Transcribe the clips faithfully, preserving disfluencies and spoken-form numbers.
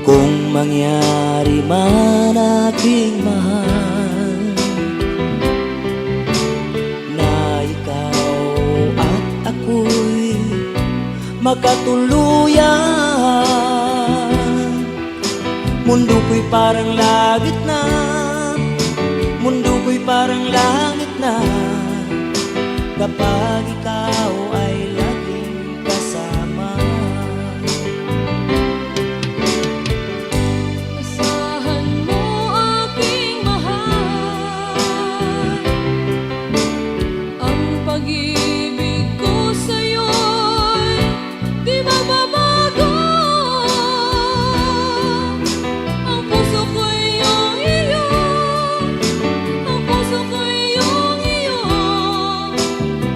Kung mangyari man, aking mahal, na ikaw at ako'y magkatuluyan, mundo ko'y parang langit na, mundo ko'y parang langit na, kapag ikaw ay laging kasama. Asahan mo, aking mahal, ang pag-ibig ko sa'yo'y di magbabago. Ang puso ko'y iyong iyo, ang puso ko'y iyong iyo,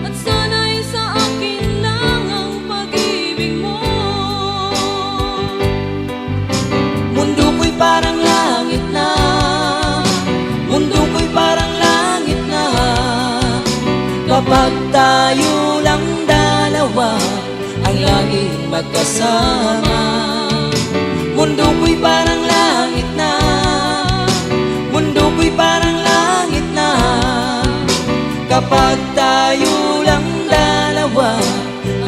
at sana'y sa akin lang ang pag-ibig mo. Mundo ko'y parang langit na, mundo ko'y parang langit na, kapag tayo lang dalawa ang laging magkasama. Mundo ko'y parang langit na, mundo ko'y parang langit na, kapag tayo lang dalawa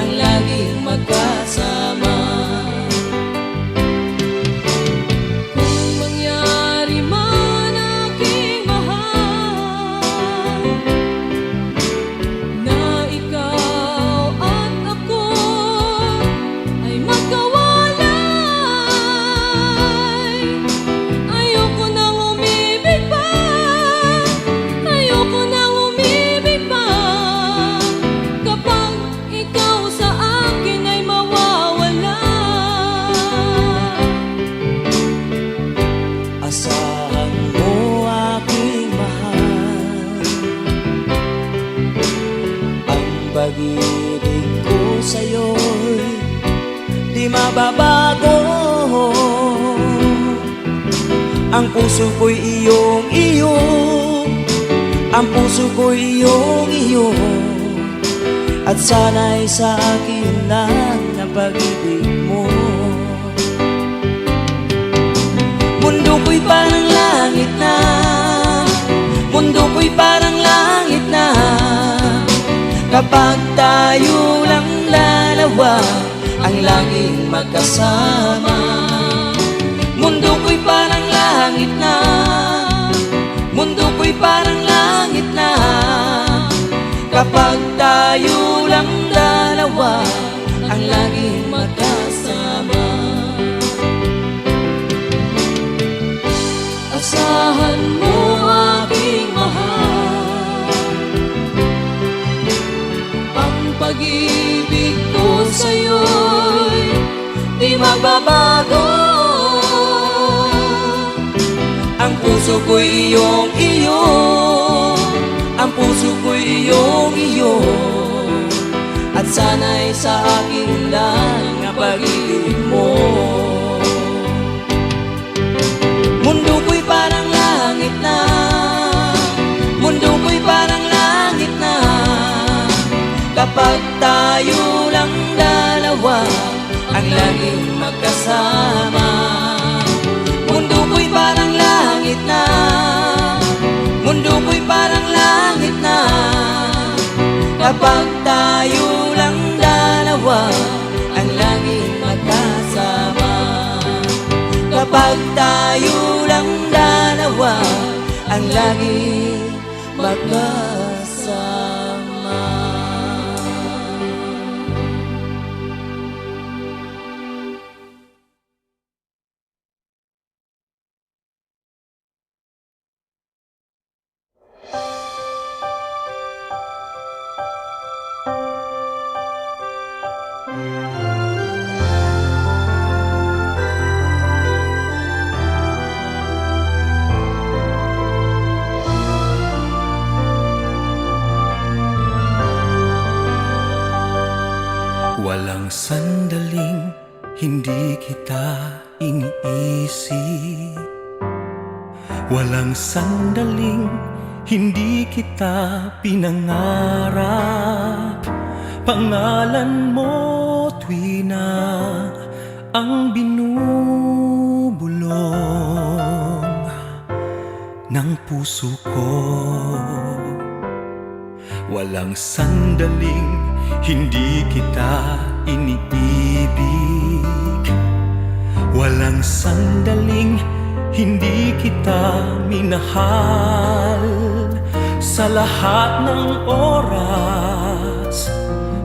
ang laging magkasama. Kung mangyari man, aking mahal, na ikaw at ako ay magkawalay, ayoko nang umibig pa, ayoko nang umibig pa, kapag ikaw sa akin ay mawawala. Asahan mo, aking mahal, ang pag-ibig ko sa'yo'y di mababago. Ang puso ko'y iyong iyo, ang puso ko'y iyong iyo, at sana'y sa akin lang ang pag-ibig mo. Mundo ko'y parang langit na, mundo ko'y parang langit na, kapag tayo lang dalawa ang laging magkasama. Mundo ko'y parang langit na, mundo ko'y parang langit na, kapag tayo lang dalawa ang laging magkasama. Asahan mo, aking mahal, ang pag-ibig ko sa'yo'y di mababago. Ang puso ko'y iyong iyo, ang puso ko'y iyong iyo, at sana'y sa akin lang ang pag-ibig mo. Mundo ko'y parang langit na, mundo ko'y parang langit na, kapag tayo lang dalawa ang laging magkasama. Mundo ko'y parang langit na, mundo ko'y parang langit na, kapag tayo lang dalawa ang laging magkasama. Kapag tayo lang dalawa ang laging magkasama. Walang sandaling hindi kita iniisip. Walang sandaling hindi kita pinangarap. Pangalan mo tuwina ang binubuo. ng puso ko. Walang sandaling hindi kita iniibig. Walang sandaling hindi kita minahal. Sa lahat ng oras,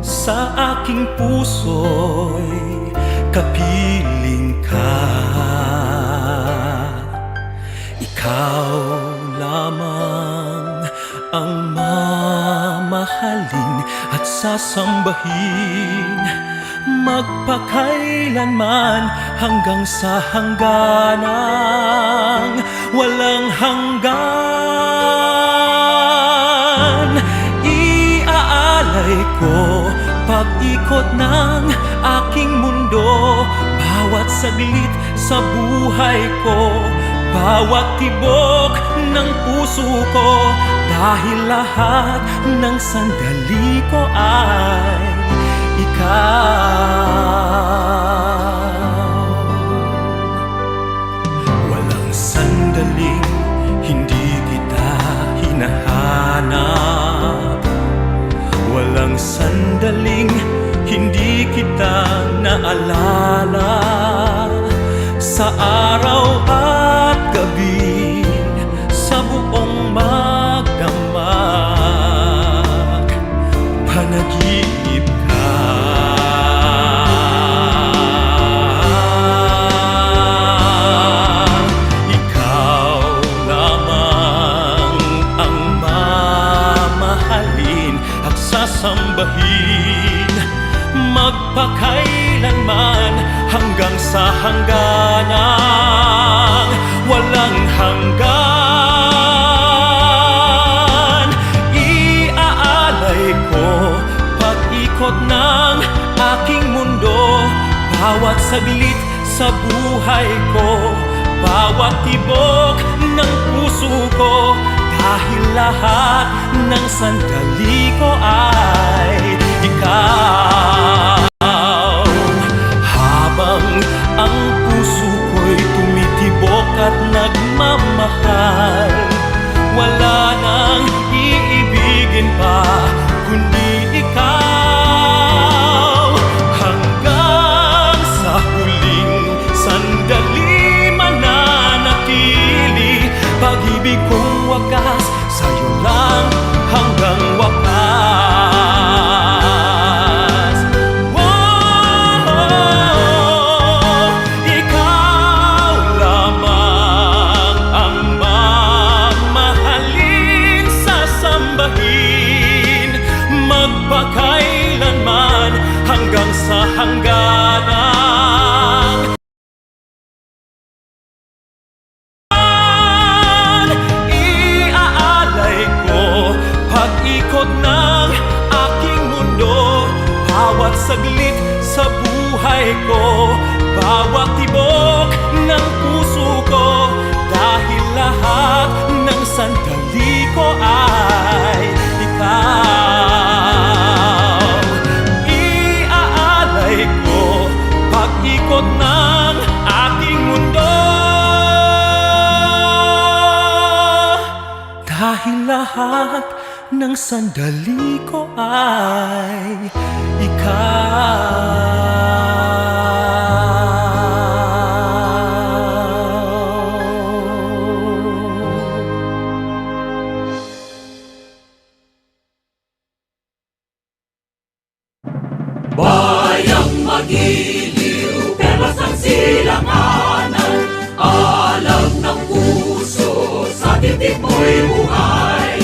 sa aking puso'y kapiling ka. Ikaw lamang ang mamahalin at sasambahin, magpakailanman, hanggang sa hangganang walang hanggan. Iaalay ko pag-ikot ng aking mundo, bawat saglit sa buhay ko, bawat tibok ng puso ko, dahil lahat ng sandali ko ay ikaw. Walang sandaling hindi kita hinahanap. Walang sandaling hindi kita naalala. Sa araw at gabi, sa buong magdamag, panaginip ka. Ikaw lamang ang mamahalin at sasambahin, magpakailanman, hanggang sa hangganang walang hanggan. Iaalay ko pag-ikot ng aking mundo, bawat saglit sa buhay ko, bawat tibok ng puso ko, dahil lahat ng sandali ko ay ikaw. Habang ang puso ko'y tumitibok at nagmamahal, wala nang iibigin pa kundi ikaw. Hanggang sa huling sandali mananatili, pag-ibig kong wakas, sa'yo lang hanggang wakas. Wow! Ikaw lamang ang mamahalin, sasambahin, magpakailanman, hanggang sa hangganan. Iaalay ko pag-ikot ng aking mundo, bawat saglit sa buhay ko, bawat tibok ng puso ko, dahil lahat ng sandali ko ay ikaw. Iaalay ko pag-ikot ng aking mundo, dahil lahat ng sandali ko ay ikaw. Bayang magiliw, perlas ang silanganan, alam ng puso, sa dibdib mo'y buhay.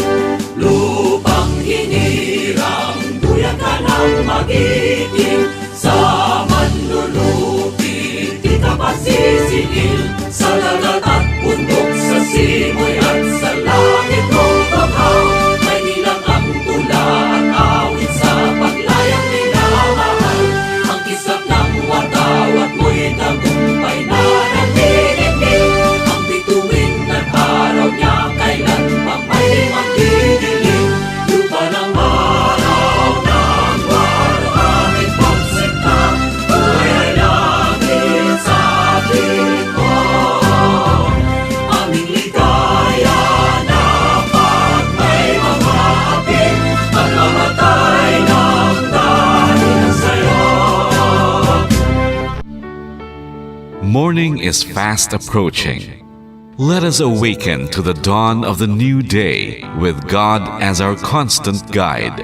Lupang hinirang, duyan ka ng magiting, sa manlulupi di ka pasisingil. Sa dagat at bundok, sa simoy at sa langit, Lord of house, may nilagang tula at awit sa paglayang minamahal. Ang kislap ng watawat mo'y tagumpay na nanginginig. Ang bituin at araw niya kailan pang may Morning is fast approaching. Let us awaken to the dawn of the new day with God as our constant guide.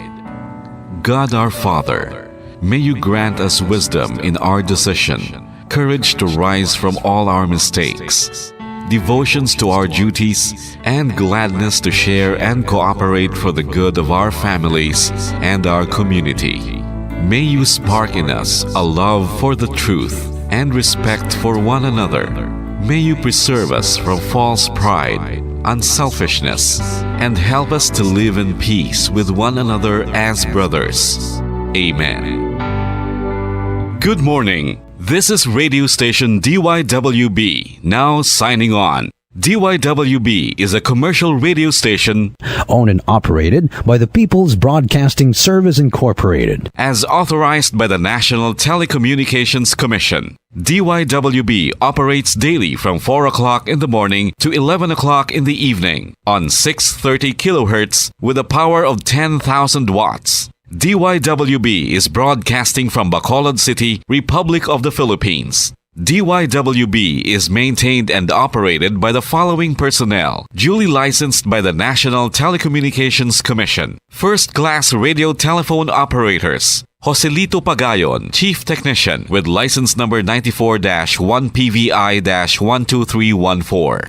God our Father, may you grant us wisdom in our decision, courage to rise from all our mistakes, devotions to our duties, and gladness to share and cooperate for the good of our families and our community. May you spark in us a love for the truth and respect for one another. May you preserve us from false pride, unselfishness, and help us to live in peace with one another as brothers. Amen. Good morning. This is radio station D Y W B, now signing on. D Y W B is a commercial radio station owned and operated by the People's Broadcasting Service Incorporated, as authorized by the National Telecommunications Commission. D Y W B operates daily from four o'clock in the morning to eleven o'clock in the evening on six thirty kilohertz with a power of ten thousand watts. D Y W B is broadcasting from Bacolod City, Republic of the Philippines. D Y W B is maintained and operated by the following personnel, duly licensed by the National Telecommunications Commission. First class radio telephone operators, Joselito Pagayon, Chief Technician, with license number ninety-four dash one P V I dash one two three one four.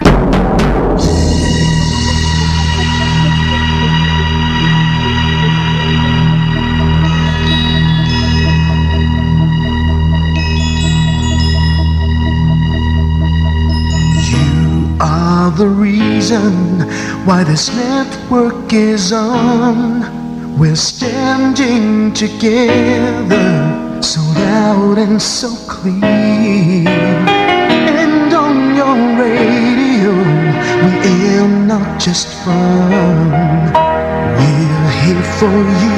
You are the reason why this network is on. We're standing together, so loud and so clear. And on your radio, we air not just fun. We're here for you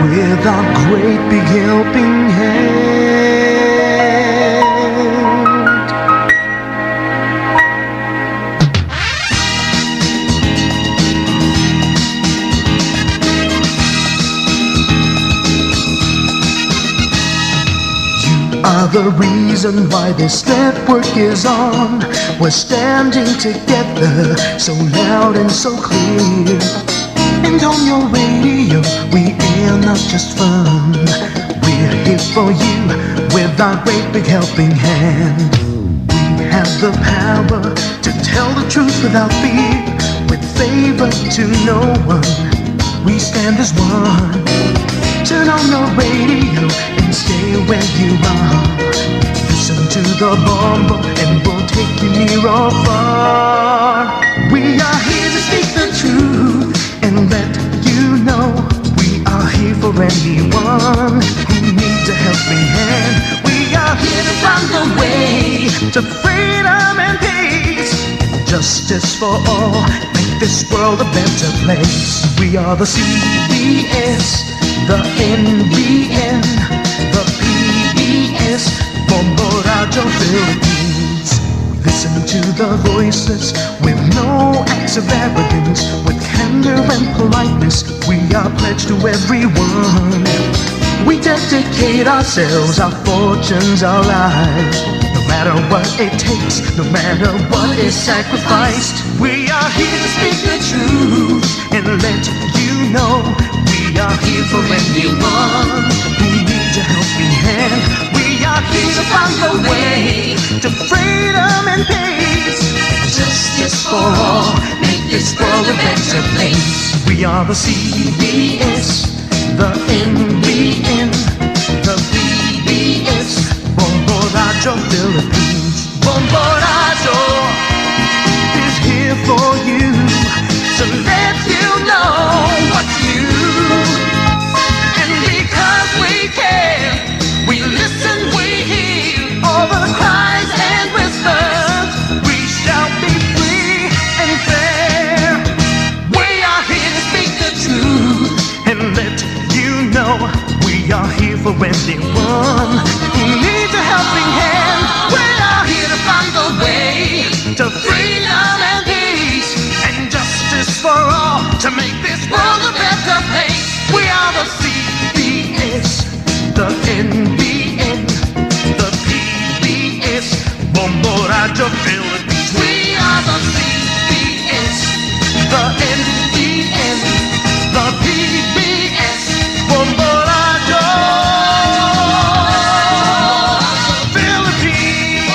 with our great big helping hand. You are the reason why this network is on. We're standing together, so loud and so clear. And on your radio, we air not just fun. We're here for you with our great big helping hand. We have the power to tell the truth without fear, with favor to no one. We stand as one. Turn on your radio and stay where you are. Listen to the Bombo and we'll take you near or far. We are here to speak the truth and let you know we are here for anyone who needs a helping hand. We are here to find a way to freedom and peace. Justice for all, make this world a better place. We are the C B S, the N B N, the P B S, Bombo Radyo Philippines. Listen to the voices with no acts of arrogance, with candor and politeness. We are pledged to everyone. We dedicate ourselves, our fortunes, our lives. No matter what it takes, no matter what is sacrificed, we are here to speak the truth and let you know we are here for anyone who needs a helping hand. We are here to find a way to freedom and peace. Justice for all, make this world a better place. We are the C B S, the N B N, the P B S, Bombo Radyo Philippines. Bombo Radyo is here for you to let you know what's new. And because we care, we listen, we hear all the cries and whispers. We shall be free and fair. We are here to speak the truth and let you know we are here for anyone who needs a helping hand. We are here to find a way to freedom and peace and justice for all to make this world a better place. We are the C B S, the N B N, the P B S, Bombo Radyo Philippines. We are the B B S, the N B N, the B B S, Bombo Radyo Philippines.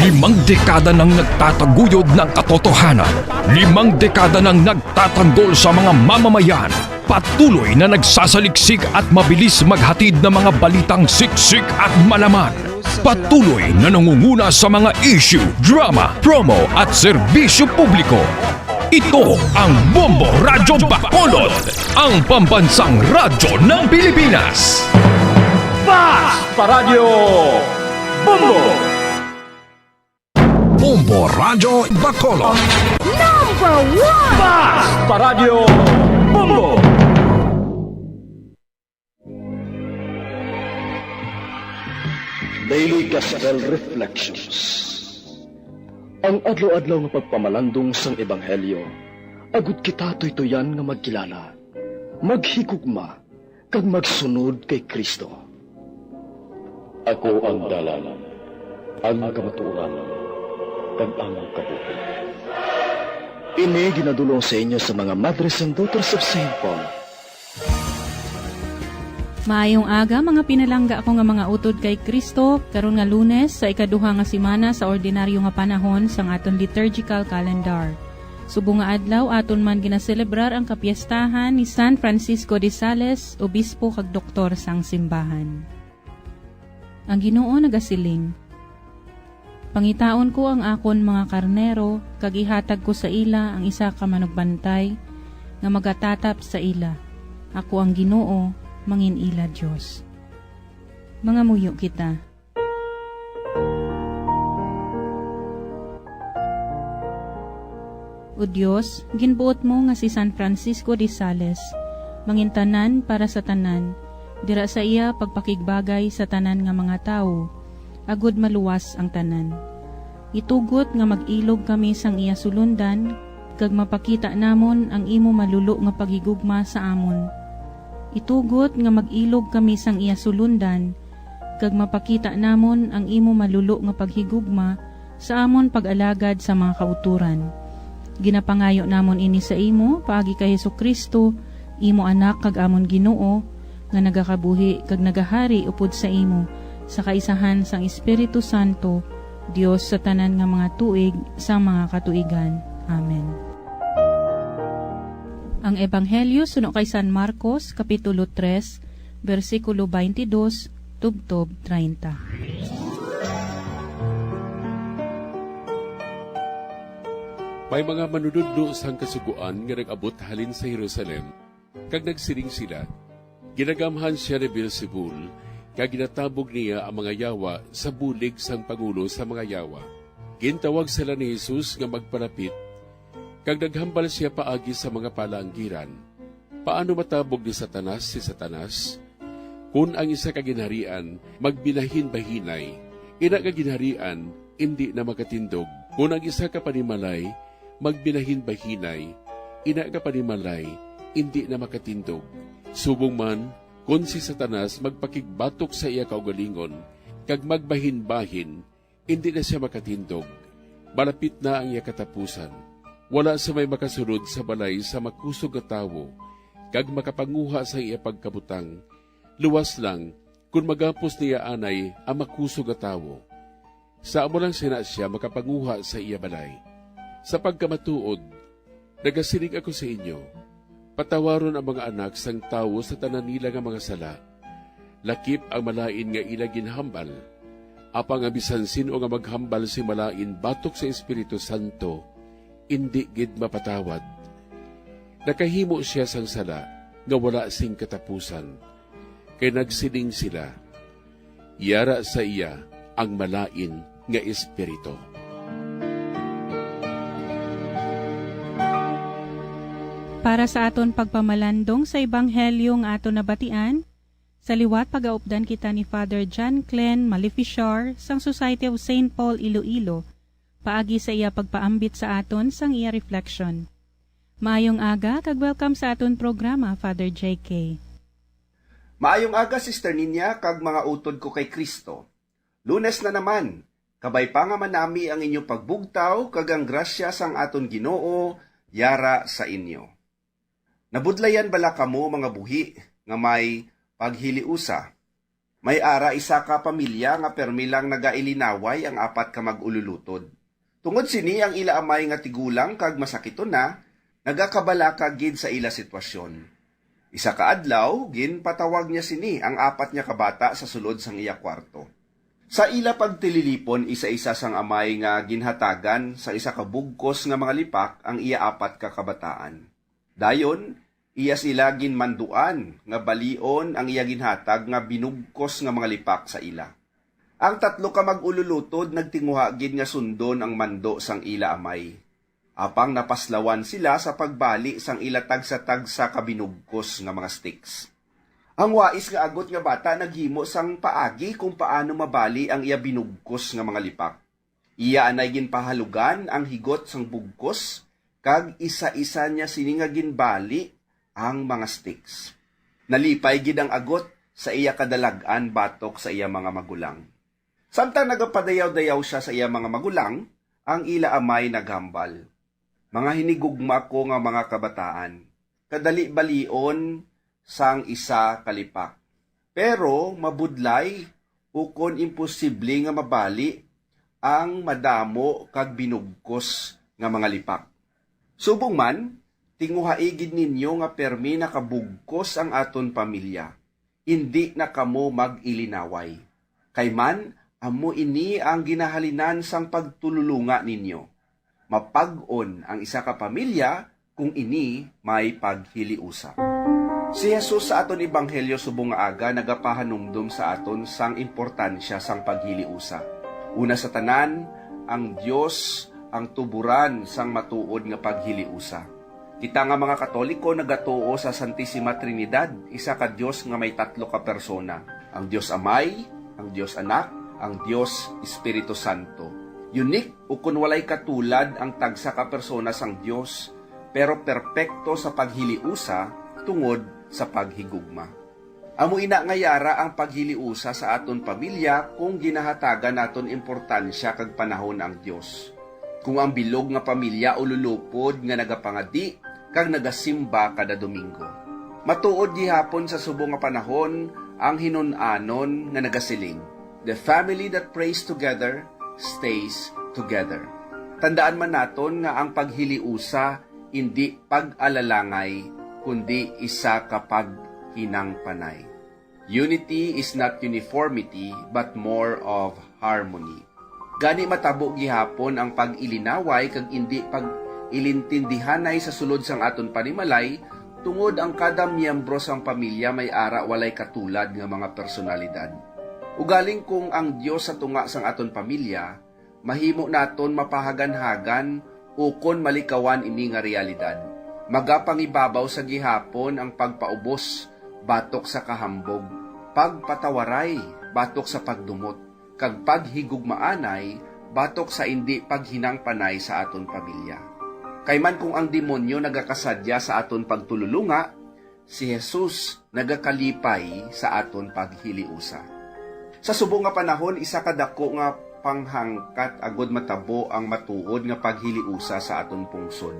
Limang dekada nang nagtataguyod ng katotohanan. Limang dekada nang nagtatanggol sa mga mamamayan. Patuloy na nagsasaliksik at mabilis maghatid ng mga balitang siksik at malaman. Patuloy na nangunguna sa mga issue, drama, promo at serbisyo publiko. Ito ang Bombo Radyo Bacolod, ang pambansang radyo ng Pilipinas. Fast pa Radyo Bombo! Bombo Radyo Bacolod. Number one! Fast pa Radyo Bombo! Daily Gospel Reflections. Ang adlaw-adlaw nga pagpamalandong sang ebanghelyo, agud kita tuytoyan nga magkilala, maghigugma, kag magsunod kay Cristo. Ako ang dalan, ang kamatuoran, kag ang kabuhi. Ini ginadul-ong sa inyo sa mga Madres and Daughters of Saint Paul. Maayong aga, mga pinalangga ko nga mga utod kay Cristo, karon nga Lunes sa ikaduha nga semana sa ordinaryo nga panahon sang aton liturgical calendar. Subong nga adlaw, aton man ginaselebrar ang kapiestahan ni San Francisco de Sales, obispo kag doktor sang simbahan. Ang Ginoo nagasiling, "Pangitaon ko ang akon mga karnero, kag ihatag ko sa ila ang isa ka manugbantay nga magatatap sa ila. Ako ang Ginoo, mangin-ila Dios." Mangamuyo kita. O Dios, ginbuot mo nga si San Francisco de Sales mangintanan para sa tanan, dira sa iya pagpakigbagay sa tanan nga mga tawo, agud maluwas ang tanan. Itugot nga mag-ilog kami sang iya sulundan, kag mapakita namon ang imo malulo nga paghigugma sa amon. Itugot nga mag-ilog kami sang iya sulundan, kag mapakita namon ang imo malulo nga paghigugma sa amon pag-alagad sa mga kautoran. Ginapangayo namon ini sa imo paagi kay Jesu-Cristo, imo Anak kag amon Ginoo, nga nagakabuhi kag nagahari upod sa imo, sa kaisahan sang Espiritu Santo, Dios sa tanan nga mga tuig sang mga katuigan. Amen. Ang Ebanghelyo suno kay San Marcos, Kapitulo tres, bersikulo twenty-two tubtob treinta. May mga manunodlo sang Kasugoan nga nag-abot halin sa Jerusalem, kag nagsiling sila, "Ginagamhan sia ni Beelzebul, kag ginatabog niya ang mga yawa sa bulig sang pangulo sa mga yawa." Gintawag sila ni Jesus nga magpalapit, kag naghambal sia paagi sa mga palaanggiran, "Paano matabog ni Satanas si Satanas? Kon ang isa ka ginharian magbinahinbahinay, ina nga ginharian indi na makatindog. Kon ang isa ka panimalay magbinahinbahinay, ina nga panimalay indi na makatindog. Subong man, kon si Satanas magpakigbatok sa iya kaugalingon kag magbahinbahin, indi na sia makatindog. Malapit na ang iya katapusan. Wala sa may makasulod sa balay sa makusog nga tawo kag makapanguha sa iya pagkabutang, luwas lang kon magapos niya anay ang makusog nga tawo. Sa amo lang sina sia makapanguha sa iya balay. Sa pagkamatuod, nagasiling ako sa inyo, patawaron ang mga anak sang tawo sa tanan nila nga mga sala. Lakip ang malain nga ila ginhambal. Apang ang bisan sin-o nga maghambal sing malain batok sa Espiritu Santo, indi gid mapatawad. Nakahimo sia sang sala nga wala sing katapusan, kay nagsiling sila, 'Yara sa iya ang malain nga espiritu.'" Para sa aton pagpamalandong sa ebanghelyo nga aton nabatian, sa liwat pagaupdan kita ni Father John Glenn Malefichar sang Society of Saint Paul Iloilo, paagi sa iya pagpaambit sa aton sang iya reflection. Maayong aga kag welcome sa aton programa, Father J K. Maayong aga, Sister Ninya, kag mga utod ko kay Kristo. Lunes na naman, kabay pa nga manami ang inyo pagbugtaw, kag ang grasya sang aton Ginoo yara sa inyo. Nabudlayan bala kamo, mga buhi, nga may paghiliusa? May ara isa ka pamilya nga permi lang nagailinaway ang apat ka mag-ululutod. Tungod sini, ang ila amay nga tigulang kag masakiton na, nagakabalaka gid sa ila sitwasyon. Isa ka adlaw, ginpatawag niya sini ang apat niya ka bata sa sulod sang iya kwarto. Sa ila pagtililipon, isa-isa sang amay nga ginhatagan sang isa ka bugkos nga mga lipak ang iya apat ka kabataan. Dayon, iya sila ginmanduan nga balion ang iya ginhatag nga binugkos nga mga lipak sa ila. Ang tatlo ka mag-ululutod nagtinguha gid nga sundon ang mando sang ila amay. Apang napaslawan sila sa pagbali sang ila tagsa-tagsa ka binugkos nga mga sticks. Ang wais nga agot nga bata naghimo sang paagi kung paano mabali ang iya binugkos nga mga lipak. Iya anay ginpahalugan ang higot sang bugkos, kag isa-isa niya sini nga ginbali ang mga sticks. Nalipay gid ang agot sa iya kadalag-an batok sa iya mga magulang. Samtang nagapadayaw-dayaw sia sa iya mga magulang, ang ila amay naghambal, "Mga hinigugma ko nga mga kabataan, kadali balion sang isa ka lipak. Pero mabudlay ukon imposible nga mabali ang madamo kag binugkos nga mga lipak. Subong man, tinguhai gid ninyo nga permi nakabugkos ang aton pamilya. Indi na kamo mag-ilinaway. Kay man, amo ini ang ginahalinan sang pagtululunga ninyo. Mapag-on ang isa ka pamilya kung ini may paghiliusa." Si Jesus sa aton ebanghelyo subong nga aga nagapahanumdom sa aton sang importansya sang paghiliusa. Una sa tanan, ang Dios ang tuboran sang matuod nga paghiliusa. Kita nga mga Katoliko nagatuo sa Santisima Trinidad, isa ka Dios nga may tatlo ka persona, ang Dios Amay, ang Dios Anak, ang Dios Espiritu Santo. Unique ukon walay katulad ang tagsa ka persona sang Dios, pero perpekto sa paghiliusa tungod sa paghigugma. Amo ina nga yara ang paghiliusa sa aton pamilya kung ginahatagan naton importansya kag panahon ang Dios. Kung ang bilog nga pamilya ululupod nga nagapangadi kag nagasimba kada Domingo. Matuod gihapon sa subong nga panahon ang hinun-anon nga nagasiling, "The family that prays together stays together." Tandaan man naton nga ang paghiliusa indi pag-alalangay, kundi isa ka paghinangpanay. Unity is not uniformity, but more of harmony. Gani matabo gihapon ang pag-ilinaway kag indi pag-ilintindihanay sa sulod sang aton panimalay, tungod ang kada miyembro sang pamilya may ara walay katulad nga mga personalidad. Ugaling kung ang Dios sa tunga sang aton pamilya, mahimo naton mapahaganhagan ukon malikawan ini nga realidad. Magapangibabaw sa gihapon ang pagpaubos batok sa kahambog, pagpatawaray batok sa pagdumot, kag paghigugmaanay batok sa indi paghinangpanay sa aton pamilya. Kay man kung ang demonyo nagakasadya sa aton pagtululunga, si Jesus nagakalipay sa aton paghiliusa. Sa subong nga panahon, isa ka dako nga panghangkat agud matabo ang matuod nga paghiliusa sa aton pungsod.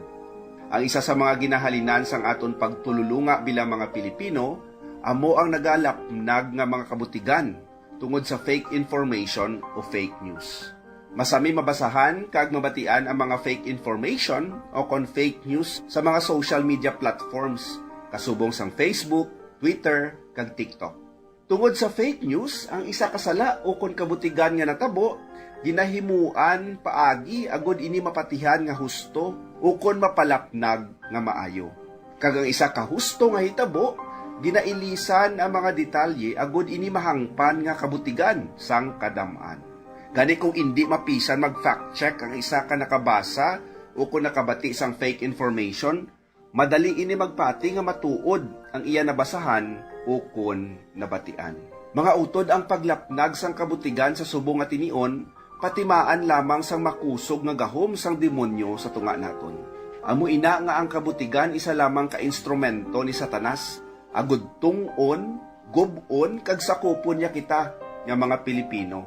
Ang isa sa mga ginahalinan sang aton pagtululunga bilang mga Pilipino amo ang nagalapnag nga mga kabutigan tungod sa fake information o fake news. Masami mabasahan kag mabatian ang mga fake information o kon fake news sa mga social media platforms, kasubong sang Facebook, Twitter, kag TikTok. Tungod sa fake news, ang isa ka sala o kon kabutigan nga natabo, ginahimuan paagi agud ini mapatihan nga husto o kon mapalapnag nga maayo. Kag ang isa ka husto nga hitabo, ginailisan ang mga detalye agud ini mahangpan nga kabutigan sang kadam-an. Gani, kung indi mapisan mag-fact check ang isa ka nakabasa o kon nakabati sang fake information, madali ini magpati nga matuod ang iya nabasahan o kon nabatian. Mga utod, ang paglapnag sang kabutigan sa subong nga tinion patimaan lamang sang makusog nga gahom sang demonyo sa tunga naton. Amo ina nga ang kabutigan isa lamang ka instrumento ni Satanas, agud tun-on gub-on kag sakupon niya kita nga mga Pilipino.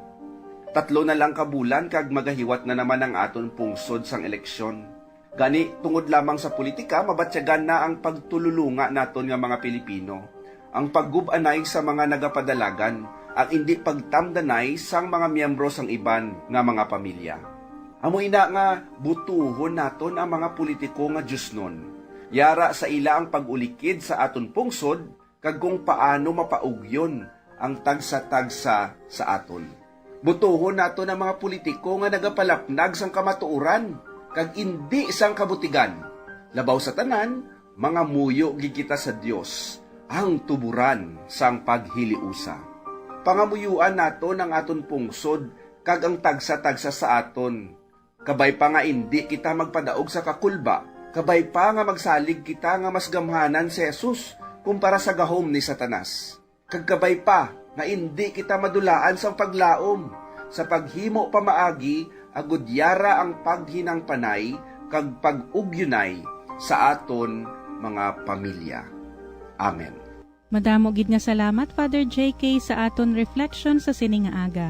Tatlo na lang ka bulan kag magahiwat na naman ang aton pungsod sang eleksyon. Gani, tungod lamang sa politika, mabatyagan na ang pagtululunga naton nga mga Pilipino, ang paggub-anay sa mga nagapadalagan, ang indi pagtamdanay sang mga miyembro sang iban nga mga pamilya. Amo ina nga butuhon naton ang mga politiko nga diosnon. Yara sa ila ang pag-ulikid sa aton pungsod kag kung paano mapaugyon ang tagsa-tagsa sa aton. Butuhon naton ang mga politiko nga nagapalapnag sang kamatuoran kag indi sang kabutigan. Labaw sa tanan, mangamuyo gid kita sa Dios, ang tuboran sang paghiliusa. Pangamuyuan naton ang aton pungsod kag ang tagsa-tagsa sa aton. Kabay pa nga indi kita magpadaog sa kakulba, kabay pa nga magsalig kita nga mas gamhanan si Jesus kumpara sa gahom ni Satanas. Kag kabay pa nga indi kita madulaan sang paglaom sa paghimo pamaagi, agud yara ang paghinangpanay kag pag-ugyonay sa aton mga pamilya. Amen. Madamo gid nga salamat, Father J K, sa aton reflection sa sini nga aga.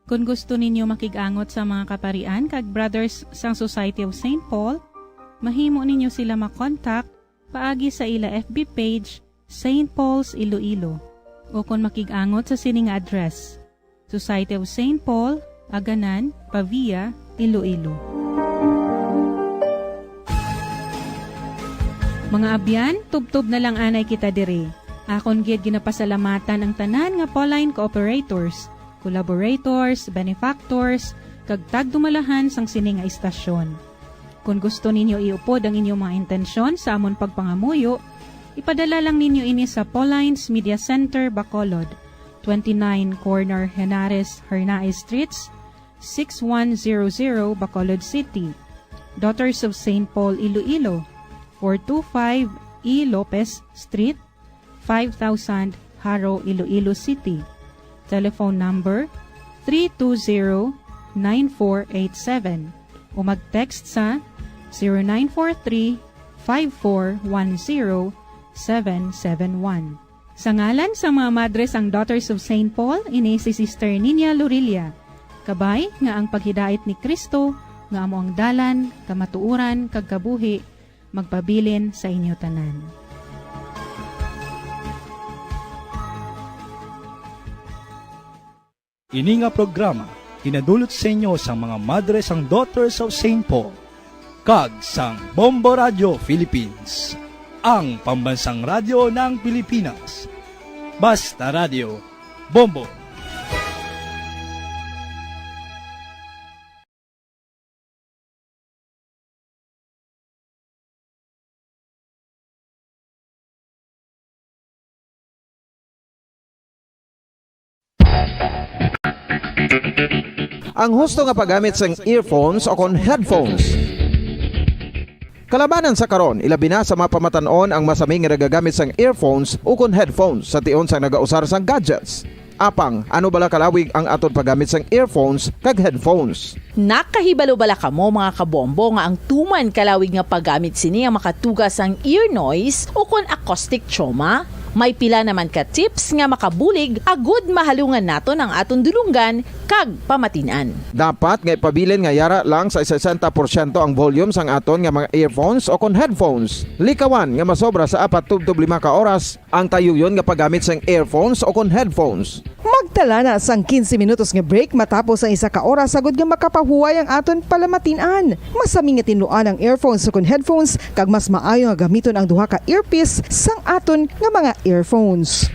Kon gusto ninyo makig-angot sa mga kaparian kag brothers sang Society of Saint Paul, mahimo ninyo sila makontak paagi sa ila F B page, Saint Paul's Iloilo, o kon makig-angot sa sini nga address, Society of Saint Paul, Aganan, Pavia, Iloilo. Mga abyan, tubtob na lang anay kita diri. Akon gid ginapasalamatan ang tanan nga Pauline cooperators, collaborators, benefactors, kag tagdumalahan sang sini nga istasyon. Kon gusto ninyo iupod ang inyong mga intensyon sa amon pagpangamuyo, ipadala lang ninyo ini sa Pauline's Media Center, Bacolod, twenty-nine Corner Henares, Hernaez Streets, six one zero zero, Bacolod City. Daughters of Saint Paul, Iloilo, four two five E Lopez Street, five thousand, Jaro, Iloilo City. Telephone number, three two zero, nine four eight seven, o mag-text sa zero nine four three, five four one zero, seven seven one. Sa ngalan sang mga madre sang Daughters of Saint Paul, ini si Sister Nina Lorilla. Kabay nga ang paghidait ni Cristo, nga amo ang dalan, kamatuoran, kag kabuhi, magpabilin sa inyo tanan. Ini nga programa ginadulot sa inyo sang mga madre sang Daughters of Saint Paul kag sang Bombo Radio Philippines, ang pambansang radyo ng Pilipinas. Basta Radio, Bombo! Ang husto nga paggamit sang earphones o kon headphones. Kalabanan sa karon, ilabi na sa mga pamatan-on ang masami nga nagagamit sang earphones o kon headphones sa tion sang nagausar sang gadgets. Apang, ano bala kalawig ang aton paggamit sang earphones kag headphones? Nakahibalo bala kamo, mga kabombo, nga ang tuman kalawig nga paggamit sini ang makatuga sang ear noise o kon acoustic trauma? May pila naman ka tips nga makabulig agud mahalungan naton ang aton dulonggan kag pamatin-an. Dapat nga ipabilin nga yara lang sa sesenta porsyento ang volume sang aton nga mga earphones o kon headphones. Likawan nga masobra sa apat tubtob lima ka oras ang tayuyon nga paggamit sang earphones o kon headphones. Magtala na sang quince minutos nga break matapos ang isa ka oras agud nga makapahuway ang aton palamatin-an. Masami nga tinluan ang earphones o kon headphones, kag mas maayo nga gamiton ang duha ka earpiece sang aton nga mga earphones.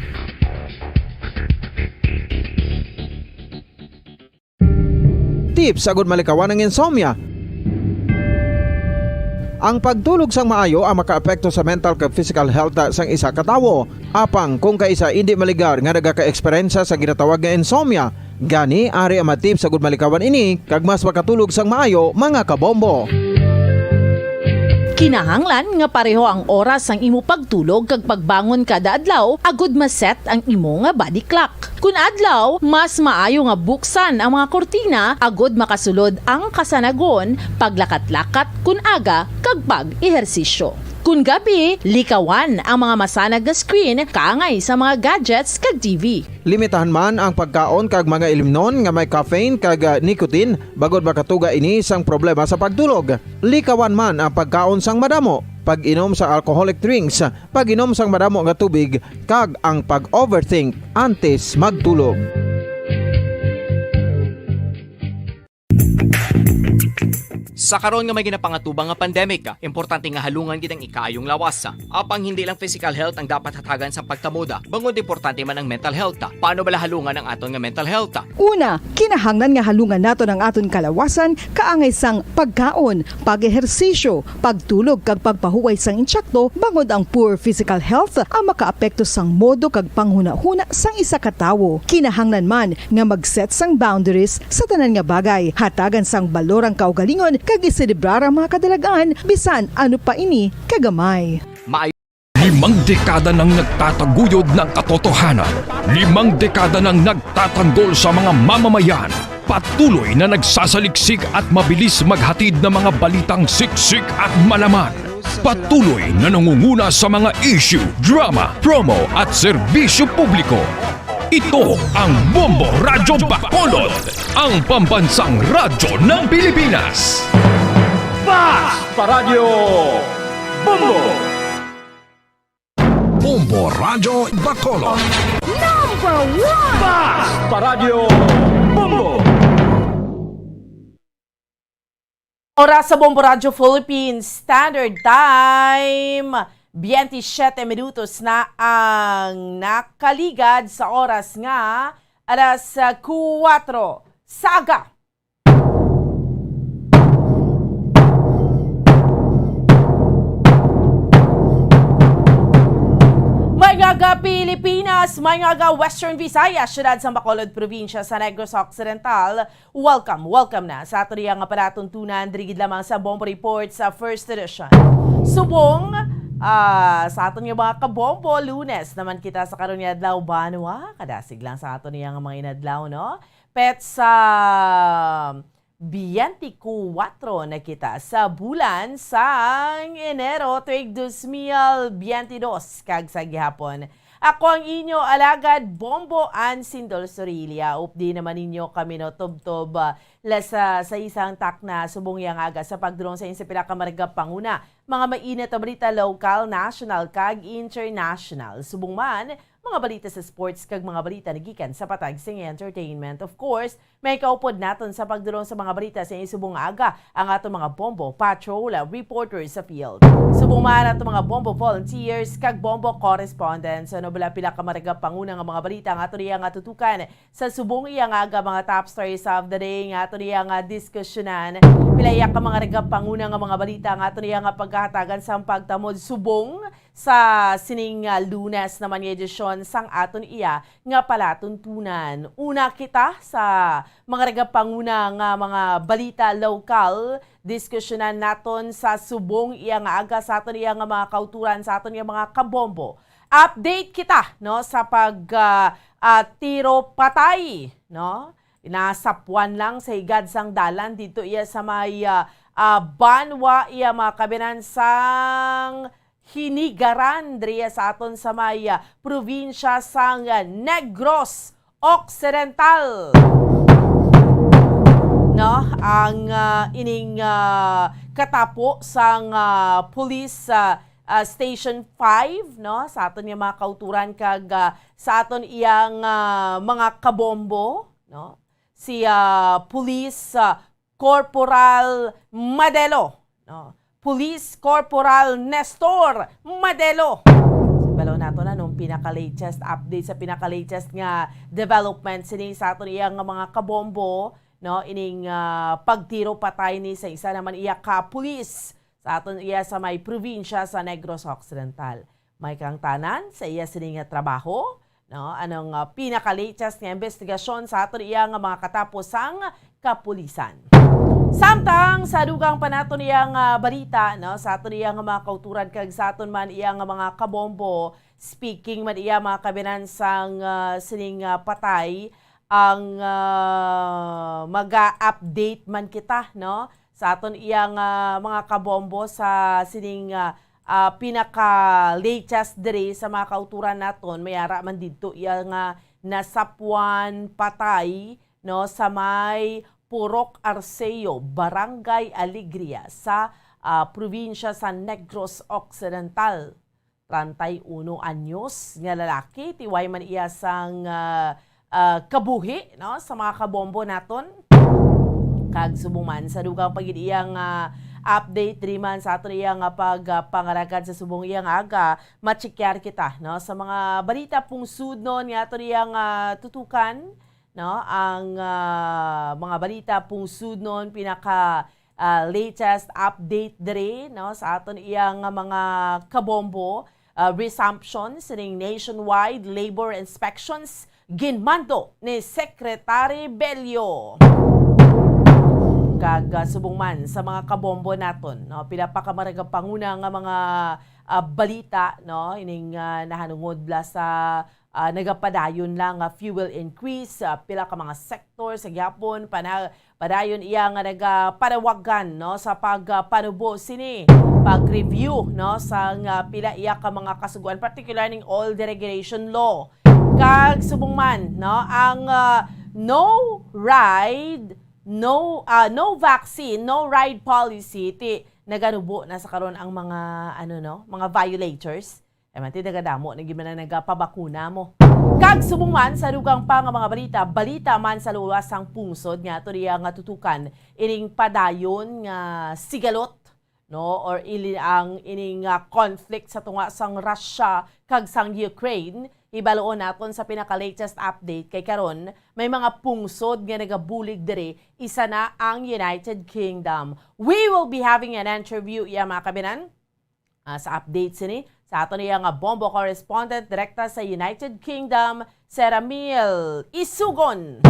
Tips agud malikawan ang insomnia. Ang pagtulog sang maayo ang makaapekto sa mental kag physical health sang isa ka tawo. Apang kung kaisa indi maligar nga nagaka-eksperyensya sa ginatawag nga insomnia, gani ari ang mga tips agud malikawan ini kag mas makatulog sang maayo, mga kabombo. Kinahanglan nga pareho ang oras sang imo pagtulog kag pagbangon kada adlaw agud ma-set ang imo nga body clock. Kun adlaw, mas maayo nga buksan ang mga kurtina agud makasulod ang kasanagon, paglakat-lakat kun aga, kag pag-ehersisyo. Kun gabi, likawan ang mga masanag nga screen kaangay sa mga gadgets kag T V. Limitahan man ang pagkaon kag mga ilimnon nga may caffeine kag, ah, nicotine, bangod makatuga ini sang problema sa pagtulog. Likawan man ang pagkaon sang madamo, pag-inom sang alcoholic drinks, pag-inom sang madamo nga tubig, kag ang pag-overthink antes magtulog. Sa karon nga may ginapangatubang nga pandemic, importante nga halungan gid ang ikaayong lawas. Apang hindi lang physical health ang dapat hatagan sa pagtamod, bangod importante man ang mental health. Paano bala halungan ang aton nga mental health? Una, kinahanglan nga halungan naton ang aton kalawasan kaangay sang pagkaon, pag-ehersisyo, pagtulog kag pagpahuway sang insakto, bangod ang poor physical health ang makaapekto sang modo kag panghunahuna sang isa ka tawo. Kinahanglan man nga mag-set sang boundaries sa tanan nga bagay, hatagan sang balor ang kaugalingon kag iselebrar ang mga kadalagan bisan ano pa ini kagamay. Maayo. Limang dekada nang nagtataguyod ng katotohanan. Limang dekada nang nagtatanggol sa mga mamamayan. Patuloy na nagsasaliksik at mabilis maghatid ng mga balitang siksik at malaman. Patuloy na nangunguna sa mga issue, drama, promo at serbisyo publiko. Ito ang Bombo Radyo Bacolod, ang pambansang radyo ng Pilipinas. Fast Paradyo Bombo! Bombo Radyo Bacolod. Number one! Fast Paradyo Bombo! Oras sa Bombo Radyo Philippines Standard Time, biyente siyete minutos na ang nakaligad sa oras nga alas kuwatro sa aga. May nga aga Pilipinas, may nga aga Western Visayas, siyudad sa Bacolod, probinsya sa Negros Occidental, welcome, welcome na sa aton iya nga palatuntunan diri gid lamang sa Bombo Report sa First Edition. Subong, ah, sa aton nga mga kabombo, Lunes naman kita sa karon nga adlaw, banwa kadasig lang sa aton iya nga mga inadlaw, no? Petsa biyente kuwatro na kita sa bulan sang Enero, tuig dos mil biyente dos, kag sa gihapon, ako ang inyo alagad, Bombo Ann Sindol Sorilla. Updi naman ninyo kami, no, tubtob, ah, la sa, sa isang takna subong yang aga sa pagdulong sa inyo sa pila ka maragap panguna, mga mainit nga balita, lokal, national, kag international. Subong man, mga balita sa sports, kag mga balita nagikan sa patag sing entertainment. Of course, may kaupod naton sa pagdulong sa mga balita sa inyo subong nga aga ang aton mga Bombo Patrol reporters sa field. Subong man aton mga Bombo volunteers kag Bombo correspondents. Ano bala pila ka maragap panguna nga mga balita ang aton iya nga tutukan sa subong iya nga aga, mga top stories of the day nga aton iya nga diskusyonan. Pila iya ka mga maragap panguna nga mga balita ang aton iya nga paghahatagan sang pagtamod subong sa sining, ah, Lunes naman nga edisyon sang aton iya nga palatuntunan. Una kita sa mga nagapanguna nga mga balita lokal, diskusyonan naton sa subong iya nga aga sa aton iya nga mga kauturan, sa aton iya mga kabombo. Update kita, no, sa pag, ah, ah, tiro patay, no? Nasapuan lang sa higad sang dalan didto iya sa may, ah, ah, banwa iya mga kabinan sang Hinigaran diri sa aton sa may, ah, probinsya sang, ah, Negros Occidental. No, ang, ah, ining, ah, katapo sang, ah, police, ah, ah, Station five, no, sa aton nga mga kauturan kag, ah, sa aton iyang, ah, mga kabombo, no, si, ah, Police, ah, Corporal Madelo, no? Police Corporal Nestor Madelo. Balo nato na nung pinaka-latest update sa pinaka-latest nga development sini sa aton iya nga mga kabombo, no? Ining, ah, pagtiro patay ni sa isa naman iya ka pulis sa aton iya sa may probinsya sa Negros Occidental. May kang tanan sa iya sini nga trabaho, no? Anong, ah, pinaka-latest nga investigasyon sa aton iya nga mga katapusang kapulisan? Samtang sa dugang pa naton iya nga balita, no, sa aton iya nga mga kauturan kag sa aton man iya nga mga kabombo, speaking man iya mga kabinan sang, ah, sining, ah, patay, ang, ah, maga-update man kita, no, sa aton iya nga mga kabombo sa sining, ah, ah, pinaka-latest diri sa mga kauturan naton, may ara man didto iya nga nasapwan patay, no, sa may Purok Arceo, Barangay Alegria sa, ah, probinsya sa Negros Occidental. Treinta y uno anyos nga lalaki, tiway man iya sang, ah, ah, kabuhi, no, sa mga kabombo naton. Kag subong man sa dugang pa gid iyang, ah, update diri man sa aton iyang, ah, pagpangalagad sa subong iyang aga, machekyar kita, no, sa mga balita pungsudnon nga aton iyang, ah, tutukan, no, ang, ah, mga balita pungsudnon, pinaka, ah, latest update diri, no, sa aton iyang mga kabombo, ah, resumption sining nationwide labor inspections ginmando ni Secretary Bello. Kag, ah, subong man sa mga kabombo naton, no, pila pa ka maragapanguna nga mga, ah, balita, no, ining, ah, nahanungod la sa, ah, nagapadayon lang nga fuel increase, ah, pila ka mga sector sa gyapon pana-, padayon iya nga nagapanawagan, no, sa pagpanubo sini, pag-review, no, sa nga pila iya ka mga kasugoan, particular ning oil deregulation law. Kag subong man, no, ang, ah, no ride, no, ah, no vaccine, no ride policy, ti naganubo na sa karon ang mga, ano, no, mga violators. Ay man, ti nagadamo na gid man ang nagapabakuna mo. Kag subong man sa dugang pa nga mga balita, balita man sa luwas sang pungsod nga ato niya nga tutukan ining padayon nga sigalot, no, or ili ang ining, ah, conflict sa tunga sang Russia kag sang Ukraine. Hibaluon naton sa pinaka-latest update kay karon may mga pungsod nga nagabulig diri, isa na ang United Kingdom. We will be having an interview, iya, mga kabinan, ah, sa update sini sa aton iya nga bombo correspondent direkta sa United Kingdom, si Ramil Isugon.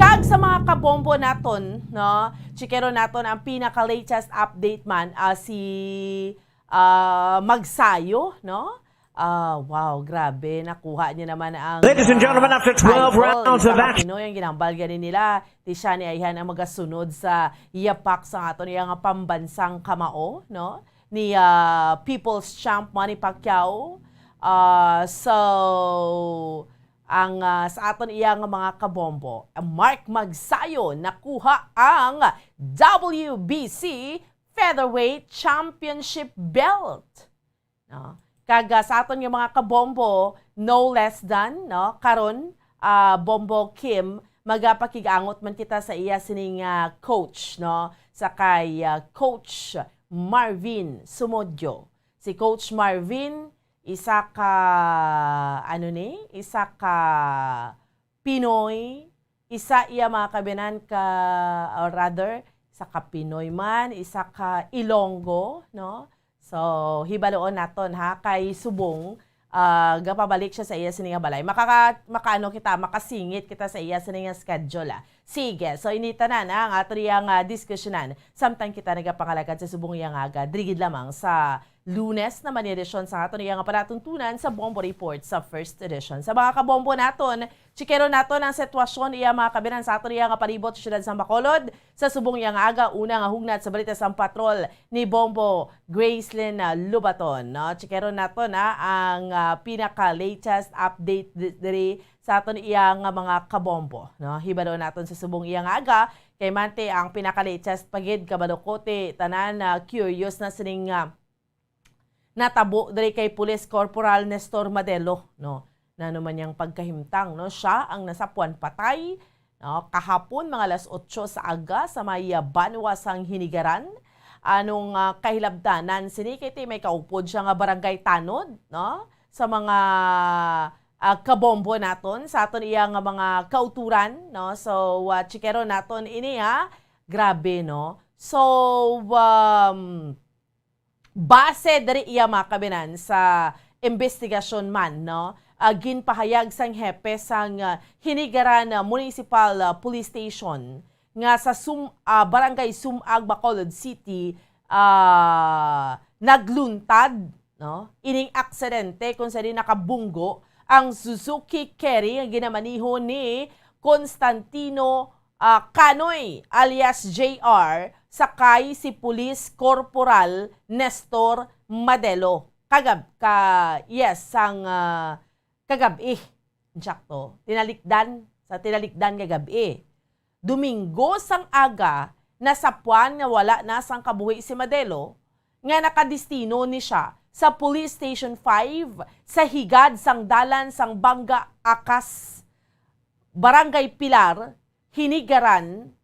Kag sa mga kabombo naton, no, chikero naton ang pinaka-latest update man, ah, si, ah, Magsayo, no? Ah, wow, grabe, nakuha niya naman ang, Ladies and gentlemen, ah, after twelve title, rounds isa of ka action. Pinoy ang ginambal gani nila, ti siya ni ayhan ang magasunod sa yapak sa aton iya nga pambansang kamao, no? Ni, ah, People's Champ Manny Pacquiao. Ah, so, ang, ah, sa aton iya nga mga kabombo, Mark Magsayo nakuha ang W B C Featherweight Championship belt. No? Kag, ah, sa aton nga mga kabombo, no less than, no? Karon, ah, Bombo Kim, magapakig-angot man kita sa iya sining, ah, coach, no? Sa kay, ah, Coach Marvin Sumodyo. Si Coach Marvin, isa ka, ano ni? Isa ka Pinoy, isa iya mga kabinan ka, or rather, isa ka Pinoy man, isa ka Ilonggo, no? So, hibaluon naton, ha, kay subong, ah, gapabalik siya sa iya sini nga balay. Makaka-, makaano kita, makasingit kita sa iya sini nga schedule, ah. Sige, so ini tanan, ha, ang ato riyang, ah, diskusyonan. Samtang kita nagapangalagad sa subong iya nga aga, diri gid lamang sa Lunes naman ni edisyon sa aton iya nga palatuntunan sa Bombo Report sa first edition. Sa mga kabombo naton, chikero naton ang sitwasyon iya mga kabinan sa aton iya nga palibot sa siyudad sa Bacolod. Sa subong iya nga aga, una nga hugnat sa balita sang patrol ni Bombo Gracelyn, ah, Lubaton, no? Chikero naton, ah, ang, ah, pinaka-latest update di-, diri sa aton iya nga mga kabombo, no? Hibalo naton sa subong iya nga aga, kay manti ang pinaka-latest pa gid, kabalo ko ti tanan na curious na sining, ah, natabo diri kay Police Corporal Nestor Madelo, no? Nano man yang pagkahimtang, no? Siya ang nasapuan patay, no? Kahapon, mga alas otso sa aga, sa may, ah, banwa sang Hinigaran. Anong, ah, kahilabtanan sini? Kay ti may kaupod siya nga barangay tanod, no? Sa mga, ah, kabombo naton, sa aton iya nga mga kauturan, no? So, ah, chikero naton ini, ha? Grabe, no? So, um, base diri iya mga kabinan sa investigasyon man, no? Ah, ginpahayag sang hepe sang, ah, Hinigaran, ah, Municipal, ah, Police Station nga sa Sum-, ah, Barangay Sumag, Bacolod City, ah, nagluntad, no? Ining aksidente kung sa di nakabunggo ang Suzuki Carry nga ginamaniho ni Constantino ah, Kanoy alias J R, sakay si Police Corporal Nestor Madelo. Kagab-, ka, yes, sang, ah, kagab-i. Insakto. Tinalikdan, sa tinalikdan nga gab-i. Domingo sang aga, nasapwan nga wala na sang kabuhi si Madelo, nga nakadestino ni siya sa Police Station five sa higad sang dalan sang Banga Akas, Barangay Pilar, Hinigaran,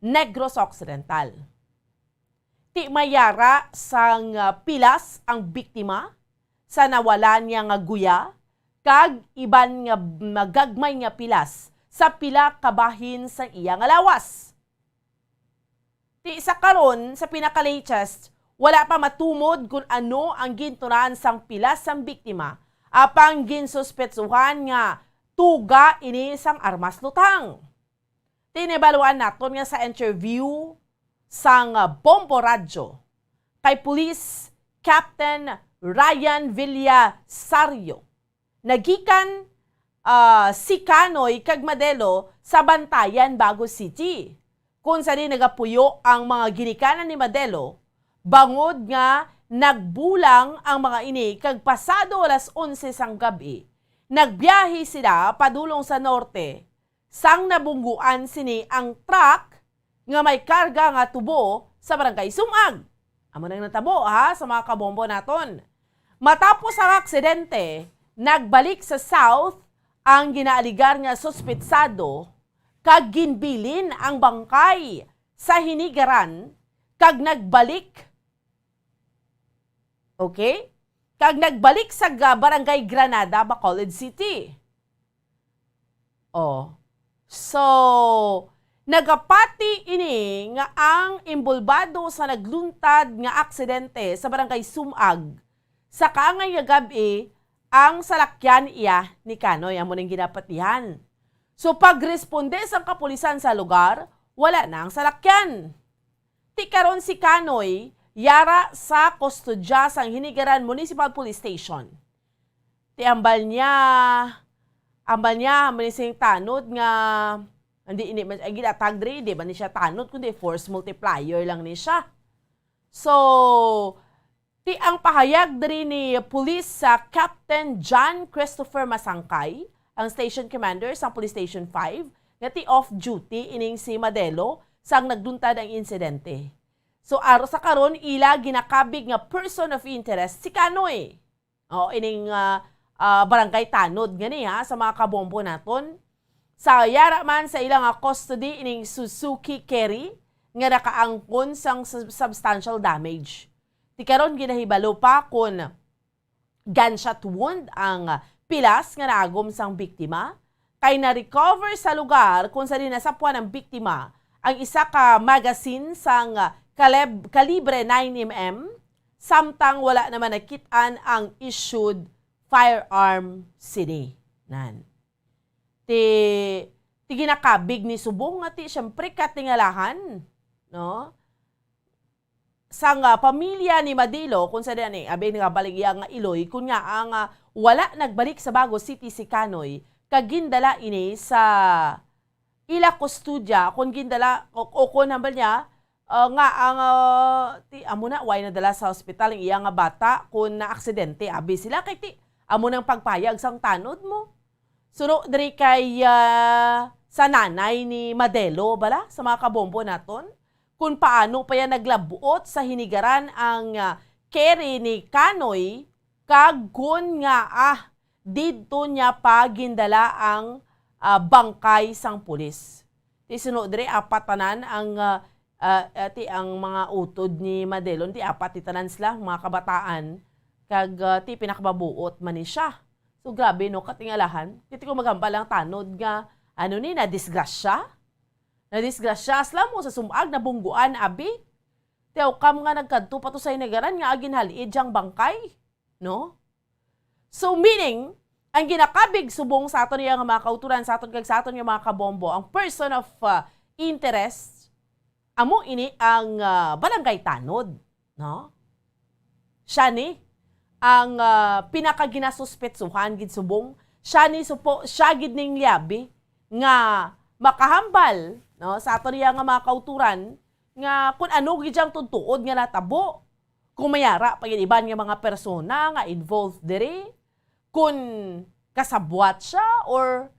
Negros Occidental. Ti may yara sang, ah, pilas ang biktima sa nawala niya nga guya kag iban nga magagmay nga pilas sa pila ka bahin sa iya nga lawas. Ti sa karon, sa pinaka-latest, wala pa matumod kon ano ang ginturan sang pilas sang biktima, apang ginsuspetsuhan nga tuga ini sang armas lutang. Tinibaluan naton nga sa interview sang, ah, Bombo Radyo kay Police Captain Ryan Villasario, nagikan, ah, si Kanoy kag Madelo sa Bantayan, Bago City, kung sa diin nagapuyo ang mga ginikanan ni Madelo, bangod nga nagbulang ang mga ini kag pasado alas onse sang gab-i, nagbiyahe sila padulong sa norte, sang nabungguan sini ang truck nga may karga nga tubo sa Barangay Sumag. Amo nang natabo, ha, sa mga kabombo naton. Matapos ang aksidente, nagbalik sa South ang ginaaligar nga suspetsado kag ginbilin ang bangkay sa Hinigaran kag nagbalik, okay? Kag nagbalik sa ga-, Barangay Granada, Bacolod City. Oh. So, nagapati ini nga ang imbolbado sa nagluntad nga aksidente sa Barangay Sumag sa kaangay nga gab-i ang salakyan iya ni Kanoy, amo ning ginapatihan. So, pagresponde sang kapulisan sa lugar, wala na ang salakyan. Ti karon si Kanoy yara sa kustodya sang Hinigaran Municipal Police Station. Ti ambal niya, ambal niya, ambal niya sing tanod nga, hindi, hindi man, ang ginatag diri, di ba ni siya tanod, kundi force multiplier lang ni siya. So, ti ang pahayag diri ni Police sa Captain John Christopher Masangkay, ang station commander sang Police Station five, nga ti off duty ining si Madelo sang nagluntad ang insidente. So, aro sa karon, ila ginakabig nga person of interest si Kanoy. O, ining, ah, ah, barangay tanod nga ni, ha, sa mga kabombo naton. Sa yara man sa ila nga custody ining Suzuki Carry nga nakaangkon sang sub-, substantial damage. Ti karon ginahibalo pa kon gunshot wound ang pilas nga naagom sang biktima, kay na-recover sa lugar kung sa diin nasapwan ang biktima ang isa ka magazine sang kalib-, kalibre nine M M, samtang wala naman nakit-an ang issued firearm sini. Nan. Ti, ti ginakabig ni subong nga ti, siyempre, katingalahan, no? Sang, ah, pamilya ni Madelo, kung sa diyan, eh, abi, nagabalik iya nga iloy, kun nga ang, ah, wala nagbalik sa Bago City si Kanoy, kag gindala ini sa ila kustodya, kun gindala, o, o kun hambal niya, ah, nga ang, ah, ti, amo na, way nadala sa ospital ang iya nga bata, kun naaksidente, abi sila, kay ti, amo nang pagpayag sang tanod mo. Suno diri kay, ah, sa nanay ni Madelo, bala, sa mga kabombo naton, kung paano pa yan naglabuot sa hinigaran ang, ah, carry ni Kanoy, kag kun nga, ah, didto niya pa gindala ang, ah, bangkay sang pulis. Ti suno diri, apat tanan ang, ah, ah, ah, ti ang mga utod ni Madelo, ti apat ti tanan sila, mga kabataan, kag, ah, ti pinakababuot man ni siya. So, grabe, no, katingalahan. Ti ko maghambal ang tanod nga, ano ni, nadisgrasya? Nadisgrasya, sila mo sa Sumag, nabungguan, abi. Ti how come nga nagkadto pa to sa hinigaran nga aginhal-id diyang bangkay, no? So, meaning, ang ginakabig subong sa aton iya nga mga kauturan, sa aton kag sa aton nga mga kabombo, ang person of, uh, interest, amo ini ang, uh, barangay tanod, no? Siya ni ang, uh, pinakaginasuspetsuhan gid subong. Siya ni supo, siya gid ning liabi nga makahambal, no, sa aton iya nga mga kauturan nga kung ano gid ang tuntuod nga natabo. kung may ara pa gid iban nga mga persona nga involved diri, kung kasabwat siya or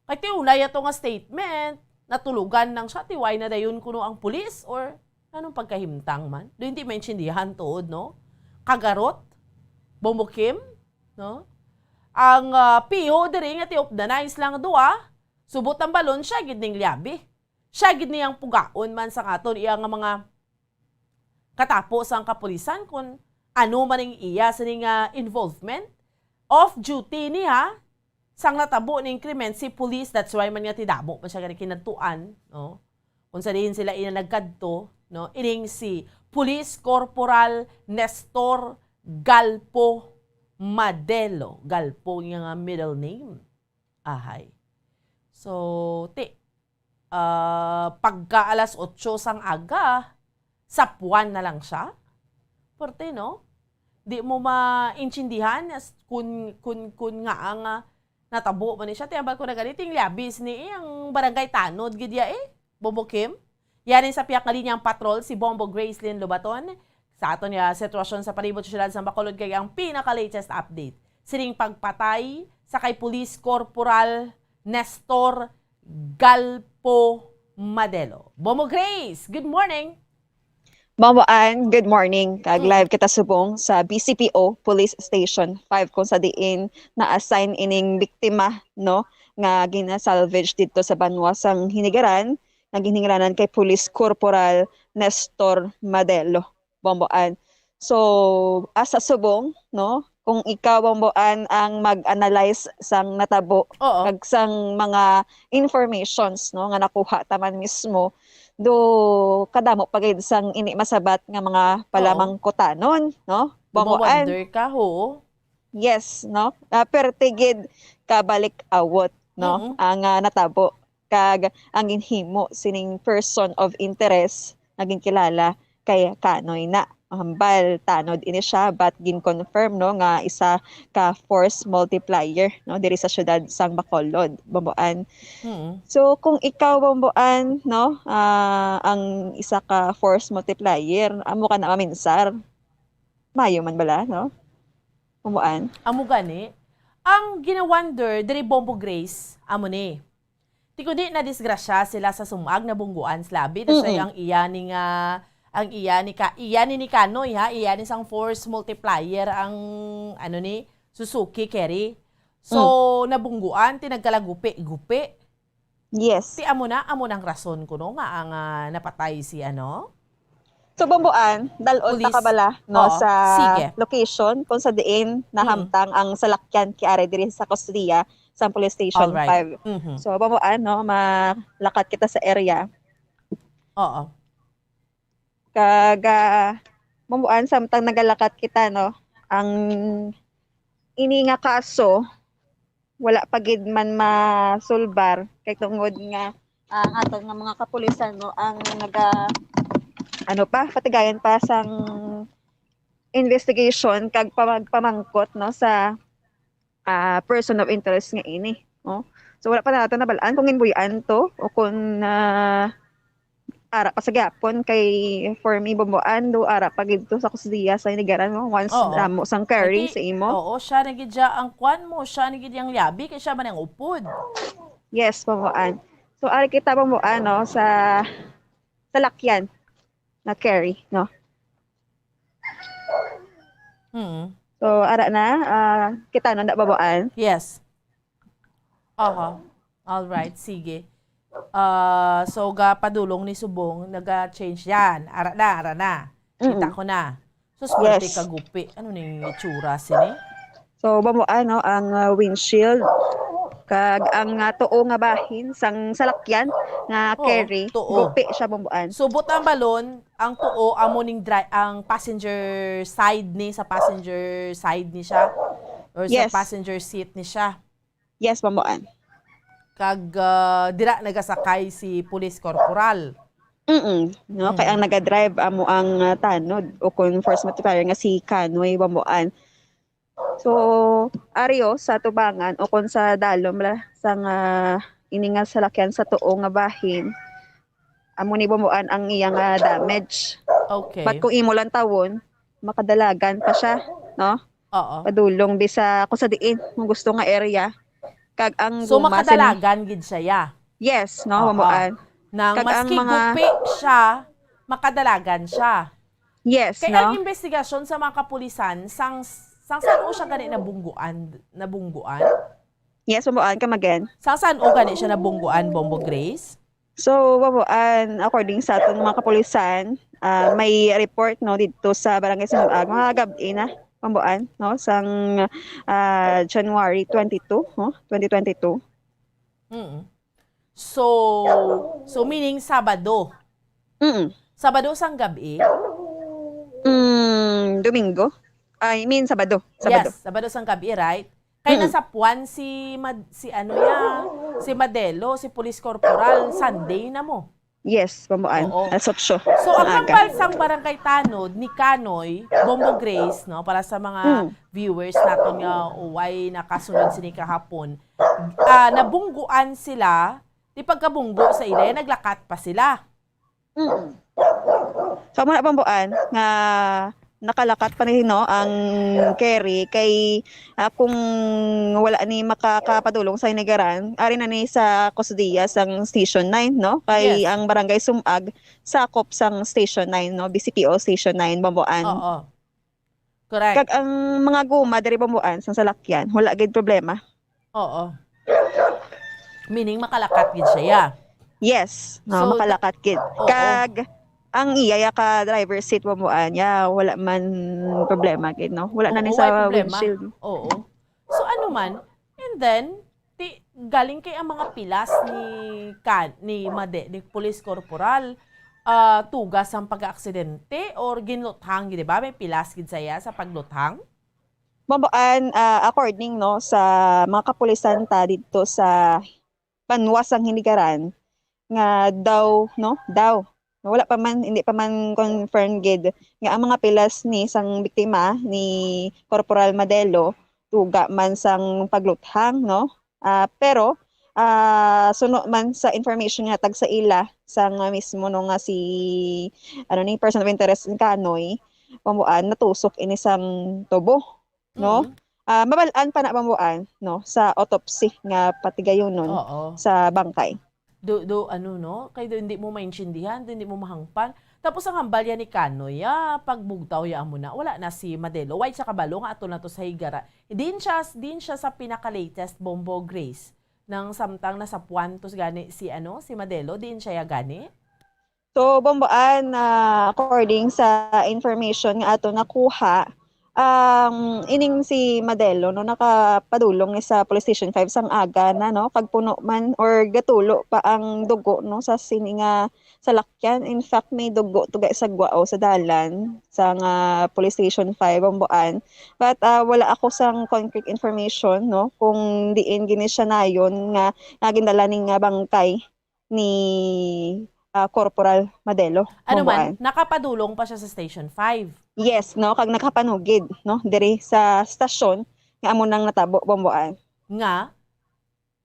kay tiulay ato nga statement, natulugan lang siya, tiway na dayon kuno ang pulis or anong pagkahimtang man? Do hindi maintindihan tuod, no? Kagarot, Bombo Kim, no? Ang ah, piho diri nga tiupdanay silang duha, subot ang balon siya gid ning liabi. Siya gid niyang pugaon man sa aton iya nga mga katapo sang kapulisan kung ano man ang iya sini nga involvement. Off duty niya sang natabo ning krimen si police. That's why man nga tidamo pa siya gani kinadtuan, no? Kung sa diin sila ina nagkadto, no? Ining si Police Corporal Nestor Galpo Madelo. Galpo niya nga middle name. Ahay. So, ti, ah, pagka alas otso sang aga, sapuan na lang siya. Pwerte, no? Di mo maintindihan as kun, kun, kun nga ang ah, natabo man ni siya. Tiyambal ko na ganit, yung liabis ni eh, ang barangay Tanod, gid ya eh. Bombo Kim. Yan sa piyak nga linya ang patrol, si Bombo Gracelyn Lobaton. Sa aton nga sitwasyon sa palibot sa siyudad sa Bacolod kay ang pinaka-latest update sining pagpatay sa kay Police Corporal Nestor Galpo Madelo. Bombo Grace, good morning! Bombo Ann, good morning. Kag Mm. live kita subong sa B C P O Police Station five, kung sa diin na-assign ining biktima, no, nga gina-salvage dito sa banwa sang Hinigaran, nga ginhingalanan kay Police Corporal Nestor Madelo. Bombo Ann. So, asa subong, no? Kung ikaw, Bombo Ann, ang mag-analyze sang natabo Oo. kag sang mga informations, no, nga nakuha ta man mismo, do kadamo pa gid sang ini masabat nga mga Oo. palamangkutanon, no? Bombo Ann. Mawonder ka, ho. Yes, no? Ah, perte gid kabalik-awot, no? Mm-mm. Ang ah, natabo kag ang ginhimo sining person of interest nga ginkilala kay Kanoy na. Hambal tanod ini siya, but gin-confirm, no, nga isa ka force multiplier, no, diri sa siyudad sang Bacolod, Bombo Ann. Mm. So, kung ikaw, Bombo Ann, no, ah, ang isa ka force multiplier, amo ka na maminsar. Mayo man bala, no? Bombo Ann. Amo gani. Ang ginawonder diri, Bombo Grace, amo ni. Ti kundi nadisgrasya sila sa sumag, nabungguan sila, abi. That's why Mm-mm. ang iya ni nga, ang iya ni ka, iya ni ni Kanoy, ha, iya ni sang force multiplier ang, ano ni, Suzuki Carry. So, Mm. nabungguan, ti nagkalagupi-gupi. Yes. Ti amo na, amo nang rason kuno nga ang, ah, napatay si, ano? So, Bombo Ann, dal-on ta Police. ka bala, no, Oo. sa Sige. location kung sa diin Mm. nahamtang ang salakyan kay ari diri sa kustodiya sa Police Station Alright. five. Mhm. So, Bombo Ann, no, malakat kita sa area. Oo. Kag, ah, Bombo Ann, samtang nagalakat kita, no, ang ini nga kaso, wala pa gid man masulbar kay tungod nga ang aton nga mga kapulisan, no, ang naga, ano pa, patigayon pa sang investigation kag pamag-, pamangkot, no, sa, ah, person of interest nga ini, no. So, wala pa nato nabal-an kung ginbuy-an to o kung, ah, ara pa sa gyapon kay for me, Bombo Ann, do ara pa gid to sa kusdiya sa Hinigaran, no? Once Oo. namo sang carry Ay, ti-, sa imo. Oo, siya na gid siya ang kwan mo, siya na gid yang liabi, kay siya man ang upod. Yes, Bombo Ann. So, ari kita, Bombo Ann, no, sa salakyan na carry, no? Mm. So, ara na, ah, kita na, na, Bombo Ann. Yes. Aha. All right, sige. Ah, so, ga padulong ni subong, naga-change yan. Ara na, ara na. Kita Mm. ko na. So, swerte Yes. ka gupi. Ano ning itsura sini? So, Bombo Ann, no, ang, ah, windshield kag ang, ah, tuo nga bahin sang salakyan nga Oo, carry, tuo. gupi siya, Bombo Ann. So, butang balon, ang tuo amo ning dri-, ang passenger side ni, sa passenger side ni siya or sa Yes. passenger seat ni siya. Yes, Bombo Ann. Kag, ah, dira nagasakay si Police Corporal. Mm-mm. No, kay Mm. ang nagadrive amo ang, ah, tanod o kon force multiplier nga si Kanoy, Bombo Ann. So, ari, o, sa tubangan o kon sa dalom la, sang, ah, ini nga salakyan sa tuo nga bahin, amo ni, Bombo Ann, ang iya nga damage. Okay. But kung imo lang tawon, makadalagan pa siya, no? Oo. Padulong bisa kung sa diin, kung gusto nga area. Kag ang So, guma sini, makadalagan gid siya, ya. yes, no, Oo. Bambuan. Nang Kag ang maski mga gupi siya, makadalagan siya. Yes, Kay ang no? investigasyon sa mga kapulisan, sang, sang saan o siya gani nabungguan? Nabungguan? Yes, Bambuan, come again. Sang saan o gani siya nabungguan, Bombo Grace? So, Bambuan, according sa aton mga kapulisan, ah, may report, no, dito sa Barangay Sumag, mga gab-i na, Bambuan, no, sang ah, January twenty-two, no, twenty twenty-two. Mm. So, so meaning Sabado. Mm. Sabado sang gabi? Mm, Domingo. I mean, Sabado. Sabado. Yes, Sabado sang gabi, right? Kay Mm. nasapuan si Mad- si ano ya, si Madelo, si Police Corporal, Sunday na mo. Yes, Bambuan. Oo. Alas otso So, ang ng aga. hambal sang Barangay Tanod ni Kanoy, Bombo Grace, no, para sa mga Hmm. viewers naton nga way nakasunod sini kahapon, ah, nabungguan sila, di pagkabunggo sa ila, naglakat pa sila. Mm. So, amo na, Bambuan, nga nakalakat pa ni, no, ang Kerry kay, ah, kung wala ni makakapadulong sa Hinigaran, ari na ni sa kustodiya sang Station nine, no? Kay Yes. ang Barangay Sumag sakop sang Station nine, no? B C P O Station nine, Bambuan. Oo. Correct. Kag ang mga guma diri, Bambuan, sang salakyan, wala gid problema. Oo. Meaning makalakat gid siya, ya. Yes, no, So, makalakat gid. oo. Kag ang iya ya ka driver seat, Bambuan, ya, wala man problema gid, no? Wala na ni Oo, sa way problema. windshield. Oo. So ano man, and then, ti, galing kay ang mga pilas ni kan ni Made, ni Police Corporal, ah, tugas ang pag-aksidente or ginluthang, di ba? May pilas gid saya sa pagluthang? Bambuan, ah, according, no, sa mga kapulisan ta dito sa banwa sang Hinigaran, nga daw, no, daw, wala pa man, hindi pa man confirm gid nga ang mga pilas ni sang biktima ni Corporal Madelo tuga man sang pagluthang, no? Ah, pero, ah, suno man sa information nga tag sa ila sang mismo, no, nga si, ano ni, person of interest ni Kanoy, Bambuan, natusok ini sang tubo, no? Mm. Ah, mabal-an pa na, Bambuan, no, sa autopsy nga patigayunon Oo. sa bangkay. Do, do, ano, no? Kay do hindi mo maintindihan, do hindi mo mahangpan. Tapos ang hambal ya ni Kanoy, ya, pagbugtaw ya amo na, wala na si Madelo. Why siya kabalo nga ato na to sa Higara? Diin siya, diin siya sa pinaka-latest, Bombo Grace. Nang samtang nasapuan to gani si, ano, si Madelo, diin siya ya gani? So, Bambuan, ah, according sa information nga ato nakuha, um, ining si Madelo, no, nakapadulong ni sa Police Station five sang aga na, no, kag puno man or gatulo pa ang dugo, no, sa sini nga salakyan. In fact, may dugo tuga sa guwao sa dalan sa nga Police Station five, Bambuan. But, ah, wala ako sang concrete information, no, kung diin gini siya nayon nga, nga gindala ning, ah, bangkay ni, ah, Corporal Madelo, Ano man, Bambuan. Nakapadulong pa siya sa Station five. Yes, no, kag nakapanugid, no, diri sa stasyon nga amo nang natabo, Bambuan. Nga?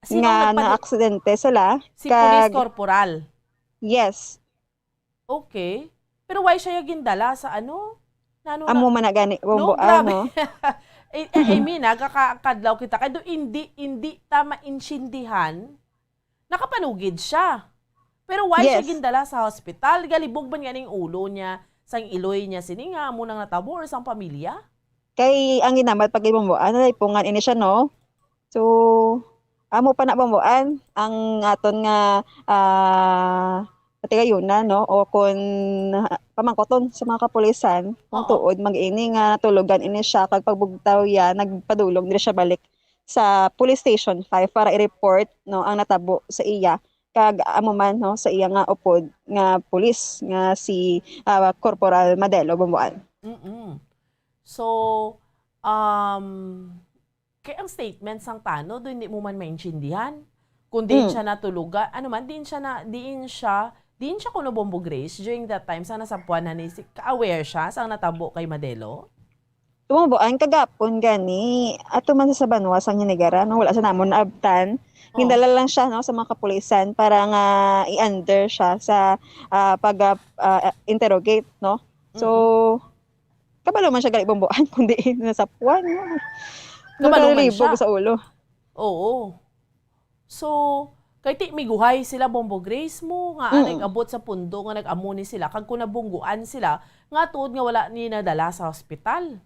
Sino Nga nagpadu- naaksidente sila, Si Police kag Corporal. Yes. Okay. Pero why siya yung gindala sa ano? Nano Amo na? man na gani, No, Bambuan, grabe. no? I, I, I mean, nagkakadlaw kita. Kaya do hindi, hindi ta maintindihan. Nakapanugid siya. Pero why siya Yes. gindala sa hospital? Galibog man ganing ulo niya, sang iloy niya, sini nga, amo nang natabo or sang pamilya? Kay ang ginamat pag Bambuan, nalaipungan ini siya, no? So, amo pa na, Bambuan, ang aton nga, ah, patigayunan, no? O kung, ah, pamangkoton sa mga kapulisan, kung Oo. tuod, mag-ini nga natulugan ini siya, kag pagbugtaw ya, nagpadulong diri siya balik sa Police Station five para i-report, no, ang natabo sa iya. Kag amo man, no, sa iya nga upod nga pulis nga si, ah, Corporal Madelo, Bambuan. Mm-mm. So, um, kay ang statement sang tanod, hindi mo man maintindihan. Kung diin Mm. siya natulugan, ano man, diin siya na, diin siya, diin siya kuno, Bombo Grace, during that time, sa nasapuan na ni, si, ka-aware siya, sa natabo kay Madelo? Bambuan, kagapon gani, ato man sa banwa sang Hinigaran, no? Wala sa namon naabtan. Oh. Gindala lang siya, no, sa mga kapulisan para nga i-under siya sa, ah, pag, ah, ah, interrogate, no? So, Kabalo man siya gali, Bomboan, kundi nasapuan, no? Kabalo man Nakalibog siya. Sa ulo. Oo. So, kay ti miguhay sila, Bombo Grace, mo nga, ah, Mm. nag-abot sa punto nga nag-amo ni sila, kag kung nabungguan sila, nga tuod nga wala ni nadala sa hospital.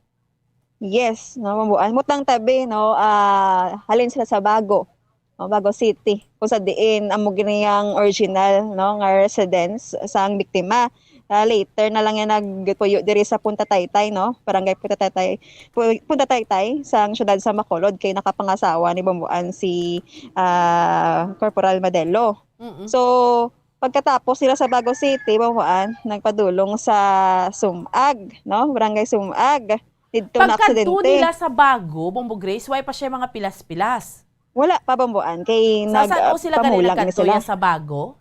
Yes, no, Bomboan. Mutang tabi, no, ah, halin sila sa Bago, no, Bago City, kung sa diin amo gini ang original, no, nga residence sang biktima. Ah, later na lang yan nagpuyo diri sa Punta Taytay, no, Barangay Punta Taytay, Pu-, Punta Taytay, sang siyudad sa Bacolod, kay nakapangasawa ni Bomboan si, ah, Corporal Madelo. Mm-mm. So, pagkatapos nila sa Bago City, Bomboan, nagpadulong sa Sumag, no, Barangay Sumag. Didto na Pagkadto aksidente. Nila sa Bago, Bombo Grace, way pa siya mga pilas-pilas. Wala pa, Bomboan, kay Sa nag-, saan o sila gani pamulang ini nagkadto sila. Ya sa Bago?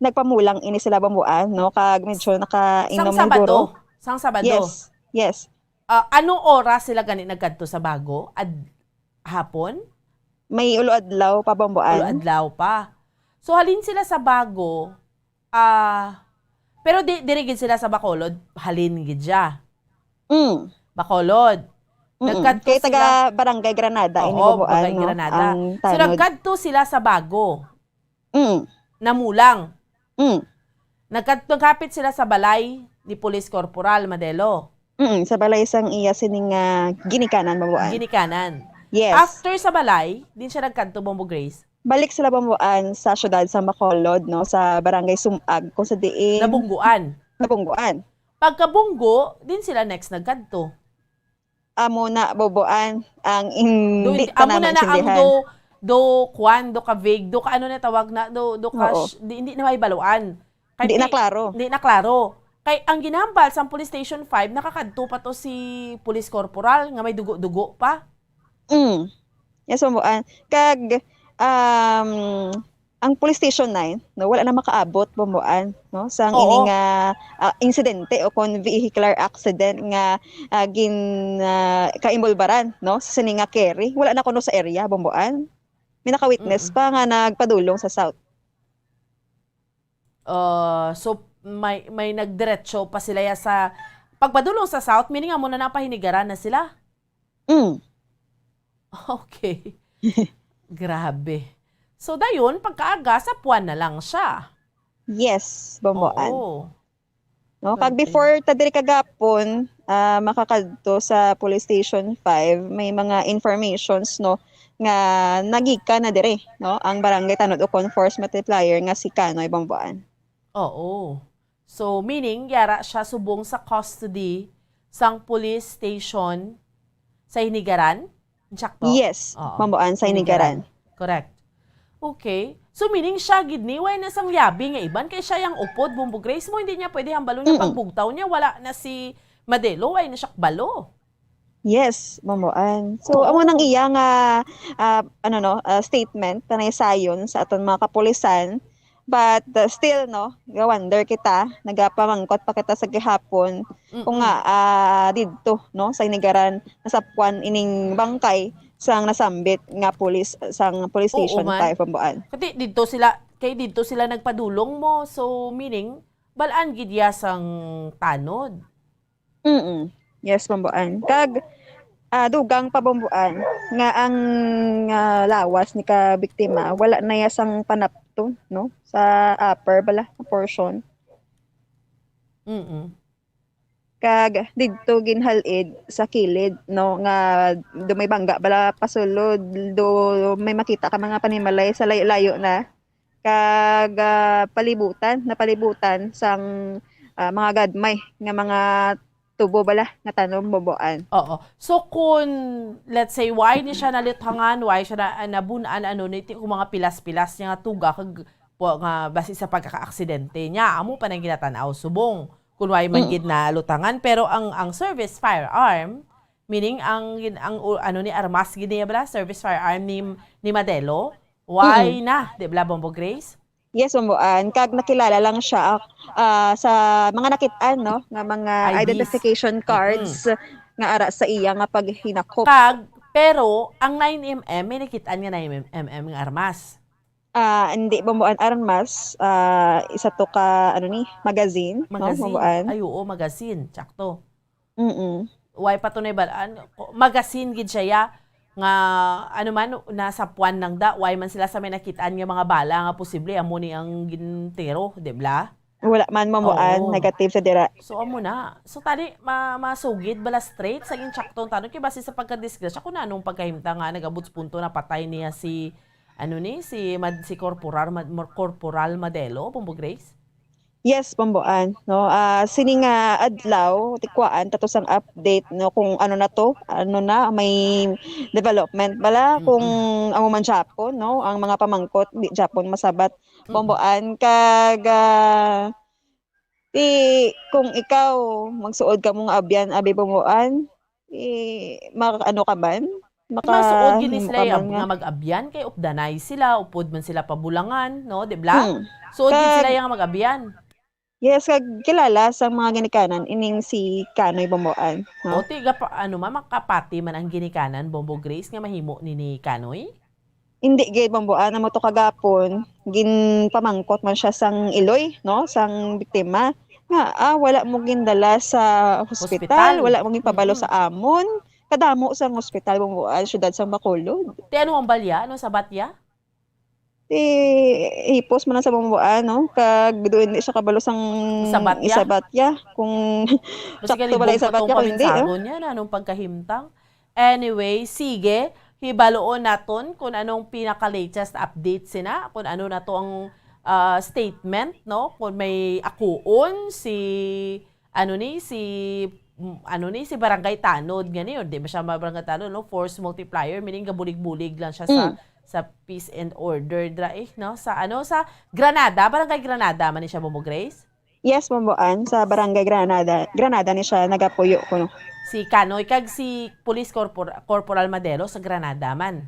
Nagpamulang ini sila, Bomboan, no? Kag medyo Sang nakainom na Sabado? Siguro. Sang Sabado? Yes, yes. Ah, ano oras sila gani nagkadto sa Bago? Ad-, hapon? May ulo adlaw pa, Bomboan. Ulo adlaw pa. So, halin sila sa Bago, ah, pero di, diri gid sila sa Bacolod, halin gid siya. Mm. Bacolod. Mm-mm. Nagkadto Kay sila taga Barangay Granada, ini, Oo, Bomboan, Barangay no? Granada. Ang So, tanod. Nagkadto sila sa Bago. Mm. Namulang. Mm. Nagkadto, nagkapit sila sa balay ni Police Corporal Madelo. Mm, sa balay sang iya sining, ah, ginikanan, Bomboan. Ginikanan. Yes. After sa balay, din siya nagkadto, Bombo Grace? Balik sila, Bomboan, sa siyudad sa Bacolod, no, sa Barangay Sumag, kung sa diin Nabungguan. Nabungguan. Pagkabunggo, din sila next nagkadto. Amo na, Bomboan, ang Do, hindi amo pa na naman na ang sindihan. Do, do, kwan, do ka vague, do ka ano na tawag na, do, do ka Oo. sh-, di, hindi na may baluan. Kay Hindi na ti-, klaro. Hindi na klaro. Kay ang ginhambal sang Police Station five, nakakadto pa to si Police Corporal nga may dugo-dugo pa. Mm. Yes, Bomboan. Kag, um, ang Police Station nine, no, wala na makaabot, Bomboan, no, sang Oo. Ini nga, ah, insidente o kon vehicular accident nga, ah, gin, ah, kaimbolbaran, no, sa sini nga carry. Wala na kuno sa area, Bomboan. May naka-witness Mm-mm. pa nga nagpadulong sa South. Uh, so, may, may nagdiretso pa sila ya sa pagpadulong sa South, meaning amo na napahinigaran na sila? Mm. Okay. Grabe. So, dayon, pagkaaga, sa Puan na lang siya. Yes, Bomboan. Oo. No, kag Okay. before ta diri kagapon, ah, makakadto sa Police Station five, may mga informations, no, nga nagikan na diri, no, ang barangay tanod o kon force multiplier nga si Kanoy, Bomboan. Oo. So, meaning, yara siya subong sa custody sang police station sa Hinigaran? Insakto? Yes, Oo. Bomboan, sa Hinigaran. Hinigaran. Correct. Okay. So, meaning siya gid ni, way na sang liabi nga iban kay siya yang upod, Bombo Grace mo, hindi niya pwede hambalon nga Mm-mm. pagbugtaw niya, wala na si Madelo, way na siya kabalo. Yes, Bomboan. So, Oo. amo nang iya nga, ah, ano, no, ah, statement, panaysayon sa aton mga kapulisan. But, ah, still, no, ga-wonder kita, nagapamangkot pa kita sa gihapon kung Mm-mm. nga, ah, didto, no, sa Hinigaran, nasapwan ining bangkay sang nasambit nga pulis, sang Police Oo Station man. five, Bomboan. Kati didto sila, kay didto sila nagpadulong mo. So, meaning, bal-an gid ya sang tanod. Mm. Yes, Bomboan. Kag, ah, dugang pa, Bomboan, nga ang, ah, lawas ni ka biktima, wala na ya sang panapton, no? Sa upper bala nga portion. Mm. Kag didto ginhal-id sa kilid, no, nga do may bangga bala pasulod, do may makita ka mga panimalay sa layo-layo na. Kag, ah, palibutan, napalibutan sang, ah, mga gagmay nga mga tubo bala nga tanom, Bomboan. Oo. So, kung, let's say, why ni siya nalutangan, why siya na, nabun-an, ano, ni, ti-, kung mga pilas-pilas niya nga tuga, kag, po, nga basi sa pagkakaaksidente niya, amo pa nang ginatan-aw subong kung why man Mm. gid nalutangan. Pero ang, ang service firearm, meaning ang, gin-, ang, u-, ano ni, armas gid niya bala, service firearm ni, ni Madelo, why Mm. na, di bala, Bombo Grace? Yes, Bomboan. Kag nakilala lang siya, ah, sa mga nakit-an, no, nga mga I Ds. Identification Mm-mm. cards nga ara sa iya nga paghinakop. Kag, pero ang nine M M, may nakit-an nga nine M M nga armas. Ah, hindi, Bomboan, armas, ah, isa to ka, ano ni, magazine, no, Magazine? Bomboan. Ay, oo, magazine. Tsakto. Mm-mm. Why pa to na iba-, ano, magazine gid siya ya, nga, ano man, nasa puwan lang da, why man sila sa may nakitaan nga mga bala nga posible, amo ni ang gintiro, di ba? Wala man mamuan, Oo. negative sa dira. So, amo na. So, tani, ma-, masugid bala straight sa insakto nga tanod kay base sa pagkadisgrasya kung anong pagkahimtang nga nag-abot sa punto na patay niya si, ano ni, si Mad-, si Corporal Mad-, Mor-, Corporal Madelo, Bombo Grace? Yes, Bomboan, no? Ah, sini nga adlaw, tikuan, tato sang update, no, kung ano na to, ano na, may development bala, Mm-mm. kung amo man Japon, no, ang mga pamangkot, di Japon masabat, Mm-mm. Bomboan, kag, ah, ti, kung ikaw, magsuod ka mo nga abyan, abi Bomboan, eh, maka-, ano ka man? Masuod gid ni Makahimo sila ka ya-, man nga nga mag-abyan, kay updanay sila, upod man sila pabulangan, no, di bala? Hmm. Suod gid Kag sila ya nga mag-abyan. Yes, kag kilala sa mga ginikanan, ining si Kanoy Bomboan, no? O, ti, gapa-, ano, ma-, makapati man ang ginikanan, Bombo Grace, nga mahimo ni, ni Kanoy? Hindi gid, Bomboan, amo to kagapon, ginpamangkot man siya sang iloy, no, sang biktima, nga, ah, wala mo gindala sa hospital, Hospital. wala mo ginpabalo Mm. sa amon. Kadamo sang hospital, Bomboan, syudad sang Bacolod. Ti, ano ang balya? Ano sa batya? Ti, hipos man lang sa Bomboan, no? Kag duon di siya kabalo sang Isabatya? isabatya, kung Basi sakto bala galibog pa isabatya, tong kung hindi, oh. pabinsagon niya na anong pagkahimtang. Anyway, sige, hibaluon naton kung anong pinaka-latest update sina, kung ano na to ang, ah, statement, no? Kung may akuon si, ano ni, si, mm, ano ni, si Barangay Tanod nga ni, or di ba siya ma-, Barangay Tanod, no? Force multiplier, meaning gabulig-bulig lang siya sa, Mm. sa peace and order, dra, eh, no? Sa, ano, sa Granada, Barangay Granada man ni siya, Bombo Grace? Yes, Bomboan, sa Barangay Granada, Granada ni siya nagapuyo kuno. Si Kanoy kag si Police Corpor-, Corporal Madelo sa Granada man.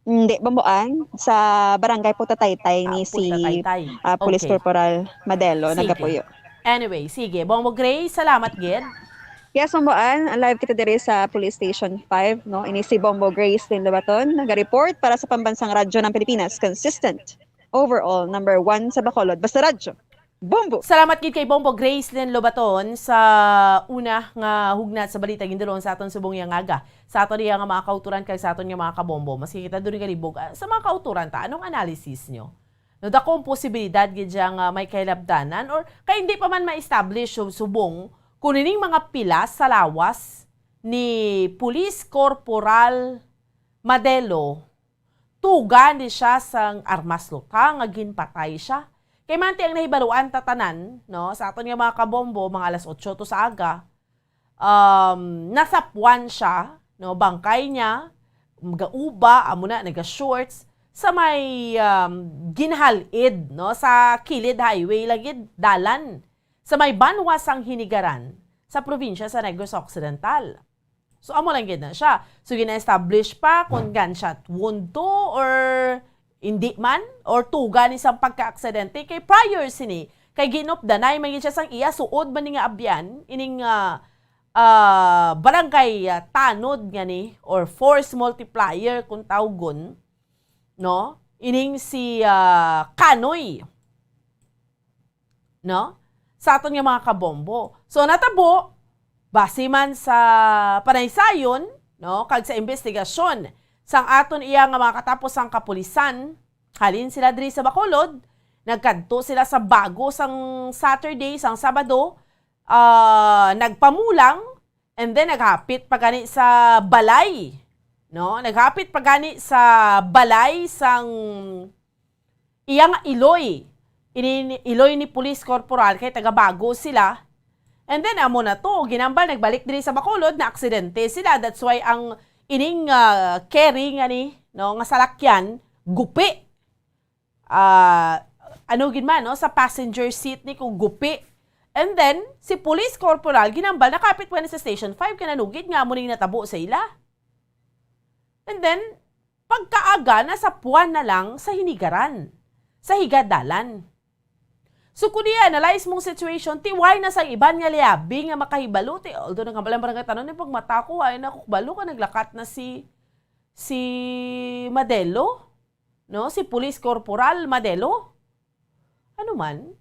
Hindi, Bomboan, sa Barangay Putataytay Ah, ni si, Putataytay. ah, Police Okay. Corporal Madelo Sige. nagapuyo. Anyway, sige. Bombo Grace, salamat gid. Yes, Bomboan, live kita diri sa Police Station five, no? Ini si Bombo Grace Lindobaton, naga-report para sa Pambansang Radyo ng Pilipinas, consistent, overall, number one sa Bacolod. Basta Radyo. Bombo! Salamat gid kay Bombo Gracelyn Lobaton sa una nga hugnat sa balita gindulong sa aton subong nga aga, sa aton iya nga mga kauturan kag sa aton nga mga kabombo. Maski kita diri galibog, ah, sa mga kauturan ta, anong analysis nyo? No, dako ang posibilidad gid siya nga may kahilabdanan or kay hindi pa man ma-establish sub-, subong kung ining mga pilas sa lawas ni Police Corporal Madelo tuga ni siya sang armas luta nga ginpatay siya. Kay manti ang nahibaluan ta tanan, no, sa aton nga mga kabombo, mga alas otso to sa aga, um, nasapwan siya, no, bangkay niya, gauba, amo na, naga-shorts, sa may, um, ginhalid, no, sa kilid highway lagi, dalan, sa may banwa sang Hinigaran, sa probinsya sa Negros Occidental. So, amo lang gid na siya. So, gina-establish pa kung gunshot wound to or hindi man, or tuga ni sang pagka-aksidente. Kay prior sini, kay ginupdanay man gid siya sang iya suod man ni nga abyan, ining, ah, ah, barangay, ah, tanod nga ni, or force multiplier kung tawgon, no? Ining si, ah, Kanoy. No? Sa aton nga mga kabombo. So, natabo, base man sa panaysayon, no, kag sa imbestigasyon sang aton iya nga mga katapusang kapulisan, halin sila diri sa Bacolod, nagkadto sila sa Bago sang Saturday, sang Sabado, ah, nagpamulang, and then naghapit pa gani sa balay, no? Naghapit pa gani sa balay sang iya nga iloy, ini, iloy ni Police Corporal, kay taga Bago sila. And then, amo na to, ginambal, nagbalik diri sa Bacolod, na aksidente sila. That's why ang ining, ah, carry nga ni, no, nga salakyan, gupi. Ah, ano gid man, no, sa passenger seat ni kung gupi. And then, si Police Corporal, ginambal, nakapit pa ni sa Station five, kay nanugid nga amo ning natabo sa ila. And then, pagkaaga, nasapuan na lang sa Hinigaran, sa Higad Dalan. So, kung i-analyze mong situation, ti why na sa iban nga liabi nga makahibalo, ti, although nagkambalang barangay tanong, ni pagmata ko, ay, naku, kabalo ka, naglakat na si, si Madelo, no? Si Police Corporal Madelo. Ano man?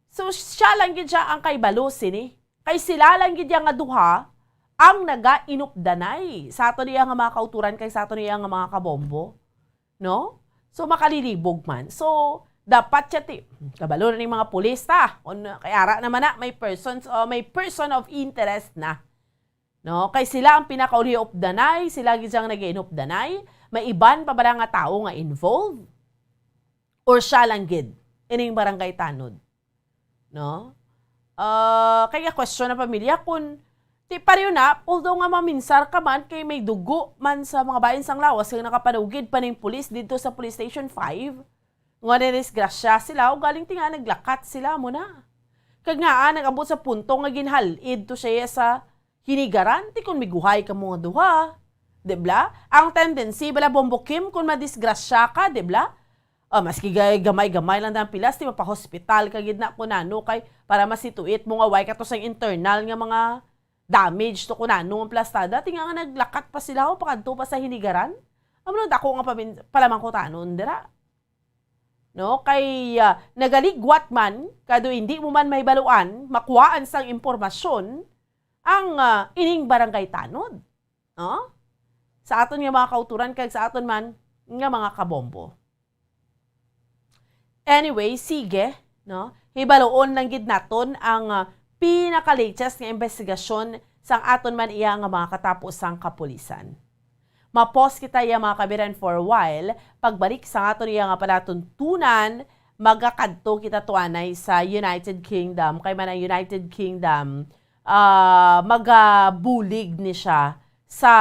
So, siya lang gid siya ang kahibalo sini. Kay sila lang gid yang nga duha ang nagainupdanay sa aton iya nga mga kauturan kag sa aton iya nga mga kabombo, no? So, makalilibog man. So, dapat siya ti-, kabalo na ning mga pulis ta. Kung, kay ara naman na, may persons, o may person of interest na. No? Kay sila ang pinakauli updanay, sila gid ang nag-inupdanay. May iban pa ba nga tawo nga involved? Or siya lang gid, ining barangay tanod? No? Ah, kaya question ng pamilya kung, ti pareho na, although nga maminsar ka man, kay may dugo man sa mga bahin sang lawas, kay nakapanugid pa ning pulis dito sa Police Station five, nga nadisgrasya sila, o galing ti nga naglakat sila mo na. Kag nga, ah, nag-abot sa punto nga ginhalid to siya sa hinigaran, ti kung miguhay ka mo nga duha. Di bala? Ang tendency bala, Bombo Kim, kung madisgrasya ka, di bala? Ah, maski gay gamay-gamay lang ang pilas, ti mapahospital ka gid na kung ano kay para masituit mo nga way ka to sang internal nga mga damage to kung ano ang plastada, ti nga, nga naglakat pa sila o pakadto pa sa hinigaran. Amo lang dako nga pamin-, palamangkutanon dira. No? Kay, ah, nagaligwat man, kado hindi mo man mahibaluan, makuhaan sang impormasyon ang, ah, ining barangay tanod. No? Sa aton nga mga kauturan kag sa aton man nga mga kabombo. Anyway, sige, no? Hibaluon lang gid naton ang, ah, pinaka-latest nga investigasyon sang aton man iya nga mga katapusang kapulisan. Ma-pause kita iya, mga kabiran, for a while. Pagbalik sa aton iya nga palatuntunan, magakadto kita tuanay sa United Kingdom. Kay man ang United Kingdom, ah, magabulig ni siya sa,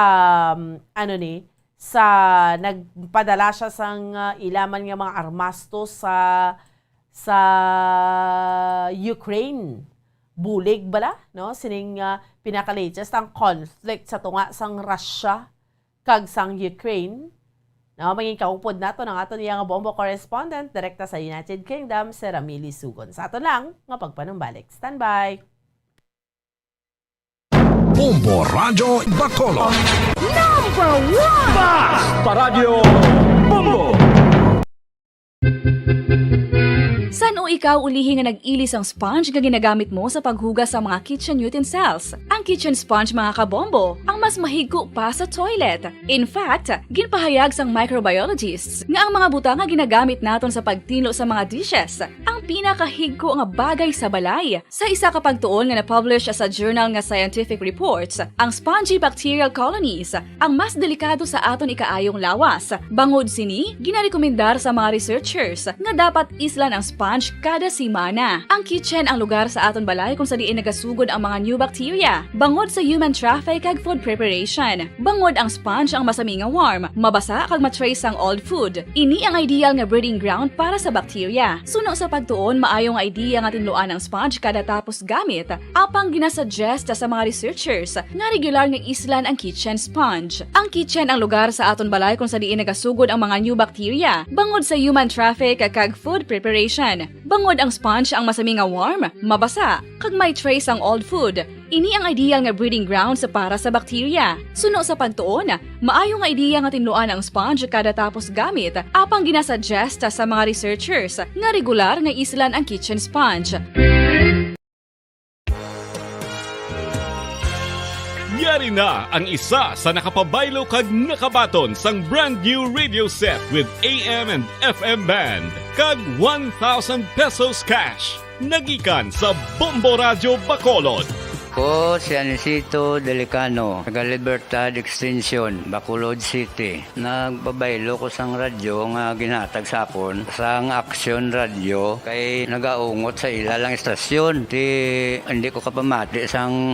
um, ano ni, sa nagpadala siya sang, ah, ila man nga mga armas to sa, sa Ukraine. Bulig bala, no? Sining, ah, pinaka-latest ang conflict sa tunga sang Russia kag sang Ukraine. No, mangin kaupod nato ng aton iya nga bombo correspondent direkta sa United Kingdom, si Ramili Sugon. Sa aton lang nga pagpanumbalik. Standby! Bombo Radyo Bacolod. Number one! Basta Radyo Bombo! San-o ikaw ulihi nga nag-ili sang sponge nga ginagamit mo sa paghugas sa mga kitchen utensils? Ang kitchen sponge, mga kabombo, ang mas mahigko pa sa toilet. In fact, ginpahayag sang microbiologists nga ang mga butang nga ginagamit naton sa pagtinlo sa mga dishes ang pinakahigko nga bagay sa balay. Sa isa ka pagtuon nga na-publish sa journal nga Scientific Reports, ang spongy bacterial colonies ang mas delikado sa aton ikaayong lawas. Bangod sini, ginarekomendar sa mga researchers nga dapat islan ang sponge kada semana. Ang kitchen ang lugar sa aton balay kung sa diin nagasugod ang mga new bacteria. Bangod sa human traffic kag food preparation, bangod ang sponge ang masami nga warm, mabasa kag ma-trace sang old food. Ini ang ideal nga breeding ground para sa bacteria. Suno sa pagtuon, maayo nga idea nga tinluan ang sponge kada tapos gamit, apang ginasuggest sa mga researchers nga regular nga islan ang kitchen sponge. Ang kitchen ang lugar sa aton balay kung sa diin nagasugod ang mga new bacteria, bangod sa human traffic kag food preparation. Bangod ang sponge ang masami nga warm, mabasa, kag may trace ang old food. Ini ang ideal nga breeding grounds para sa bacteria. Suno sa pagtuon, maayo nga ideya nga tinluan ang sponge kada tapos gamit, apang ginasuggest sa mga researchers nga regular nga islan ang kitchen sponge. Yari na ang isa sa nakapabaylo kag nakabaton sang brand new radio set with A M and F M band kag one thousand pesos cash. Nagikan sa Bombo Radyo Bacolod. Ko si Anisito Delicano, taga Libertad Extension, Bacolod City. Nagpabaylo ko sang radyo nga ginhatag sa akon sang Action Radio kay nagaungot sa ila lang istasyon. Ti, hindi ko kapamati sang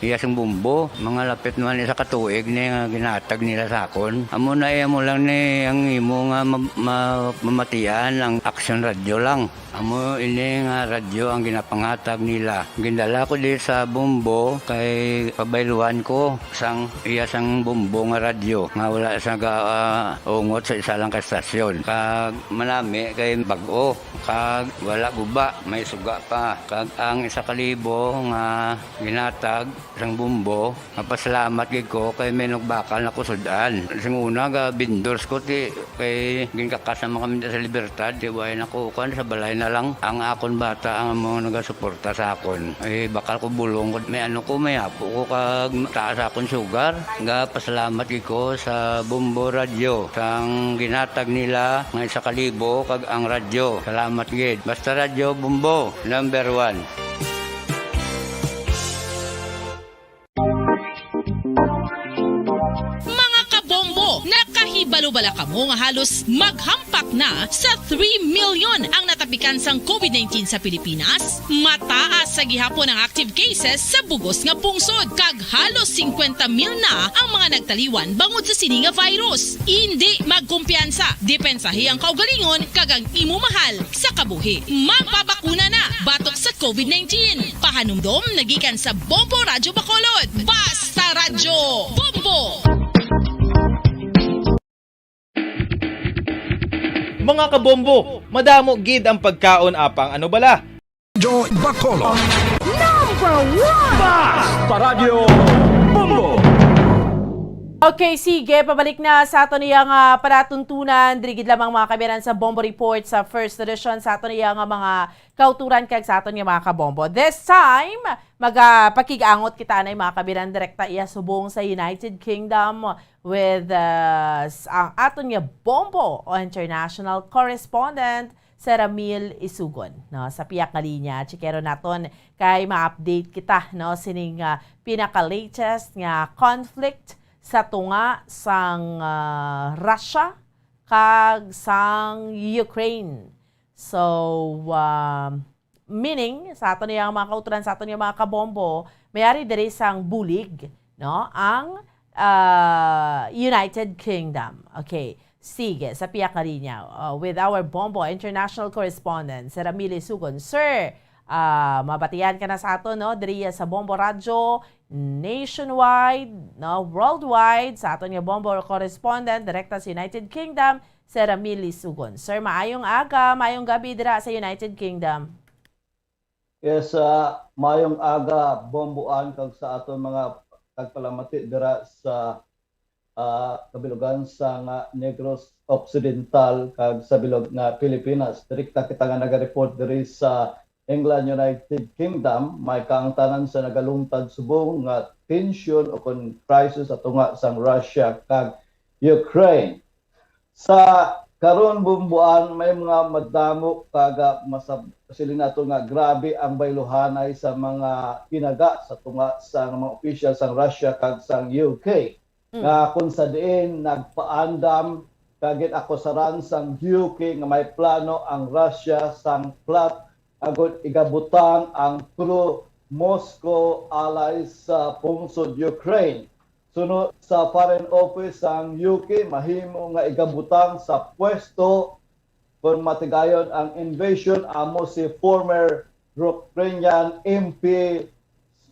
iya sing bumbo. Mga lapit naman isa ka tuig ni nga ginhatag nila sa akon. Amo na, eh, amo lang ni ang imo nga ma-, ma-, mamatian ang Action Radio lang. Amo ini nga radyo ang ginapanghatag nila. Gindala ko di sa bumbo kay pabayluan ko sang iya sang bumbo nga radyo nga wala sa ga-, ah, ungot sa isa lang ka estasyon. Kag manami kay bag-o, kag wala guba, may suga pa. Kag ang isa ka libo nga ginhatag Sang Bombo, mapasalamat gid ko kay may nagbakal na ko sud-an. Sing una, ga vendors ko, ti, kay ginkakas naman kami sa Libertad, ti, way na ko, kuwan, sa balay na lang. Ang akon bata, ang mga nagasuporta sa akon. Eh, bakal ko bulong ko, may ano ko, may apo ko, kag taas akon sugar. Ga pasalamat gid ko sa Bombo Radyo, sang ginhatag nila nga isa ka libo, kag ang radyo. Salamat gid. Basta Radyo Bombo, number one. Mga kabombo, nakahibalo bala kamo nga halos maghampak na sa three million ang natapikan sang covid nineteen sa Pilipinas? Mataas sa gihapon ang active cases sa bugos nga pungsod, kag halos singkwenta mil na ang mga nagtaliwan bangod sa sini nga virus. Indi magkumpiyansa, depensahi ang kaugalingon kag ang imo mahal sa kabuhi. Magpabakuna na batok sa covid nineteen. Pahanumdom nagikan sa Bombo Radyo Bacolod. Basta Radyo Bombo! Mga kabombo, madamo gid ang pagkaon, apang ano bala? Radyo Bacolod. Number one! Basta Radyo Bombo! Okay, sige, pabalik na sa aton iya nga palatuntunan. Diri gid lamang, mga kabiyanan, sa Bombo Report sa First Edition, sa aton iya nga mga kauturan kag sa aton nga mga kabombo. This time, magapakig-angot kita anay, mga kabiyanan, direkta iya subong sa United Kingdom with, uh, s-, ang aton nga Bombo o international correspondent, si Ramil Isugon, no, sa piyak nga linya. Chikero naton kay ma-update kita, no, sining, ah, pinaka-latest nga conflict sa tunga sang, ah, Russia kag sang Ukraine. So, ah, meaning, sa aton yang mga kauturan, sa aton yang mga kabombo, may ari diri sang bulig, no, ang, ah, United Kingdom. Okay. Sige, sa piyak nga linya, uh, with our Bombo international correspondent, si Ramil Isugon. Sir, ah, mabatian ka na sa aton, no? Diri sa Bombo Radyo, nationwide, no? Worldwide, sa aton nga Bombo correspondent, direkta sa United Kingdom, si Ramil Isugon. Sir, maayong aga, maayong gabi dira sa United Kingdom. Yes, ah, maayong aga, Bomboan, kag sa aton mga tagpalamati dira sa, ah, kabilugan sang, ah, Negros Occidental kag sa bilog nga Pilipinas. Direkta kita nga naga-report diri sa England, United Kingdom. May kaangtanan sa nagalungtad subong nga tensyon o kon crisis sa tunga sang Russia kag Ukraine. Sa karon, Bomboan, may mga madamo kag, ah, masab-, siling nato nga grabe ang bayluhanay sa mga pinaga sa tunga sa mga opisyal sang Russia kag sang U K, Mm. nga kung sa diin nagpaandam kag gin-akusaran sang U K nga may plano ang Russia sang plot agud igabutang ang pro-Moscow allies sa pungsod Ukraine. Suno sa Foreign Office sang U K, mahimo nga igabutang sa pwesto kon matigayon ang invasion amo si former Ukrainian M P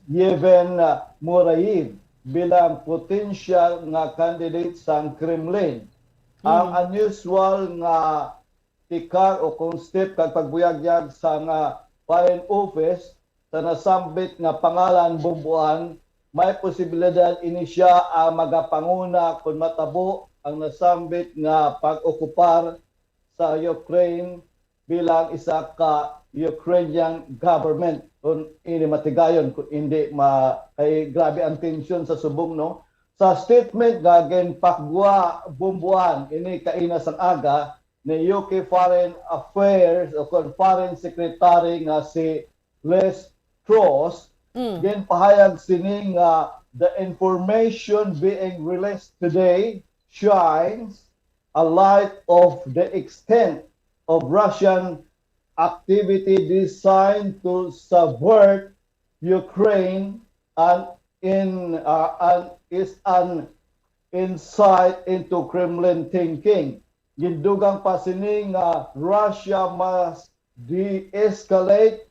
Yevhen Murayev bilang potensyal nga candidate sang Kremlin. Ang Mm. unusual nga tikang o kung step kag pagbuyagyag sa nga Foreign Office sa nasambit nga pangalan, Bomboan, may posibilidad ini sia ang magapanguna kon matabo ang nasambit nga pag-okupar sa Ukraine bilang isa ka Ukrainian government, kung ini matigayon, kung hindi ma-, kay grabe ang tensyon sa subong, no? Sa statement nga ginpakigwa, Bomboan, ini kaina sang aga, ni U K Foreign Affairs o kon Foreign Secretary nga si Liz Truss, Mm. ginpahayag sini nga the information being released today shines a light of the extent of Russian activity designed to subvert Ukraine and in, uh, and is an insight into Kremlin thinking. Gindugang pa sini nga Russia must de-escalate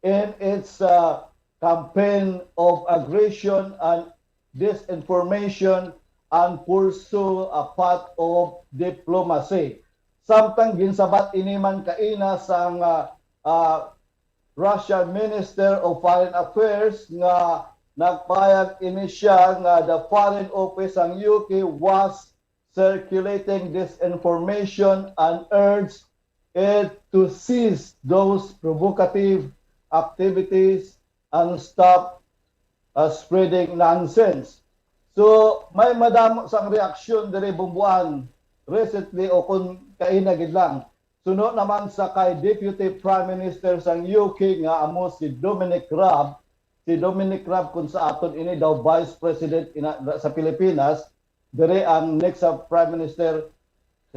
in its, uh, campaign of aggression and disinformation and pursue a path of diplomacy. Samtang ginsabat ini man kaina sang, uh, uh, Russian Minister of Foreign Affairs nga nagpahayag ini siya nga the Foreign Office sang U K was circulating disinformation and urged it to cease those provocative activities and stop uh, spreading nonsense. So, may madamo sang reaksyon diri, Bumbuan, recently o kung kaina gid lang. Suno naman sa kay Deputy Prime Minister sang U K nga amo si Dominic Raab, si Dominic Raab kung sa aton ini daw Vice President ina, sa Pilipinas, diri ang next sa Prime Minister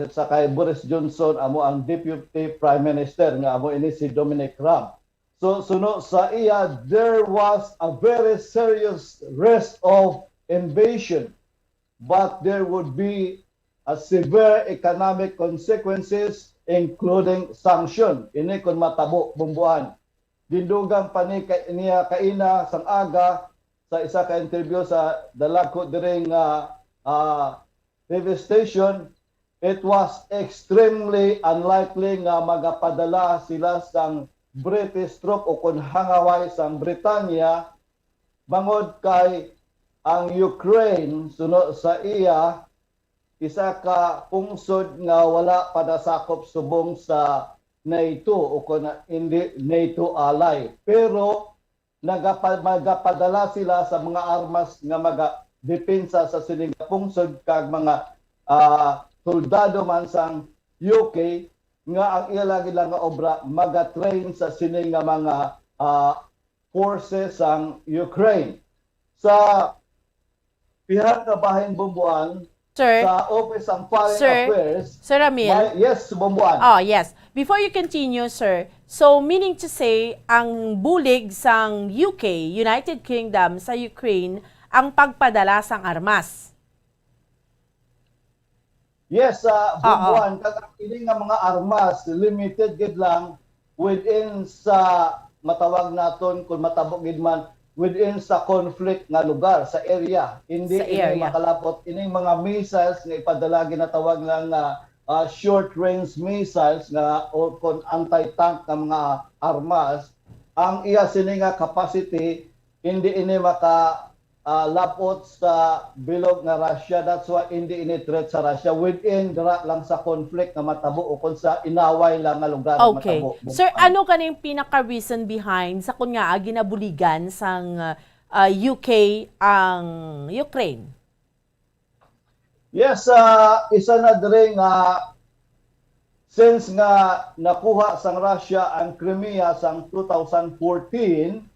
sa kay Boris Johnson amo ang Deputy Prime Minister nga amo ini si Dominic Raab. So, suno sa iya, there was a very serious risk of invasion, but there would be a severe economic consequences, including sanction. Ini kon matabo, Bumbuan. Gindugang pa ni ka-, niya kaina sang aga sa isa ka interview sa dalagko diri nga, ah, T V station, it was extremely unlikely nga magapadala sila sang British troop o kon hangaway sang Britanya, bangod kay ang Ukraine, suno sa iya, isa ka pungsod nga wala pa nasakop subong sa NATO o kon hindi NATO ally. Pero nagapa-, magapadala sila sa mga armas nga magadepensa sa sining pungsod kag mga, ah, soldado man sang U K nga ang ila gid lang nga obra magatrain sa sini nga mga, ah, forces sang Ukraine. Sa pihak nga bahin, Bumbuan, Sir, sa Office of Foreign Sir, Affairs, Sir Ramil. may, yes, Bumbuan. Oh, yes. Before you continue, sir, so meaning to say, ang bulig sang U K, United Kingdom, sa Ukraine, ang pagpadala sang armas. Yes, uh, Oo. Bumbuan, kag ang ini nga mga armas, limited gid lang within sa matawag naton kung matabo gid man within sa conflict nga lugar, sa area. Hindi Sa ini area. Makalapot ining mga missiles nga ipadala, ginatawag lang nga, ah, short range missiles nga o kon anti-tank nga mga armas. Ang iya sini nga capacity, hindi ini maka, ah, lapot sa bilog nga Russia. That's why hindi ini threat sa Russia within dira lang sa conflict nga matabo o kung sa inaway lang nga lugar nga Okay. Matabo. Sir, ano kaning pinaka-reason behind sa kun nga ginabuligan sang, ah, U K ang Ukraine? Yes, ah, isa na diri nga since nga nakuha sang Russia ang Crimea sang two thousand fourteen,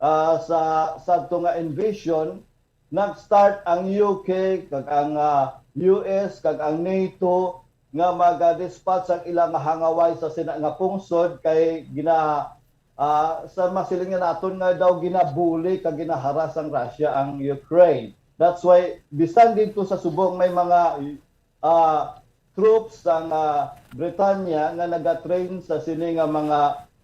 ah, sa sadto nga invasion, nag-start ang U K kag ang, ah, U S kag ang NATO nga maga-dispatch ang ilang hangaway sa sina nga pungsod kay gina, ah, sa masiling nga naton nga daw ginabuli kag ginaharas ang Russia ang Ukraine. That's why bisan dito sa subong may mga, ah, troops ang, ah, Britanya nga nagatrain sa sini nga mga,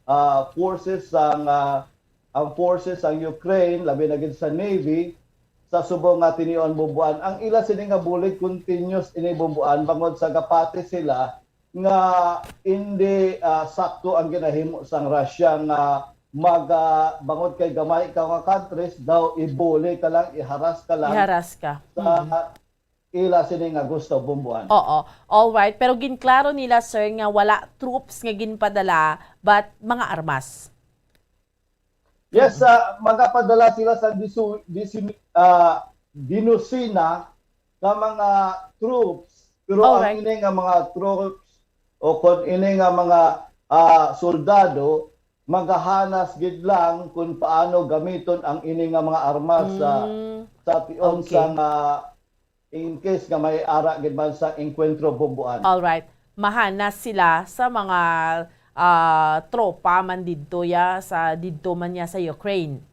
ah, forces sang, ah, ang forces sang Ukraine, labi na gid sa Navy, sa subong nga tinion, Bumbuan. Ang ila sini nga bulig continuous ini, Bumbuan, bangod sa gapati sila nga hindi, ah, sakto ang ginahimo sang Russia nga mag, ah, bangod kay gamay ka nga countries daw, ibuli ka lang, iharas ka lang Iharas ka. sa ila sini nga gusto, Bumbuan. Oo. All right. Pero ginklaro nila, sir, nga wala troops nga ginpadala, but mga armas. Yes, ah, magapadala sila sa disu, disin, ah, dinusina ka mga troops, pero Alright. Ang ini nga mga troops o kon ini nga mga, ah, soldado, magahanas gid lang kung paano gamiton ang ini nga mga armas sa, Mm, sa tion okay. Sa nga, in case nga may ara gid man sa engkwentro, Bumbuan. All right. Mahanas sila sa mga, ah, tropa man didto ya, sa didto man niya sa Ukraine.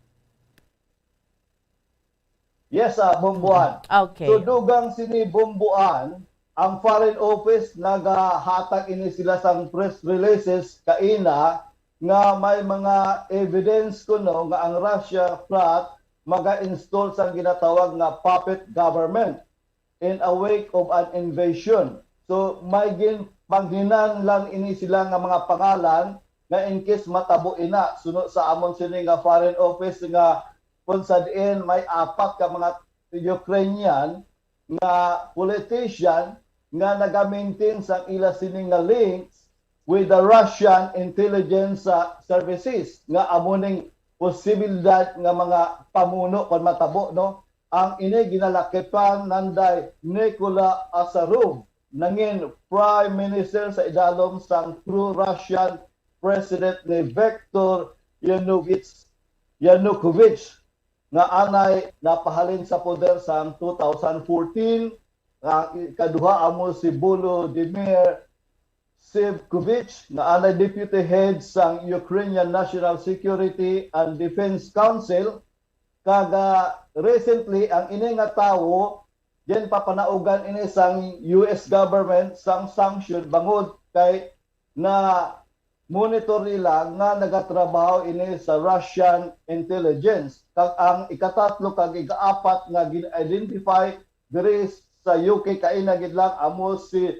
Yes, ah, Bumbuan. Okay. So, dugang sini, Bumbuan, ang Foreign Office nagahatag ini sila sang press releases kaina nga may mga evidence kuno nga ang Russia plot maga-install sang ginatawag nga puppet government in a wake of an invasion. So, may ginpanghinanlan ini sila nga mga pangalan nga in case matabo ina, suno sa amon sini nga Foreign Office nga kung sa diin may apat ka mga Ukrainian nga politician nga nagamaintain sang ila sini nga links with the Russian intelligence, ah, services, nga amo ning posibilidad nga mga pamuno kon matabo, no? Ang ini ginalakipan nanday Nikola Azarov, nangin prime minister sa idalom sang pro-Russian president ni Viktor Yanukovych, Yanukovych, nga anay napahalin sa poder sang two thousand fourteen. Ang ikaduha amo si Volodymyr Shevkovich, nga anay deputy head sang Ukrainian National Security and Defense Council. Kag, ah, recently, ang ini nga tawo, ginpapanaugan ini sang U S government sang sanction bangod kay na monitor nila nga nagatrabaho ini sa Russian intelligence. Kag ang ikatatlo kag ikaapat nga gin-identify diri sa U K kaina gid lang amo si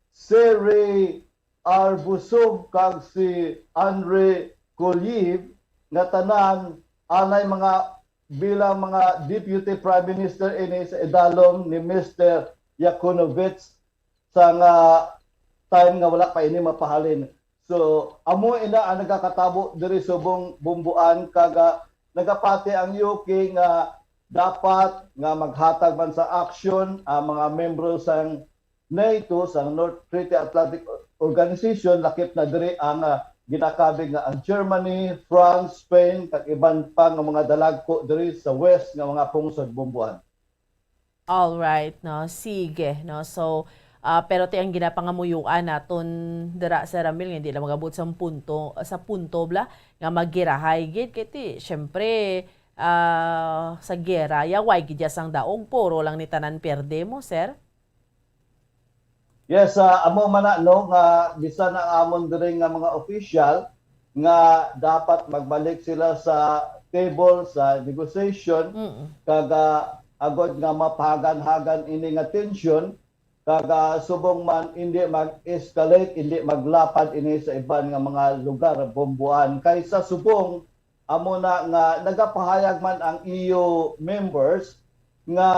Sergei Arbuzov kag si Andrei Kulyev, nga tanan anay mga, bilang mga deputy prime minister ini sa idalom ni Mister Yakunovich sa nga time nga wala pa ini mapahalin. So, amo ina ang nagakatabo diri subong Bumbuan, kag, ah, nagapati ang U K nga dapat nga maghatag man sa aksyon ang mga membro sang NATO, sang North Treaty Atlantic Organization, lakip na diri ang, ah, ginakabig nga ang Germany, France, Spain, kag iban pa nga mga dalagko diri sa West nga mga pungsod, Bumbuan. All right, no. Sige, no. So, ah, pero ti ang ginapangamuyuan naton dira sa Ramil nga hindi lang magabot sa punto, sa punto bla nga magirahay gid kay ti syempre, ah, sa gera ya way gid ya sang daog, puro lang ni tanan perde mo, sir. Yes, ah, amo man na, no, nga bisan ang amon diri nga mga official nga dapat magbalik sila sa table sa negotiation, Mm. kag, ah, agod nga mapahagan-hagan ini nga tensyon, kag, ah, subong man hindi mag-escalate, hindi maglapad ini sa iban nga mga lugar, Bumbuan. Kay sa subong, amo na nga nagapahayag man ang E U members nga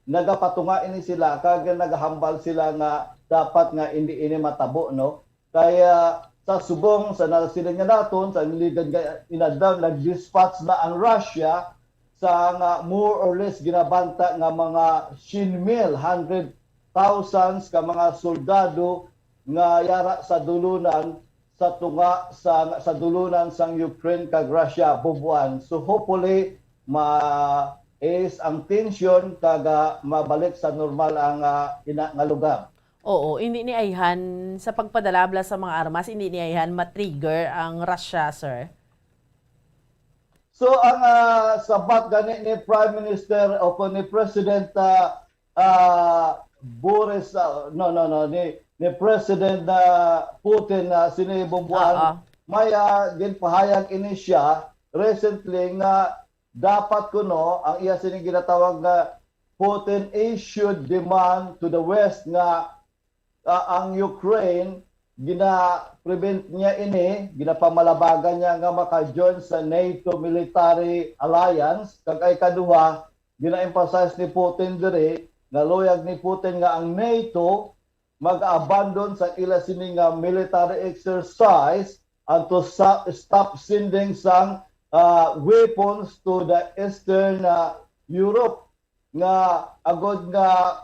nagapatunga ini sila, kag nagahambal sila nga dapat nga hindi ini matabo, no? Kaya sa subong sa nasiling nga naton, sa ligan nga inadlaw, nag-dispatch na ang Russia sa nga more or less ginabanta nga mga siyam mil, hundred thousands ka mga soldado nga yara sa dulunan, sa tunga sa, sa dulunan sang Ukraine kag Russia, Bumbuan. So hopefully, ma-ease ang tensyon kag, ah, mabalik sa normal ang, ah, ina nga lugar. Oo, hindi ni ayhan sa pagpadala bla sa mga armas, hindi ni ayhan ma-trigger ang Russia, sir. So ang, ah, sabat gani ni Prime Minister o kon ni President, ah, ah, Boris, ah, no, no, no, ni, ni President, ah, Putin, ah, sini Bumbuan, Oo. May, ah, ginpahayag ini siya recently nga dapat kuno ang iya sini ginatawag nga Putin issued demand to the West nga, ah, ang Ukraine gina-prevent niya ini, ginapamalabagan niya nga maka-join sa NATO military alliance, kag ay kaduha, gina-emphasize ni Putin diri nga luyag ni Putin nga ang NATO mag-abandon sa ila sini nga military exercise and to sa- stop sending sang, ah, weapons to the Eastern, ah, Europe, nga agod nga,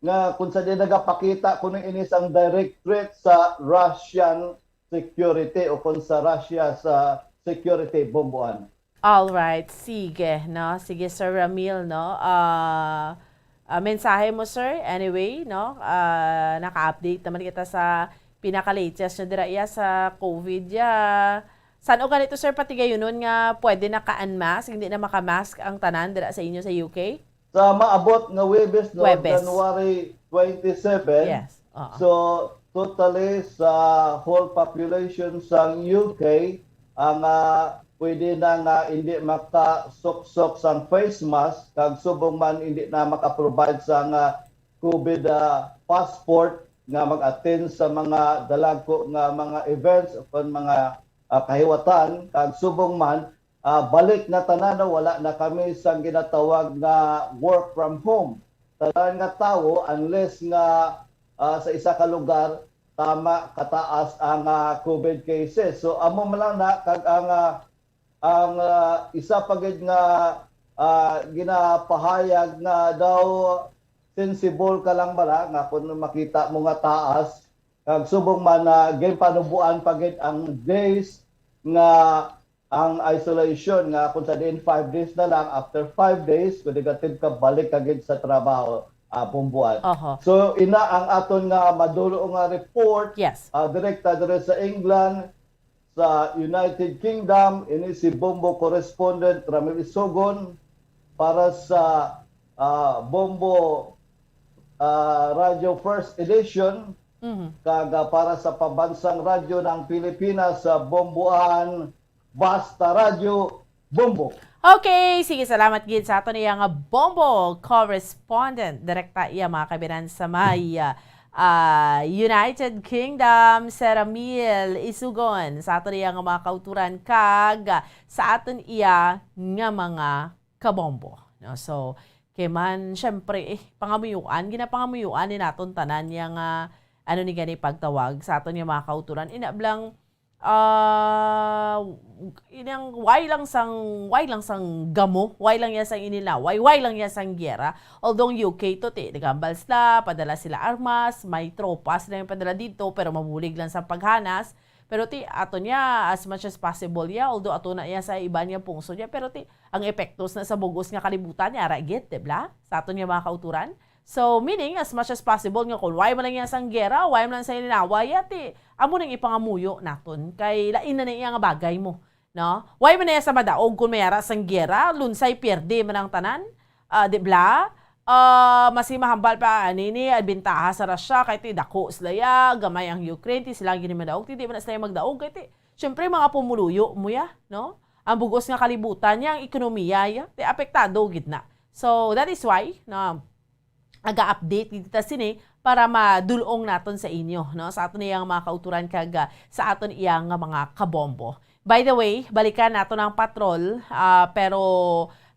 nga kung sa di nagapakita kuno ini sang direct threat sa Russian security o kung sa Russia sa security, Bumbuan. All right, sige, no? Sige, Sir Ramil, no? Ah, ah, mensahe mo, sir? Anyway, no? Ah, naka-update naman kita sa pinaka-latest na dira iya sa COVID ya. San-o ganito, sir, pati gayunon nga pwede naka-unmask, hindi na maka-mask ang tanan dira sa inyo sa U K? Sa maabot nga Huwebes, no, Huwebes. January twenty-seven. Yes. Oo. So, totally sa whole population sang U K, ang, ah, pwede na nga hindi makasuksok sang face mask, kag subong man hindi na makaprovide sang, ah, COVID, ah, passport nga mag-attend sa mga dalagko nga mga events o kon mga, ah, kahiwatan, kag subong man ah, balik na tanan, no? Wala na kami sang ginatawag nga work from home. Tanan nga tawo, unless nga, ah, sa isa ka lugar, tama kataas ang, ah, COVID cases. So, amo man lang na, kag ang, ah, ang, ah, isa pa gid nga, ah, ginapahayag nga daw sensible ka lang bala nga kung makita mo nga taas, kag subong man na ginpanubuan pa gid ang days nga ang isolation, nga kung sa diin five days na lang, after five days, kung negative ka, balik ka gid sa trabaho, ah, Bomboan. Oho. So, ina ang aton nga madulo nga report, Yes. ah, direkta diri sa England, sa United Kingdom, ini si Bombo correspondent Ramil Isogon para sa, ah, Bombo, ah, Radio First Edition, Mhm. kag, ah, para sa Pambansang Radyo ng Pilipinas, sa Bomboan, Basta Radyo, Bombo. Okay, sige, salamat gid sa aton iya nga Bombo correspondent. Direkta iya, mga kabinan, sa may, ah, ah, United Kingdom, Sir Ramil Isugon, sa aton iya nga mga kauturan kag sa aton iya nga mga kabombo. No? So, kay man, syempre, eh, pangamuyuan, ginapangamuyuan ni naton tanan niya nga, ano ni gani pagtawag sa aton nga mga kauturan. Ina blang, ah, inang way lang sang, way lang sang gamo, way lang ya sang inilaway, way lang ya sang giyera. Although ang U K to, ti, nagambal sila, padala sila armas, may tropa sila yung padala dito, pero mabulig lang sa paghanas. Pero ti, ato niya, as much as possible ya, although ato na ya sa iba niya pungso niya, pero ti, ang epektos na sa bugos nga kalibutan niya, ara gid, di bla? Sa aton nga mga kauturan. So, meaning, as much as possible, nga kung why man lang yan sang gera, why man lang sa inilaway, ya, ti, amo nang ipangamuyo naton. Kay lain na na iya nga bagay mo. No? Why man na iya sa madaog kung may ara sang gera, lunsay pierde man ang tanan? Ah, di bla? Ah, mas mahambal pa, ani ni, ang bintaha sa Russia, kay ti dako sila ya, gamay ang Ukraine, ti sila ang gini madaog, ti di man na sila magdaog, kay ti, syempre, mga pumuluyo mo ya, no? Ang bugos nga kalibutan niya, ang ekonomiya ya, ti apektado gid na. So, that is why, na, aga-update dito ta sini para madulong naton sa inyo, no? Sa aton iyang mga kauturan kag, ah, sa aton iyang nga mga kabombo. By the way, balikan nato ang patrol, ah, pero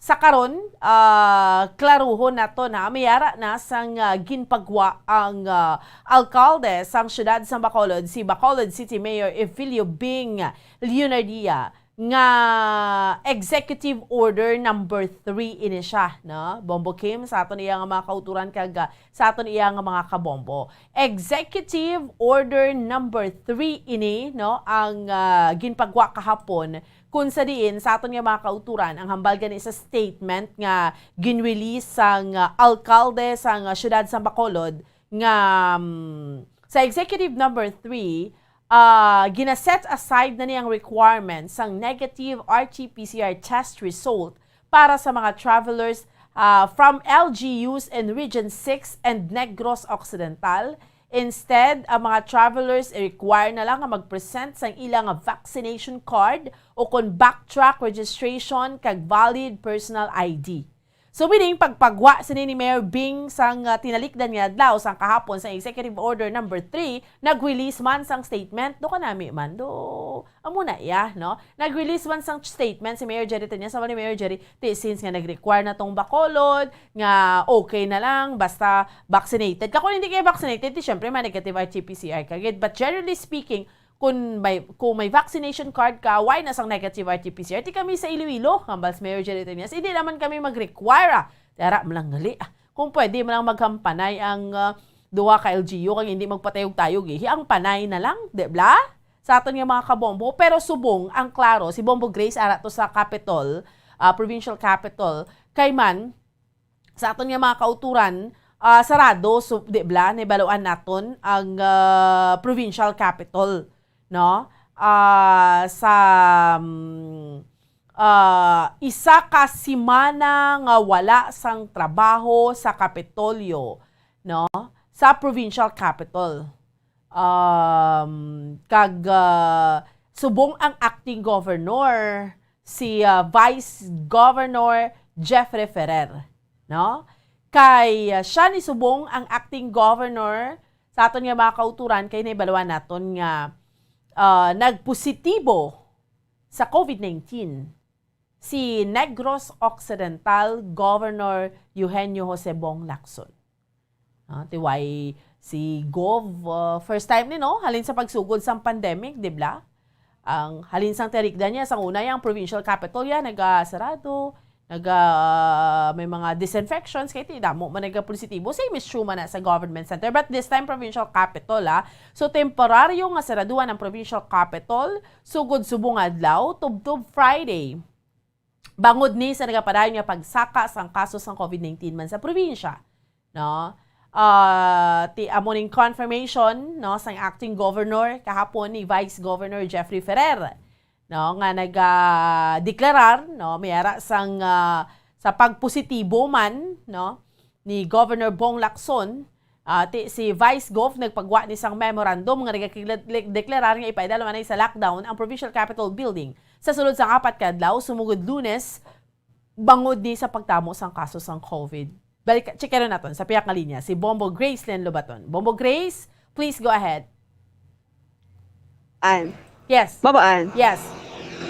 sa karon, ah, klaruhon nato na may ara na sang, ah, ginpagwa ang, ah, alkalde sang siyudad sa Bacolod, si Bacolod City Mayor Evelio Bing Leonardia, nga Executive Order number three ini siya, no? Bombo Kim, sa aton iya nga mga kauturan kag, ah, sa aton iya nga mga kabombo. Executive Order number three ini, no, ang, ah, ginpagwa kahapon, kung sa diin sa aton nga mga kauturan ang hambal gani sa statement nga ginrelease sang, ah, alkalde sang, ah, siyudad sang Bacolod nga, mm, sa Executive number three, ah, gina-set aside na niyang requirement sang negative R T P C R test result para sa mga travelers, ah, from L G Us in Region six and Negros Occidental. Instead, ang mga travelers i-require na lang nga mag-present sang ilang vaccination card o kon backtrack registration kag valid personal I D. So, meaning, pagpagwa sini ni Mayor Bing sang, ah, tinalikdan nga adlaw sang kahapon sa Executive Order number three, nag-release man sang statement, do kanami man, do, amo na iya, no? Nag-release man sang statement si Mayor Jerry Tanya, sa ni Mayor Jerry, ti, since nga nag-require na tong Bacolod, nga okay na lang, basta vaccinated ka. Kung hindi kayo vaccinated, di syempre, may negative R T P C R ka gid. But generally speaking, kung may, kung may vaccination card ka, why na sang negative R T P C R? Ti kami sa Iloilo, hambal si Mayor Jerry Tanya, hindi naman kami mag-require, ah. Tara, malangali, ah. Kung pwede, malang maghampanay ang, ah, duha ka L G U, kag hindi magpatayog-tayog, eh. Ang panay na lang, di bla? Sa aton nga mga kabombo. Pero subong, ang klaro, si Bombo Grace, ara to sa Capitol, ah, provincial capitol, kay man, sa aton nga mga kauturan, ah, sarado, so, di bla, nahibaluan naton ang, ah, provincial capitol, no? Ah, sa, mm, ah, isa ka semana nga wala sang trabaho sa Kapitolyo, no? Sa provincial capitol. Um, kag, ah, subong ang acting governor, si, ah, Vice Governor Jeffrey Ferrer, no? Kay, ah, siya ni subong ang acting governor sa aton nga mga kauturan, kay nahibaluan naton nga, ah, nagpositibo sa COVID nineteen. si Negros Occidental Governor Eugenio Jose Bong Lacson. Ah, ti why si Gov, ah, first time ni, no? Halin sa pagsugod sang pandemic, di ba? Ang halin sang tarigda niya, sang una, ang provincial capitol ya, nagasarado, naga, may mga disinfections, kay ti damo man nagapositibo. Same issue man na sa government center, but this time, provincial capitol, ah. So, temporaryo nga saraduan ang provincial capitol, sugod subong adlaw, tubtob Friday. Bangod ni sa nagapadayon nga pagsaka sang kaso sang covid nineteen man sa probinsya, no? Ah, ti amo ning confirmation, no, sang acting governor kahapon ni Vice Governor Jeffrey Ferrer, no, nga nagadeklarar, no, may ara sang, ah, sa pagpositibo man, no, ni Governor Bong Lacson, ah, ti, si Vice Gov nagpagwa ni sang memorandum nga nagadeklarar nga ipaidalom anay sa lockdown ang Provincial Capitol Building sa sulod sang apat ka adlaw sumugod Lunes, bangod ni sa pagtamo sang kaso sang covid. Balik, checkeron naton sa pihak nga linya si Bombo Grace Len Lobaton. Bombo Grace, please go ahead. An. Yes. Mabuan. Yes.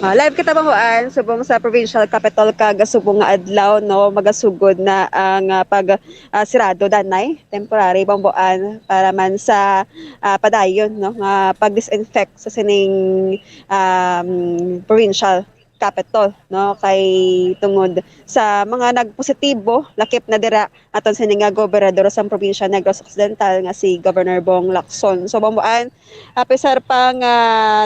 Ah, live kita, Mabuan, subong sa provincial capital kag subong nga adlaw, no, magasugod na ang, ah, pag, ah, sirado danay, temporary, Mabuan, para man sa, ah, padayon, no, nga pag-disinfect sa sining, um, provincial capital, no, kay tungod sa mga nagpositibo, lakip na dira aton sini nga gobernador sang probinsya Negros Occidental nga si Governor Bong Lacson. So, Mabuan, apisar pa nga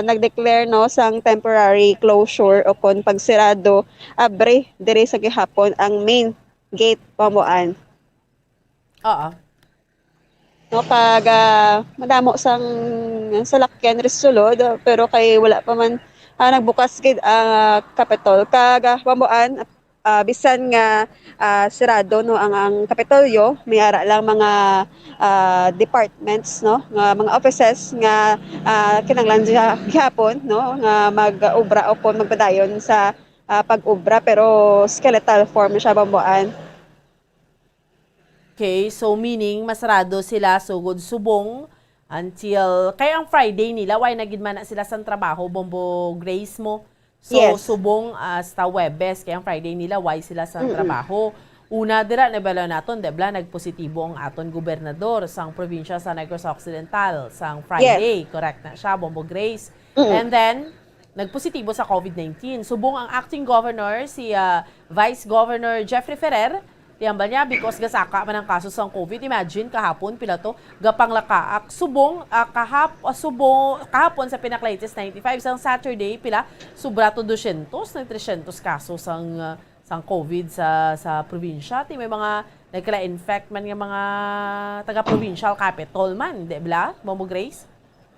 nag-declare, no, sang temporary closure o kon pagsirado, abre diri sa gihapon ang main gate, Mabuan. Oo. No, kag, ah, madamo sang salakyan diri sa sulod, pero kay wala pa man, ah, nagbukas gid ang, ah, Capitol. Kag, ah, Mabuan, ah, bisan nga, ah, sirado, no, ang, ang Kapitolyo, may ara lang mga, ah, departments, no, nga mga offices nga, ah, kinahanglan siya gihapon, no, nga mag-obra o kon magpadayon sa, ah, pag-obra, pero skeletal form siya, Mabuan. Okay, so meaning masarado sila sugod subong until, kay ang Friday nila, wala na gid man na sila sang trabaho, Bombo Grace mo. So, yes, subong hasta Huwebes, kay ang Friday nila, wala sila sang, mm-mm, trabaho. Una dira, nabalo naton, di ba, nagpositibo ang aton gobernador sang probinsya sa Negros Occidental sang, yes, Friday. Correct na siya, Bombo Grace. Mm-mm. And then, nagpositibo sa covid nineteen. Subong ang acting governor, si, ah, Vice Governor Jeffrey Ferrer, ti hambal niya, because gasaka man ang kaso sang covid. Imagine, kahapon, pila to, gapanglakaak. Subong, ah, kahap-, ah, subo-, kahapon sa pinaka-latest, ninety-five. Sang Saturday, pila? Sobra to dosyentos, nag tresyentos kaso sang, ah, sang covid sa, sa probinsya. Ti may mga nagkala-infect man nga mga taga-provincial capital man, di ba, Bombo Grace?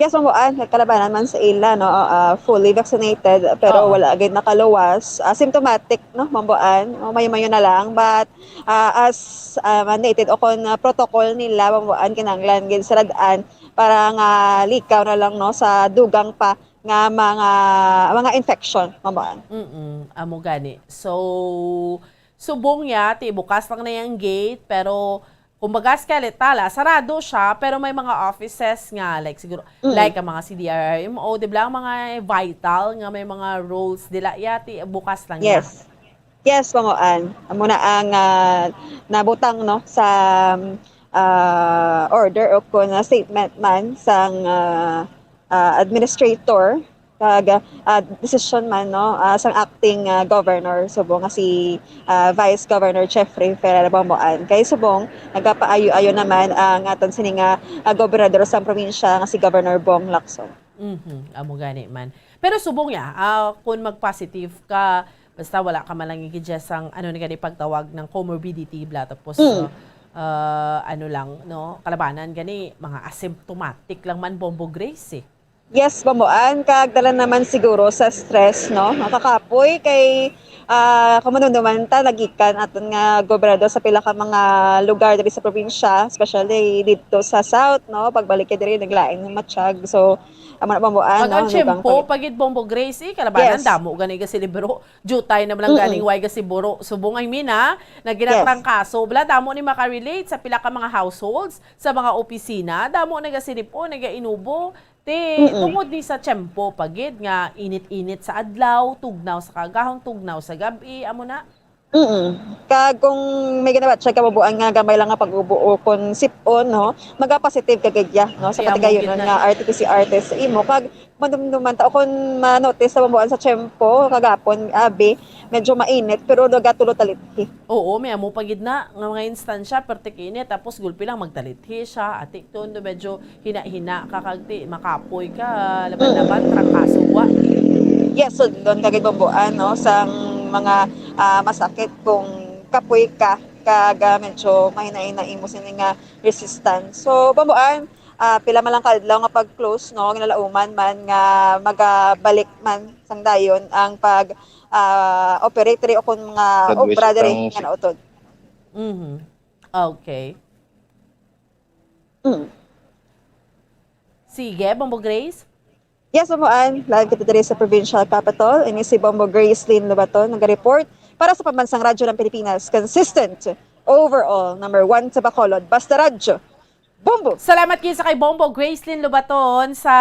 Yes, Mabuan, nagkalabanan man sa ila, no, ah, fully vaccinated, pero, oo, wala gid nakaluwas. Ah, symptomatic, no, Mabuan, o mayo-mayo na lang. But, ah, as, ah, mandated o kon, ah, protocol nila, Mabuan, kinahanglan gid sirad-an para nga likaw na lang, no, sa dugang pa nga mga, mga infection, Mabuan. Mm, amo gani. So, subong ya, ti bukas lang na yang gate, pero kumbaga, skeletal, ah, sarado siya, pero may mga offices nga, like, siguro, mm, like, ang mga C D R R M O, di ba, ang mga vital nga may mga roles dila, yati, bukas lang niya. Yes. Yes, Mabuan. Amo na ang, ah, nabutang, no, sa, ah, order o kon, ah, statement man sang, ah, ah, administrator. Kag, ah, desisyon man, no, ah, sang acting, ah, governor subong nga si, ah, Vice Governor Jeffrey Ferrer Bomboan. Kay subong nagapaayo-ayo naman ang aton sini nga, ah, gobernador sang probinsya nga si Governor Bong Lacson. Mhm, amo gani man. Pero subong ya, ah, kung mag-positive ka, basta wala ka man lang gid sang, ano ni gani pagtawag ng comorbidity, bla, tapos, mm, ah, ah, ano lang, no, kalabanan gani, mga asymptomatic lang man, Bombo Grace, eh. Yes, Bomboan, kag dala naman siguro sa stress, no? Nakakapoy kay, ah, kung manumduman ta, nagikan aton nga gobernador sa pila ka mga lugar diri sa probinsya, especially dito sa South, no? Pagbalik kay diri, naglain ng matsyag. So, amo na, Bomboan, no? Ang tiyempo, pagid, Bombo Grace, eh, kalabanan, yes, damo gani gasilibro. Jutay na man lang, mm-mm, ganing way gasiburo. Subong, I mean, ha? Yes. Naginatrangkaso. Bala, damo ni makarelate sa pila ka mga households, sa mga opisina. Damo nagasilip-on, nagainubo. Ti, Mm-mm. tungod ni sa tiyempo pa gid nga init-init sa adlaw, tugnaw sa kaagahon, tugnaw sa gab-i, amo na. Mm. Kag kung may ginabatyag ka, Bambuan, nga gamay lang nga pag-ubo o kon sip-on, no, maga-positive ka gid ya, no, sa Kaya mo patigayon gid na. nga R T P C R test sa imo. Kag madumduman ta, o kon ma-notice sa, Bambuan, sa tiyempo kagapon, abi, medyo mainit, pero nagatulo talithi. Oo, may amo pa gid na nga mga instansya, perti ka init, tapos gulpi lang magtalithi siya, ati, tundo medyo hina-hina ka kag ti makapoy ka, laban-laban, trangkaso, wa. Yes, sudlon ka gid, Bambuan, no, sang mga, ah, masakit kung kapoy ka, kag, ah, medyo mahina-hina imo sini nga resistance. So, Bambuan, ah, pila man lang ka adlaw nga pag-close, no, ginalauman man nga magabalik man sang dayon ang pag, ah, operate diri o kon mga Graduation obra diri from nga nautod. Mhm. Okay. Mm. Sige, Bombo Grace? Yes, Bombo Ann. Live kita diri sa provincial capital. Ini si Bombo Grace Lynn Lobaton, naga-report para sa Pambansang Radyo ng Pilipinas. Consistent, overall, number one sa Bacolod. Basta Radyo. Bombo! Salamat kayo sa kay Bombo Grace Lynn Lobaton sa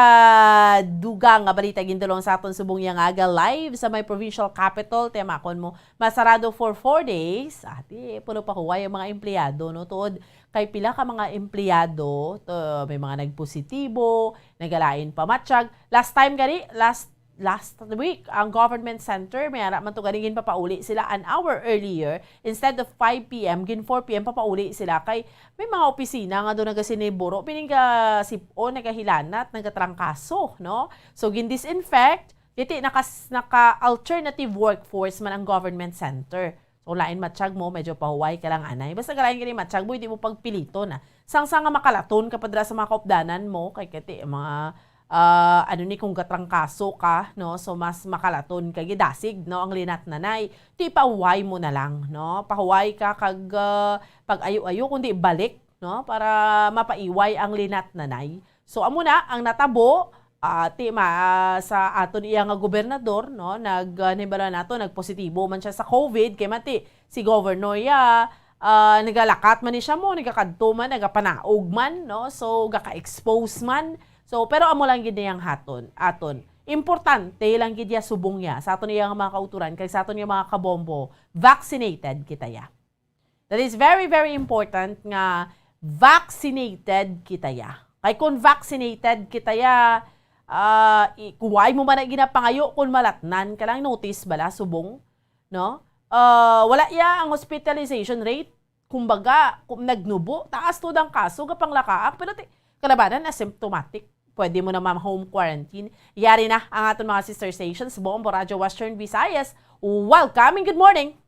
dugang nga balita gindulong sa aton subong yang aga live sa may provincial capital. Tiyamakon mo, masarado for four days. Ati, puno pa huway ang mga empleyado, no? Tuod kay pila ka mga empleyado, to, may mga nagpositibo, nagalain pa matsyag. Last time gani, last last week, ang government center, may ara man to gani, ginpapauli sila an hour earlier. Instead of five P M, gin four P M papauli sila. Kay may mga opisina nga do nagasiniburo, pining ga sip-on, nagahilanat, nagatrangkaso, no? So, gin-disinfect, kiti nakas-, naka-alternative workforce man ang government center. So, lain matsyag mo, medyo pahuway ka lang, anay. Basta galain ka ni matsyag mo, hindi mo pagpiliton, ah. Sang-sang nga makalaton ka pa dira sa mga kaupdanan mo, kay kati, mga, ah, ano ni, kung gatrangkaso ka, no? So, mas makalaton ka, gidasig, no? Ang linat nanay, ti pahuway mo na lang, no? Pahuway ka kag, ah, pag-ayo-ayo, kundi balik, no? Para mapaiway ang linat nanay. So, amo na ang natabo, ah, ti ma-, sa aton iya nga gobernador, no, nag, ah, nahibalo nato, nagpositibo man siya sa COVID, kay mati si Governor ya, ah, nagalakat man ni siya mo, nagakadto man, nagapanaog man, no, so gaka-expose man. So, pero amo lang gid niyang haton, aton. Importante lang gid ya subong ya sa aton iya nga mga kauturan, kag sa aton iya mga kabombo, vaccinated kita ya. That is very, very important nga vaccinated kita ya. Kay kung vaccinated kita ya, ah, i-, kuway mo man ang ginapangayo kung malatnan ka lang, notice bala, subong, no? Ah, wala ya ang hospitalization rate. Kumbaga, kung nagnubo, taas to ang kaso, gapanglakaak, pero ti-, kalabanan, asymptomatic. Pwede mo na ma-home quarantine. Yari na ang aton mga sister stations, Bombo Radyo Western Visayas. Welcome and good morning!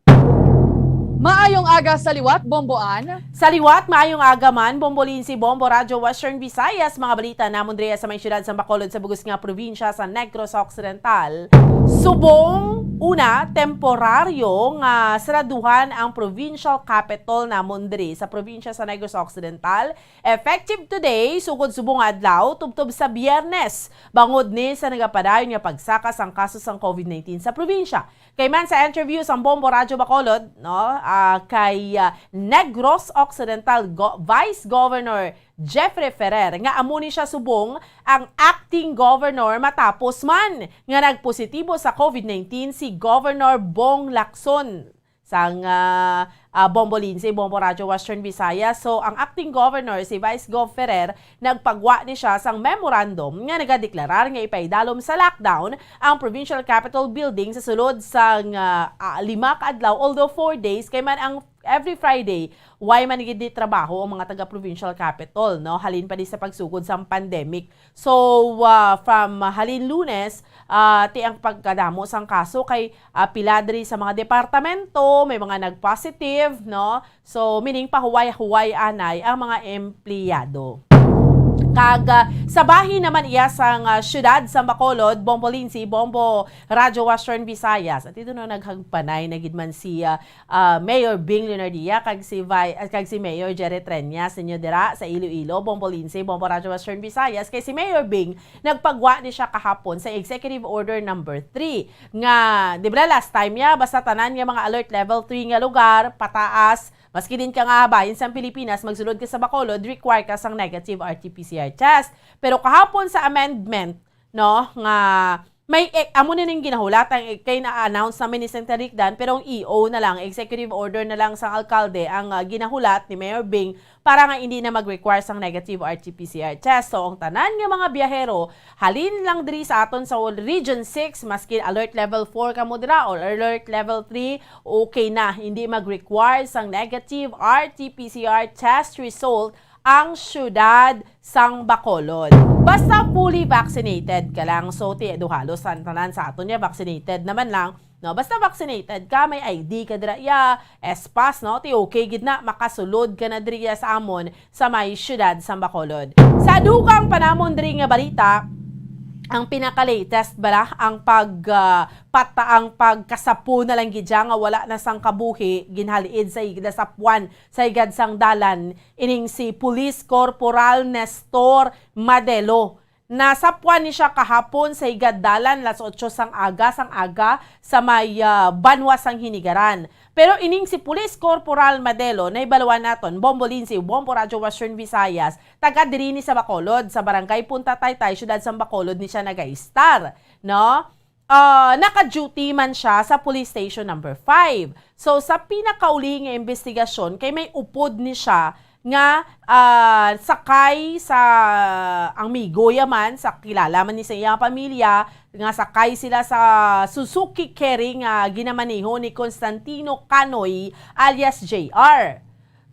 Maayong aga sa liwat, Bombo Ann. Sa liwat, maayong aga man, Bombo Lindsay, Bombo Radyo Western Visayas. Mga balita namon diri sa may siyudad sa Bacolod, sa bug-os nga probinsya sa Negros Occidental. Subong, una, temporaryo nga saraduhan ang provincial capital namon diri sa probinsya sa Negros Occidental. Effective today, sugod subong nga adlaw, tubtob sa Biyernes, bangod ni sa nagapadayon nga pagsaka sang kaso sang COVID nineteen sa probinsya. Kay man sa interview sang Bombo Radyo Bacolod, no, ah, kay, ah, Negros Occidental Go-, Vice Governor Jeffrey Ferrer, nga amo ni siya subong ang acting governor matapos man nga nagpositibo sa COVID nineteen si Governor Bong Lacson. Sang, ah, ah, Bombo Lindsay, Bombo Radyo Western Visayas. So, ang acting governor, si Vice Gov Ferrer, nagpagwa ni siya sang memorandum nga nagadeklarar nga ipaidalom sa lockdown ang Provincial Capitol Building sa sulod sang, ah, ah, lima ka adlaw, although four days, kay man ang every Friday, why man gid di trabaho ang mga taga Provincial Capitol, no? Halin pa di sa pagsugod sang pandemic. So, ah, from, ah, halin Lunes, ah, ti ang pagkadamo sang kaso kay, ah, pila diri sa mga departamento, may mga nag-positive, no? So, meaning pahuway-huway anay ang mga empleyado. Kag, ah, sa bahin naman iya sang, ah, siyudad sa Bacolod, Bombo Lindsay, Bombo Radyo Western Visayas. At ito na naghagpanay na gid man si, ah, ah, Mayor Bing Leonardia kag si Vi-, ah, kag si Mayor Jerry Treñas ninyo dira sa Iloilo, Bombo Lindsay, Bombo Radyo Western Visayas. Kay si Mayor Bing, nagpagwa ni siya kahapon sa Executive Order number three nga, di ba, last time niya, basta tanan nga mga alert level three nga lugar, pataas, Maski din ka nga bahin sang Pilipinas, magsulod ka sa Bacolod, require ka sang negative R T P C R test. Pero kahapon sa amendment, no, nga may e-, amo na ning ginahulat ang e-, kay na-announce namin ni Senator Rick Dan, pero ang E O na lang, executive order na lang sang alkalde ang, ah, ginahulat ni Mayor Bing para nga hindi na mag-require sang negative R T P C R test. So, ang tanan nga mga biyahero, halin lang diri sa aton sa Region six, maski alert level four kamo dira or alert level three, okay na, hindi mag-require sang negative R T P C R test result ang siyudad sang Bacolod. Basta fully vaccinated ka lang. So, ti-, do halos ang tanan sa aton niya vaccinated naman lang, no? Basta vaccinated ka, may I D ka dira, ya, S pass, no? Ti okay gid na, makasulod ka na diri, ya, sa amon sa may siyudad sang Bacolod. Sa dugang pa namon diri nga balita, ang pinaka-latest bala ang pag, ah, pata-, ang pagkasapo na lang gid siya nga wala na sang kabuhi, ginhal-id sa higda sa puwan sa higad sang dalan, ining si Police Corporal Nestor Madelo. Nasapwan ni siya kahapon sa higad dalan, las otso sang aga, sang aga, sa may, ah, Banwa sang Hinigaran. Pero ining si Police Corporal Madelo, nahibaluan naton, Bombo Lindsay, Bombo Radyo Western Visayas, taga diri ni sa Bacolod, sa Barangay Punta Taytay, siyudad sang Bacolod ni siya nagaistar, no? Ah, naka-duty man siya sa Police Station number five. So, sa pinakauli nga imbestigasyon, kay may upod ni siya nga, ah, sakay sa, ang migo ya man, sa kilala man ni sa iyang pamilya, nga sakay sila sa Suzuki Carry nga ginamaneho ni Constantino Canoy alias J R.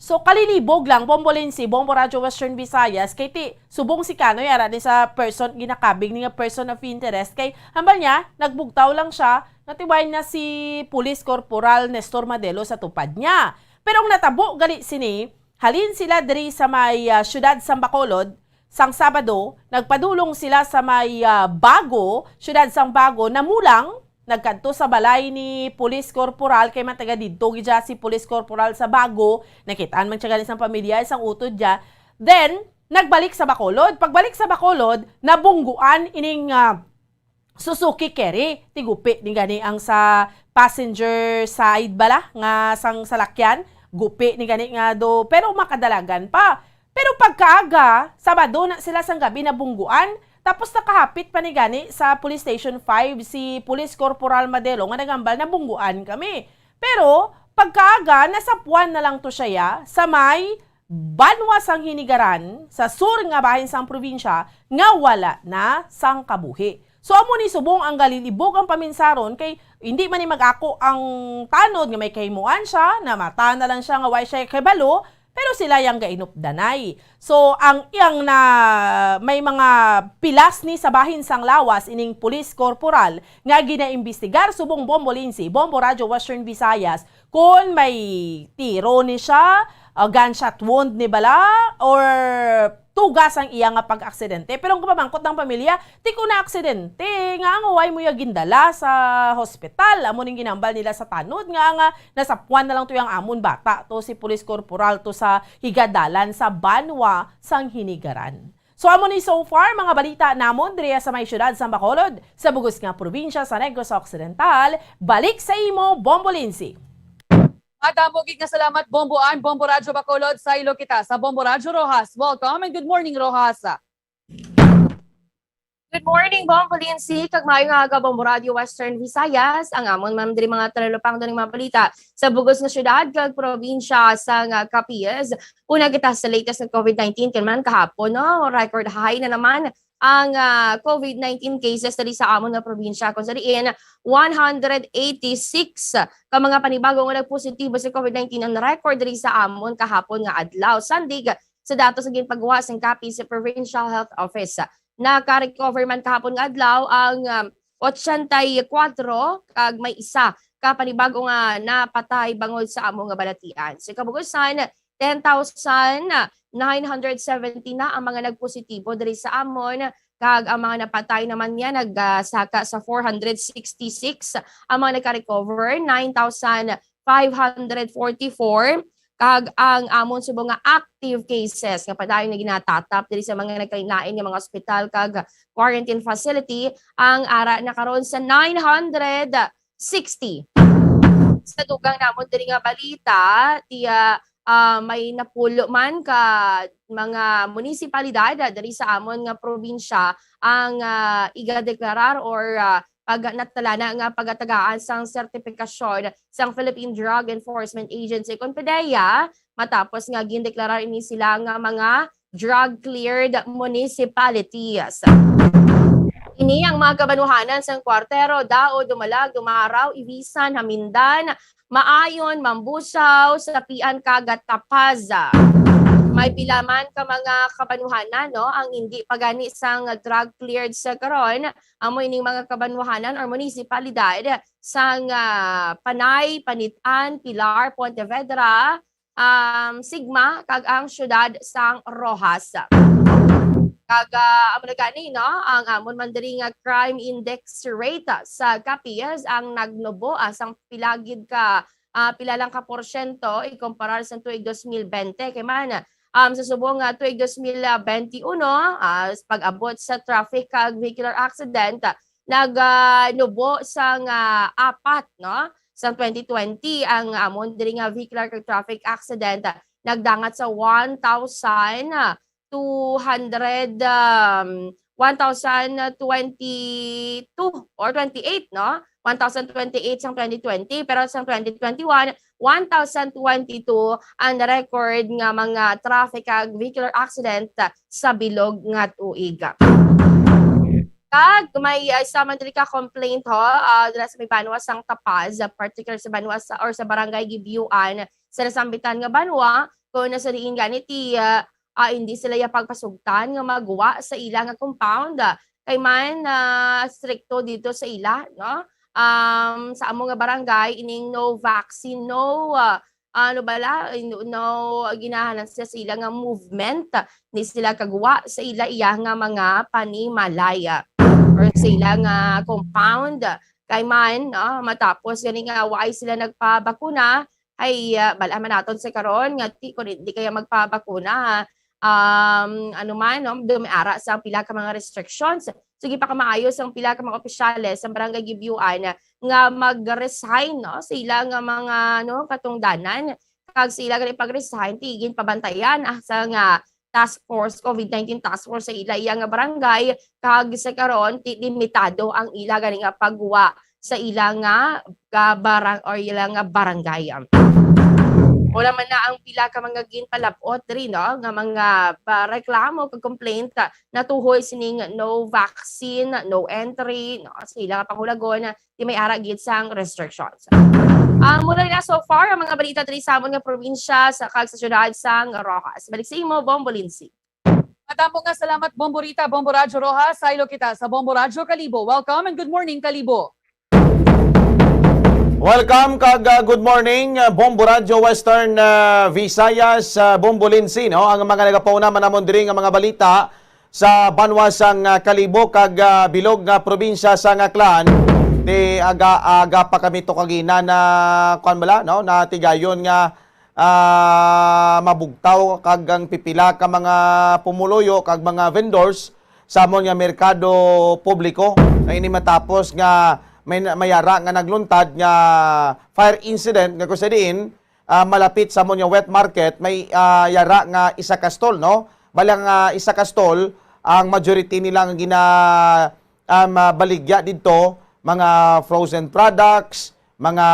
So, kalilibog lang, Bombo Lindsay, Bombo Radyo Western Visayas, kay ti, subong si Canoy, ara ni sa person, ginakabig ni nga person of interest, kay, hambal niya, nagbugtaw lang siya, natiway na si Police Corporal Nestor Madelo sa tupad niya. Pero ang natabo gali sini, halin sila diri sa may, ah, siyudad sang Bacolod, sang Sabado, nagpadulong sila sa may, ah, Bago, siyudad sang Bago, namulang, nagkadto sa balay ni Police Corporal, kay man taga didto gid siya si Police Corporal sa Bago, nakitaan man siya gani sang pamilya, sang utod niya. Then, nagbalik sa Bacolod. Pagbalik sa Bacolod, nabungguan ining, ah, Suzuki Carry. Tigupi ni gani ang sa passenger side bala nga sang salakyan. Gupi ni gani nga do, pero makadalagan pa. Pero pagkaaga, Sabado na sila sang gabi nabungguan, tapos nakahapit pa ni gani sa Police Station five si Police Corporal Madelo nga nagambal, "Nabungguan kami." Pero pagkaaga, nasapuan na lang to siya, ya, sa may Banwa sang Hinigaran, sa sur nga bahin sang probinsya, nga wala na sang kabuhi. So, amo ni subong ang galilibog ang paminsaron kay hindi man ni mag-ako ang tanod nga may kahimuan siya, namata na lang siya nga way siya kabalo, pero sila yang gainupdanay. So, ang iyang na may mga pilas ni sa bahin sang lawas ining police corporal nga ginaimbestigar subong Bombo Lindsay, Bombo Radyo Western Visayas, kon may tiro ni siya, ah, gunshot wound ni bala, or tugas ang iya nga pag-aksidente. Pero ang kapamangkot ng pamilya, ti ko na aksidente, nga ang way mo ya gindala sa hospital. Amo ning ginambal nila sa tanod nga, nga nasapuan na lang to yang amon bata to, si Police Corporal to sa higadalan sa Banwa sang Hinigaran. So, amo ni so far mga balita namon diri sa may siyudad sa Bacolod, sa bugos nga probinsya sa Negros Occidental. Balik sa imo, Bombo Lindsay. Madamo gid nga salamat, Bombo Ann, Bombo Radyo Bacolod, saylo kita sa Bombo Radyo Roxas. Welcome and good morning, Roxas. Good morning, Bombo Lindsay, kag maayong aga, Bombo Radyo Western Visayas. Ang amon man diri mga talupangdon nga mga balita sa bugos nga siyudad kag probinsya sang Capiz. Una kita sa latest nga COVID nineteen, kun man kahapon, no? Record high na naman ang, ah, COVID nineteen cases diri sa amon nga probinsya, kung sa diin one hundred eighty-six ka mga panibago nga nagpositibo sa COVID nineteen ang record diri sa amon kahapon nga adlaw. Sandig sa datos nga ginpagawa sang Capiz Provincial Health Office. Naka-recover man kahapon nga adlaw ang, um, ochenta y cuatro, kag may isa ka panibago nga napatay bangod sa amo nga balatian. Sa kabugusan, ten thousand nine hundred seventy na ang mga nagpositibo diri sa amon, kag ang mga napatay naman niya nagsaka sa four hundred sixty-six, ang mga nagka-recover, nine thousand five hundred forty-four, kag ang amon subong nga active cases nga padayon nga ginatatap diri sa mga nagkalain-lain nga mga ospital kag quarantine facility, ang ara na karon sa nine hundred sixty. Sa dugang namon diri nga balita, ti, ah, ah, may napulo man ka mga munisipalidad, ah, diri sa amon nga probinsya ang, ah, igadeklarar or, ah, pag natalana nga pagatagaan sang sertifikasyon sang Philippine Drug Enforcement Agency kon PDEA, matapos nga gindeklarar ini sila nga mga drug-cleared municipalities. Ini ang mga kabanuhanan sang Cuartero, Dao, Dumalag, Dumaraw, Ivisan, Hamindan, Maayon, Mambusao, Sapian, kag Tapaz. May pila man ka mga kabanuhanan, no, ang hindi pa gani sang drug cleared sa karon. Amo ining mga kabanuhanan or munisipalidad sang, ah, Panay, Panitan, Pilar, Pontevedra, um, Sigma, kag ang siyudad sang Roxas. Kag, ah, amo na gani, no, ang amon man diri nga crime index rate, ah, sa Capiz ang nagnubo, ah, sang pila gid ka, ah, pila lang ka porsyento ikumparar sa tuig dos mil bente. Kay man, um, sa subong nga tuig dos mil bente uno, ah, pag-abot sa traffic kag vehicular accident, nag, ah, nubo sang, ah, apat, no? Sang twenty twenty, ang amon diri nga vehicular kag traffic accident, ah, nagdangat sa one thousand two hundred, um, one thousand twenty-two or twenty-eight, no? One thousand twenty-eight sang twenty twenty, pero sang twenty twenty-one, one thousand twenty-two ang record nga mga traffic kag vehicular accident sa bilog nga tuig. Kag may, ah, isa man diri ka complaint, ho, ah, dira sa may banwa sang Tapaz, ah, particular sa banwa sa, or sa barangay Gibiuan, sa nasambitan nga banwa, kung nasa diin gani ti, ah, ah, hindi sila ya pagpasugtan nga magwa sa ila nga compound, ah, kay man, ah, strikto dito sa ila, no? Um, sa amo nga barangay, ining no vaccine, no, ah, ano bala, no, no, ginahanan sila sa ila nga movement, ni sila kagwa sa ila iya nga mga panimalay, ah, or sa ila nga compound. Kay man, no, matapos gani nga waay sila nagpabakuna, ay, ah, bala man naton sa karon nga ti, kung di kaya magpabakuna, um, ano man, no, dumiara sa pila ka mga restrictions. Sige pa kamaayo sang pila ka mga opisyales sa Barangay Gibyuan nga mag-resign, no, sa ila nga mga, no, katungdanan. Kag sa ila gani pag-resign, ti ginpabantayan, ah, sa nga task force, covid nineteen task force sa ila iya nga barangay, kag sa karon, ti limitado ang ila gani nga pagwa sa ila nga, nga barang-, or ila nga barangay. Wala man na ang pila ka mga ginpalab-ot diri, no, nga mga pa-, reklamo kag complaint, ah, natuhoy sining no vaccine, no entry, no, sa ila nga panghulagon, di may ara gid sang restrictions. Ang mura na so far ang mga balita diri sa amon nga probinsya sa kag sa siyudad sang Roxas. Balik sa imo, Bombo Lindsay. Madamo nga salamat, Bombo Rita, Bombo Radyo Roxas. Saylo kita sa Bombo Radyo Kalibo. Welcome and good morning, Kalibo. Welcome kag, uh, good morning, uh, Bombo Radyo Western, uh, Visayas, uh, Bombo Lindsay, no? Ang mga nagapauna man namon diri nga mga balita sa banwa sang, ah, Kalibo kag, ah, bilog nga probinsya sang Aklan, ti aga-aga pa kami to kagina na, kuwan bala, no, natigayon nga, ah, mabugtaw kag ang pipila ka mga pumuluyo kag mga vendors sa amon nga merkado publiko. Nga ini matapos nga may na-, may ara nga nagluntad nga fire incident nga kung sa diin, ah, malapit sa amon nga wet market, may, ah, yara nga isa ka stall, no? Bali ang, ah, isa ka stall, ang majority nila nga gina-, um, ah, baligya didto, mga frozen products, mga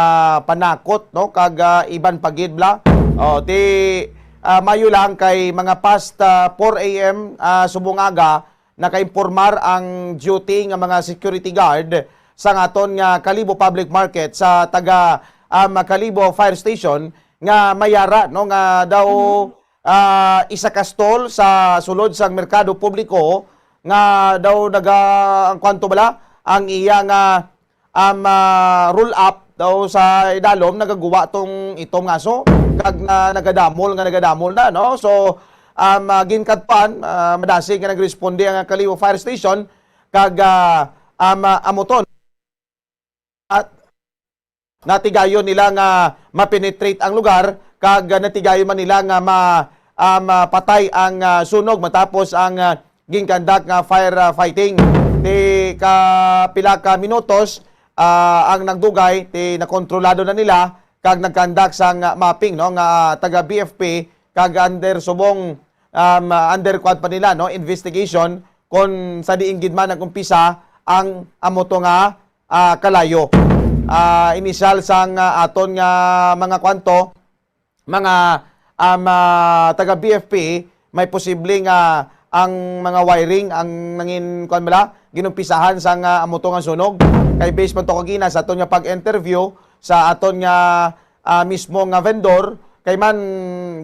panakot, no? Kag, ah, iban pa gid bala. Oh, ti, ah, mayo lang kay mga past, ah, four A M, ah, subong aga, nakainpormar ang duty nga mga security guard sa aton nga Kalibo Public Market sa taga, um, Kalibo Fire Station nga may ara, no, nga daw, ah, isa ka stall sa sulod sang merkado publiko nga daw naga-, ang kwanto bala, ang iya nga, um, ah, roll up daw sa idalom, nagaguwa tong itom nga aso, kag na, nagadamol nga nagadamol na, no? So, um, ah, ginkadtuan, ah, madasig nga nagresponde ang Kalibo Fire Station, kag, ah, um, ah, amo to. At natigayon nila nga ma-penetrate ang lugar, kag, ah, natigayon man nila nga ma-, ah, mapatay ang, ah, sunog matapos ang, ah, ginkandak nga fire, ah, fighting. Ti ka pila ka minutos, ah, ang nagdugay, ti nakontrolado na nila, kag nag-conduct sang mapping, no, nga taga B F P, kag under subong, um, under kuwan pa nila, no, investigation kung sa diin gid man nag-umpisa ang amo to nga, ah, kalayo. Ah, inisyal sang, ah, aton nga mga kwanto, mga, um, ah, taga B F P, may posible nga ang mga wiring ang nangin, kuwan bala, ginumpisahan sang, ah, amo to nga sunog. Kay based man to kagina sa aton nga pag-interview sa aton nga, ah, mismo nga vendor, kay man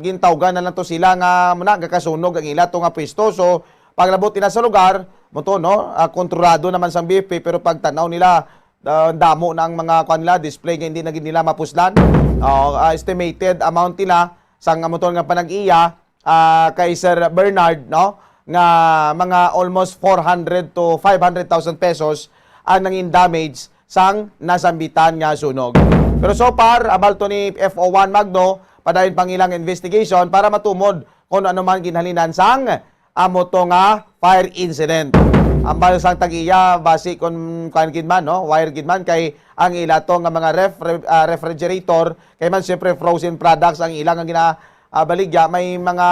gintawgan na lang to sila nga muna gakasunog ang ila to nga pwesto. So, paglabot nila sa lugar, mo to, no, ah, kontrolado naman sang B F P, pero pagtanaw nila, ah, damo na ang mga, kuwan nila, display nga hindi na gid nila mapuslan. Oh, ah, estimated amount nila sang amo to nga panag-iya, ah, kay Sir Bernard, no, nga mga almost four hundred to five hundred thousand pesos ang nangin damage sang nasambitan nga sunog. Pero so far, ambal to ni F O one Magno, padayon pang ilang investigation para matumod kung ano man ginhalinan sang amo to nga fire incident. Ambal sang tag-iya, basi kung kuan gid man, no, wire gid man, kay ang ila to nga mga ref-, re-, ah, refrigerator, kay man siyempre frozen products ang ila nga gina-, ah, baligya, may mga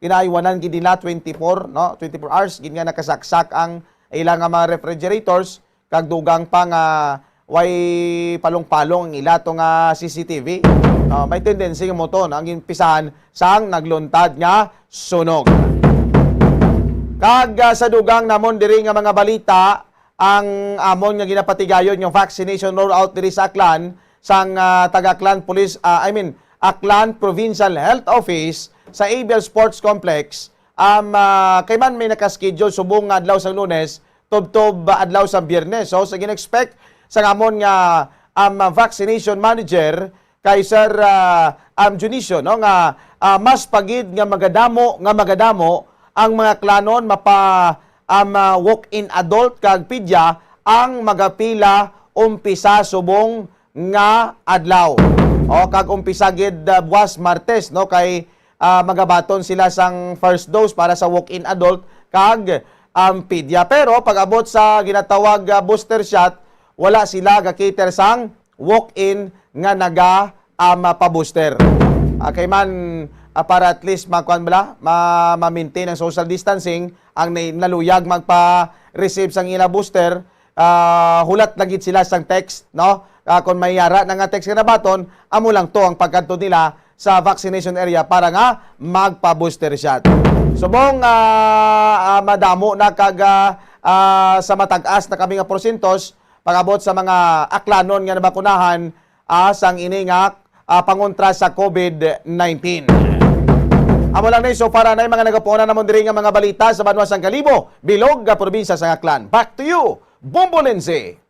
ginaaywanan gid nila twenty-four, no, twenty-four hours gid nga nakasaksak ang ila nga mga refrigerators, kag dugang pa nga way palong-palong ang ila to nga C C T V. Ah, may tendency nga mo to, no, ang gimpisahan sang nagluntad nga sunog. Kag, ah, sa dugang namon diri nga mga balita, ang amon nga ginapatigayon nga vaccination rollout diri sa Aklan sang, ah, taga Aklan Police, ah, I mean, Aklan Provincial Health Office sa A B L Sports Complex, um, ah, kay man may nakaschedule subong nga adlaw sang Lunes, tubtob, ah, adlaw sang Biyernes. So, sa gin-expect sang amon nga, um, vaccination manager kay Sir, ah, um, Dionisio, no, nga, ah, mas pagid nga magadamo, nga magadamo ang mga Aklanon mapa, um, ah, walk-in adult kag pedya ang magapila umpisa subong nga adlaw. O, kag umpisa gid, ah, buwas Martes, no, kay, ah, magabaton sila sang first dose para sa walk-in adult kag ang pedya. Pero pag-abot sa ginatawag, ah, booster shot, wala sila ga-cater sang walk-in nga naga, ah, mapa-booster. Ah, kay man, ah, para at least makuan bala, ma-, ma-maintain ang social distancing, ang na-, naluyag magpa-receive sang ila booster, ah, hulat lang gid sila sang text, no? Ah, kung may yara na nga text nga nabaton, amo lang to ang pagkadto nila sa vaccination area para nga magpa-booster shot. Subong, ah, ah, madamo na kag, ah, ah, sa matag-as na kami nga porsentos, pag-abot sa mga Aklanon nga nabakunahan, ah, sang ini nga, ah, pangontra sa COVID nineteen. Amo lang ni, so far, anay mga nagapunan namon diri nga mga balita sa banwa sang Kalibo, bilog nga probinsya sang Aklan. Back to you, Bombo Lindsay.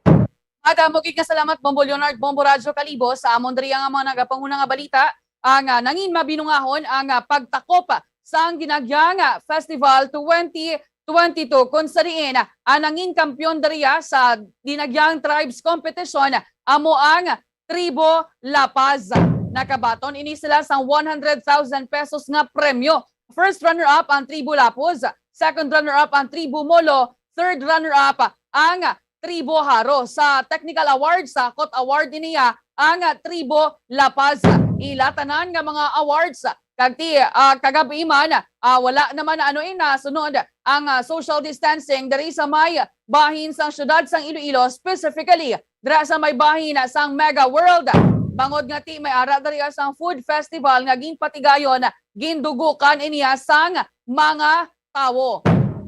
Madamo gid nga salamat, Bombo Leonard, Bombo Radyo Kalibo, sa amon diri nga mga nagapanguna nga balita. Ang, ah, nangin mabinungahon ang, ah, pagtakop sang Dinagyang, ah, Festival twenty twenty-two, kung sa diin, ah, ang nangin kampiyon diriya sa Dinagyang Tribes Competition amo ang Tribo La Paz. Nakabaton ini sila sang one hundred thousand pesos nga premyo. First runner-up ang Tribo Lapuz, second runner-up ang Tribo Molo, third runner-up ang Tribo Haro. Sa technical awards, sa COT award niya ang Tribo La Paz. Ila tanan nga mga awards kag ti, ah, kagab-i man, ah, wala naman na ano ina sunod ang, ah, social distancing diri sa may bahin sang siyudad sang Iloilo, specifically dira sa may bahin sang Mega World. Bangod nga ti may ara diri sang food festival nga ginpatigayon, gindugukan iniya sang mga tawo.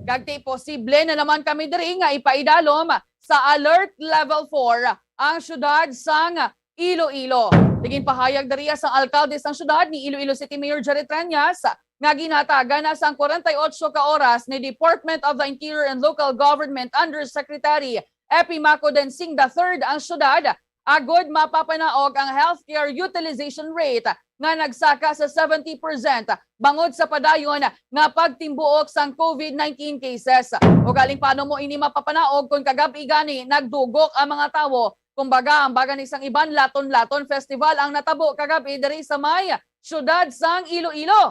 Kag ti posible na naman kami diri nga ipaidalom sa Alert Level four ang siyudad sang Iloilo. Ginpahayag diriya sang alkalde sang siyudad ni Iloilo City Mayor Jerry Treñas nga ginhatagan na sang forty-eight ka oras ni Department of the Interior and Local Government Undersecretary Epimaco Densing the third ang siyudad agod mapapanaog ang healthcare utilization rate nga nagsaka sa seventy percent bangod sa padayon nga pagtimbuok sang COVID nineteen cases. Ug halin paano mo ini mapapanaog kung kagab-i gani nagdugok ang mga tawo? Kumbaga, ang baga ni sang iban, Laton-Laton Festival ang natabo kagab-i diri sa may siyudad sang Iloilo.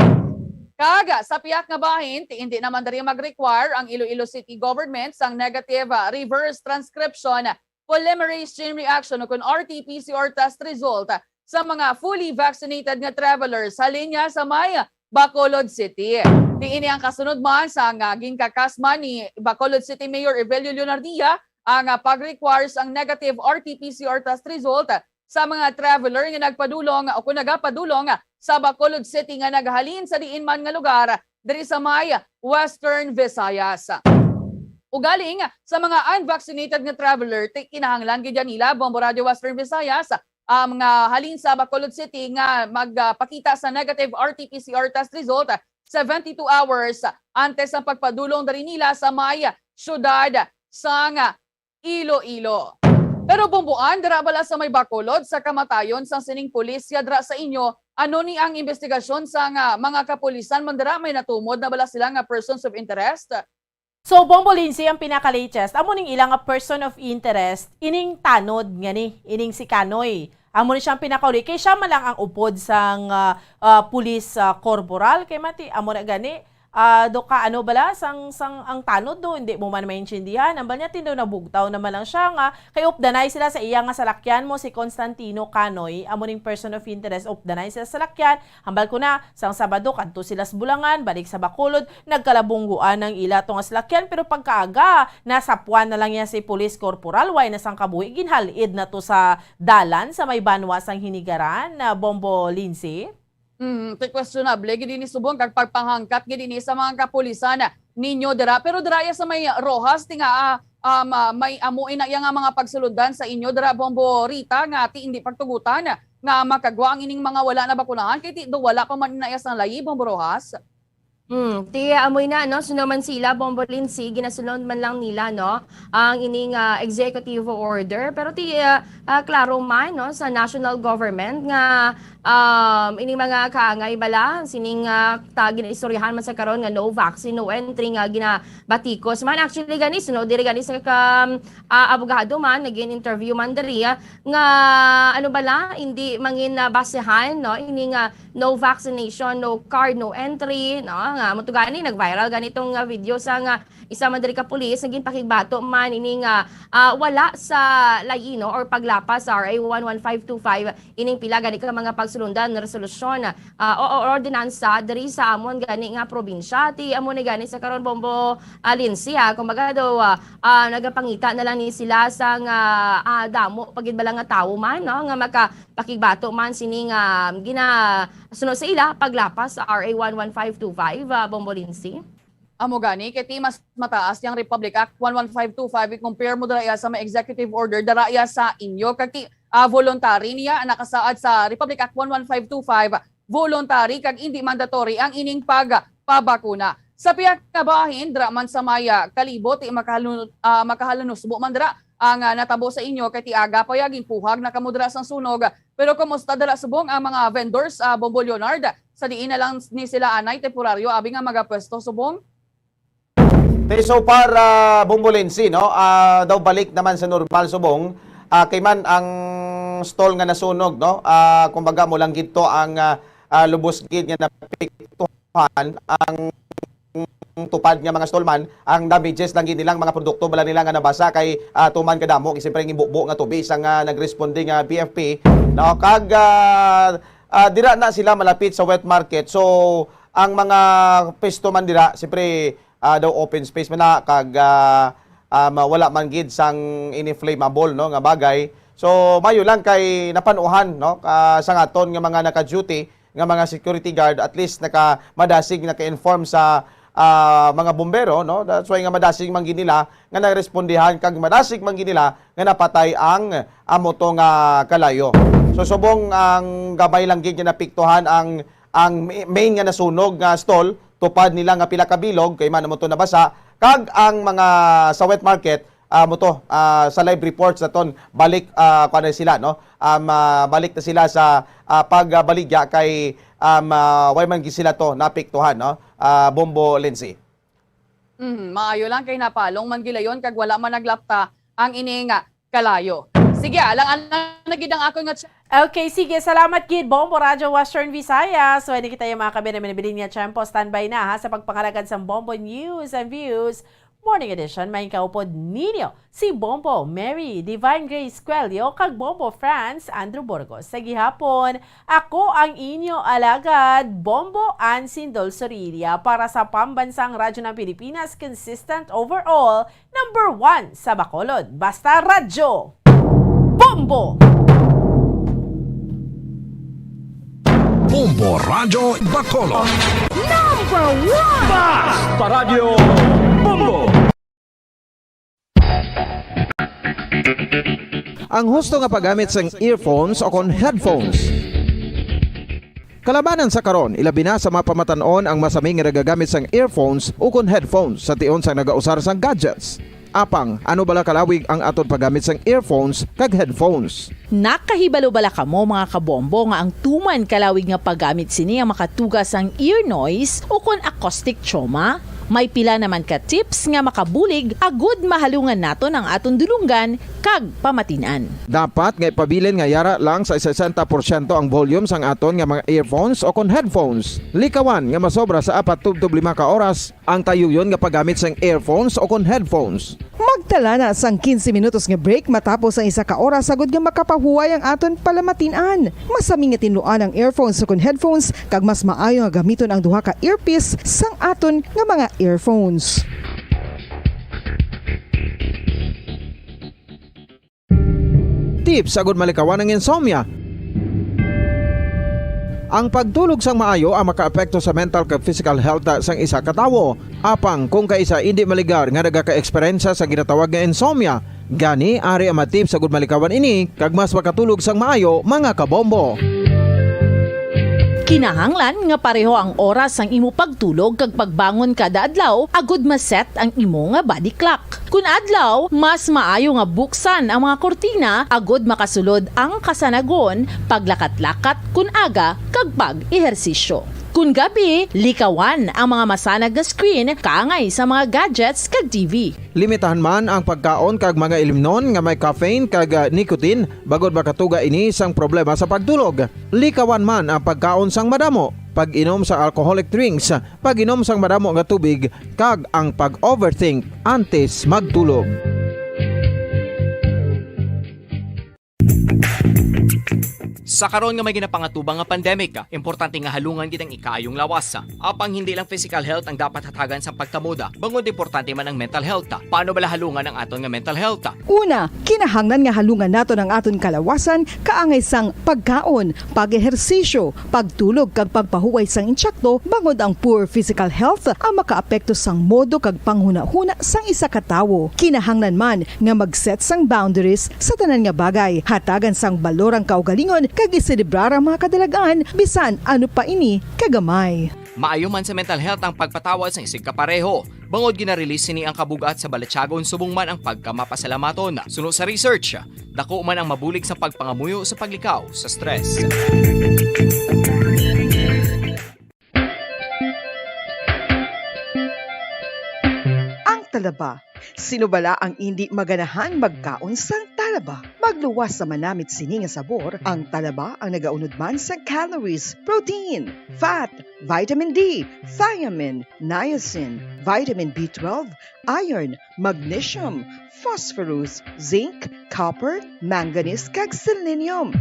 Kag sa pihak nga bahin, ti indi naman diri mag-require ang Iloilo City Government sang negative, ah, reverse transcription polymerase chain reaction o kun R T P C R test result sa mga fully vaccinated nga travelers sa linya sa may Bacolod City. Diin ang kasunod man sa nga ginkakasman ni Bacolod City Mayor Evelio Leonardia ang, ah, pag-require sang negative R T P C R test result sa mga traveler nga nagpadulong o kung nagapadulong sa Bacolod City nga naghalin sa diin man nga lugar diri sa may Western Visayas. Ugaling sa mga unvaccinated nga traveler, ti-, kinahanglan gid nila, Bombo Radyo Western Visayas, um, nga halin sa Bacolod City nga magpakita sa negative R T P C R test result seventy-two hours antes ang pagpadulong diri nila sa may syudad sang Iloilo. Pero Bombo, dira bala sa may Bacolod sa kamatayon sang sining pulis yadra sa inyo, ano ni ang investigasyon sang, ah, mga kapulisan man dira? May natumod na bala sila nga persons of interest? So, Bombo Lindsay, ang pinaka-latest, amo ning ila nga person of interest, ining tanod nga ni, ining si Kanoy. Amo ni siyang pinakauli. Kay siya man lang ang upod sang, ah, ah, police, ah, corporal. Kay mati, amo na gani, ah, do ka, ano bala, sang, sang ang tanod do, hindi mo man maintindihan. Ang banya, tindo na bugtaw naman lang siya nga, kay updanay sila sa iya nga salakyan mo, si Constantino Kanoy, amo ning person of interest, updanay sila sa salakyan. Hambal ko na, sang Sabado, kadto sila sa Bulangan, balik sa Bacolod, nagkalabungguan ang ila to nga salakyan, pero pagkaaga, nasapuan na lang niya si Police Corporal, way na sang kabuhi, ginhalid na to sa dalan sa may banwa sang Hinigaran, na Bombo Lindsay. Mm, ti questionable gid ini subong kag pagpanghangkat gid ini sa mga kapulisan ninyo dira. Pero dira ya sa may Roxas, ti nga, ah, um, ah, may amo ina iya nga mga pagsulundan sa inyo dira, Bombo Rita, nga ti hindi pagtugutan nga makagwa ang ining mga wala nabakunahan, kay ti do wala pa man ina iya sang layi, Bombo Roxas? Hmm, ti amoy na, no, suno man sila, Bombo Lindsay, ginasunod man lang nila, no, ang ining, ah, executive order. Pero ti, ah, ah, klaro man, no, sa national government nga, um, ining mga kaangay bala, sining, ah, ta-, ginaistoryahan man sa karon nga no vaccine, no entry nga ginabatikos man. Actually, gani, suno diri gani sa ka-, ah, abogado man, naging interview man diri, ah, nga, ano bala, hindi mangin, ah, basehan, no, ini nga no vaccination, no card, no entry, no? Nga mo to gani, nag-viral gani tong, ah, video sa nga isa man diri ka pulis nga ginpakigbato man ini nga, ah, wala sa layi, no, or paglapas sa R A one one five two five ining pila gani ka mga pagsulundan, resolusyon, ah, o, o ordinansa diri sa amon gani nga probinsya. Ti amo ni gani sa karon, Bombo, ah, Lindsay, ah, kumbaga daw, ah, ah, nagapangita na lang ni sila sa nga, ah, damo pa gid bala nga tawo man, no, nga maka pakigbato man sini nga gina-, suno sa ila paglapas sa R A one one five two five, ah, Bombo Lindsay? Amo gani, kay ti mas mataas yang Republic Act one one five two five, i-compare mo dara iya sa may executive order, dara iya sa inyo, kag ti, ah, voluntary niya ang nakasaad sa Republic Act one one five two five, voluntary kag hindi mandatory ang ining pagpabakuna. Sa pihak nga bahin, dira man sa may, ah, Kalibo, ti makahalun-, ah, makahalunusbo man dira ang, ah, natabo sa inyo, kay ti aga pa ya ginkuhag na kamo dira sang sunog. Pero kumusta dira subong ang mga vendors, ah, Bombo Leonard? Sa diin na lang ni sila anay temporaryo abi nga magapwesto subong? Te, so far, ah, Bombo Lindsay, no? Ah, daw balik naman sa normal subong. Ah, kay man ang stall nga nasunog, no? Ah, kumbaga mo lang gid to ang, ah, ah, lubos gid nga napiktuhan ang tupad nga mga stallman, ang damages lang gid nilang mga produkto bala nila nga nabasa kay, ah, tuman kadamo, siyempre, ang ibubo nga tubi sa nga nagresponde nga P F P, no? Kag, ah, ah, dira na sila malapit sa wet market. So, ang mga pwesto man dira, siyempre, ah, daw open space man na, kag, ah, ah, ma-, wala man gid sang ini flammable, no, nga bagay. So, mayo lang kay napanuhan, no, ah, sa aton nga mga naka-duty, nga mga security guard, at least naka-, madasig naka-inform sa, ah, mga bumbero, no? That's why nga madasig man gid nila nga narespondihan kag madasig man gid nila nga napatay ang amo to nga kalayo. So, subong ang gamay lang gid nga napiktuhan ang, ang ma-, main nga nasunog nga stall, tupad nila nga pila ka bilog, kay man amo to nabasa, kag ang mga sa wet market, ah, mo to, ah, sa live reports naton, balik, ah, kuwan na sila, no? Um, ah, balik na sila sa, ah, pagbaligya kay, um, ah, way man gid sila to napiktuhan, no? Ah, Bombo Lindsay. Mhm, maayo lang kay napalong man gilayon kag wala man naglapta ang ini nga kalayo. Sige, alang ana na gid ang akon nga. Okay, sige. Salamat gid, Bombo Radyo Western Visayas. So, ini kita yung mga kabe na minabilin nga tiyempo. Standby na, ha, sa pagpangalagad sa Bombo News and Views. Morning edition, may kaupod ninyo si Bombo Mary Divine Grace Cuello kag Bombo Franz Andrew Burgos. Sa gihapon, ako ang inyo alagad, Bombo Ansin Dol Sorilla, para sa Pambansang Radyo ng Pilipinas, consistent overall, number one sa Bacolod. Basta Radyo, Bombo! Bombo Radyo Bacolod. Number one! Basta Radyo Bombo! Ang husto nga paggamit sang earphones o kon headphones. Kalabanan sa karon, ilabi na sa mga pamatan-on ang masami nga nagagamit sang earphones ukon headphones sa tion sang nagausar sang gadgets. Apang, ano bala kalawig ang aton paggamit sang earphones kag headphones? Nakahibalo bala kamo, mga kabombo, nga ang tuman kalawig nga paggamit sini ang makatuga sang ear noise ukon acoustic trauma? May pila naman ka tips nga makabulig agud mahalungan naton ang aton dulonggan kag pamatin-an. Dapat nga ipabilin nga yara lang sa sesenta porsyento ang volume sang aton nga mga earphones o kon headphones. Likawan nga masobra sa apat tubtob lima ka oras ang tayuyon nga paggamit sang earphones o kon headphones. Magtala na sang quince minutos nga break matapos ang isa ka oras agud nga makapahuway ang aton palamatin-an. Masami nga tinluan ang earphones o kon headphones, kag mas maayo nga gamiton ang duha ka earpiece sang aton nga mga earphones. Tips agud malikawan ang insomnia. Ang pagtulog sang maayo ang makaapekto sa mental kag physical health sang isa ka tawo. Apang kung kaisa indi maligar nga nagaka-eksperyensya sa ginatawag nga insomnia, gani ari ang mga tips agud malikawan ini kag mas makatulog sang maayo, mga kabombo. Kinahanglan nga pareho ang oras sang imo pagtulog kag pagbangon kada adlaw agud ma-set ang imo nga body clock. Kun adlaw, mas maayo nga buksan ang mga kurtina agud makasulod ang kasanagon, paglakat-lakat kun aga, kag pag-ehersisyo. Kun gabi, likawan ang mga masanag nga screen kaangay sa mga gadgets kag T V. Limitahan man ang pagkaon kag mga ilimnon nga may caffeine kag, ah, nicotine, bangod makatuga ini sang problema sa pagtulog. Likawan man ang pagkaon sang madamo, pag-inom sa alcoholic drinks, pag-inom sang madamo nga tubig, kag ang pag-overthink antes magtulog. Sa karon nga may ginapangatubang nga pandemic, importante nga halungan gid ang ikaayong lawas. Apang hindi lang physical health ang dapat hatagan sang pagtamod, bangod importante man ang mental health. Paano bala halungan ang aton nga mental health? Una, kinahanglan nga halungan naton ang aton kalawasan kaangay sang pagkaon, pag-ehersisyo, pagtulog kag pagpahuway sang insakto, bangod ang poor physical health ang makaapekto sang modo kag panghunahuna sang isa ka tawo. Kinahanglan man nga mag-set sang boundaries sa tanan nga bagay, hatagan sang balor ang kaugalingon kag iselebrar ang mga kadalag-an bisan ano pa ini kagamay. Maayo man sa mental health ang pagpatawad sang isigkapareho, bangod gina-release sini ang kabug-at sa balatyagon subong man ang pagkamapasalamaton. Suno sa research, dako man ang mabulig sa pagpangamuyo sa paglikaw sa stress. Ang talaba. Sino bala ang indi maganahan magkaon sang talaba? Magluwas sa manamit sini nga sabor, ang talaba ang nagaunod man sang calories, protein, fat, vitamin D, thiamine, niacin, vitamin B twelve, iron, magnesium, phosphorus, zinc, copper, manganese, kag selenium.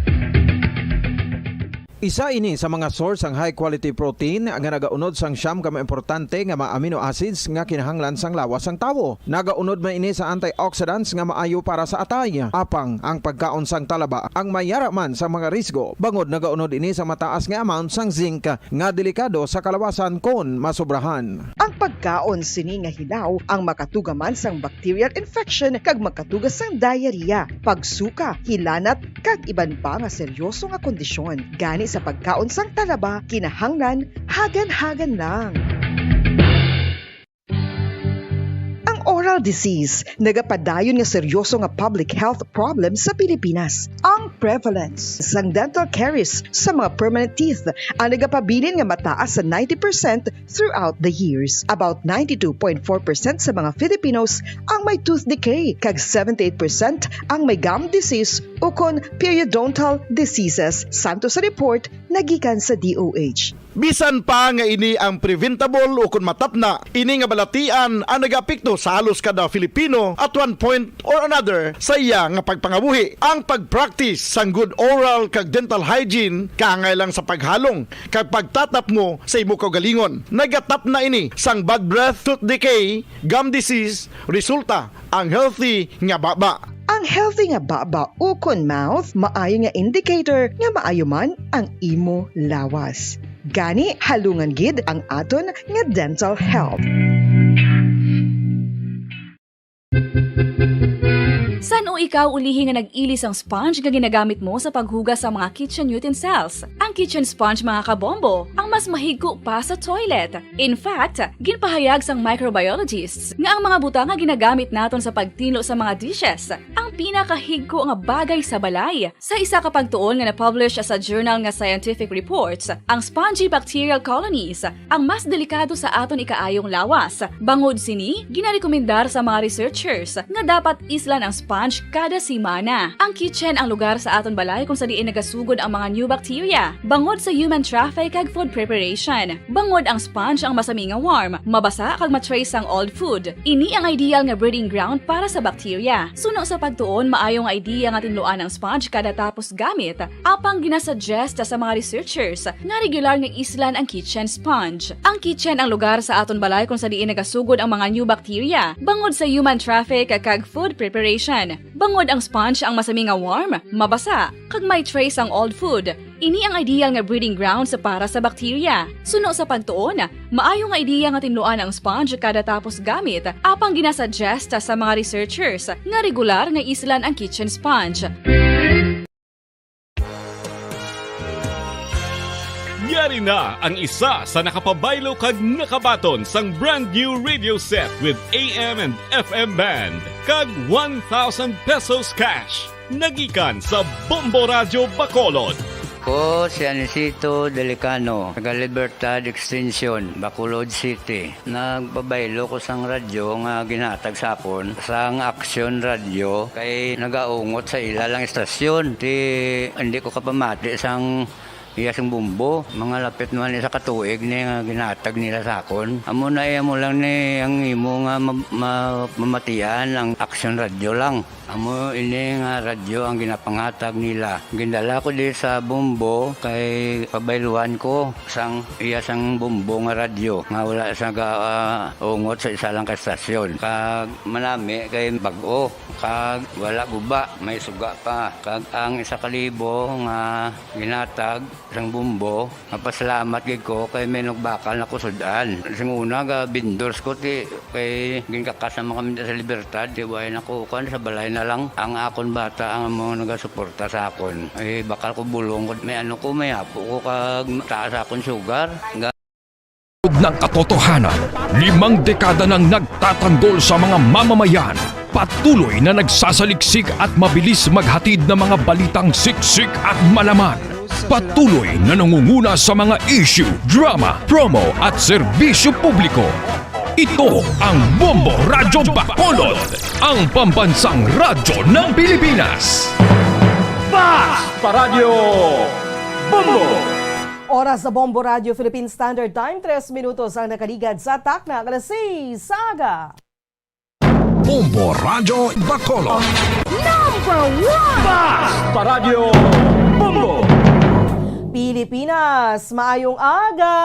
Isa ini sa mga source sang high quality protein nga nagaunod sang siyam ka mga importante nga mga amino acids nga kinahanglan sang lawas sang tawo. Nagaunod man ini sa antioxidants nga maayo para sa atay. Apang ang pagkaon sang talaba ang may yara man sa mga risgo, bangod nagaunod ini sa mataas nga amount sang zinc nga delikado sa kalawasan kon masobrahan. Ang pagkaon sini nga hilaw ang makatuga man sang bacterial infection kag makatuga sang diarrhea, pagsuka, hilanat, kag iban pa nga seryoso nga kondisyon. Gani sa pagkaon sang talaba, kinahanglan hagan-hagan lang. Ang oral disease nagapadayon nga seryoso nga public health problem sa Pilipinas. Ang prevalence sang dental caries sa mga permanent teeth ang nagapabilin nga mataas sa ninety percent throughout the years. About ninety-two point four percent sa mga Filipinos ang may tooth decay, kag seventy-eight percent ang may gum disease ukon periodontal diseases, santo sa report nagikan sa D O H. Bisan pa nga ini ang preventable ukon matapna, ini nga balatian ang nagaapekto sa halos kada Filipino at one point or another sa iya nga pagpangabuhi. Ang pag-practice sang good oral kag dental hygiene kaangay lang sa paghalong kag pagtatapmo sa imo kaugalingon. Nagatapna ini sang bad breath, tooth decay, gum disease, resulta ang healthy nga baba. Ang healthy nga baba ukon mouth maayo nga indicator nga maayo man ang imo lawas. Gani, halungan gid ang aton nga dental health. San-o ikaw ulihi nga nag-ili sang sponge nga ginagamit mo sa paghugas sa mga kitchen utensils? Ang kitchen sponge, mga kabombo, ang mas mahigko pa sa toilet. In fact, ginpahayag sang microbiologists nga ang mga butang nga ginagamit naton sa pagtinlo sa mga dishes ang pinakahigko nga bagay sa balay. Sa isa ka pagtuon nga na-publish sa journal nga Scientific Reports, ang spongy bacterial colonies ang mas delikado sa aton ikaayong lawas. Bangod sini, ginarekomendar sa mga researchers nga dapat islan ang sponge kada semana. Ang kitchen ang lugar sa aton balay kung sa diin nagasugod ang mga new bacteria, bangod sa human traffic kag food preparation. Bangod ang sponge ang masami nga warm, mabasa kag ma-trace sang old food. Ini ang ideal nga breeding ground para sa bacteria. Suno sa pagtuon, maayo nga idea nga tinluan ang sponge kada tapos gamit, apang ginasuggest sa mga researchers nga regular nga islan ang kitchen sponge. Ang kitchen ang lugar sa aton balay kung sa diin nagasugod ang mga new bacteria, bangod sa human traffic kag food preparation. Bangod ang sponge ang masami nga warm, mabasa, kag may trace ang old food. Ini ang ideal nga breeding grounds para sa bacteria. Suno sa pagtuon, maayo nga ideya nga tinluan ang sponge kada tapos gamit, apang ginasuggest sa mga researchers nga regular nga islan ang kitchen sponge. Yari na ang isa sa nakapabaylo kag nakabaton sang brand new radio set with A M and F M band kag one thousand pesos cash. Nagikan sa Bombo Radyo Bacolod. Ko si Anisito Delicano, taga Libertad Extension, Bacolod City. Nagpabaylo ko sang radyo nga ginhatag sa akon sang Action Radio kay nagaungot sa ila lang istasyon. Ti hindi ko kapamati sang iya sing bombo. Mga lapit man isa ka tuig ni nga ginhatag nila sa akon. Amo na iya mo lang ni ang imo nga ma-, ma-, mamatian ang Action Radio lang. Amo ini nga radyo ang ginapanghatag nila. Gindala ko di sa bombo kay pabayluan ko sang iya sang bombo nga radyo nga wala sa ga-, ah, ungot sa isa lang ka estasyon. Kag manami kay bag-o, kag wala guba, may suga pa. Kag ang isa ka libo nga ginhatag sang bombo, mapasalamat gid ko kay may nagbakal na ko sud-an. Sing una, ga vendors ko, ti, kay ginkakas naman kami sa Libertad, ti, way na ko, kuwan, sa balay na lang. Ang akon bata ang amo nagasuporta sa akon. Eh, bakal ko bulong ko, may ano ko, may apo ko, kag taas akon sugar. Ga- Ng katotohanan, limang dekada nang nagtatanggol sa mga mamamayan. Patuloy na nagsasaliksik at mabilis maghatid ng mga balitang siksik at malaman. Patuloy na nangunguna sa mga issue, drama, promo at serbisyo publiko. Ito ang Bombo Radyo Bacolod, ang pambansang radyo ng Pilipinas. Fast Paradyo Bombo! Oras sa Bombo Radyo Philippine Standard Time, tres minutos ang nakaligad sa takna nga alas seis sa aga. Bombo Radyo Bacolod. Number one! Fast Paradyo Bombo! Pilipinas, maayong aga!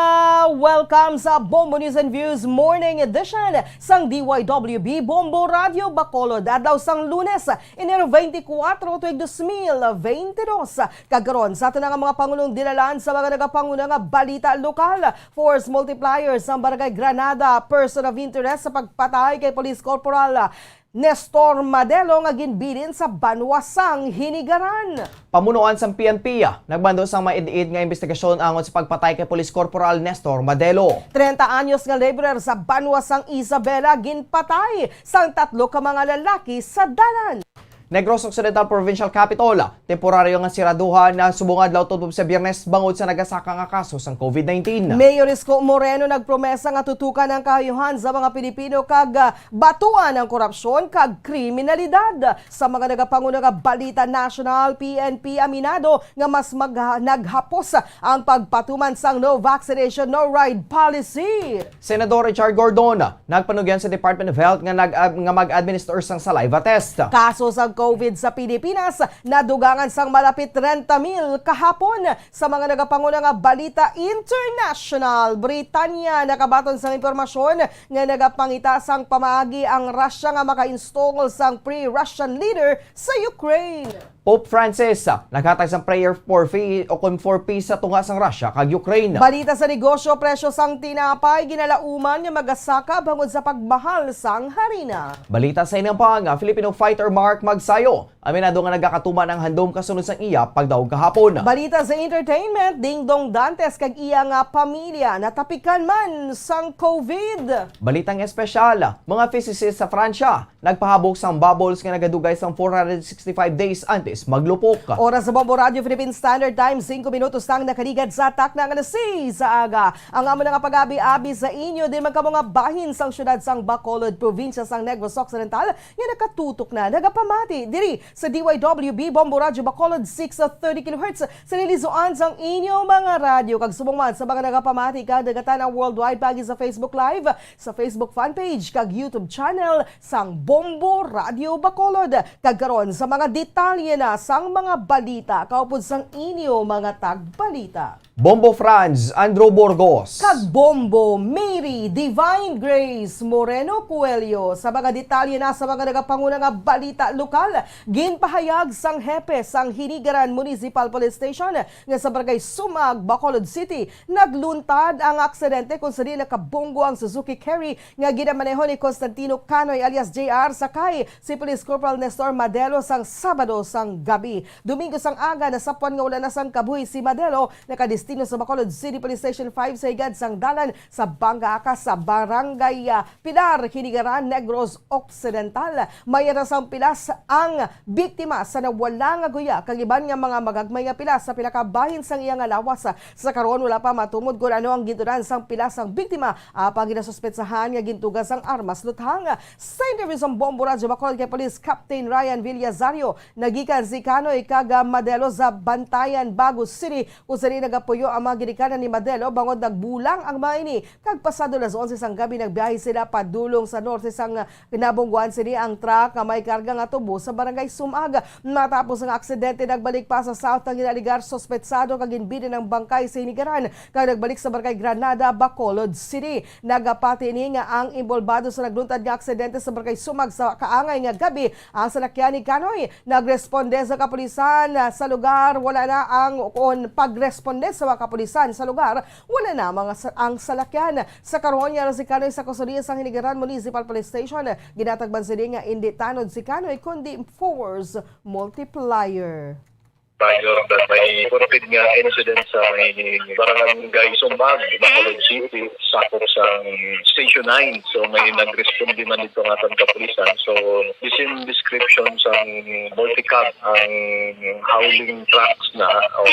Welcome sa Bombo News and Views Morning Edition sang D Y W B Bombo Radyo Bacolod, adlaw sang Lunes, Enero twenty-four, tuig dos mil veintidos. Kag karon, sa aton nga mga pangunong dinalan sa mga nagapanguna nga balita lokal, force multiplier sang Barangay Granada, person of interest sa pagpatay kay Police Corporal Nestor Madelo nga ginbilin sa banwa sang Hinigaran. Pamunuan sang P N P, ah, nagbando sang maid-id nga investigasyon angot sa pagpatay kay Police Corporal Nestor Madelo. Treinta anyos nga laborer sa banwa sang Isabela ginpatay sang tatlo ka mga lalaki sa dalan. Negros Occidental Provincial Capitol, temporaryo nga siraduhan na subong adlaw tubtob sa Biyernes bangod sa nagasaka nga kaso sang COVID nineteen. Mayor Isko Moreno nagpromesa nga tutukan ang kahayuhan sa mga Pilipino kag, ah, batuan ang korupsyon kag kriminalidad. Sa mga nagapanguna nga balita nasyonal, P N P aminado nga mas mag-, naghapos ang pagpatuman sang no vaccination, no ride policy. Senador Richard Gordon nagpanugyan sa Department of Health nga nag-, nga mag-administer sang saliva test. Kaso sang COVID sa Pilipinas nadugangan sang malapit trenta mil kahapon. Sa mga nagapanguna nga balita international, Britanya nakabaton sang impormasyon nga nagapangita sang pamaagi ang Russia nga maka-install sang pre-Russian leader sa Ukraine. Pope Francis, ah, naghatag sang prayer for peace o kon for peace sa tunga sang Russia kag Ukraine. Balita sa negosyo, presyo sang tinapay ginalauman nga magasaka bangod sa pagmahal sang harina. Balita sa inampang, ah, Filipino fighter Mark Magsayo, aminado nga nagakatuman ang handom kasunod sang iya pagdaog kahapon. Balita sa entertainment, Dingdong Dantes kag iya nga pamilya natapikan man sang COVID. Balitang espesyal, mga physicist sa Francia nagpahabok sang bubbles nga nagadugay sang four hundred sixty-five days antes maglupok. Oras sa Bombo Radio Philippine Standard Time, singko minutos ang nakaligad sa takna nga alas seis sa aga. Ang amo na nga pag-abi-abi sa inyo, di man kamo nga bahin sang siyudad sang Bacolod, probinsya sang Negros Occidental, nga nakatutok na nagapamati diri sa D Y W B Bombo Radio Bacolod, six thirty kilohertz, sa nilisoan sang inyo mga radyo. Kag subong man sa mga nagapamati kag nagatan-aw worldwide paagi sa Facebook Live, sa Facebook fan page kag YouTube channel sang Bombo Radio Bacolod. Kag karon sa mga detalye na sang mga balita kaupod sang inyo mga tagbalita. Bombo Franz Andrew Burgos. Kag Bombo Mary Divine Grace Moreno Coelho. Sa mga detalye na sa mga nagapanguna nga balita lokal, ginpahayag sang hepe sang Hinigaran Municipal Police Station nga sa Barangay Sumag, Bacolod City, nagluntad ang aksidente kung sa diin nakabunggo ang Suzuki Carry nga ginamaneho ni Constantino Canoy alias J R, sakay si Police Corporal Nestor Madelo sang Sabado sang gabi. Domingo sang aga, nasapwan nga wala na sang kabuhi si Madelo, nakadestino sa Bacolod City Police Station five sa higad sang dalan sa Bangga Akas sa Barangay, ah, Pilar, Hinigaran, Negros Occidental. May aras sang pilas ang biktima sa nawala nga guya kag iban nga mga magagmay nga pilas sa pila ka bahin sang iya nga lawas. Sa karon, wala pa matumod kon ano ang gintunan sang pilas sang biktima, apang ginasuspetsahan nga gintuga sang armas luthang. Sa interview sang Bombo Radyo Bacolod kay Police Captain Ryan Villazario, nagikan si Canoy kag, ah, Madelo sa Bantayan, Bago City, kung sa diin nagapuyo ang mga ginikanan ni Madelo bangod nagbulang ang mga ini. Kag pasado las onse sang gabi, nagbiyahe sila padulong sa norte sang nabungguan sini ang truck nga may karga nga tubo sa Barangay Sumag. Matapos ang aksidente, nagbalik pa sa south ang ginaligar suspetsado kag ginbidin ang bangkay sa Hinigaran kag nagbalik sa Barangay Granada, Bacolod City. Nagapati ini nga ang inbolbado sa nagluntad nga aksidente sa Barangay Sumag sa kaangay nga gabi ang salakyan ni Canoy. Nagresponde sa kapulisan, ah, sa lugar, wala na ang, kon pagresponde sa mga kapulisan sa lugar, wala na mga sa-, ang salakyan. Sa karon, yara si Canoy sa kustodiya sang Hinigaran Municipal Police Station. Ginatagban sini nga indi tanod si Canoy, kundi force multiplier. Prior that may reported nga incident sa may Barangay Sumag, Bacolod City, sakop sa Station nine. So, may nagresponde man dito nga sa kapulisan. So, the same description sa multicab, ang hauling trucks na, o,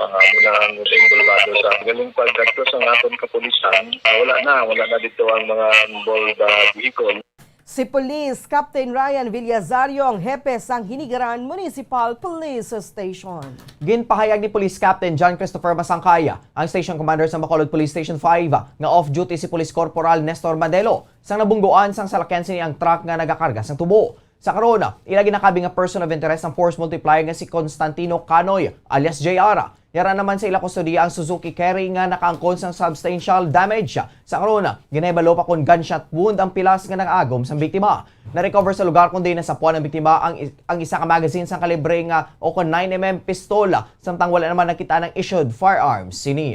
ah, mula ang involvado sa galing pagkadto sa aton kapulisan. Ah, wala na, wala na dito ang mga involved, ah, vehicle. Si Police Captain Ryan Villazario ang hepe sang Hinigaran Municipal Police Station. Ginpahayag ni Police Captain John Christopher Masangkay, ang Station Commander sa Bacolod Police Station five, nga off-duty si Police Corporal Nestor Madelo sang nabungguan sang salakyan sini ang truck nga nagakarga sang tubo. Sa karon, ila ginakabig nga person of interest ang force multiplier nga si Constantino Canoy alias J R. Yara naman sa ila kustodiya ang Suzuki Carry nga nakaangkon sang substantial damage. Sa karon, ginahibalo pa kon gunshot wound ang pilas nga nakaagom sang biktima. Na-recover sa lugar kon diin nasapuan ang biktima ang is-, ang isa ka magazine sang kalibre nga o kon nine M M pistola, samtang wala naman nakita ang issued firearms sini.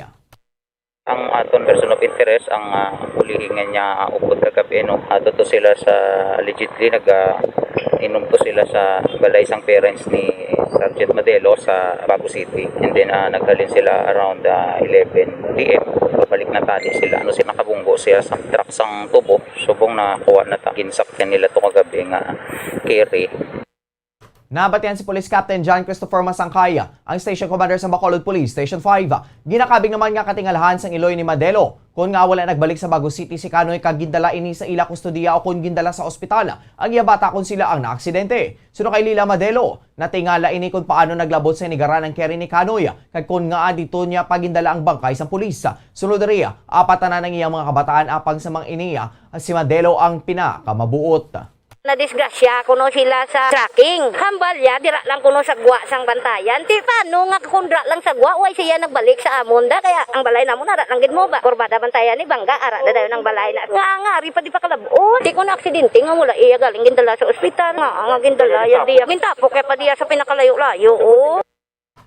Ang aton person of interest, ang, ah, bulihi nga niya, ah, upod kagabi, no? Ato to sila sa, allegedly, nag, ah, inom to sila sa balay sang parents ni Sergeant Madelo sa Bago City. And then, ah, naghalin sila around, ah, eleven P M. Pabalik na tali sila. Ano, si nakabunggo siya sa truck sang tubo. Subong nakuha na ta. Ginsakyan nila to kagabi nga carry. Nabatian si Police Captain John Christopher Masangkay, ang Station Commander sa Bacolod Police Station five. Ginakabig naman nga katingalahan sang iloy ni Madelo, kon nga wala nagbalik sa Bago City si Kanoy kag gindala ini sa ila kustodiya o kon gindala sa ospital ang iya bata kon sila ang naaksidente. Suno kay Lila Madelo, natingala ini kon paano naglabot sa inigaran ang carry ni Kanoy, kag kon ngaa didto niya pagindala ang bangkay sang pulis. Sulod diri, apat tanan ang iyang mga kabataan, apang sa mga ini, si Madelo ang pinakamabuot. Nadisgrasya kuno sila sa tracking. Hambal ya, dira lang kuno sa gwa sang Bantayan. Ti paano nga kung dira lang sa gwa, way siya nagbalik sa amon da? Kaya ang balay namon ara lang gid mo ba? Kurbada Bantayan ni Bangga, ara da dayon ang balay na. Nga, nga, ari pa di pa kalabot. Di kuno aksidente nga wala iya galing gindala sa ospital. Nga, nga gindala ya diya. Gintapok ya pa diya sa pinakalayo-layo, oh.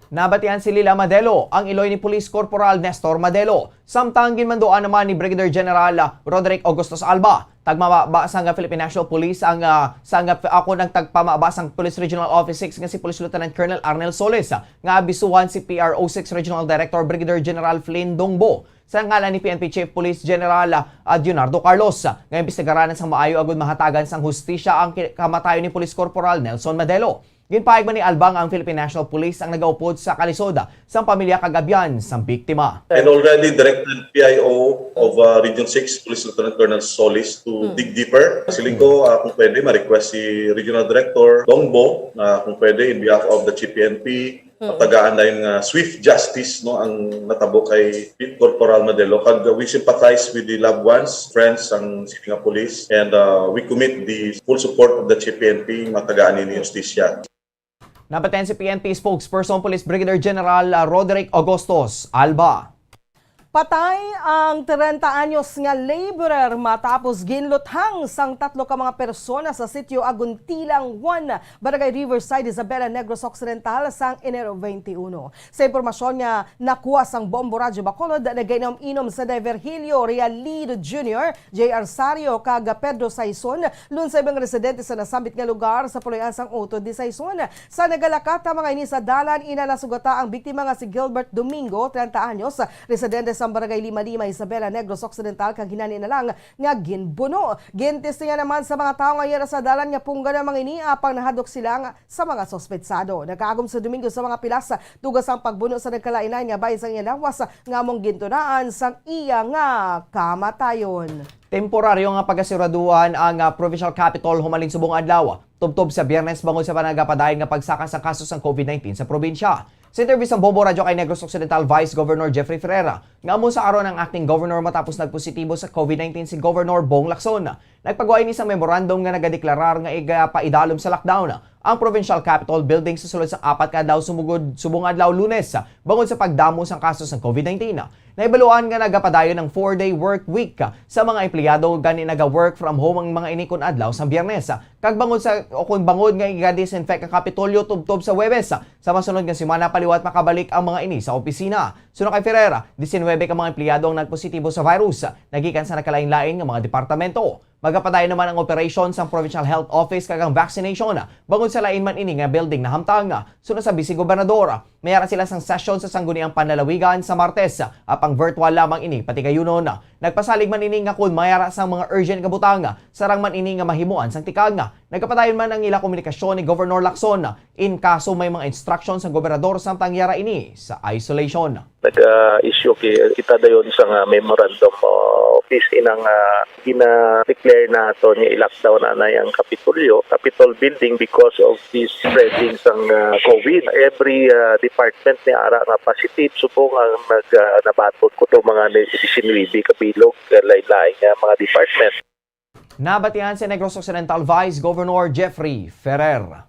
Nabatian si Lila Madelo, ang iloy ni Police Corporal Nestor Madelo. Samtang ginmanduan naman ni Brigadier General, ah, Roderick Augustus Alba, tagmamaba sang Philippine National Police ang, ah, sang, ah, ako ng tagpamaba sang Police Regional Office six nga si Police Lieutenant Colonel Arnel Solis, ah, nga abisuhan si P R O six Regional Director Brigadier General Flynn Dongbo sa ngalan ni P N P Chief Police General, ah, Leonardo Carlos, ah, nga imbestigaran sang maayo agud mahatagan sang hustisya ang ki-, kamatayon ni Police Corporal Nelson Madelo. Ginpahayag man ni Alba nga ang Philippine National Police ang nagaupod sa kalisod sang pamilya kag abyan sang biktima. And already directed P I O of, uh, Region six, Police Lieutenant Colonel Solis, to Hmm. dig deeper. Siling ko, uh, kung pwede, ma-request si Regional Director Dongbo na kung pwede, in behalf of the G P N P, Hmm. matagaan na yung, uh, swift justice, no, ang natabo kay Corporal Madelo. Kag, uh, we sympathize with the loved ones, friends, ang sini nga police, and, uh, we commit the full support of the G P N P, matagaan ini yung justisya. Nabatian si P N P spokesperson Police Brigadier General, ah, Roderick Augustus Alba. Patay ang treinta anyos nga laborer matapos ginluthang sang tatlo ka mga persona sa sitio Aguntilang one, Barangay Riverside, Isabela, Negros Occidental, sang Enero twenty-one. Sa impormasyon nga nakuha sang Bombo Radyo Bacolod, nagainom-inom sa Virgilio Realid Junior, J R Sario, kag Pedro Saison, lunsay mga residente sa nasambit nga lugar sa puloy-an sang utod ni Saison. Sa nagalakat ang mga ini sa dalan, ina nasugata ang biktima nga si Gilbert Domingo, treinta anyos, residente sa Barangay Lima Lima, Isabela, Negros Occidental, kag hinani na lang nga ginbuno. Gintestingan naman sa mga tawo nga yara sa dalan nga punggan ang mga ini, apang nahadlok sila nga sa mga suspetsado. Nakaagom sa Domingo sa mga pilas, tuga sang pagbuno sa nagkalain-lain nga bahin sang iya lawas nga among gintunaan sang iya nga kamatayon. Temporaryo nga pagasiguraduhan ang, ah, Provincial Capitol humalin subong adlaw, tubtob sa Biyernes, bangod sa nagapadayon nga pagsaka sang kaso sang COVID nineteen sa probinsya. Sa interview sang Bombo Radyo kay Negros Occidental Vice Governor Jeffrey Ferrer, nga amo sa karon ang acting governor matapos nagpositibo sa COVID nineteen si Governor Bong Lacson, nagpagawa ini sang memorandum nga nagadeklarar nga igapaidalom sa lockdown ang Provincial Capitol Building sa sulod sang apat ka adlaw sumugod, subong adlaw Lunes, bangod sa pagdamo sang kaso sang COVID nineteen. Nahibaluan nga nagapadayon ang four-day work week sa mga empleyado, gani naga-work from home ang mga ini kon adlaw sang Biyernes. Kag bangod sa, o kon bangod nga iga-disinfect ang Kapitolyo tubtob sa Huwebes, sa masunod nga semana pa liwat makabalik ang mga ini sa opisina. Suno kay Ferrer, disinwebe ka mga empleyado ang nagpositibo sa virus, nagikan sa nagkalain-lain nga mga departamento. Magapadayon naman ang operasyon sang Provincial Health Office kag ang vaccination, bangod sa lain man ini nga building nahamtang. Suno sa Vice Gobernador, mayara sila sang session sa Sangguniang Panlalawigan sa Martes, apang virtual lamang ini patigayunon. Nagpasalig man ini nga kon mayara sang mga urgent nga butang, sarang man ini nga mahimuan sang tikang. Nagapadayon man ang ila komunikasyon ni Governor Lacson, in kaso may mga instruction sang gobernador samtang yara ini sa isolation. Nag-issue ki-, kita dayon sa nga memorandum of office inang, ah, gina-declare naton nga i-lockdown anay ang Kapitolyo, Capitol Building because of this spreading sang, ah, COVID. Every, ah, department ni ara nga positive, subong ang nag, ah, nabaton ko to mga disinwebe kabilog, ah, lain-lain nga mga department. Nabatian si Negros Occidental Vice Governor Jeffrey Ferrer.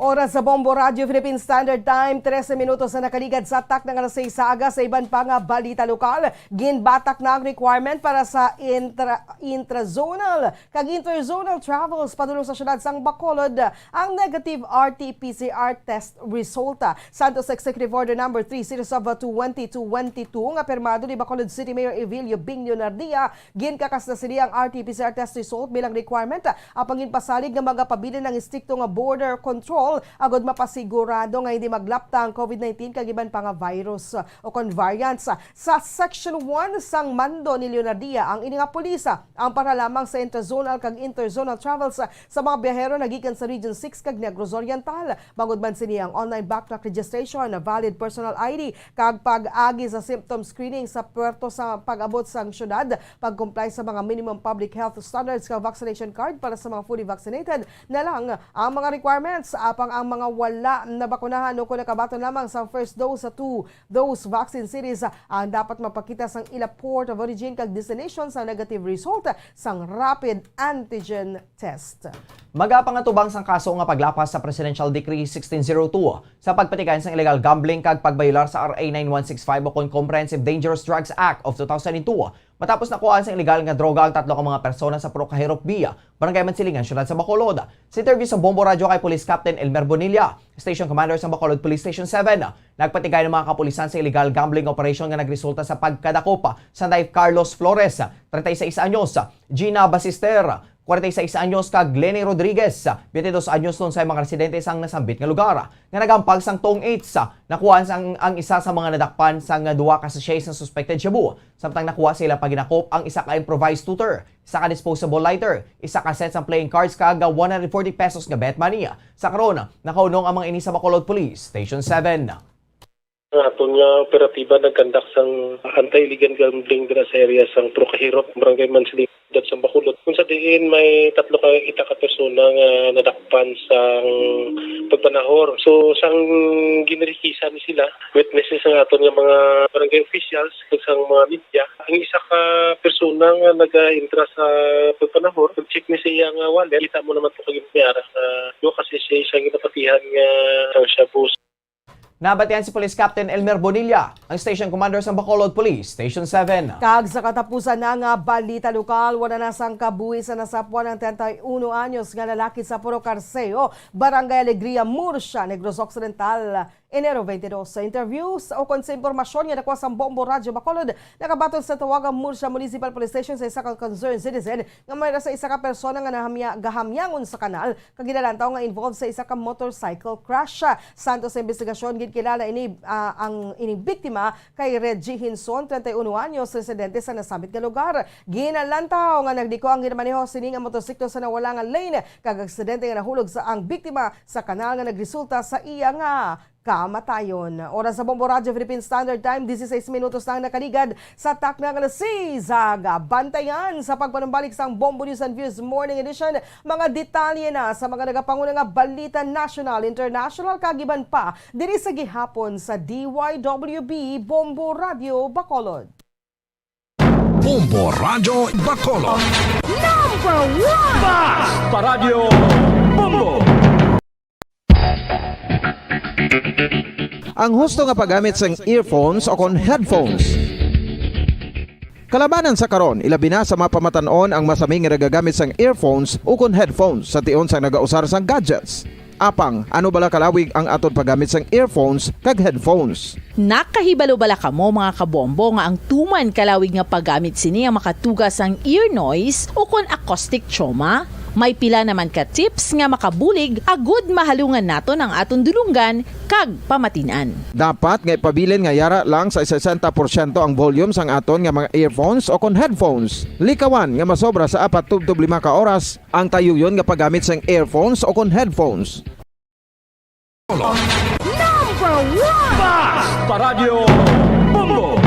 Oras sa Bombo Radyo Philippine Standard Time, trese minutos na nakaligad sa takna nga alas sais sa aga. Sa iban pa nga balita lokal, ginbatak na ang requirement para sa intra-, intrazonal kag interzonal travels padulong sa siyudad sang Bacolod ang negative R T P C R test result. Santos Executive Order Number Three, Series of twenty twenty-two, nga pirmado ni Bacolod City Mayor Evilio Bing Leonardia, ginkakas na sini ang R T P C R test result bilang requirement, apang ginpasalig nga magapabilin ang estrikto nga border control agod mapasigurado nga hindi maglapta ang COVID nineteen kag iban pa nga virus, uh, o kon variants. Sa Section one sang mando ni Leonardia, ang ini nga pulis, uh, ang para lamang sa intrazonal kag interzonal travels, uh, sa mga biyahero nagikan sa Region six kag Negros Oriental. Bangod man sini, ang online backpack registration, valid personal I D, kag pag-agi sa symptom screening sa puerto sa pag-abot sang syudad, pag-comply sa mga minimum public health standards kag vaccination card para sa mga fully vaccinated na lang ang mga requirements. Apang ang mga wala nabakunahan o kon nakabaton lamang sa first dose sa two dose vaccine series, ang dapat mapakita sang ila port of origin kag destination sa negative result sang rapid antigen test. Magapangatubang sang kaso nga paglapas sa Presidential Decree sixteen zero two sa pagpatigayon sang illegal gambling kag pagbayular sa R A nine one six five o kon Comprehensive Dangerous Drugs Act of two thousand two, matapos nakuhaan sang illegal nga droga ang tatlo ka mga persona sa Purok Kahirop B, Barangay Mansilingan, Siyudad sa Bacolod. Sa interview sa Bombo Radyo kay Police Captain Elmer Bonilla, Station Commander sa Bacolod Police Station seven, nagpatigay ang mga kapulisan sa illegal gambling operation nga nagresulta sa pagkadakop sa Knife Carlos Flores, treinta y seis anyos, Gina Basister, kwarenta y seis anyos, kag Lenny Rodriguez, twenty dos anyos, nuon sa mga residente sang nasambit nga lugar nga nagampag sang Tong Eats. Nakuha sang ang isa sa mga nadakpan sang duha ka sachet sang suspected shabu, samtang nakuha sa ila paghinakop ang isa ka improvised tutor, isa ka disposable lighter, isa ka set sang playing cards, kag one hundred forty pesos nga bet money. Sa karon, nakaunong ang mga ini sa Bacolod Police Station seven. Ang aton nga operatiba nagkandak sang anti-illegal gambling dira sa area sang Purok Kahirop, Barangay Mansilingan, Siyudad sang Bacolod, kung sa diin may tatlo ka ita ka persona nga nadakpan sang pagpanahor. So, sang ginrikisan ni sila, witnesses ang aton nga mga barangay officials kag sang mga media. Ang isa ka persona nga naga-intra sa pagpanahor, pag-check ni sa iya nga wallet, kita mo naman to kag may ara nga duha ka sachet sang ginapatihan nga sang shabu. Nabatian si Police Captain Elmer Bonilla, ang Station Commander sang Bacolod Police Station seven. Kag sa katapusan na nga balita lokal, wala na sang kabuhi sa nasapwan ang treinta y uno anyos nga lalaki sa Purok Carceo, Barangay Alegria, Murcia, Negros Occidental, Enero twenty-two. Sa interviews o kon sa impormasyon nga nakuha sang Bombo Radyo Bacolod, nakabaton sa Tawaga Murcia Municipal Police Station sa isa ka concerned citizen nga may ra sa isa ka persona nga nahamya-, gahamyangon sa kanal kag ginalantaw nga involved sa isa ka motorcycle crash. Santos sa investigasyon, ginkilala ini, ah, ang ining biktima kay Reggie Hinson, treinta y uno anyos, residente sa nasambit nga lugar. Ginalantaw nga nagliko ang ginamaneho sini nga motorsiklo sa nawala nga lane, kag aksidente nga nahulog sa ang biktima sa kanal nga nagresulta sa iya nga kamatayon. Oras sa Bombo Radyo Philippine Standard Time, dieciséis minutos na ang nakaligad sa takna nga alas seis sa aga. Bantayan sa pagpanumbalik sang Bombo News and Views Morning Edition, mga detalye na sa mga nagapanguna nga balita national, international, kag iban pa diri sa gihapon sa D Y W B Bombo Radyo Bacolod. Bombo Radyo Bacolod. Number one! Basta Radyo Bombo! Ang husto nga paggamit sang earphones o kon headphones. Kalabanan sa karon, ilabi na sa mga pamatan-on ang masami nga nagagamit sang earphones o kon headphones sa tion sang nagausar sang gadgets. Apang, ano bala kalawig ang aton paggamit sang earphones kag headphones? Nakahibalo bala kamo, mga kabombo, nga ang tuman kalawig nga paggamit sini ang makatuga sang ear noise o kon acoustic trauma? May pila naman ka tips nga makabulig agud mahalungan naton ang aton dulonggan kag pamatin-an. Dapat nga ipabilin nga yara lang sa sesenta porsyento ang volume sang aton nga mga earphones o kon headphones. Likawan nga masobra sa apat tubtob lima ka oras ang tayuyon nga paggamit sang earphones o kon headphones. Number one! Basta Radyo Bombo!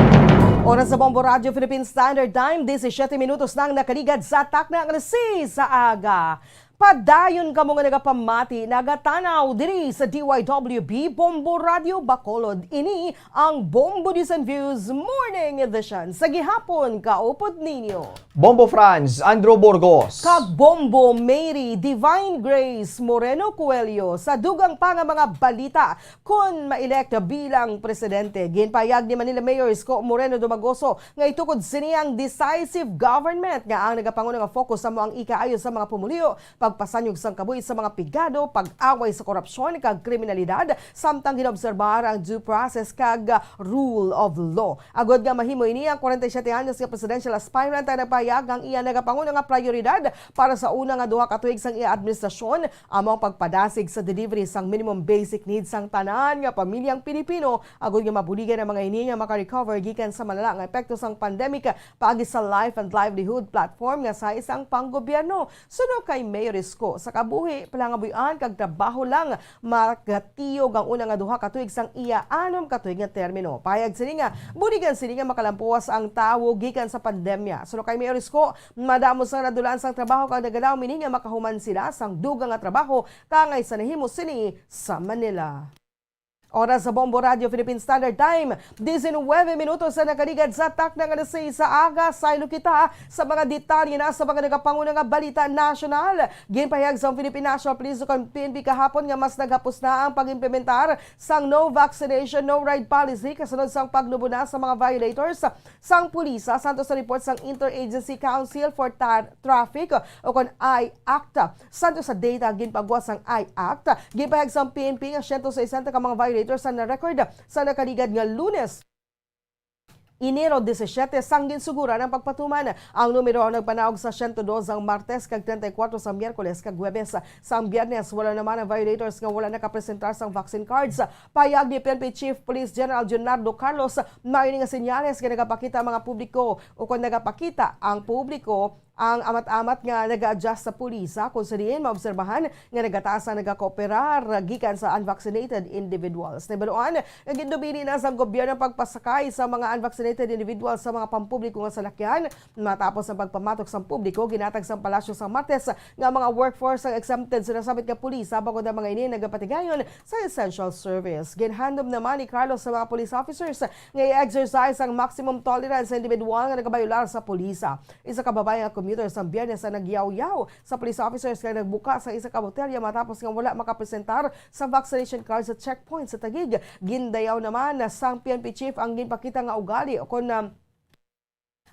Oras sa Bombo Radyo Philippine Standard Time, disisiete minutos na ang nakaligad sa takna nga alas seis sa aga. Padayon kamo nga nagapamati, nagatanaw diri sa D Y W B Bombo Radyo Bacolod. Ini ang Bombo News and Views Morning Edition. Sa gihapon, kaupod ninyo Bombo Franz, Andrew Burgos. Kag Bombo Mary Divine Grace Moreno Coelho. Sa dugang pa nga mga balita, kon ma-elect bilang presidente, ginpahayag ni Manila Mayor Isko Moreno Domagoso nga itukod sini ang decisive government nga ang nagapanguna nga focus amo ang ikaayo sa mga pumuluyo, pagpasanyog sang kabuhi sa mga pigado, pag-away sa korupsyon kag kriminalidad, samtang ginaobserbar ang due process kag rule of law. Agod nga mahimo ini, ang forty-seven anyos nga presidential aspirant ang nagpahayag nga ang iya nagapanguna nga prioridad para sa una nga duha ka tuig sang iya administrasyon amo ang pagpadasig sa delivery sang minimum basic needs sang tanan nga pamilyang Pilipino, agod nga mabuligan ang mga ini nga maka-recover gikan sa malala nga epekto sang pandemic paagi sa Life and Livelihood platform nga sa isang panggobyerno. Suno kay Mayor Isko, sa kabuhi, palangabuy-an kag trabaho lang magatiyog ang una nga duha ka tuig sang iya anom ka tuig nga termino. Pahayag sini nga buligan sini nga makalampuwas ang tawo gikan sa pandemya. Suno kay Mayor Isko, madamo sang nadulaan sang trabaho kag nagalaom ini nga makahuman sila sang dugang nga trabaho kaangay sa nahimo sini sa Manila. Oras sa Bombo Radio Philippine Standard Time, diecinuebe minutos sa nakaligad sa takna nga alas seis sa aga. Saylo kita sa mga detalye na sa mga nagapanguna nga balita nasyonal. Ginpahayag sang Philippine National Police o kon P N P kahapon nga mas naghapos na ang pag-implementar sang no vaccination, no ride policy kasunod sang pagnubo na sa mga violators sang pulisa, santo sa report sang Interagency Council for Tar- Traffic o kon I-ACT. Santo sa data ginpagwa sang I-ACT, ginpahayag sang P N P nga siyento sesenta ka mga violators ang na-record sa nakaligad nga Lunes, Enero disisiete, sang ginsuguran ang pagpatuman. Ang numero ang nagpanaog sa siyento dos sang Martes kag treinta y cuatro sa Miyerkules kag Huwebes. Sang Biyernes, walo naman ang violators nga wala nakapresentar sang vaccine cards. Pahayag ni P N P Chief Police General Junardo Carlos, maayo ini nga senyales nga nagapakita ang mga publiko o kon nagapakita ang publiko ang amat-amat nga nag-a-adjust sa pulisa, kung sa diin maobserbahan nga nagataas ang nagakooperar gikan sa unvaccinated individuals. Nahibaluan nga gindumili na sang gobyerno ang pagpasakay sa mga unvaccinated individuals sa mga pampubliko nga salakyan. Matapos ang pagpamatok sang publiko, ginatag sang palasyo sang Martes nga mga workforce ang exempted sa nasabit nga pulisa, bangod ang mga ini nagapatigayon sa essential service. Ginhandom naman ni Carlos sa mga police officers nga i-exercise ang maximum tolerance sa individual nga nagabayolar sa pulisa. Isa ka babayi nga commuter sang Biyernes ang nagyawyaw sa police officers kag nagbuka sa isa ka botelya matapos nga wala makapresentar sa vaccination card sa checkpoint sa Taguig. Gindayaw naman sang P N P chief ang ginpakita nga ugali o kon, ah,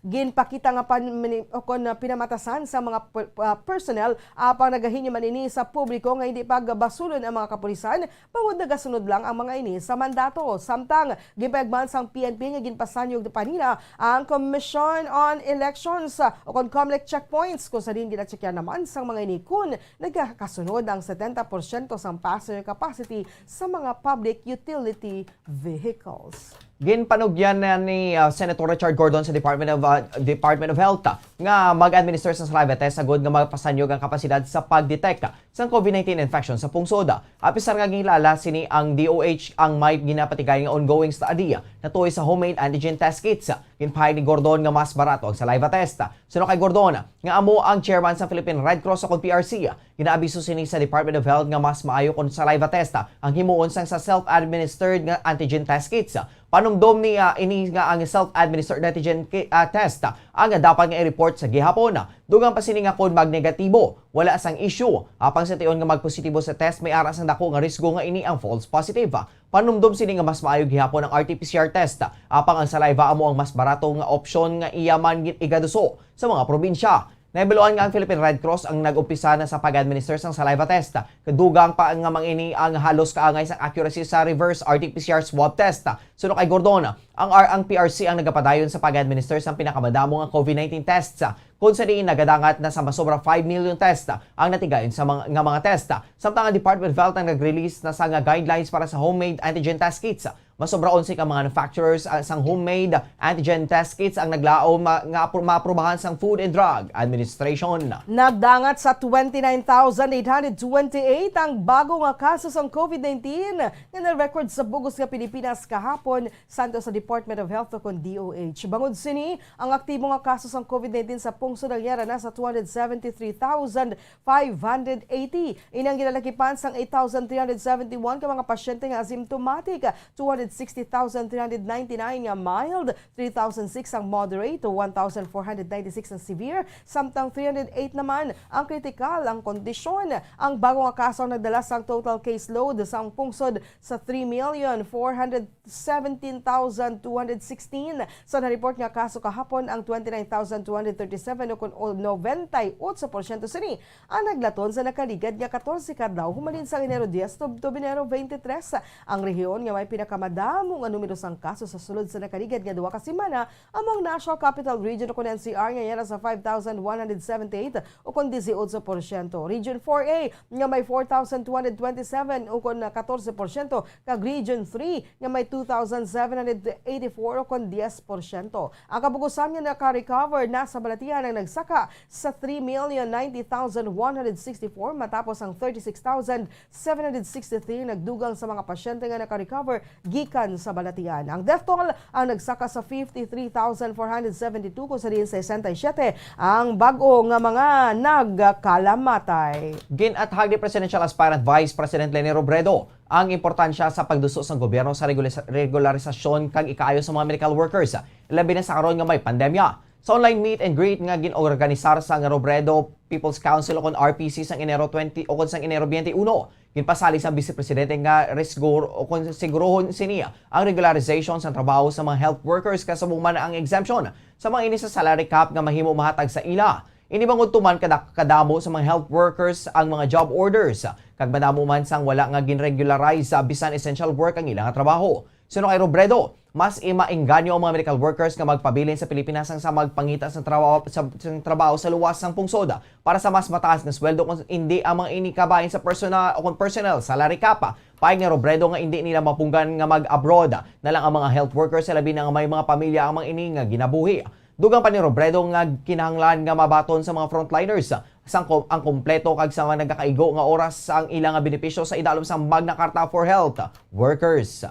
ginpakita nga pan-, mini-, o kon, ah, pinamatasan sa mga per-, ah, personnel apang nagahinyo man ini sa publiko nga hindi pagbasulon ang mga kapulisan bangod nagasunod lang ang mga ini sa mandato. Samtang ginpahayag man sang P N P nga ginpasanyog pa nila ang Commission on Elections, ah, o kon COMELEC checkpoints, kung sa diin ginacheckyan naman sang mga ini kon nagakasunod ang setenta porsyento sang passenger capacity sa mga public utility vehicles. Ginpanugyan na ni, ah, Senator Richard Gordon sa Department of, ah, Department of Health, ah, nga mag-administer sa saliva test agud nga mapasanyog ang kapasidad sa pag-detect, ah, sang COVID nineteen infection sa pungsod. Apisar nga ginhilala sini ang D O H ang may ginapatigay nga ongoing study, ah, natuoy sa homemade antigen test kits. Ginpahayag ni Gordon nga mas barato ang saliva test. Suno kay Gordon, nga amo ang chairman sa Philippine Red Cross o kon P R C, ginaabiso sini sa Department of Health nga mas maayo kon saliva test ang himuon sang sa self-administered nga antigen test kits. Panumdom niya ini nga ang self-administered antigen ki-, ah, test ang dapat nga i-report sa gihapon. Dugang pa sini nga kon magnegatibo, wala sang issue. Apang sa tion nga magpositibo sa test, may ara sang dako nga risgo nga ini ang false positive. Panumdom sini nga mas maayo gihapon ang R T P C R test, apang ang saliva amo ang mas barato nga opsyon nga iya man gi-, igaduso sa mga probinsya. Nahibaluan nga ang Philippine Red Cross ang nag-umpisa na sa pag-administer sang saliva test. Kadugang pa nga mga ini ang halos kaangay sang accuracy sa reverse R T P C R swab test. Suno kay Gordon, ang R-, ang P R C ang nagapadayon sa pag-administer sang pinakamadamo nga COVID nineteen tests, kung sa diin nagadangat na sa masobra five million test ang natigayon sa mga, nga mga test. Samtang ang Department of Health ang nag-release na sa nga guidelines para sa homemade antigen test kits. Masobra onse ka manufacturers, ah, sang homemade antigen test kits ang naglaom, ah, nga apro-, maaprubahan sang Food and Drug Administration. Nagdangat sa twenty-nine thousand eight hundred twenty-eight ang bago nga kaso sang COVID nineteen nga na-record sa bug-os nga Pilipinas kahapon, santo sa Department of Health o kon D O H. Bangod sini, ang aktibo nga kaso sang COVID nineteen sa pungsod ang yara na sa two hundred seventy-three thousand five hundred eighty. Ini ang ginalakipan sang eight thousand three hundred seventy-one ka mga pasyente nga asymptomatic, two hundred sixty thousand three hundred ninety-nine nga mild, three thousand six ang moderate, one thousand four hundred ninety-six ang severe, samtang three hundred eight naman ang kritikal ang kondisyon. Ang bago nga kaso ang nagdala sang total caseload sang pungsod sa three million four hundred seventeen thousand two hundred sixteen. Sa na-report nga kaso kahapon, ang twenty-nine thousand two hundred thirty-seven Ano kon o nobenta y otso porsyento sini ang naglaton sa nakaligad nga katorse ka adlaw humalin sang Enero dies tubtob Enero twenty-three. Ang rehiyon nga may pinakamadamo nga numero sang kaso sa sulod sa nakaligad nga duha ka semana amo ang National Capital Region o kon N C R nga yara sa five thousand one hundred seventy-eight o kon dieciocho porsyento. Region four A nga may four thousand two hundred twenty-seven o kon katorse porsyento, kag Region three nga may two thousand seven hundred eighty-four o kon dies porsyento. Ang kabugusan nga naka-recover na sa balatian ang nagsaka sa three million ninety thousand one hundred sixty-four, matapos ang thirty-six thousand seven hundred sixty-three nagdugang sa mga pasyente nga naka-recover gikan sa balatian. Ang death toll ang nagsaka sa fifty-three thousand four hundred seventy-two, kung sa diin sesenta y siyete ang bag-o nga mga nagkalamatay. Gin-athag ni presidential aspirant Vice President Leni Robredo ang importansya sa pagduso sang gobyerno sa regulis-, regularisasyon kag ikaayo sa mga medical workers, labi na sa karon nga may pandemya. Sa online meet and greet nga gin-organisar sang Robredo People's Council o kon R P C sang Enero twenty o kon sang Enero twenty-one, ginpasalig sang Vice Presidente nga risgo o kon sigurohon sini ang regularization sang trabaho sa mga health workers, kasubong man ang exemption sa mga ini sa salary cap nga mahimo mahatag sa ila. Ini bangod tuman kada-, kadamo sa mga health workers ang mga job orders, kag madamo man sang wala nga gin-regularize sa bisan essential work ang ila nga trabaho. Suno kay Robredo, mas i-, maengganyo ang mga medical workers nga magpabilin sa Pilipinas sang sa magpangita sang trabaho, sa, sang trabaho sa luwas sang pungsod para sa mas mataas nga sweldo, kon indi ang mga ini kabahin sa personal o kon personnel salary cap. Paig ni Robredo nga indi nila mapunggan nga mag-abroad na lang ang mga health workers, sa labi na nga may mga pamilya ang mga ini nga ginabuhi. Dugang pa ni Robredo nga kinahanglan nga mabaton sa mga frontliners sang kom-, ang kompleto kag sa mga nagakaigo nga oras ang ila nga benepisyo sa idalom sang Magna Carta for Health Workers.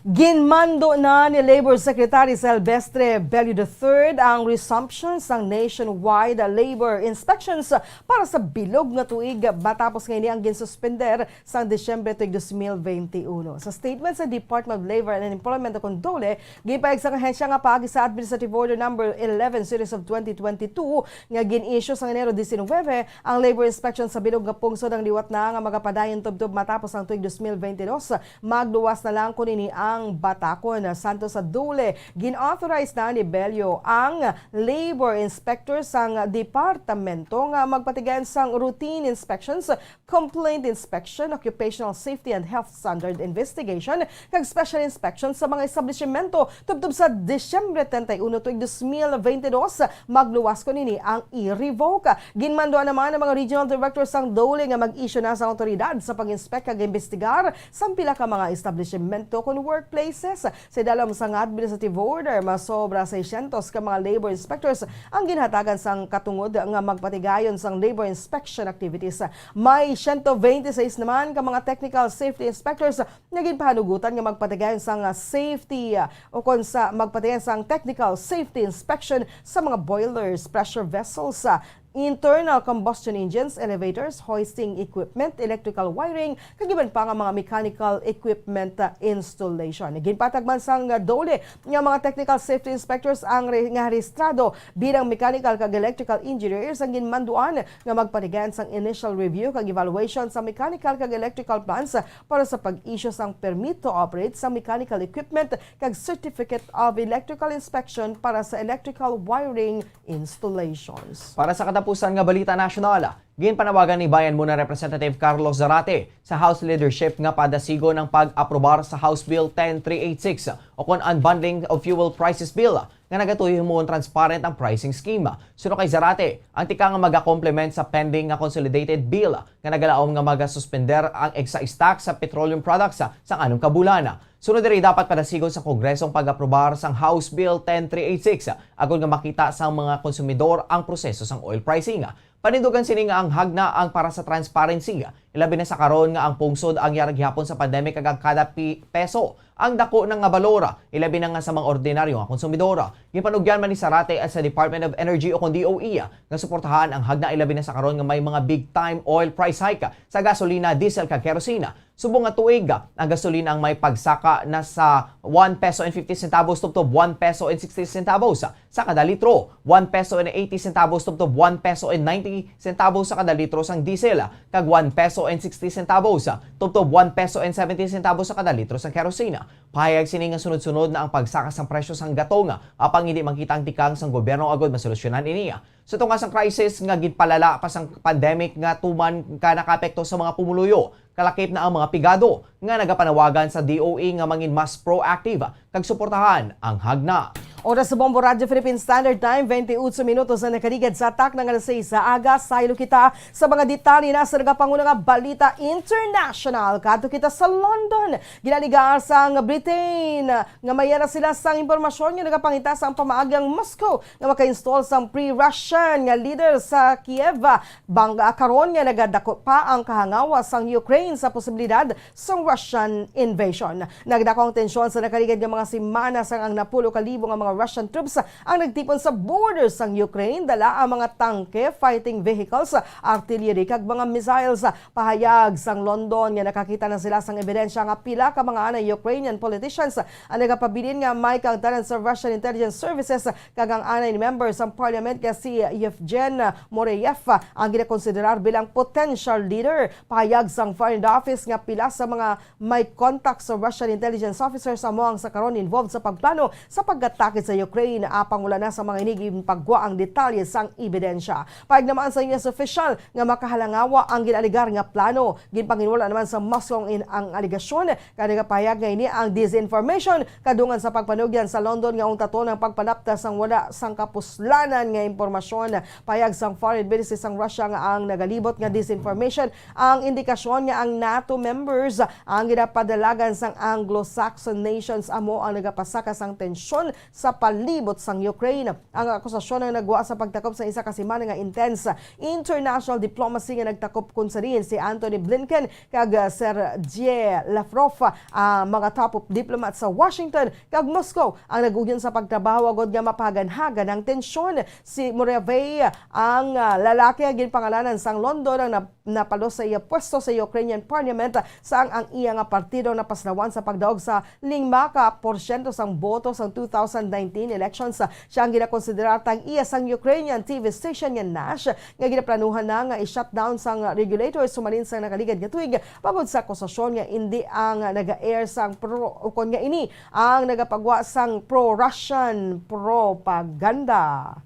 Ginmando na ni Labor Secretary Silvestre Bello the third ang resumption sang nationwide labor inspections para sa bilog nga tuig, matapos nga ini ang ginsuspender sang Disyembre tuig dos mil bente uno. Sa statement sa Department of Labor and Employment o kon DOLE, ginpahayag sang ahensya nga paagi sa Administrative Order Number eleven Series of twenty twenty-two nga gin-issue sa Enero diecinuebe, ang labor inspection sa bilog nga pungsod ang liwat na nga magapadayon tubtob matapos ang tuig dos mil bente dos. Magluwas na lang kon ini ang batakon. Sa DOLE, gin-authorize na ni Bello ang labor inspector sang departamento nga magpatigayon sang routine inspections, complaint inspection, occupational safety and health standard investigation, kag special inspection sa mga establishmento tubtob sa Disyembre treinta y uno tuig dos mil bente dos. Magluwas kon ini ang i-revoke. Ginmanduan naman ang mga regional director sang DOLE nga mag-issue na sa awtoridad sa pag-inspect kag imbestigar sang pila ka mga establishmento kon workplaces. Sa idalom sang administrative order, masobra seiscientos ka mga labor inspectors ang ginhatagan sang katungod nga magpatigayon sang labor inspection activities. May siyento bente seis naman ka mga technical safety inspectors nga ginpahanugutan nga magpatigayon sang safety, ah, o kon sa magpatigayon sang technical safety inspection sa mga boilers, pressure vessels, ah, internal combustion engines, elevators, hoisting equipment, electrical wiring, kag iban pa nga mga mechanical equipment, ah, installation. Ginpatag man sang DOLE nga mga technical safety inspectors ang re-, nga rehistrado bilang mechanical kag electrical engineers ang ginmanduan nga magpatigayon sang initial review kag evaluation sa mechanical kag electrical plants para sa pag-issue sang permit to operate sa mechanical equipment kag certificate of electrical inspection para sa electrical wiring installations. Para sa katapusan nga balita nasyonal, ginpanawagan ni Bayan Muna Representative Carlos Zarate sa House leadership nga padasigon ang pag-aprobar sa House Bill ten three eight six o kon Unbundling of Fuel Prices Bill nga nagatuyo himuon transparent ang pricing scheme. Suno kay Zarate, ang tikang nga magakomplement sa pending nga consolidated bill nga nagalaom nga magasuspender ang excise tax sa petroleum products sa, sa anom ka bulan. Sunod diri, dapat padasigon sa Kongreso ang pag-aprobar sang House Bill ten three eight six, agod nga makita sang mga konsumidor ang proseso sang oil pricing. Panindugan sini nga ang hagna ang para sa transparency, ilabi na sa karon nga ang pungsod ang yara gihapon sa pandemic kag ang kada pi-, peso ang dako na nga balor, ilabi na nga sa mga ordinaryo nga konsumidor. Ginpanugyan man ni Zarate sa Department of Energy o kon D O E nga suportahan ang hagna, ilabi na sa karon nga may mga big time oil price hike sa gasolina, diesel kag kerosene. Subong nga tuig, ang gasolina ang may pagsaka na sa one peso and fifty centavos tubtob one peso and sixty centavos sa kada litro, one peso and eighty centavos tubtob one peso and ninety centavos sa kada litro sang diesel, kag one peso and sixty centavos tubtob one peso and seventy centavos sa kada litro sang kerosene. Pahayag sini nga sunod-sunod na ang pagsaka sang presyo sang gatong, apang hindi makita ang tikang sang gobyerno agud masolusyonan ini. Sa tunga sang crisis nga ginpalala pa sang pandemic nga tuman ka nakaapekto sa mga pumuluyo, kalakip na ang mga pigado nga nagapanawagan sa D O E nga mangin mas proactive kag suportahan ang hagna. Oras sa Bombo Radyo Philippine Standard Time, twenty-eight minutos na nakaligad sa takna nga alas sais sa aga. Saylo kita sa mga detalye na sa nagapanguna nga balita international. Kadto kita sa London. Ginaligar sang Britain nga mayara sila sang impormasyon nga nagapangita sang pamaagi ang Moscow nga maka-install sang pre-Russian nga leader sa Kiev, bang, ah, karon nga nagadako pa ang kahangawa sang Ukraine sa posibilidad sang Russian invasion. Nagdako ang tensyon sa nakaligad nga mga semana, sang ang napulo ka libo nga mga Russian troops ang nagtipon sa border sang Ukraine, dala ang mga tangke, fighting vehicles, artillery, kag mga missiles. Pahayag sang London nga nakakita na sila sang ebidensya nga pila ka mga anay Ukrainian politicians ang nagapabilin nga may kaangtanan sa Russian intelligence services, kag ang anay member sang parliament nga si Yevgen Mureyev ang ginakonsiderar bilang potential leader. Pahayag sang Foreign Office nga pila sa mga may contact sa Russian intelligence officers amo ang sa karon involved sa pagplano sa pag-atake sa Ukraine, apang wala na sa mga ini ginpagwa ang detalye sang ebidensya. Pahayag naman sa U S official nga makahalangawa ang ginaligar nga plano. Ginpanginwala naman sa Moscow ang in-, ang alegasyon, kag nagapahayag nga ini ang disinformation kadungan sa pagpanugyan sa London nga ungtaton ang pagpalapta sang wala sang kapuslanan nga impormasyon. Pahayag sang Foreign Ministry sang Russia nga ang nagalibot nga disinformation ang indikasyon nga ang NATO members ang ginapadalagan sang Anglo-Saxon nations amo ang nagapasaka sang tensyon sa palibot sang Ukraine. Ang akusasyon ang nagwa sa pagtakop sa isa ka semana nga intense international diplomacy nga nagtakop kun sa diin si Antony Blinken kag, ah, Sergey Lavrov, ah, mga top diplomat sa Washington kag Moscow ang nag-ugyon sa pagtrabaho agod nga mapahaganhagan ang tensyon. Si Muravey, ang, ah, lalaki nga ginpangalanan sang London, ang nap-, napalos sa iya pwesto sa Ukrainian Parliament, sang ang iya nga partido napaslawan sa pagdaog sa lima ka porsyento sang boto sang two thousand nineteen elections. Siya ang ginakonsiderar tang iya sang Ukrainian T V station nga Nash, nga ginaplanuhan na nga i-shutdown sang regulator sumalin sa nakaligad nga tuig, bangod sa akusasyon nga indi ang naga-air sang pro, ukon nga ini ang nagapagwa sang pro-Russian propaganda.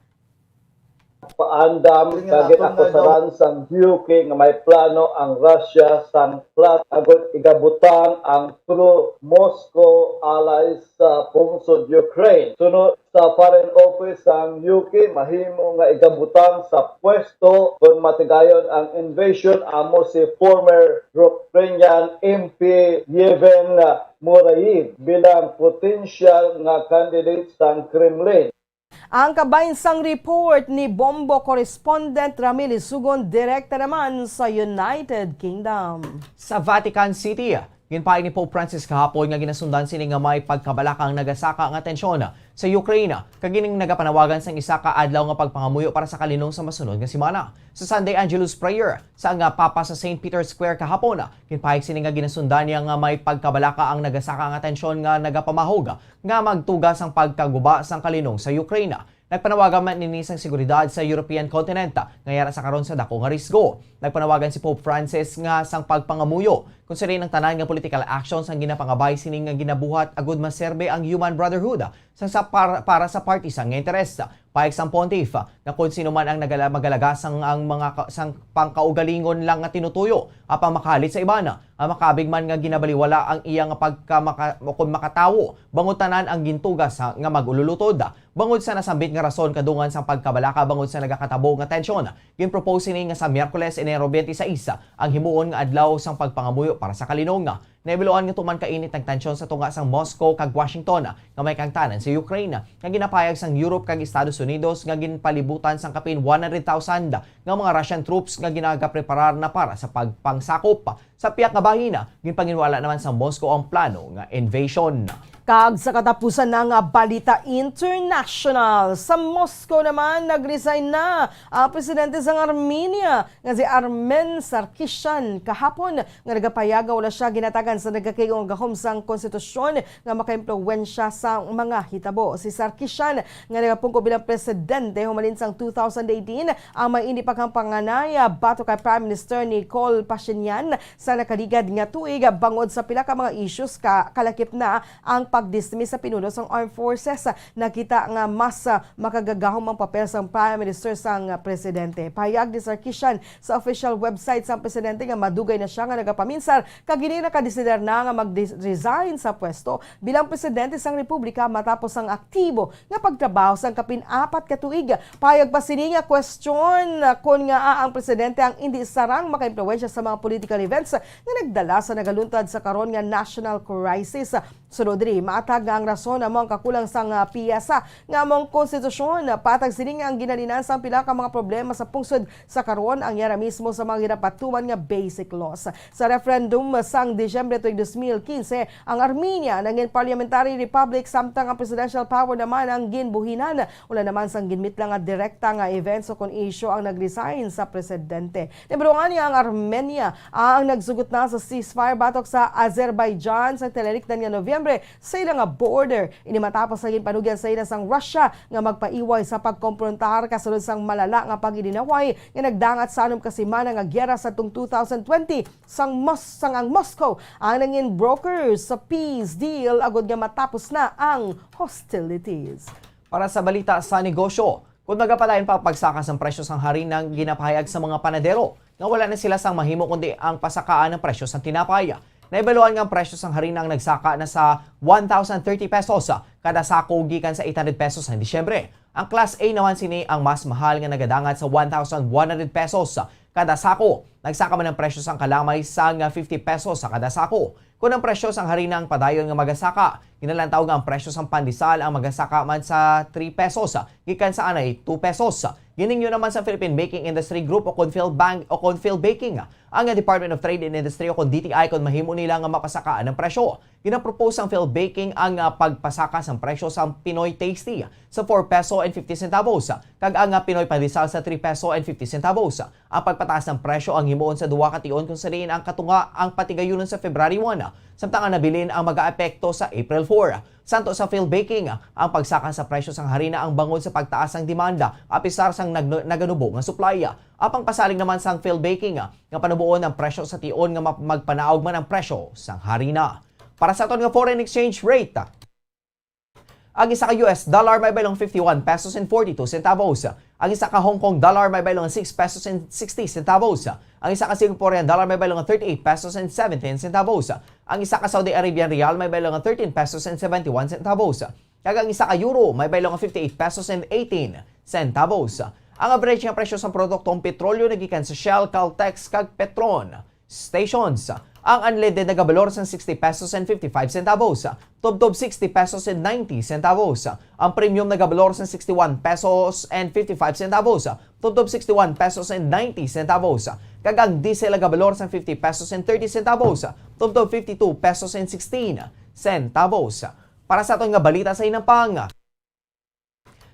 Paandam kag ginakusaran sang U K nga may plano ang Russia sang plot agud igabutang ang pro-Moscow allies sa pungsod Ukraine. Suno sa Foreign Office sang U K, mahimo nga igabutang sa pwesto kon matigayon ang invasion amo si former Ukrainian M P Yevhen Murayev bilang potensyal nga candidate sang Kremlin. Ang kabahin sang report ni Bombo correspondent Ramil Isugon, direkta naman sa United Kingdom. Sa Vatican City, ginpaig ni Pope Francis kahapon nga ginasundan sini nga may pagkabalaka ang nagasaka nga tensyon sa Ukraine, kag ining nagapanawagan sang isa ka adlaw nga pagpangamuyo para sa kalinong sa masunod nga semana. Sa Sunday Angelus Prayer sa nga Papa sa Saint Peter's Square kahapon, ginpaig sini nga ginasundan niya nga may pagkabalaka ang nagasaka nga tensyon nga nagapamahog nga magtuga sang pagkaguba sang kalinong sa Ukraine. Nagpanawagan man ini sang seguridad sa European continent, nga yara sa karon sa dako nga risgo. Nagpanawagan si Pope Francis nga sang pagpangamuyo, kung sa diin ang tanan nga political actions ang ginapangabay sini nga ginabuhat agud maserbe ang human brotherhood sang sa par-, para sa partisan nga interes. Pahayag sang Pontiff nga kon sino man ang nagala-, magalaga sang ang mga ka-, sang pangkaugalingon lang nga tinutuyo, apang makahalit sa iban, ang makabig man nga ginabaliwala ang iya nga pagka-, maka-, o kon makatawo, bangod tanan ang gintuga sa nga mag-ululutod. Bangod sa nasambit nga rason kadungan sang pagkabalaka bangod sa nagakatabo nga tensyon, ginpropose sini nga sa Miyerkules, Enero twenty-six, ang himuon nga adlaw sang pagpangamuyo para sa kalinong. Nahibaluan nga tuman kainit ang tensyon sa tunga sang Moscow kag Washington nga may kaangtanan sa Ukraine, nga ginapahayag sang Europe kag Estados Unidos nga ginpalibutan sang kapin one hundred thousand nga mga Russian troops nga ginagapreparar na para sa pagpangsakop. Sa pihak nga bahin, ginpanginwala naman sa Moscow ang plano nga invasion. Kag sa katapusan na nga balita international, sa Moscow naman nag-resign na ang presidente sang Armenia nga si Armen Sarkisian kahapon, nga nagapahayag nga wala siya ginatagan sa nagakig-ong gahom sang konstitusyon nga makaimpluwensya sa mga hitabo. Si Sarkisian, nga nagapungko bilang presidente humalin sang two thousand eighteen, ang may indi paghampanganay batok kay Prime Minister Nikol Pashinyan sa nakaligad nga tuig bangod sa pila ka mga issues ka kalakip na ang pag-dismiss sa pinuno sang Armed Forces. Nakita nga mas, ah, makagagahom ang papel sang Prime Minister sang, ah, presidente. Pahayag ni Sarkisian sa official website sang presidente nga madugay na siya nga nagapaminsar kag ini nakadesider na nga mag-resign sa pwesto bilang presidente sang republika matapos ang aktibo nga pagtrabaho sang kapin apat ka tuig. Pahayag pa sini nga kwestiyon kon ngaa ang presidente ang indi sarang makaimpluwensya sa mga political events nga nagdala sa nagaluntad sa karon nga national crisis. Sunod diri, matag nga ang rason amo ang kakulang sang, ah, piyesa nga amo ang konstitusyon. Patag sini nga ang ginhalinan sang pila ka mga problema sa pungsod sa karon ang yara mismo sa mga ginapatuman nga basic laws. Sa referendum sang Disyembre tuig dos mil kinse, ang Armenia nangin parliamentary republic, samtang ang presidential power naman ang ginbuhinan. Wala naman sang ginmitla nga direkta nga events o kon isyu ang nag-resign sa presidente. Nabulungan niya ang Armenia ang nagsugot na sa ceasefire batok sa Azerbaijan sa tinalikdan nga Nobyembre sa ila nga border. Ini matapos sa ginpanugyan sa ila sang Russia nga magpaiway sa pagkomprontar kasulod sang malala nga pag-ininaway nga nagdangat sa anom ka semana nga giyera sa tung two thousand twenty, sang Mos-, sang ang Moscow ang nangin broker sa peace deal agud nga matapos na ang hostilities. Para sa balita sa negosyo, kung magapadayon pa ang pagsaka sang presyo sang harina, ginapahayag sa mga panadero nga wala na sila sang mahimo kundi ang pasakaan ang presyo sang tinapay. Naibaluan nga ang presyo sang harina ang nagsaka na sa one thousand thirty pesos kada sako gikan sa eight hundred pesos sang Disyembre. Ang Class A naman sini ang mas mahal nga nagadangat sa one thousand one hundred pesos kada sako. Nagsaka man ang presyo sang kalamay sang fifty pesos sa kada sako. Kon ang presyo sang harina ang padayon nga magasaka, ginalantaw nga ang presyo sang pandesal ang magasaka man sa three pesos, gikan sa anay two pesos. Ginhingyo naman sa Philippine Baking Industry Group o kon Philbank o kon Philbaking ang Department of Trade and Industry o kon D T I kon mahimo nila nga mapasakaan ang presyo. Ginapropose sang Philbaking ang, ah, pagpasaka sang presyo sang Pinoy Tasty sa four peso and fifty centavos, kag ang, ah, Pinoy Pandesal sa three peso and fifty centavos. Ang pagpataas sang presyo ang himuon sa duha ka tion kung sa diin ang katunga ang patigayunon sa February one, samtang ang nabilin ang magaepekto sa April four. Santo sa Philbaking, ang pagsaka sa presyo sang harina ang bangod sa pagtaas sang demanda, apisar sang nag-, naganubo nga supply. Apang pasalig naman sang Philbaking nga panuboon ang presyo sa tion nga map-, magpanaog man ang presyo sang harina. Para sa aton nga foreign exchange rate, ang isa ka U S dollar may baylong fifty-one pesos and forty-two centavos. Ang isa ka Hong Kong dollar may baylong six pesos and sixty centavos. Ang isa ka Singaporean dollar may baylong thirty-eight pesos and seventeen centavos. Ang isa ka Saudi Arabian riyal may baylong thirteen pesos and seventy-one centavos. Kag ang isa ka euro may baylong fifty-eight pesos and eighteen centavos. Ang average nga presyo sa produktong petrolyo nagikan sa Shell, Caltex, kag Petron stations. Ang unleaded nagabalor sang sixty pesos and fifty-five centavos, tubtob sixty pesos and ninety centavos. Ang premium nagabalor sang sixty-one pesos and fifty-five centavos, tubtob sixty-one pesos and ninety centavos. Kag ang diesel nagabalor sang fifty pesos and thirty centavos, tubtob fifty-two pesos and sixteen centavos. Para sa aton nga balita sa hinampang,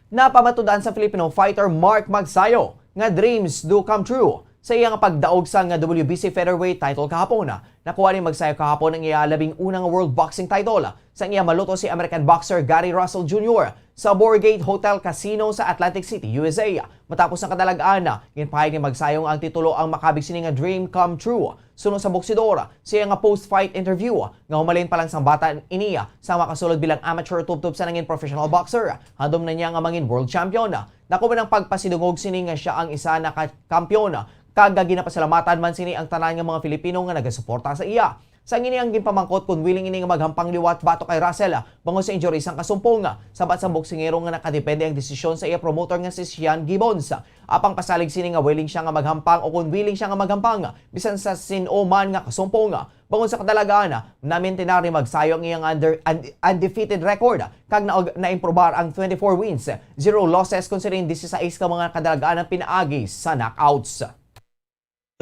napamatud-an sa Filipino fighter Mark Magsayo nga dreams do come true sa iya nga pagdaog sa nga W B C featherweight title kahapon. Nakuha ni Magsayo kahapon ang iya labing una nga world boxing title sang iya maluto si American boxer Gary Russell Junior sa Borgate Hotel Casino sa Atlantic City, U S A. Matapos ang kadalag-an, ginpahayag ni Magsayo nga ang titulo ang makabig sini nga dream come true. Suno sa boksidor, sa iya nga post-fight interview nga humalin pa lang sang bata ini, sa makasulod bilang amateur tubtob sa nangin professional boxer, handom na niya nga mangin world champion. Dako man ang pagpasidungog sini nga sia ang isa na ka kampiyon, kag ginapasalamatan man sini ang tanan nga mga Filipino nga nagasuporta sa iya. Sang ini ang ginpamangkot kon willing ini nga maghampang liwat batok kay Russell bangod sa injury sang kasumpong. Sabat sa boksingero nga nakadepende ang desisyon sa iya promoter nga si Sian Gibbons. Apang pasalig sini nga willing sia nga maghampang o kon willing sia nga maghampang bisan sa sin-o man nga kasumpong. Bangod sa kadalagan, namintinar ni Magsayo ang iyang under-, und-, undefeated record kag na-, naimprobar ang twenty-four wins, zero losses kon sining disisais ka mga kadalagan ang pinaagi sa knockouts.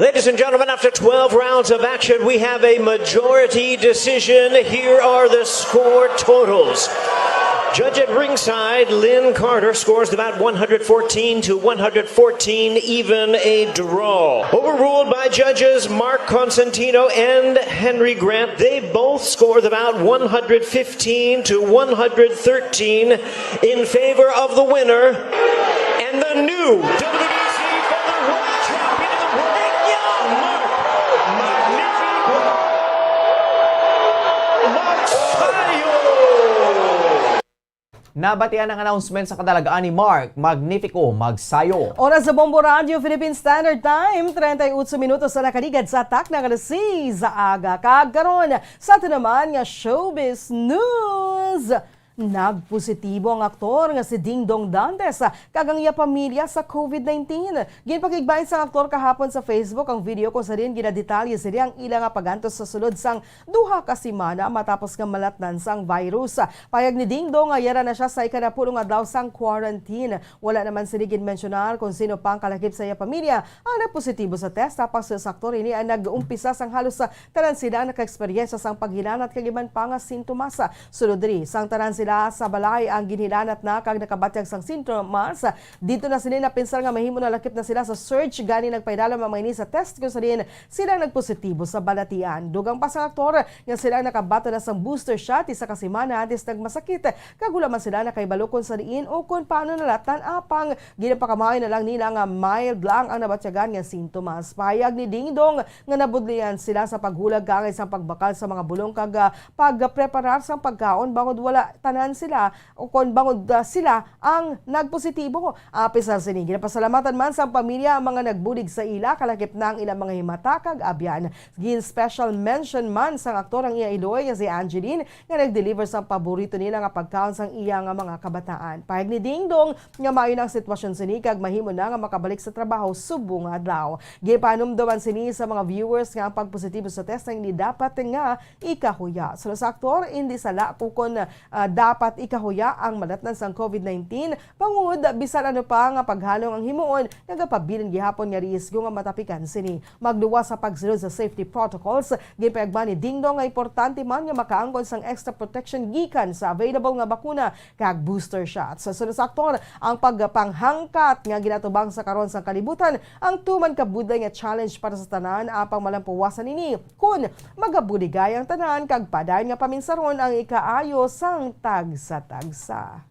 Ladies and gentlemen, after twelve rounds of action, we have a majority decision. Here are the score totals. Judge at ringside, Lynn Carter scores the bout one hundred fourteen to one hundred fourteen, even a draw. Overruled by judges Mark Constantino and Henry Grant. They both score the bout one hundred fifteen to one hundred thirteen in favor of the winner and the new W B C Featherweight Champion of the World, Mark Magnifico Magsayo. Nabatian ang announcement sa kadalagaan ni Mark Magnifico Magsayo. Oras sa Bombo Radio Philippine Standard Time, treinta y ocho minutos na nakaligad sa takna nga alas seis sa aga. Kag karon, sa aton naman nga showbiz news, nagpositibo ang aktor nga si Dingdong Dantes kag ang iya pamilya sa COVID nineteen. Ginpakigbahin sang aktor kahapon sa Facebook ang video kung sa diin ginadetalye sini ang ila nga pag-antos sa sulod sang duha ka semana matapos nga malatnan sang virus. Payag ni Dingdong nga yara na siya sa ikanapulo nga adlaw sang quarantine. Wala naman sini ginmensyonar kung sino pa ang kalakip sa iya pamilya ang nagpositibo sa test, apang sa aktor ini ang nag-umpisa sang halos sa tanan sila nakaeksperyensya sang paghilanat kag iban pa nga sintomas. Sulod diri, sang tanan sila sa balay ang ginhilanat na kag nakabatyag sang sintomas. Dito na sini napinsar nga mahimo na lakip na sila sa search, gani nagpaidalom ang mga ini sa test kung sa diin sila nagpositibo sa balatian. Dugang pa sang aktor nga sila nakabaton na sang booster shot isa ka semana antes nagmasakit, kag wala man sila nakahibalo kon sa diin o kon paano nalatnan, apang ginapakamayo na lang nila nga mild lang ang nabatyagan nga sintomas. Pahayag ni Dingdong nga nabudlian sila sa paghulag kaangay sang pagbakal sa mga bulong kag, ah, pagpreparar sang pagkaon bangod wala tanan sila o kon bangod, ah, sila ang nagpositibo. Apisar sini, ginapasalamatan man sang pamilya ang mga nagbulig sa ila, kalakip na ang ilang mga himata kag abyan. Gin-special mention man sang aktor ang iya iloy nga si Angeline, nga nag-deliver sang paborito nila nga pagkaon sang iya nga mga kabataan. Pahayag ni Dingdong nga maayo na ang sitwasyon sini kag mahimo na nga makabalik sa trabaho subong nga adlaw. Ginpahanumdoman sini sa mga viewers nga ang pagpositibo sa test ang hindi dapat nga ikahuya. Suno sa aktor, hindi sala kukon, ah, dapat ikahuya ang malatnan sang COVID nineteen, bangod bisan ano pa nga paghalong ang himuon, nagapabilin gihapon nga risgo nga matapikan sini. Magluwas sa pagsunod sa safety protocols, ginpayagman ni Dingdong nga importante man nga makaangkon sang extra protection gikan sa available nga bakuna kag booster shots. Suno sa aktor, ang pagpanghangkat nga ginatubang sa karon sang kalibutan ang tuman ka budlay nga challenge para sa tanan, apang malampuwasan ini kon magabuligay ang tanan kag padayon nga paminsaron ang ikaayo sang tagsa-tagsa.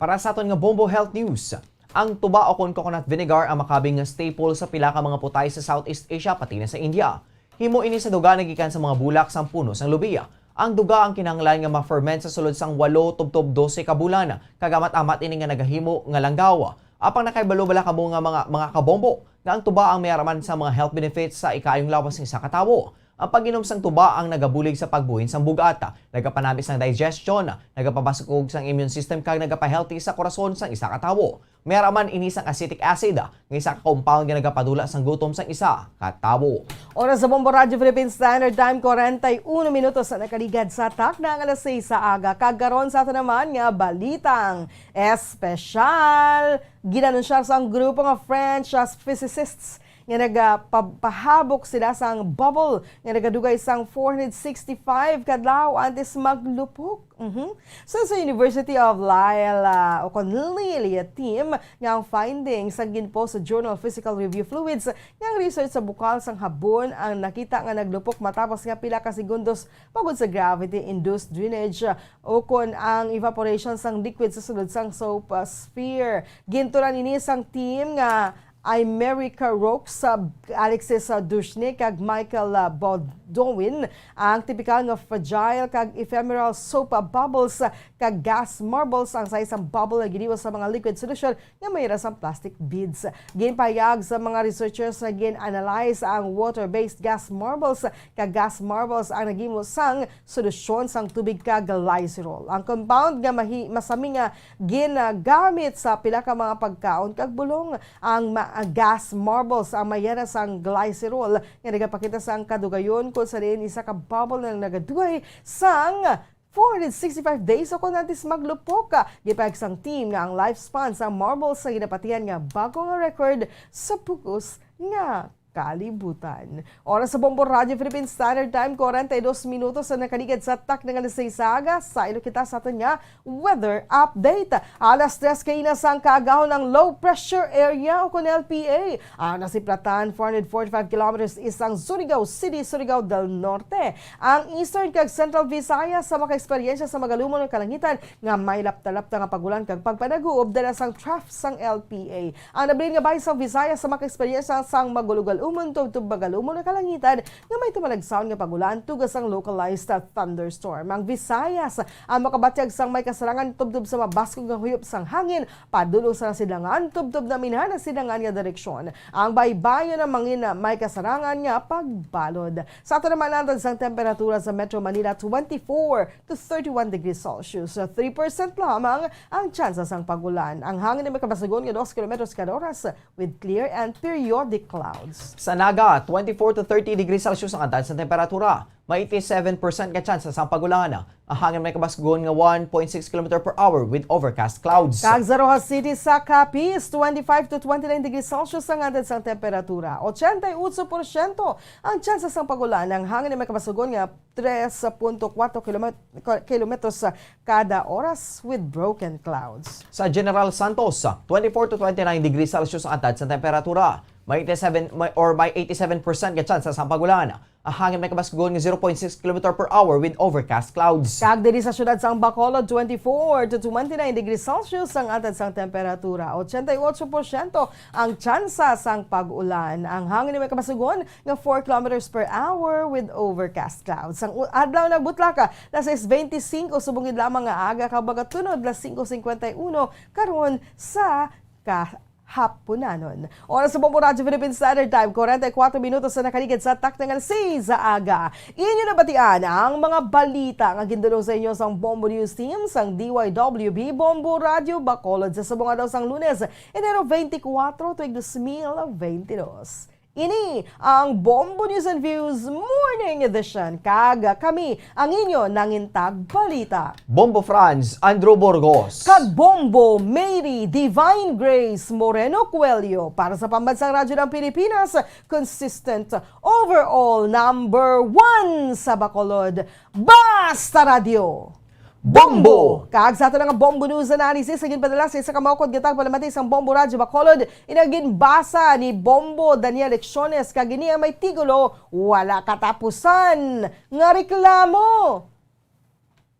Para sa aton nga Bombo Health News, ang tuba o kon coconut vinegar ang makabing nga staple sa pila ka mga putay sa Southeast Asia pati na sa India. Himo ini sa duga nga gikan sa mga bulak sang puno sang lubiya. Ang duga ang kinahanglan nga ma-ferment sa sulod sang walo tubtob dose ka bulan, kag amat-amat ini nga nagahimo nga langgaw. Apang nakahibalo bala kamo nga mga, mga kabombo, nga ang tuba ang may ara man sa mga health benefits sa ikaayong lawas sa isa ka tawo? Ang pag-inom sang tuba ang nagabulig sa pagbuhin sang bug-at, nagapanami sang digestion, nagapabas-og sang immune system kag nagapahealthy sa korason sang isa ka tawo. May ara man ini sang acetic acid, nga isa ka compound nga nagapadula sang gutom sang isa ka tawo. Oras sa Bombo Radyo Philippine Standard Time, kwarenta y uno minutos na nakaligad sa takna nga alas seis sa aga. Kag karon sa aton naman nga balitang espesyal, ginanunsyar sang grupo nga French as physicists nga nagapahabok sila sang bubble nga nagadugay sang four hundred sixty-five ka adlaw antes maglupok. Mhm. So, sa University of Lille, ah, o kon Lille team, nga ang findings ang ginpost sa journal Physical Review Fluids, nga ang research sa bukal sang habon ang nakita nga naglupok matapos nga pila ka segundos bangod sa gravity-induced drainage, ah, o kon ang evaporation sang liquid sa sulod sang soap, ah, sphere. Ginturan ini sang team nga Aymerica Rokes, ah, Alexis, ah, Dushni, kag Michael, ah, Bodowin. Ang tipikal nga fragile kag ephemeral soap, ah, bubbles, ah, kag gas marbles ang size sang bubble nga giniwas sa mga liquid solution nga may ra sang plastic beads. Ginpahayag sa mga researchers nga gin-analyze ang water-based gas marbles kag gas marbles ang naghimo sang solusyon sang tubig kag glycerol. Ang compound nga mahi-, masami nga ginagamit sa pila ka mga pagkaon kag bulong. Ang ma-, gas marbles ang may ara sang glycerol nga nagapakita sang kadugayon kung sa diin isa ka bubble nga nagadugay sang four hundred sixty-five days o kon antes maglupok. Gipahayag sang team nga ang lifespan sang marbles sa ginapatihan nga bag-o nga record sa bug-os nga kalibutan. Oras sa Bombo Radyo Philippine Standard Time, kwarenta y dos minutos na nakaligad sa takna nga alas sais sa aga. Saylo kita sa aton nga weather update. Alas tres kaina sang kaagahon ang low pressure area o kon L P A ang nasiplatan four hundred forty-five kilometers east sang Surigao City, Surigao del Norte. Ang Eastern kag Central Visayas sa makaeksperyensya sa magalumon nga kalangitan nga may lapta-lapta nga pag-ulan kag pagpanaguob dala sang trough sang L P A. Ang nabilin nga bahin sang Visayas sa makaeksperyensya sang magulugad-umon tubtob magalumon nga kalangitan nga may tumalagsaon nga pag-ulan tuga sang localized thunderstorm. Ang Visayas ang makabatyag sang may kasarangan tubtob sa mabaskog nga huyop sang hangin padulong sa nasidlangan tubtob naminhan nasidlangan nga direksyon. Ang baybayon ang mangin may kasarangan nga pagbalod. Sa aton naman, andad sang temperatura sa Metro Manila, twenty-four to thirty-one degrees Celsius. Three percent lamang ang tsansa sang pag-ulan. Ang hangin ay may kabasgon nga dos kilometros kada oras with clear and periodic clouds. Sa Naga, twenty-four to thirty degrees Celsius ang andad sang temperatura. May eighty-seven percent nga tsansa sang pag-ulan. Ang hangin may kabasgon nga one point six kilometer per hour with overcast clouds. Kag sa Roxas City sa Capiz, twenty-five to twenty-nine degrees Celsius ang andad sang temperatura. Ochenta y ocho porsyento ang tsansa sang pag-ulan. Ang hangin may kabasgon nga tres punto kuwatro kilomet-, kilometros kada oras with broken clouds. Sa General Santos, twenty-four to twenty-nine degrees Celsius ang andad sang temperatura. May eighty-seven, may, or may eighty-seven percent nga tsansa sang pag-ulan. Ang hangin may kabasgon nga zero point six kilometer per hour with overcast clouds. Kag diri sa siyudad sang Bacolod, twenty-four to twenty-nine degrees Celsius ang andad sang temperatura. Ochenta y ocho porsyento ang tsansa sang pag-ulan. Ang hangin may kabasgon nga four kilometers per hour with overcast clouds. Ang u-, adlaw nagbutlak, alas sais beintisinko, subong gid lamang nga aga, kag magatunod, alas singko singkwenta y uno karon sa kahapunanon. Oras sa Bombo Radyo Philippine Standard Time, kwarenta y kuwatro minutos na nakaligid sa takna nga alas sais sa aga. Inyo nabatian ang mga balita nga gindulong sa inyo sang Bombo News Team sang D Y W B Bombo Radyo Bacolod sa subong adlaw sang Lunes, Enero twenty-four, tuig dos mil veintidós. Ini ang Bombo News and Views Morning Edition, kag kami ang inyo nangintag balita. Bombo Franz Andrew Burgos. Kag Bombo Mary Divine Grace Moreno Coelho para sa Pambansang Radyo ng Pilipinas, consistent overall number one sa Bacolod. Basta Radyo! Bombo! Kag sa ato nga Bombo News Analysis, ang ginpadala sa isa ka maukod nga tagpalamati sang Bombo Radyo Bacolod, inaginbasa ni Bombo Daniel Lecciones, kag ini ang may titulo, Wala Katapusan nga Reklamo.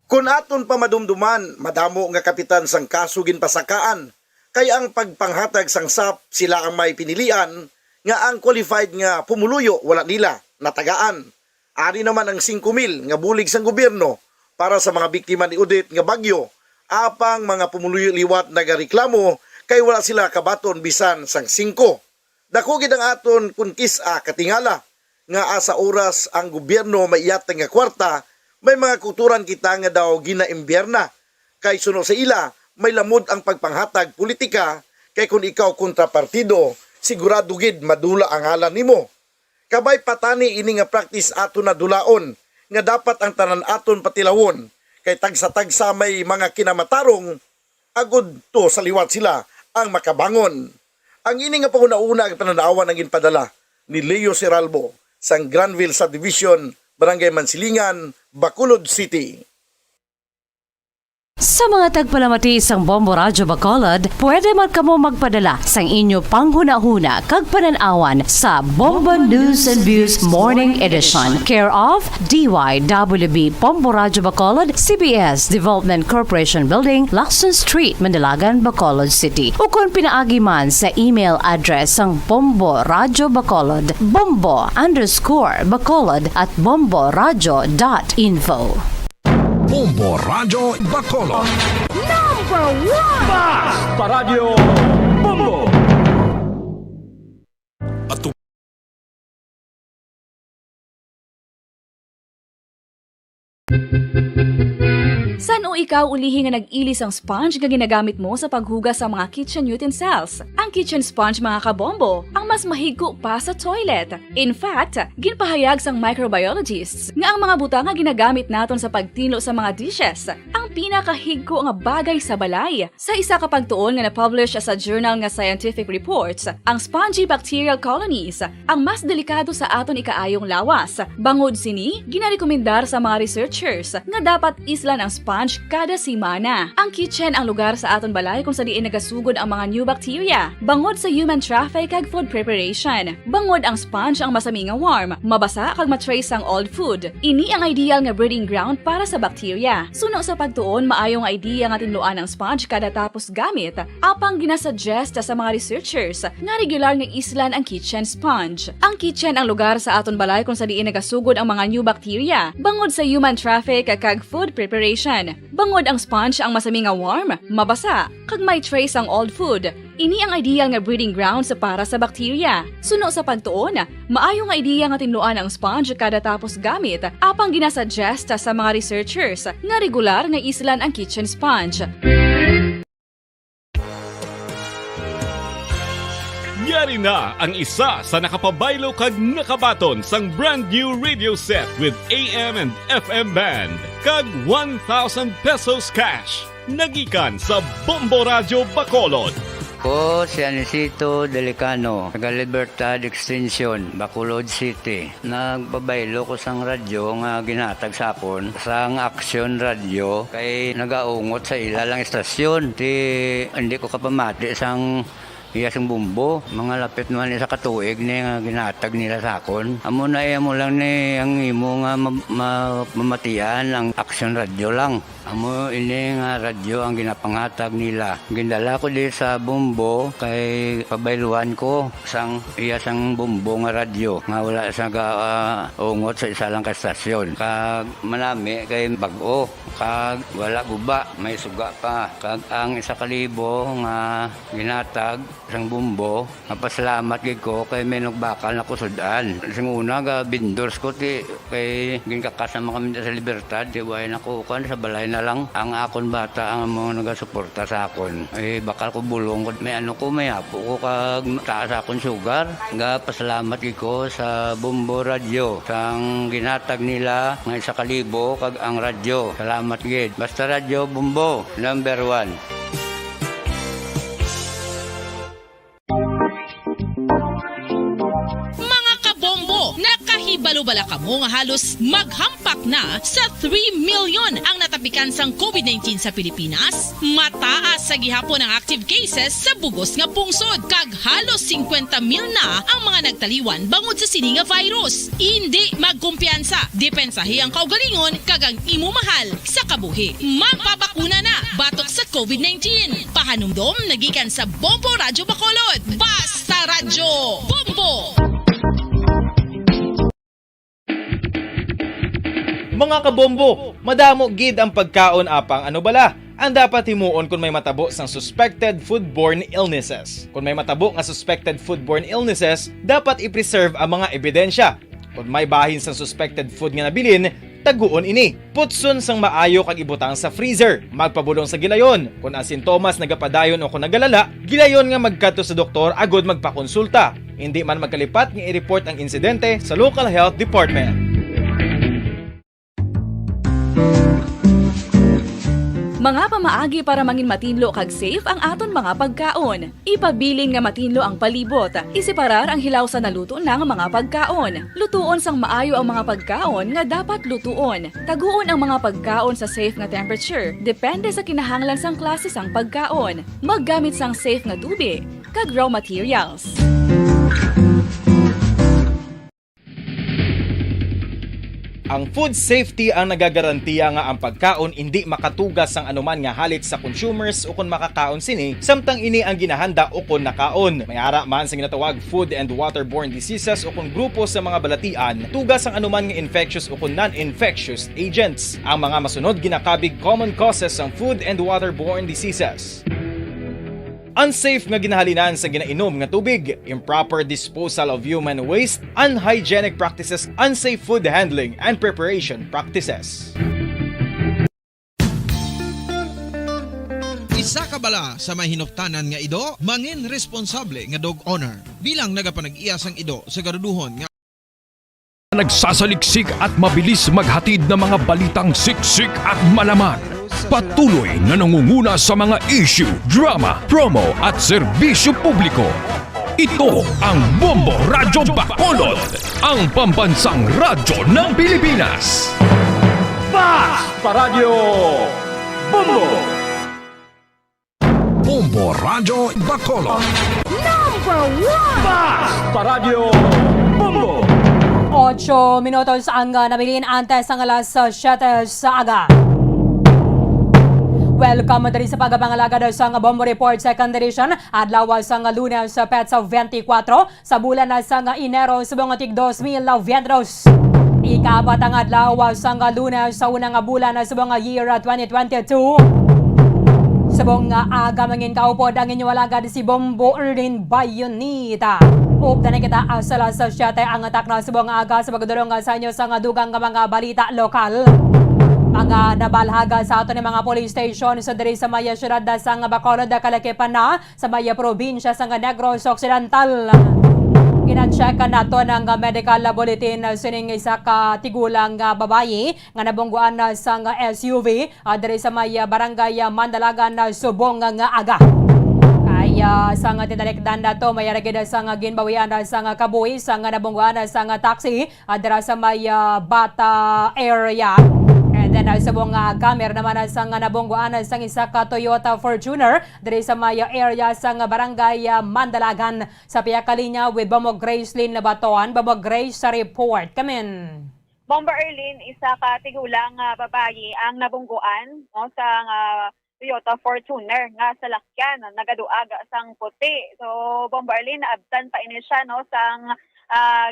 Kon aton pa madumduman, madamo nga kapitan sang kaso ginpasakaan, kay ang pagpanghatag sang sap sila ang may pinilian nga ang qualified nga pumuluyo wala nila natagaan. Ari naman ang singko mil nga bulig sang gobyerno para sa mga biktima ni Odette nga bagyo, apang mga pumuluyo liwat nagareklamo kay wala sila kabaton bisan sang singko. Dako gid ang aton kon kis-a katingala nga, ah, sa oras ang gobyerno may iyatag nga kwarta, may mga kutoran kita nga daw ginaimbiyerna. Kay suno sa ila, may lamod ang pagpanghatag politika, kay kon ikaw kontrapartido, sigurado gid madula ang ngalan nimo. Kabay pa tani ini nga practice aton na dulaon, nga dapat ang tanan aton patilawon, kay tagsa-tagsa may mga kinamatarong, agud to sa liwat sila ang makabangon. Ang ini nga panghunahuna nga panan-awan ang ginpadala ni Leo Seralbo sang Granville Subdivision, Barangay Mansilingan, Bacolod City. Sa mga tagpalamati sang Bombo Radyo Bacolod, pwede man kamo magpadala sang inyo panghunahuna kag panan-awan sa Bombo News and Views Morning Edition, care of D Y W B Bombo Radyo Bacolod, C B S Development Corporation Building, Lacson Street, Manalagan, Bacolod City, ukon pinaagi man sa email address sang Bombo Radyo Bacolod, bombo underscore bacolod at bomboradyo dot info. Bombo Radyo Bacolod. Number one! Basta Radyo Bombo! At San-o ikaw ulihi nga nag-ili sang sponge nga ginagamit mo sa paghugas sa mga kitchen utensils? Ang kitchen sponge, mga kabombo, ang mas mahigko pa sa toilet. In fact, ginpahayag sang microbiologists nga ang mga butang nga ginagamit naton sa pagtinlo sa mga dishes, ang pinakahigko nga bagay sa balay. Sa isa ka pagtuon nga na-publish sa journal nga Scientific Reports, ang spongy bacterial colonies ang mas delikado sa aton ikaayong lawas. Bangod sini, ginarekomendar sa mga researchers nga dapat islan ang sponge kada semana. Ang kitchen ang lugar sa aton balay kung sa diin nagasugod ang mga new bacteria. Bangod sa human traffic kag food preparation, bangod ang sponge ang masami nga warm, mabasa kag ma-trace ang old food. Ini ang ideal nga breeding ground para sa bacteria. Suno sa pagtuon, maayo nga idea nga tinluan ang sponge kada tapos gamit, apang ginasuggest sa mga researchers nga regular nga islan ang kitchen sponge. Ang kitchen ang lugar sa aton balay kung sa diin nagasugod ang mga new bacteria, bangod sa human traffic kag food preparation. Bangod ang sponge ang masami nga warm, mabasa, kag may trace ang old food, ini ang ideal nga breeding grounds para sa bacteria. Suno sa pagtuon, maayo nga ideya nga tinluan ang sponge kada tapos gamit, apang ginasuggest sa mga researchers nga regular nga islan ang kitchen sponge. Yari na ang isa sa nakapabaylo kag nakabaton sang brand new radio set with A M and F M band kag one thousand pesos cash. Nagikan sa Bombo Radyo Bacolod. Ko si Anisito Delicano, taga Libertad Extension, Bacolod City. Nagpabaylo ko sang radyo nga ginhatag sa akon sang Action Radyo kay nagaungot sa ila lang istasyon. Ti hindi ko kapamati sang iya sing bumbo. Mga lapit naman isa ka tuig ni nga ginhatag nila sa akon. Amo na iya mo lang ni ang imo nga ma- ma- mamatian ang Action Radyo lang. Amo ini nga radyo ang ginapangatag nila. Gindala ko di sa Bombo kay pabayluan ko sang iya sang Bombo nga radyo nga wala sa ga, ah, ungot sa isa lang ka estasyon. Kag manami kay bag-o kag wala guba, may suga pa. Kag ang isa ka libo nga ginatag sang Bombo, mapasalamat gid ko kay may nagbakal na kusud-an. Sing una, ga vendors ko ti kay ginkakas naman kami sa Libertad, ti way na ko kan sa balay na lang. Ang akon bata ang mga nagasuporta sa akon. Eh, bakal ko bulong ko, may ano ko, may apo ko kag taas akon sugar. Ga pasalamat gid ko sa Bombo Radyo sang ginatag nila nga isa ka libo kag ang radyo. Salamat gid. Basta Radyo Bombo, number one. Mga kabombo, nakahibalo bala kamo nga halos maghampak na sa three million ang natapikan sang COVID nineteen sa Pilipinas? Mataas sa gihapon ang active cases sa bugos nga pungsod, kag halos singkwenta mil na ang mga nagtaliwan bangod sa sini nga virus. Indi magkumpiyansa, depensahi ang kaugalingon kag ang imo mahal sa kabuhi. Magpabakuna na batok sa COVID nineteen. Pahanumdom nagikan sa Bombo Radyo Bacolod. Basta Radyo, Bombo! Mga kabombo, madamo gid ang pagkaon apang ano bala ang dapat himuon kon may matabo sang suspected foodborne illnesses? Kon may matabo nga suspected foodborne illnesses, dapat i-preserve ang mga ebidensya. Kon may bahin sang suspected food nga nabilin, taguon ini. Putson sang maayo kag ibutang sa freezer. Magpabulong sa gilayon. Kon ang sintomas nagapadayon o kon nagalala, gilayon nga magkadto sa doktor agud magpakonsulta. Indi man magkalipat nga i-report ang insidente sa local health department. Mga pamaagi para mangin matinlo kag safe ang aton mga pagkaon. Ipabilin nga matinlo ang palibot. Iseparar ang hilaw sa naluto na nga mga pagkaon. Lutuon sang maayo ang mga pagkaon nga dapat lutuon. Taguon ang mga pagkaon sa safe nga temperature, depende sa kinahanglan sang klase sang pagkaon. Maggamit sang safe nga tubi kag raw materials. Ang food safety ang nagagarantiya nga ang pagkaon indi makatugas sang anuman nga halit sa consumers ukon makakaon sini, samtang ini ang ginahanda ukon nakaon. May ara man sa ginatawag food and waterborne diseases ukon grupo sa mga balatian, tugas sang anuman nga infectious ukon non-infectious agents. Ang mga masunod ginakabig common causes sang food and waterborne diseases. Unsafe nga ginahalinan sa ginainom nga tubig, improper disposal of human waste, unhygienic practices, unsafe food handling and preparation practices. Isa ka bala sa may hinuktanan nga ido, mangin responsable nga dog owner. Bilang nagapanag-iya sang ido sa garuduhon nga Nagsasaliksik at mabilis maghatid ng mga balitang siksik at malaman. Patuloy na nangunguna sa mga issue, drama, promo at serbisyo publiko. Ito ang Bombo Radyo Bacolod, ang pambansang radyo ng Pilipinas. Fast Paradyo Bombo! Bombo Radyo Bacolod. Number one! Fast Paradyo Bombo! Ocho minutos ang, ah, nabilin antes ang alas, ah, siyete sa aga. Welcome diri sa pagpangalagad sang Bombo Report Second Edition, adlaw sang Lunes, ah, petsa twenty-four sa bulan na sang Enero subong tig dos mil veinte dos. Ikaapat ang adlaw sang Lunes sa unang bulan na subong nga year, ah, twenty twenty-two. Subong nga aga, mangin kaupod ang inyo alagad si Bombo Erlin Bayonita. Updan na kita, ah, sa alas siyete ang takna subong nga aga sa pagdulong, ah, sa inyo sang dugang nga mga balita lokal. Mga nabalhaga sa aton nga mga police station sa diri sa may siyudad sang Bacolod, kalakipan na sa may probinsya sang Negros Occidental. Gina-check nato ang medical bulletin sining isa ka tigulang nga babayi nga nabungguan sang S U V, ah, diri sa may, ah, barangay, ah, Mandalagan, ah, subong nga aga. Kay, ah, sang tinalikdan nato, may aragid sang ginbawian sang kabuhi sang nabungguan sang taxi, ah, dira sa may, ah, Bata area. And then, ah, subong nga aga, meron naman sang nabungguan sang isa ka Toyota Fortuner diri sa may, ah, area sang barangay, ah, Mandalagan. Sa pihak ka linya with Bombo Grace Lynn Labaton. Bombo Grace, sa report. Kamin. Bombo Erlin, isa ka tigulang nga babayi ang nabungguan, no, sa nga Toyota Fortuner nga salakyan, nagaduag sang puti. So, Bombo Erlin, naabtan pa ini siya, no, sang, ah,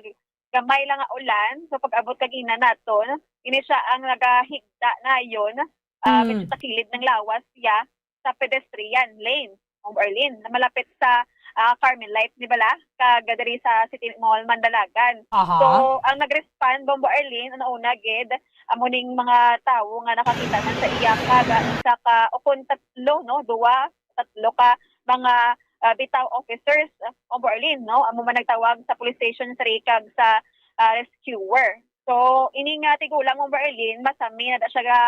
gamay lang nga ulan. So, pag-abot kagina naton, ini siya ang nagahigda nayon, ah, Mm. medyo sa kilid ng lawas siya sa pedestrian lane, Bombo Erlin, na malapit sa, ah, Carmen Light, di bala? Kag diri sa City Mall, Mandalagan. Aha. So, ang nag-respond, Bombo Erlin, una-una gid, amo ning mga tawo nga nakakita man sa iya, kag isa ka, o kung tatlo, no, duwa, tatlo ka mga, ah, bitaw officers, ah, Bombo Erlin, no? Amo man nagtawag sa police station three kag sa, ah, rescuer. So, ini nga tigulang, Bombo Erlin, masami na da siya ga,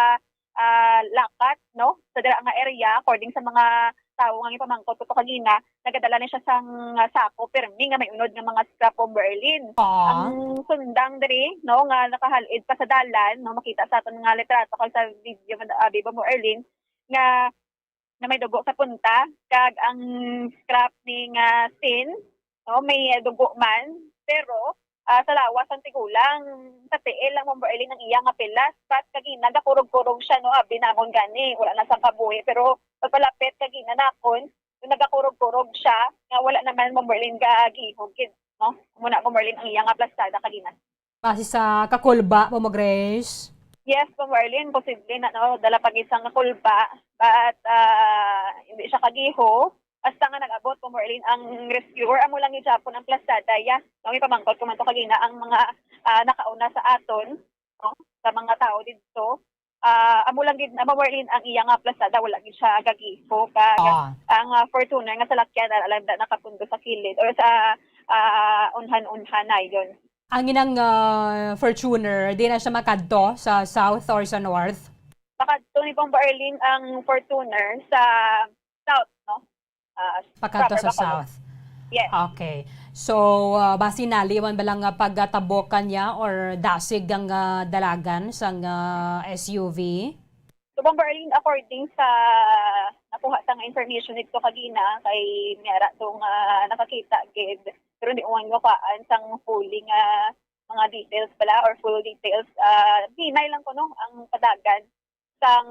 ah, lakat, no? Sa dira nga area, according sa mga tawo nga gipamangkot ko to kagina, nagadala ni siya sang, ah, sako pirmi nga may unod nga mga scrap, Bombo Erlin. Ah. Ang sundang diri, no, nga nakahal-id pa sa dalan, no, makita sa aton nga litrato kag sa video, Mad-, ah, Bombo Erlin, nga, na may dugo sa punta, kag ang scrap ni nga scene, no, may dugo man, pero, ah, sa lawas ang tigulang, sa tiil lang, Bombo Erlin, ang iya nga pilas, but kagina gakurog-kurog siya, no, abi namon gani, wala na sang kabuhi, pero pagpalapit kagina nakon, nagakurog-kurog siya, nga wala naman, Bombo Erlin, gagihog gid, no? Muna, Bombo Erlin, ang iya nga plastada kagina. Base sa kakulba, Bombo Grace? Yes, Bombo Erlin, posible na, no, dala pa gid sang kakulba, but, ah, hindi siya kagiho. Hasta nga nag-abot, Bombo Erlin, ang rescuer, amo lang gid gyapon ang plastada, ya. No, may pamangkot ko man to kagina ang mga, ah, nakauna sa aton, no, sa mga tao didto. Ah, amo lang gid, amo, Bombo Erlin, ang iya nga plastada, wala gid siya gagiho. Kag Ah. ang, ah, Fortuner nga salakyan, ala lang da nakapundo sa kilid or sa, ah, unhan-unhan nayon. Ang inang, ah, Fortuner, di na siya makadto sa south or sa north? Makadto ni Bombo Erlin ang Fortuner sa south, no? Ah, Pakadto proper sa Bacolod. South. Yes. Okay. So, ah, basi naliwan ba lang nga pagtabok kanya or dasig ang, ah, dalagan sang, ah, S U V? So, Bombo Erlin, according sa nakuha sa nga information dito kagina, kay may ara to nga nakakita gid, pero hindi ko man makuhaan sang fully nga mga details pala or full details. Ah, hinay lang ko, no, ang padagan sang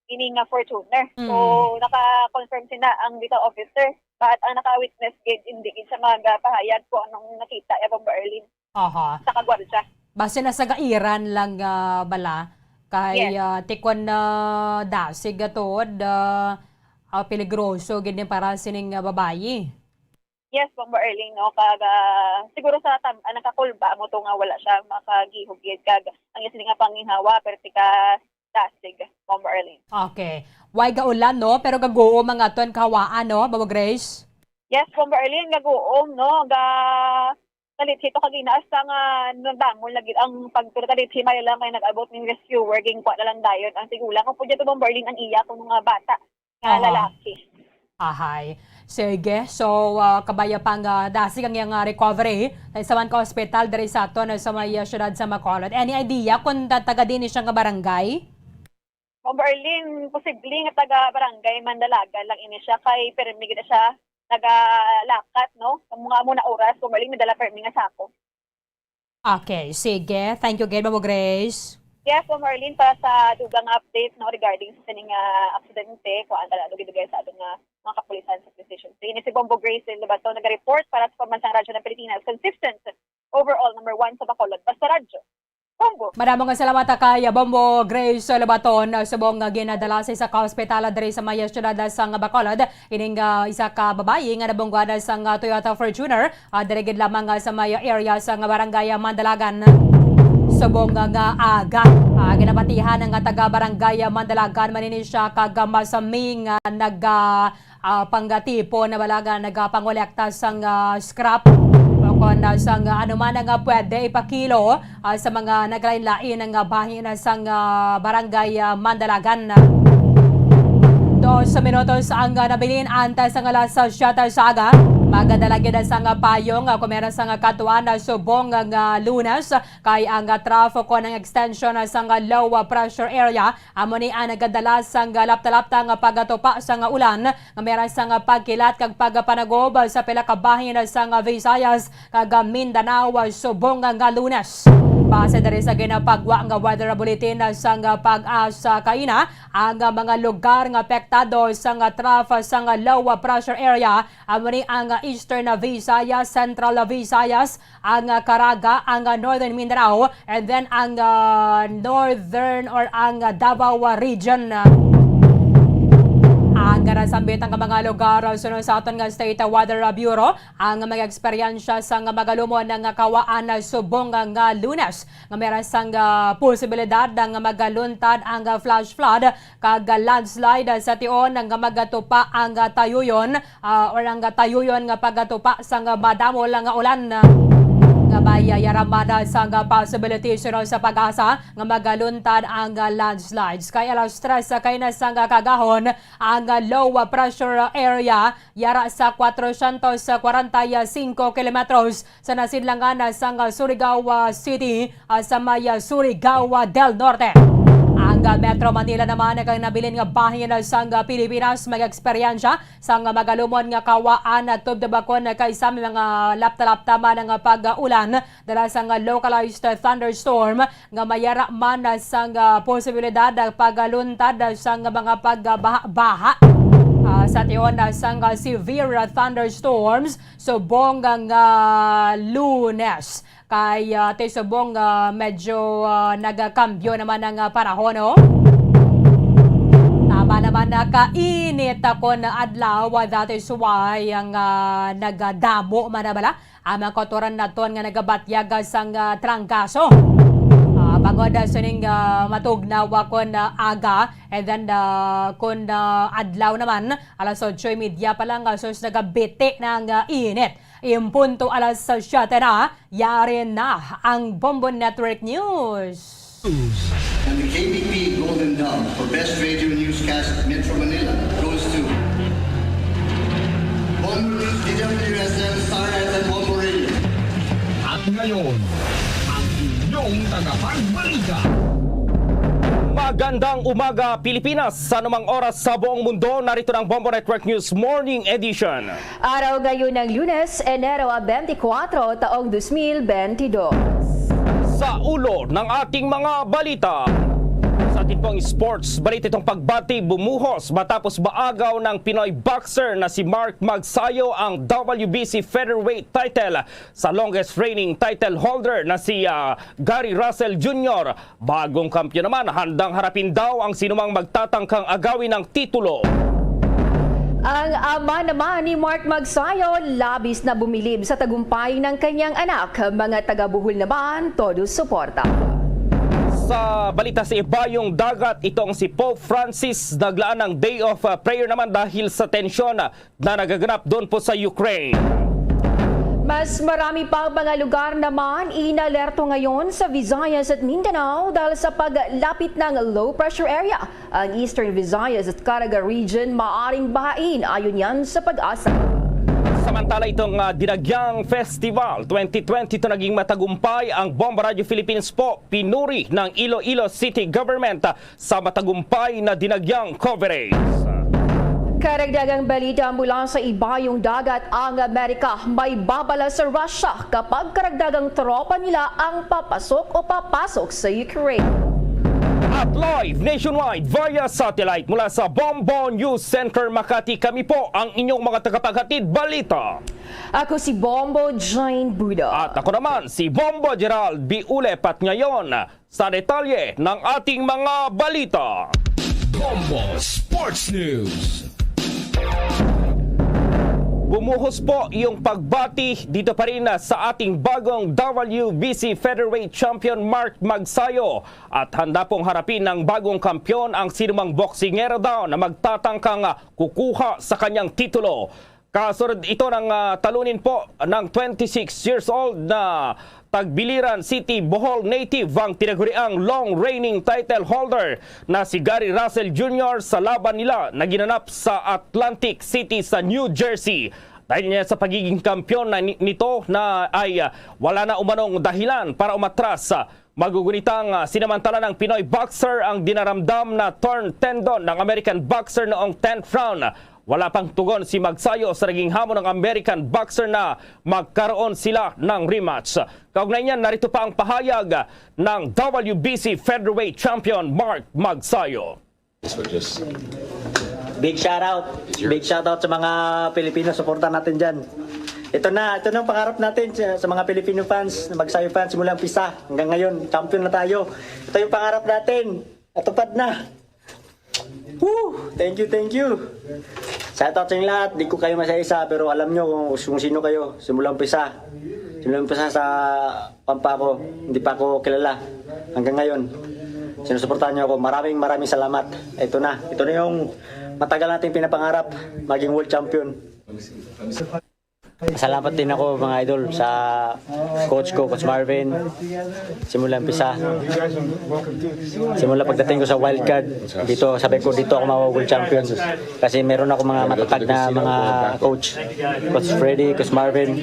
ini nga Fortuner. So, Mm. naka-confirm sina ang detail officer. But ang naka-witness gid, hindi gid siya magapahayag kung anong nakita ya, Bombo Erlin. Aha. Sa kagwardya. Base na sa gairan lang, ah, bala, kay, Yes. ah, tikon na dasig atod, ah, ah, peligroso gid ni para sining, ah, babayi. Yes, Bombo Erling, no? Kag, ah, siguro sa tam-, ah, nakakulba mo to nga wala siya makagihugid kag ang iya sini nga panginhawa, pero tika dasig, Bombo Erling. Okay. Way gaulan, no? Pero gaguom ang aton kahawaan, no, Bombo Grace? Yes, Bombo Erling, gaguom, no? Ga-, Talit hito kagina, hasta nga nagdamol na gid ang pagturo talit, himaya lang kay nag-abot ning rescuer, ginkuha na lang dayon ang tigulang. Ang pudya to, Bombo Arlene, ang iya kung mga bata nga Ah. lalaki. Ahay. Sige. So, ah, kabay pa nga dasig ang iyang, ah, recovery sa isa man ka ospital diri sa aton, ah, sa may, ah, siyudad sa Bacolod. Any idea kung ta-, taga din siya nga barangay? Bombo Arlene, posible nga taga barangay Mandalagan lang ini siya, kay permi gid siya nagalakat, no? Ang mga amo na oras, Bombo Arlene, nadala permi nga sako. Okay, sige. Thank you gid, Ma'am Grace. Yes, Bombo Arlene, para sa dugang update, no, regarding sa sining, ah, aksidente, kuan, tanan dugay-dugay sa aton nga mga kapulisan sa Precision. Ini si Bombo Grace Lobato, nag-report para sa Pambansang Radyo ng Pilipinas, consistent, overall, number one sa Bacolod. Basta Radyo. Bombo. Madamo nga salamat kay Bombo Grace Lobaton, subong nga ginadala sa isa ka ospital diri sa may siyudad sang Bacolod. Ining, ah, isa ka babayi nga nabungguan sang, ah, Toyota Fortuner, ah, diri gid lamang, ah, sa may area sang Barangay Mandalagan. Subong nga, nga aga, ah, ginapatihan nga taga Barangay Mandalagan man ini siya kag masaming, ah, nag, ah, ah, panggatipon na bala nga nagapangolekta sang, ah, scrap o kon, ah, sang, ah, anuman nga pwede ipakilo, ah, sa mga naglain-lain nga bahin sang, ah, Barangay, ah, Mandalagan. Dos minutos ang, ah, nabilin antes sang alas siyete sa aga. Magadala gid sang, ah, payong, ah, kung meron sang, ah, katuan, ah, subong, ah, nga Lunes, kay ang, ah, trough o kon ang extension, ah, sang, ah, low, ah, pressure area amo ni ang nagadala sang, ah, lapta-lapta nga pagatupa sang, ah, ulan nga may ra sang, ah, pagkilat kag pagpanagob sa pila ka bahin sang, ah, Visayas kag, ah, Mindanao, ah, subong nga Lunes. Base diri sa ginapagwa nga weather bulletin, ah, sang, ah, PAGASA kaina, ang, ah, mga lugar nga apektado sang, ah, trough sang, ah, low, ah, pressure area amo ni ang, ah, Eastern, ah, Visayas, Central, ah, Visayas, ang, ah, Caraga, ang, ah, Northern Mindanao, and then ang, ah, Northern or ang, ah, Davao, ah, Region. Ang, ah, nasambit nga mga lugar, ah, suno sa aton nga State, ah, Weather, ah, Bureau, ang mag-eksperyensya sang magalumon nga kawaan, ah, subong nga, nga Lunes, nga may ra sang, ah, posibilidad nga magaluntad ang, ah, flash flood kag, ah, landslide, ah, sa tion nga magatupa ang, ah, tayuyon, ah, or ang, ah, tayuyon nga pagatupa sang, ah, madamol nga ulan, ah, nga may, ah, yaramada sang, ah, possibility suno sa PAGASA nga magaluntad ang, ah, landslides. Kay alas tres, ah, kay na sang, ah, kagahon ang, ah, low, ah, pressure area yara sa kwatrocientos kwarenta y cinco kilometros sa nasidlangan sang Surigao City, ah, sa may Surigao del Norte. Ang Metro Manila naman kag nabilin nga bahin sang Pilipinas mag-eksperyensya sang magalumon nga kawaan tubtub kon kay sa may mga lapta-lapta man nga pag-ulan, dala sang localized thunderstorm nga may ara man sang posibilidad pagluntad sang mga pagbaha-baha. Ah, sa tion sang severe thunderstorms, subong nga Lunes. Kay, ah, ti subong, ah, medyo, ah, nagakambyo naman ang, ah, panahon, no? Tama naman na kainit ako na adlaw, ah, that is why ang, ah, nagadamo man na bala ang mga kautoran naton nga nagabatyag sang, ah, trangkaso. Ah, bangod, ah, sining, ah, matugnaw kon, ah, aga, and then, ah, kon, ah, adlaw naman, alas otso y media pa lang, ah, sus, nagabiti na ang, ah, init. Impunto alas siyete na, yari na ang Bombo Network News. And the K B P Golden Dove for Best Radio Newscast Metro Manila goes to Bombo News, D W S M, Star F M, Bombo Radio. At ngayon, ang inyong tagapagbalita. Magandang umaga, Pilipinas. Sa anumang oras sa buong mundo, narito na ang Bombo Network News Morning Edition. Araw ngayon ng Lunes, Enero a bentikwatro, taong dos mil bentidos. Sa ulo ng ating mga balita, sa ating pong sports balita, itong pagbati bumuhos matapos maagaw ng Pinoy boxer na si Mark Magsayo ang W B C featherweight title sa longest reigning title holder na si, ah, Gary Russell Junior. Bagong kampiyon naman, handang harapin daw ang sinumang magtatangkang agawin ng titulo. Ang ama naman ni Mark Magsayo, labis na bumilib sa tagumpay ng kanyang anak. Mga taga-Bohol naman, todo suporta. Sa balita sa ibayong dagat, itong si Pope Francis naglaan ng day of, uh, prayer naman dahil sa tensyon na nagaganap doon po sa Ukraine. Mas marami pang mga lugar naman inalerto ngayon sa Visayas at Mindanao dahil sa paglapit ng low pressure area ang Eastern Visayas at Caraga region, maaring bahain, ayon yan sa PAGASA. Samantala, itong, ah, Dinagyang Festival twenty twenty-two, naging matagumpay ang Bombo Radio Philippines po, pinuri ng Iloilo City Government, ah, sa matagumpay na Dinagyang coverage. Karagdagang balita mula sa Ibayong Dagat, ang Amerika may babala sa Russia kapag karagdagang tropa nila ang papasok o papasok sa Ukraine. At live nationwide via satellite mula sa Bombo News Center Makati, kami po ang inyong mga tagapaghatid balita. Ako si Bombo Jane Buda. At ako naman si Bombo Gerald Biulep. At ngayon, sa detalye ng ating mga balita. Bombo Sports News. Bumuhos po yung pagbati dito pa rin, ah, sa ating bagong W B C Featherweight Champion Mark Magsayo, at handa pong harapin ng bagong kampiyon ang sinumang boksingero daw na magtatangkang, ah, kukuha sa kanyang titulo. Kasunod ito ng, ah, talunin po ng twenty-six years old na tagbiliran City Bohol native, ang tinaguriang long reigning title holder na si Gary Russell Junior sa laban nila na ginanap sa Atlantic City sa New Jersey. Dahil niya sa pagiging kampiyon na ni-, nito na ay, ah, wala na umanong dahilan para umatras. Magugunitang, ah, sinamantala ng Pinoy boxer ang dinaramdam na torn tendon ng American boxer noong tenth round. Wala pang tugon si Magsayo sa naging hamon ng American boxer na magkaroon sila ng rematch. Kaugnay niyan, narito pa ang pahayag ng W B C Featherweight Champion Mark Magsayo. Big shout out. Big shout out sa mga Pilipino, suporta natin diyan. Ito na, ito na ang pangarap natin sa, sa mga Filipino fans, Magsayo fans, mula umpisa hanggang ngayon, champion na tayo. Ito yung pangarap natin. Natupad na. Woo! Thank you, thank you. Shout out sa inyo lahat. Di ko kayo masa-isa, pero alam nyo kung, kung sino kayo. Simula umpisa. Simula umpisa sa pampa ko. Hindi pa ako kilala. Hanggang ngayon, sinusuportahan nyo ako. Maraming, maraming salamat. Ito na. Ito na yung matagal nating pinapangarap. Maging world champion. Salamat din ako, mga idol, sa coach ko, Coach Marvin. Simula umpisa. Simula pagdating ko sa wild card, dito, sabi ko, dito ako mawa-world champion. Kasi meron ako mga matatag na mga coach. Coach Freddy, Coach Marvin,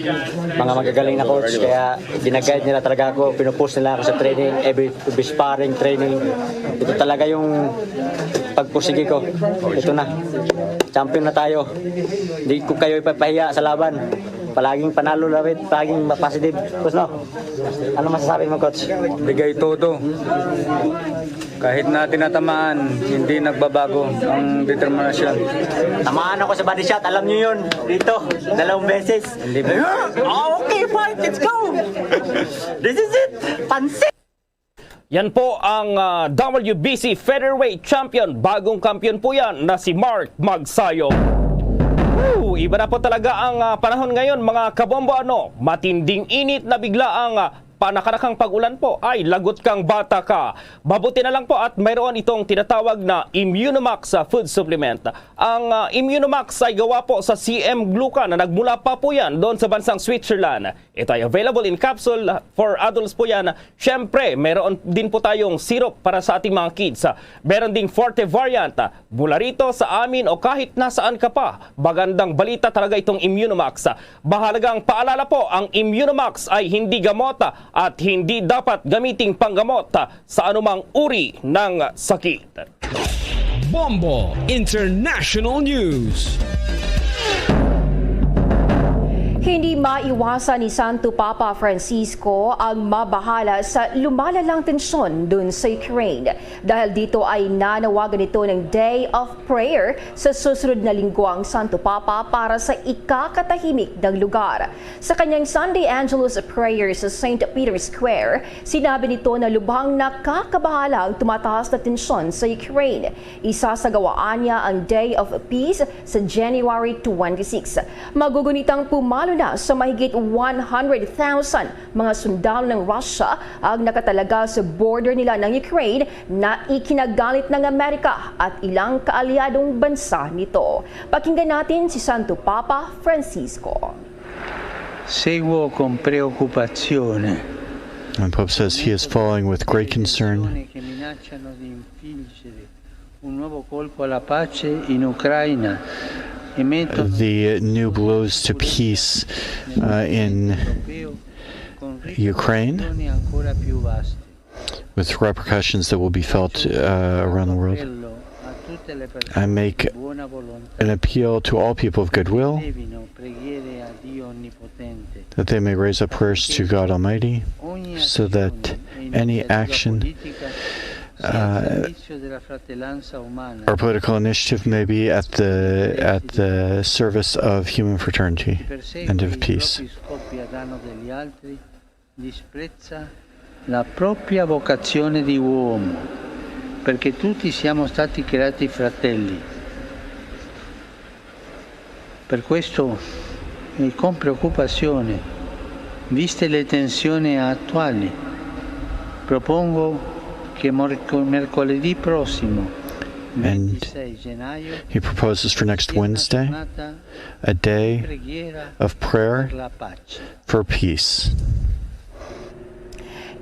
mga magagaling na coach. Kaya ginaguide nila talaga ako, pinupush nila ako sa training, every, every sparring training. Ito talaga yung pagpursige ko. Ito na. Champion na tayo. Hindi ko kayo ipapahiya sa laban. Palaging panalo, lawit, palaging positive. Coach, no? Ano masasabi mo, Coach? Bigay todo. Kahit na tinatamaan, hindi nagbabago ang determinasyon. Tamaan ako sa body shot, alam nyo yun. Dito, dalawang beses. Hindi mo. Ah, okay, fight, let's go! This is it! Pansit! Yan po ang, ah, W B C Featherweight Champion. Bagong kampiyon po yan na si Mark Magsayo. Woo! Iba na po talaga ang, ah, panahon ngayon, mga kabombo. Ano, matinding init na bigla ang, ah, panakanakang pag-ulan po. Ay, lagot kang bata ka. Mabuti na lang po at mayroon itong tinatawag na Immunomax, ah, food supplement. Ang, ah, Immunomax ay gawa po sa C M Glucan na nagmula pa po yan doon sa bansang Switzerland. Ito ay available in capsule for adults po yan. Siyempre, meron din po tayong syrup para sa ating mga kids. Meron ding forte variant. Mula rito sa amin o kahit nasaan ka pa, magandang balita talaga itong Immunomax. Mahalagang paalala po, ang Immunomax ay hindi gamot at hindi dapat gamiting panggamot sa anumang uri ng sakit. Bombo International News. Hindi maiwasan ni Santo Papa Francisco ang mabahala sa lumalalang tensyon dun sa Ukraine. Dahil dito ay nanawagan ito ng Day of Prayer sa susunod na linggo ang Santo Papa para sa ikakatahimik ng lugar. Sa kanyang Sunday Angelus prayer sa Saint Peter's Square, sinabi nito na lubhang nakakabahala ang tumataas na tensyon sa Ukraine. Isasagawaan niya ang Day of Peace sa January twenty-six. Magugunitang pumalo na sa mahigit one hundred thousand mga sundalo ng Russia ang nakatalaga sa border nila ng Ukraine na ikinagalit ng Amerika at ilang kaalyadong bansa nito. Pakinggan natin si Santo Papa Francisco. Seguo con preoccupazione And Pope says he is following with great concern che minacciano di infliggere un nuovo colpo alla pace in Ucraina e mettono the new blows to peace uh, in europeo con Ukraine ripercussioni ancora più vaste. with repercussions that will be felt uh, around the world. Appello a tutte le I persone make di buona volontà an appeal to all people of goodwill levino preghiere a Dio onnipotente. that they may raise up prayers to God Almighty Ogni so that azione e any iniziativa action politica sia uh, al servizio della fratellanza umana. or political initiative may be at the at the service of human fraternity Chi persegue and of i peace. propri scopi a danno degli altri disprezza la propria vocazione di uomo, perché tutti siamo stati creati fratelli. Per questo e con preoccupazione, viste le tensioni attuali, propongo che morco- mercoledì prossimo, And ventisei gennaio, He proposes for next sia una Wednesday giornata a day preghiera of prayer per la pace. for peace.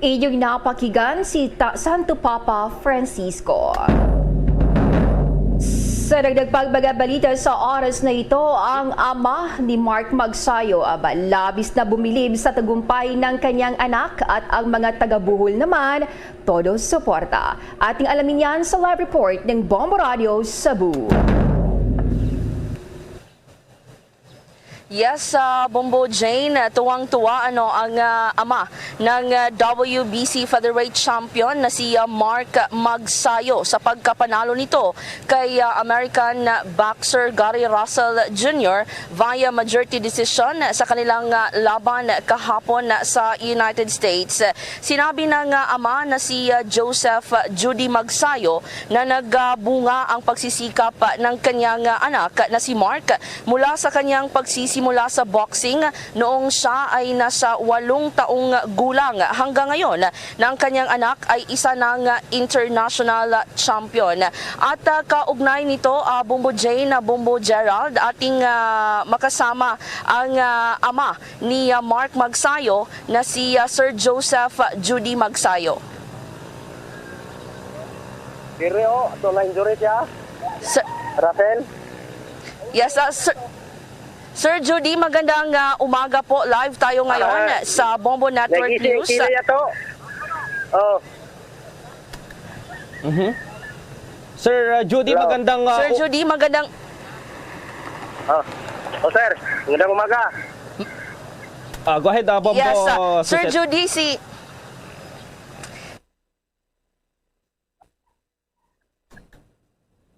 Inyong napakigan si Ta- Santo Papa Francisco. Sa dagdag pang mga balita sa oras na ito, ang ama ni Mark Magsayo, aba, labis na bumilib sa tagumpay ng kanyang anak at ang mga taga-Bohol naman, todo suporta. Ating alamin yan sa live report ng Bombo Radio Cebu. Yes, uh, Bombo Jane, tuwang-tuwa ano ang uh, ama ng uh, W B C featherweight champion na si uh, Mark Magsayo sa pagkapanalo nito kay uh, American boxer Gary Russell Junior via majority decision sa kanilang uh, laban kahapon sa United States. Sinabi ng uh, ama na si uh, Joseph Judy Magsayo na nagbunga ang pagsisikap ng kanyang uh, anak na si Mark mula sa kanyang pagsisimula sa boxing noong siya ay nasa walong taong gulang. Hanggang ngayon na ang kanyang anak ay isa ng international champion. At uh, kaugnay nito, uh, Bombo Jane, uh, Bombo Gerald, ating uh, makasama ang uh, ama ni uh, Mark Magsayo na si uh, Sir Joseph Judy Magsayo. Dire o, ato na injury siya. Sir, Rafael? Yes, uh, Sir, Sir Judy, magandang uh, umaga po. Live tayo ngayon Ah, sa Bombo Network Nagising News. sila yato. Oh, Mhm. Sir uh, Judy, Hello. magandang uh, Sir u- Judy, magandang oh. Oh, sir. Magandang umaga. Ah, go ahead, uh, Bombo. Yes, uh, uh, Sir Suset. Judy, si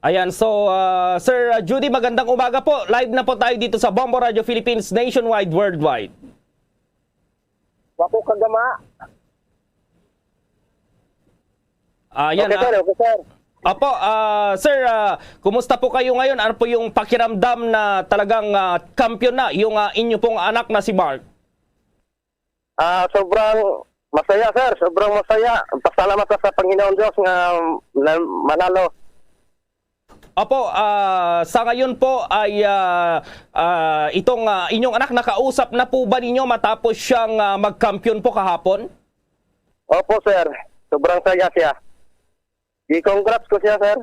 Ayan, so uh, Sir uh, Judy, magandang umaga po. Live na po tayo dito sa Bombo Radio Philippines, nationwide, worldwide. Wa ko kagama. Ayan, Okay, sir. ah, Okay, sir. Apo, ah, sir, ah, kumusta po kayo ngayon? Ano po yung pakiramdam na talagang ah, kampiyon na yung ah, inyo pong anak na si Mark? Ah, sobrang masaya, sir. Sobrang masaya. Pasalamat sa Panginoon Diyos nga na, manalo. Opo, ah, sa ngayon po ay ah, ah, itong ah, inyong anak, nakausap na po ba ninyo matapos siyang ah, magkampiyon po kahapon? Opo, sir. Sobrang saya siya. Gi-congrats ko siya, sir.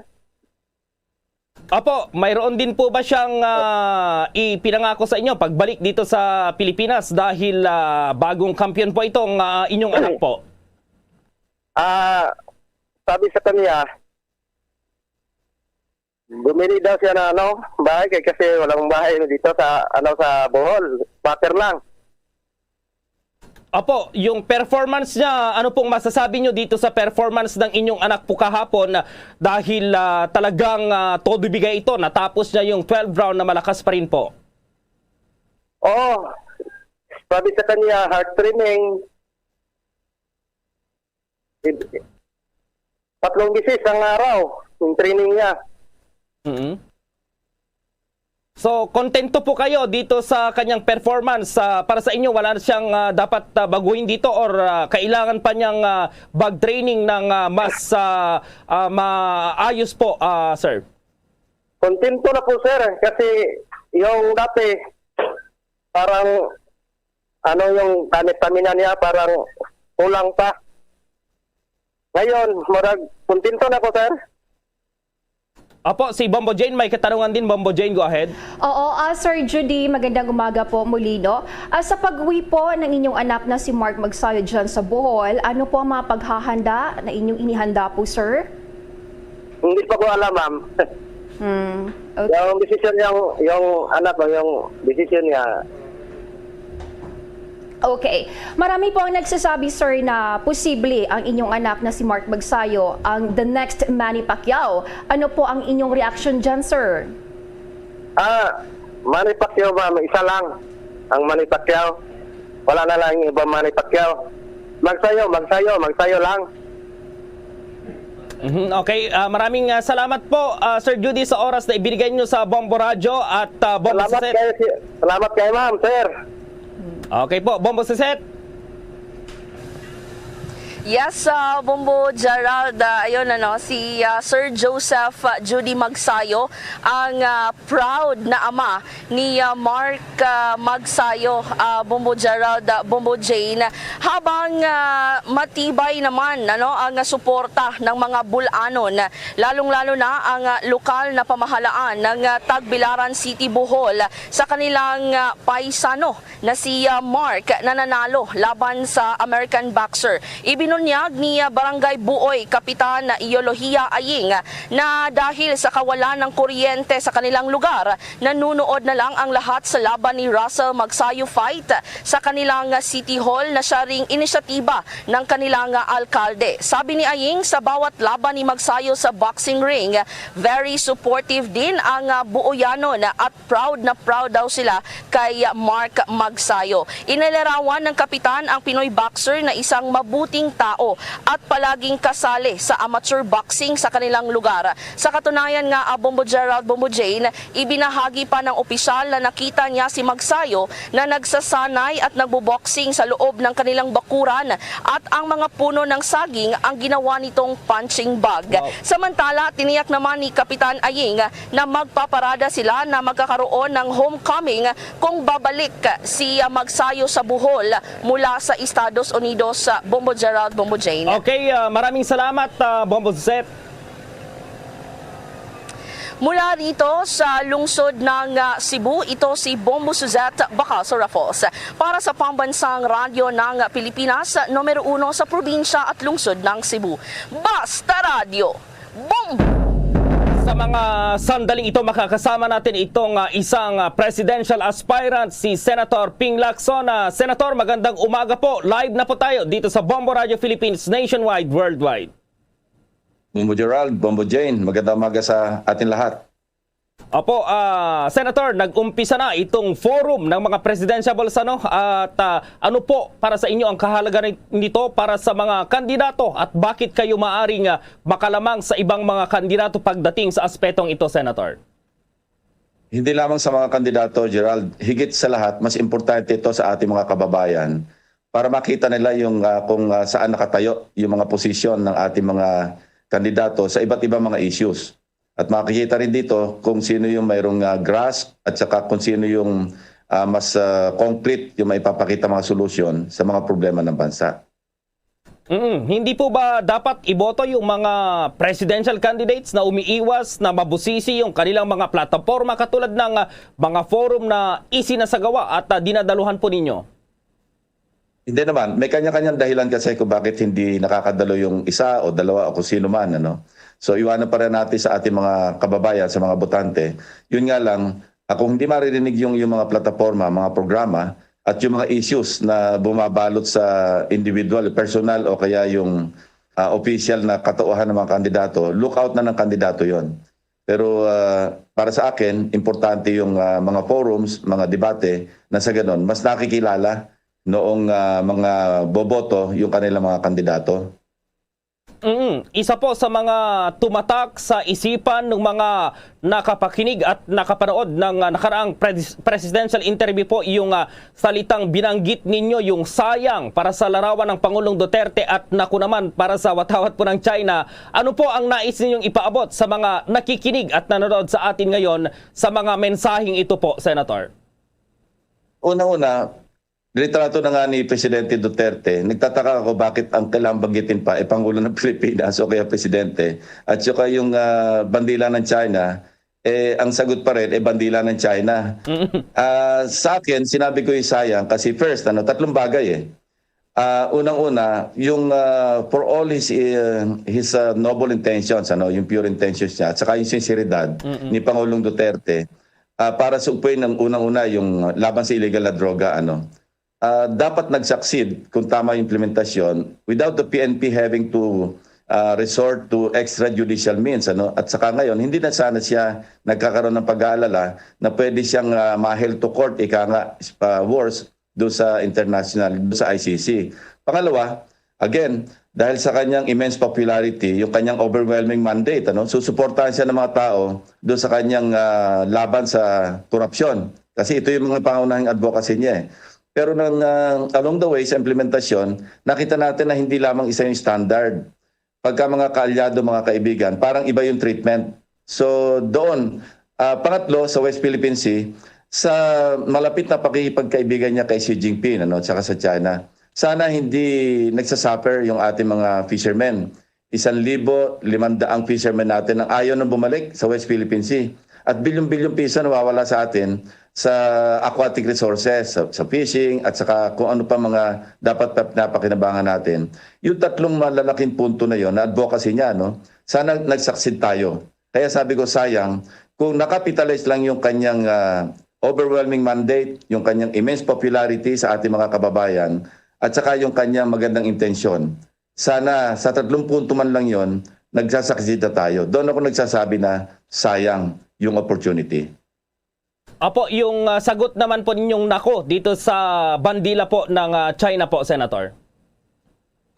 Opo, mayroon din po ba siyang ah, ipinangako sa inyo pagbalik dito sa Pilipinas dahil ah, bagong kampiyon po itong ah, inyong anak po? Ah, sabi sa kanya, bumili daw siya na ano, bahay kay kasi walang bahay dito sa ano sa Bohol, squatter lang. Opo, yung performance niya, ano pong masasabi nyo dito sa performance ng inyong anak po kahapon? Dahil ah, talagang ah, todo bigay ito, natapos niya yung twelve round na malakas pa rin po. Oo. Sabi sa kanya, heart training. Tatlong bisis ang araw yung training niya. Mhm. So, kontento po kayo dito sa kanyang performance. Ah, para sa inyo, wala na siyang ah, dapat ah, baguhin dito or ah, kailangan pa niyang ah, mag-training ng ah, mas ah, ah, maayos po, ah, sir? Kontento na po, sir, kasi yung dati parang ano yung gamit-pamina niya, parang kulang pa. Ngayon, murag, kontento na ko, sir. Opo, si Bombo Jane, may katanungan din. Bombo Jane, go ahead. Oo, ah, Sir Judy, magandang umaga po muli, no? Ah, sa pag-uwi po ng inyong anak na si Mark Magsayo dyan sa Bohol, ano po ang mga paghahanda na inyong inihanda po, sir? Hindi pa ko alam, ma'am. Hmm. Okay. Yung decision yung, yung anak ko, yung decision niya, Okay. Marami po ang nagsasabi, sir, na posible ang inyong anak na si Mark Magsayo ang the next Manny Pacquiao. Ano po ang inyong reaction dyan, sir? Ah, Manny Pacquiao, ma'am, isa lang ang Manny Pacquiao. Wala na lang yung ibang Manny Pacquiao. Magsayo, magsayo, magsayo lang. Mhm, okay, ah, maraming ah, salamat po, ah, Sir Judy, sa oras na ibinigay niyo sa Bombo Radyo at ah, Bombo Salamat Sir. Kayo, si- salamat kayo, ma'am, sir. Okay po, Bombo Sisset. Yes, uh, Bombo Gerald, uh, ayun ano, si uh, Sir Joseph uh, Judy Magsayo ang uh, proud na ama ni uh, Mark uh, Magsayo, uh, Bombo Gerald, uh, Bombo Jane, habang uh, matibay naman ano ang uh, suporta ng mga Bulanon, lalong-lalo na ang uh, lokal na pamahalaan ng uh, Tagbilaran City, Bohol sa kanilang uh, paisano na si uh, Mark na nanalo laban sa American boxer. Ibinunyag ni uh, Barangay Buoy Kapitan Eulogia Aying na dahil sa kawalan ng kuryente sa kanilang lugar, nanunood na lang ang lahat sa laban ni Russell Magsayo Fight sa kanilang uh, City Hall na siya ring inisyatiba ng kanilang uh, alkalde. Sabi ni Aying, sa bawat laban ni Magsayo sa boxing ring, very supportive din ang uh, Buoyanon at proud na proud daw sila kay Mark Magsayo. Inilarawan ng kapitan ang Pinoy boxer na isang mabuting tao at palaging kasali sa amateur boxing sa kanilang lugar. Sa katunayan nga, ah, Bombo Gerald, Bombo Jane, ibinahagi pa ng opisyal na nakita niya si Magsayo na nagsasanay at nagboboxing sa loob ng kanilang bakuran at ang mga puno ng saging ang ginawa nitong punching bag. Wow. Samantala, tiniyak naman ni Kapitan Aying na magpaparada sila na magkakaroon ng homecoming kung babalik si ah, Magsayo sa Bohol mula sa Estados Unidos. Ah, Bombo Gerald, Bombo Jane. Okay, ah, maraming salamat, ah, Bombo Sisset. Mula dito sa lungsod ng ah, Cebu, ito si Bombo Suzette Bacaso Raffles para sa Pambansang Radyo ng Pilipinas, numero uno sa probinsya at lungsod ng Cebu. Basta Radyo, Bombo! Sa mga sandaling ito, makakasama natin itong ah, isang ah, presidential aspirant, si Senator Ping Lacson. Ah, Senator, magandang umaga po. Live na po tayo dito sa Bombo Radio Philippines, nationwide, worldwide. Bombo Gerald, Bombo Jane, magandang umaga sa atin lahat. Opo, ah, Senator, nag-umpisa na itong forum ng mga presidentiables, ano? At ah, ano po para sa inyo ang kahalaga ni- nito para sa mga kandidato at bakit kayo maaring ah, makalamang sa ibang mga kandidato pagdating sa aspetong ito, Senator? Hindi lamang sa mga kandidato, Gerald, higit sa lahat, mas importante ito sa ating mga kababayan para makita nila yung ah, kung ah, saan nakatayo yung mga posisyon ng ating mga kandidato sa iba't ibang mga issues. At makikita rin dito kung sino yung mayroong ah, grasp at saka kung sino yung ah, mas ah, concrete yung maipapakita mga solusyon sa mga problema ng bansa. Mm, hindi po ba dapat iboto yung mga presidential candidates na umiiwas na mabusisi yung kanilang mga plataporma katulad ng ah, mga forum na isinasagawa at ah, dinadaluhan po ninyo? Hindi naman. May kanya-kanyang dahilan kasi kung bakit hindi nakakadalo yung isa o dalawa o kung sino man. Ano? So iwanan pa rin natin sa ating mga kababayan, sa mga botante. Yun nga lang, ah, kung hindi maririnig yung, yung mga plataforma, mga programa, at yung mga issues na bumabalot sa individual, personal o kaya yung ah, official na katauhan ng mga kandidato, look out na ng kandidato yon. Pero ah, para sa akin, importante yung ah, mga forums, mga debate na sa ganun, mas nakikilala noong ah, mga boboto yung kanilang mga kandidato. Mm, isa po sa mga tumatak sa isipan ng mga nakapakinig at nakapanood ng ah, nakaraang pres- presidential interview po yung ah, salitang binanggit ninyo, yung sayang para sa larawan ng Pangulong Duterte at naku naman para sa watawat po ng China. Ano po ang nais ninyong ipaabot sa mga nakikinig at nanonood sa atin ngayon sa mga mensaheng ito po, Senator? Una-una, Litrato na nga ni Presidente Duterte, nagtataka ako bakit ang kailangan banggitin pa, eh, Pangulo ng Pilipinas o kaya Presidente. At saka yung, ah, bandila ng China, eh, ang sagot pa rin, eh, bandila ng China. Ah, sa akin, sinabi ko yung sayang kasi first, ano, tatlong bagay eh. Ah, unang-una, yung, ah, for all his, eh, his, ah, noble intentions, ano, yung pure intentions niya, at saka yung sinseridad Mm-mm. ni Pangulong Duterte, ah, para sugpuin ng unang-una yung laban sa illegal na droga, ano. Ah, dapat nag-succeed kung tama yung implementasyon without the P N P having to, ah, resort to extrajudicial means, ano. At saka ngayon, hindi na sana siya nagkakaroon ng pag-aalala na pwede siyang, ah, ma-held to court, ika nga, ah, worse, do sa international, do sa I C C. Pangalawa, again, dahil sa kanyang immense popularity, yung kanyang overwhelming mandate, ano, susuportahan siya ng mga tao do sa kanyang, ah, laban sa korupsyon. Kasi ito yung mga pangunahing advocacy niya eh. Pero nang, ah, along the way sa implementasyon, nakita natin na hindi lamang isa yung standard. Pagka mga kaalyado, mga kaibigan, parang iba yung treatment. So doon, ah, pangatlo, sa West Philippine Sea, sa malapit na pakikipagkaibigan niya kay Xi Jinping, ano, at saka sa China, sana hindi nagsasuffer yung ating mga fishermen. Isang libo limang daang fishermen natin ang ayaw nang bumalik sa West Philippine Sea. At bilyon-bilyong piso nawawala sa atin sa aquatic resources, sa, sa fishing, at saka kung ano pa mga dapat pa pinapakinabangan natin. Yung tatlong malalaking punto na yon na advocacy niya, no? Sana nag-succeed tayo. Kaya sabi ko, sayang, kung nakapitalize lang yung kanyang, ah, overwhelming mandate, yung kanyang immense popularity sa ating mga kababayan, at saka yung kanyang magandang intensyon. Sana sa tatlong punto man lang yon, nagsasucceed na tayo. Doon ako nagsasabi na sayang yung opportunity. Apo, yung, ah, sagot naman po ninyong nako dito sa bandila po ng, ah, China po, Senator.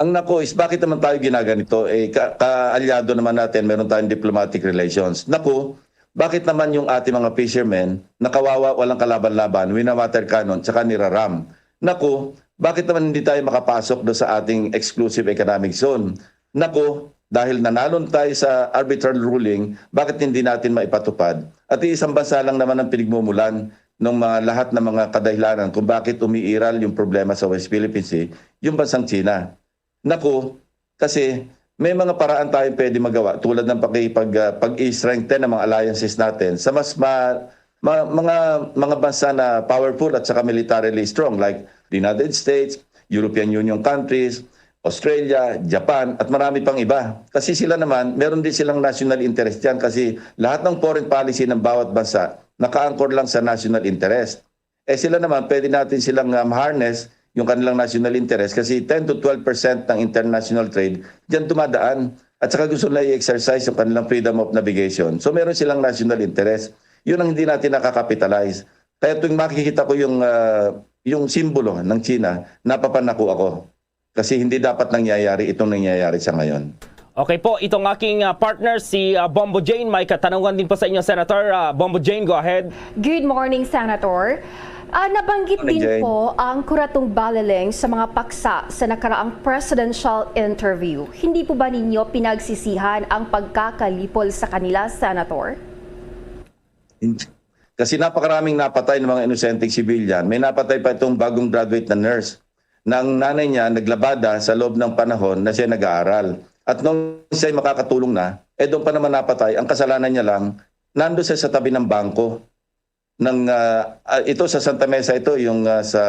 Ang nako is, bakit naman tayo ginaganito? Eh, ka- kaalyado naman natin, meron tayong diplomatic relations. Nako, bakit naman yung ating mga fishermen nakawawa, walang kalaban-laban, winawater cannon, tsaka niraram? Nako, bakit naman hindi tayo makapasok do sa ating exclusive economic zone? Nako, dahil nanalon tayo sa arbitral ruling, bakit hindi natin maipatupad? At isang bansa lang naman ang pinigmumulan ng mga lahat ng mga kadahilanan kung bakit umiiral yung problema sa West Philippine Sea, yung bansang China. Nako, kasi may mga paraan tayong pwede magawa tulad ng pakipag, ah, pag-i-strengthen ng mga alliances natin sa mas ma, ma, mga mga bansa na powerful at saka militarily strong like the United States, European Union countries, Australia, Japan, at marami pang iba. Kasi sila naman, meron din silang national interest yan kasi lahat ng foreign policy ng bawat bansa naka-anchor lang sa national interest. Eh sila naman, pwede natin silang um, harness yung kanilang national interest kasi ten to twelve percent ng international trade diyan dumadaan. At saka gusto nila i-exercise yung kanilang freedom of navigation. So meron silang national interest. Yun ang hindi natin nakakapitalize. Kaya tuwing makikita ko yung, ah, yung simbolo ng China, napapanako ako. Kasi hindi dapat nangyayari itong nangyayari sa ngayon. Okay po, itong aking, ah, partner, si, ah, Bombo Jane. May katanungan din po sa inyo, Senator. Ah, Bombo Jane, go ahead. Good morning, Senator. Ah, nabanggit Morning, din Jane. po ang Kuratong Baleleng sa mga paksa sa nakaraang presidential interview. Hindi po ba ninyo pinagsisihan ang pagkakalipol sa kanila, Senator? Kasi napakaraming napatay ng mga inosenteng civilian. May napatay pa itong bagong graduate na nurse na ang nanay niya naglabada sa loob ng panahon na siya nag-aaral. At nung siya makakatulong na, eh doon pa naman napatay. Ang kasalanan niya lang, nando siya sa tabi ng bangko. Ng, ah, ah, ito sa Santa Mesa ito, yung ah, sa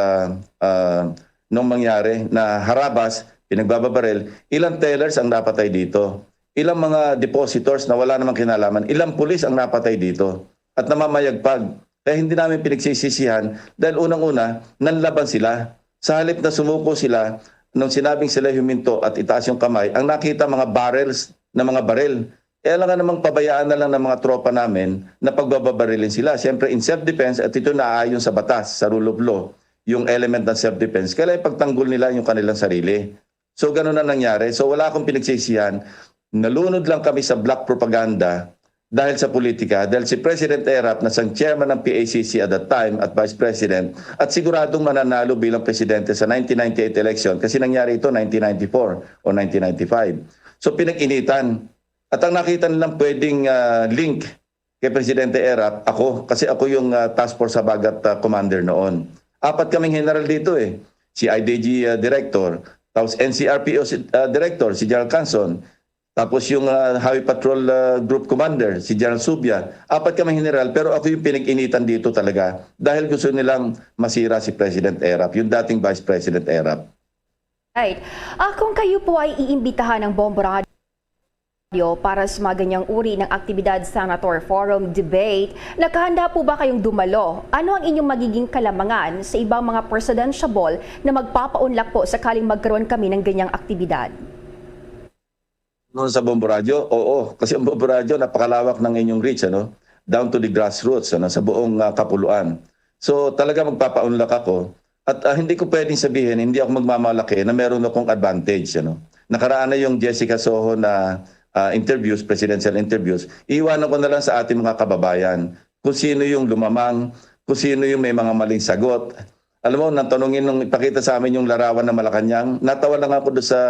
ah, nung mangyari na harabas, pinagbababaril, ilang tellers ang napatay dito? Ilang mga depositors na wala namang kinalaman? Ilang pulis ang napatay dito? At namamayagpag. Kaya hindi namin pinagsisisihan dahil unang-una, nanlaban sila. Sa halip na sumuko sila, nung sinabing sila huminto at itaas yung kamay, ang nakita mga barrels na mga baril. Kaya lang nga namang pabayaan na lang ng mga tropa namin na pagbababarilin sila. Siyempre, in self-defense, at ito naayon sa batas, sa rule of law, yung element ng self-defense, kailangan pagtanggol nila yung kanilang sarili. So, ganun na nangyari. So, wala akong pinagsisihan. Nalunod lang kami sa black propaganda dahil sa politika, dahil si President Erap na sang chairman ng P A C C at that time at Vice President at siguradong mananalo bilang presidente sa nineteen ninety-eight election kasi nangyari ito nineteen ninety-four o nineteen ninety-five. So pinag-initan. At ang nakita nilang pwedeng ah, link kay Presidente Erap, ako, kasi ako yung ah, task force habagat ah, commander noon. Apat kaming general dito eh. Si I D G, ah, director, tapos N C R P O si, ah, director, si General Canson, tapos yung, ah, Highway Patrol, ah, Group Commander, si General Subia. Apat kaming general, pero ako yung pinag-initan dito talaga dahil gusto nilang masira si President Erap, yung dating Vice President Erap. Right. Ah, kung kayo po ay iimbitahan ng Bombo Radio para sa mga ganyang uri ng aktibidad, Senator, forum, debate, nakahanda po ba kayong dumalo? Ano ang inyong magiging kalamangan sa ibang mga presidentiable na magpapaunlak po sakaling magkaroon kami ng ganyang aktibidad? Noon sa Bombo Radyo, oo. Kasi ang Bombo Radyo, napakalawak ng inyong reach, ano? Down to the grassroots, ano? Sa buong ah, kapuluan. So, talaga magpapaunlak ako. At ah, hindi ko pwedeng sabihin, hindi ako magmamalaki na meron akong advantage, ano? Nakaraan na yung Jessica Soho na ah, interviews, presidential interviews. Iiwanan ko na lang sa ating mga kababayan kung sino yung lumamang, kung sino yung may mga maling sagot. Alam mo, nang tanungin nung ipakita sa amin yung larawan ng Malacañang, natawa lang ako doon sa,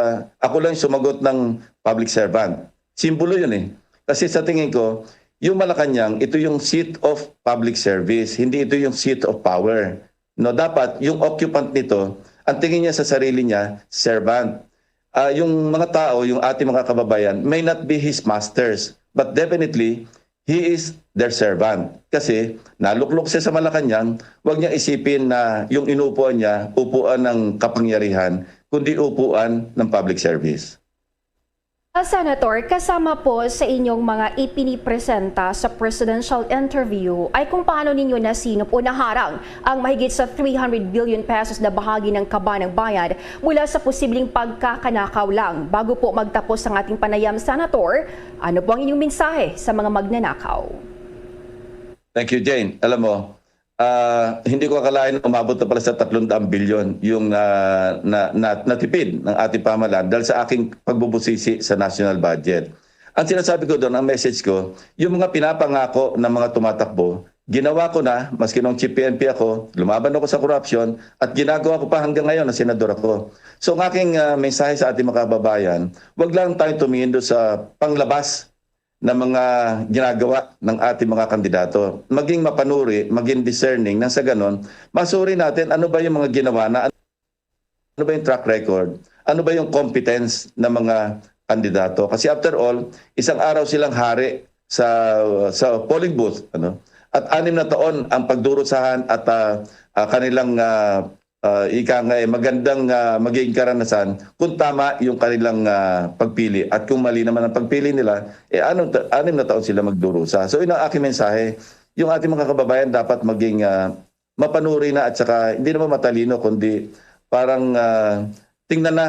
ako lang yung sumagot ng public servant. Simbolo yun eh. Kasi sa tingin ko, yung Malacañang, ito yung seat of public service, hindi ito yung seat of power. No, dapat yung occupant nito, ang tingin niya sa sarili niya, servant. Ah, yung mga tao, yung ating mga kababayan, may not be his masters, but definitely, he is their servant. Kasi naluklok siya sa Malacañang, wag niya isipin na yung inuupuan niya, upuan ng kapangyarihan, kundi upuan ng public service. Ah, Senator, kasama po sa inyong mga ipinipresenta sa presidential interview ay kung paano ninyo nasinop o naharang ang mahigit sa three hundred billion pesos na bahagi ng kaba ng bayan mula sa posibleng pagkakanakaw lang. Bago po magtapos ang ating panayam, Senator, ano po ang inyong mensahe sa mga magnanakaw? Thank you, Jane. Alam mo, ah, hindi ko akalain na umabot na pala sa tatlong daang bilyon yung na, na, na, natipid ng ating pamahalaan dahil sa aking pagbubusisi sa national budget. Ang sinasabi ko doon, ang message ko, yung mga pinapangako ng mga tumatakbo, ginawa ko na, maski nung chief P N P ako, lumaban ako sa korupsyon, at ginagawa ko pa hanggang ngayon na senador ako. So ang aking ah, mensahe sa ating mga kababayan, wag lang tayong tumingin doon sa panglabas na mga ginagawa ng ating mga kandidato. Maging mapanuri, maging discerning, nang sa ganon, masuri natin ano ba yung mga ginawa na, ano ba yung track record, ano ba yung competence ng mga kandidato. Kasi after all, isang araw silang hari sa sa polling booth, ano? At anim na taon ang pagdurusahan at ah, ah, kanilang ah, ah, ika nga eh, magandang ah, magiging karanasan kung tama yung kanilang ah, pagpili at kung mali naman ang pagpili nila, eh anong ta- anim na taon sila magdurusa. So yun ang aking mensahe. Yung ating mga kababayan dapat maging ah, mapanuri na at saka hindi naman matalino kundi parang ah, tingnan na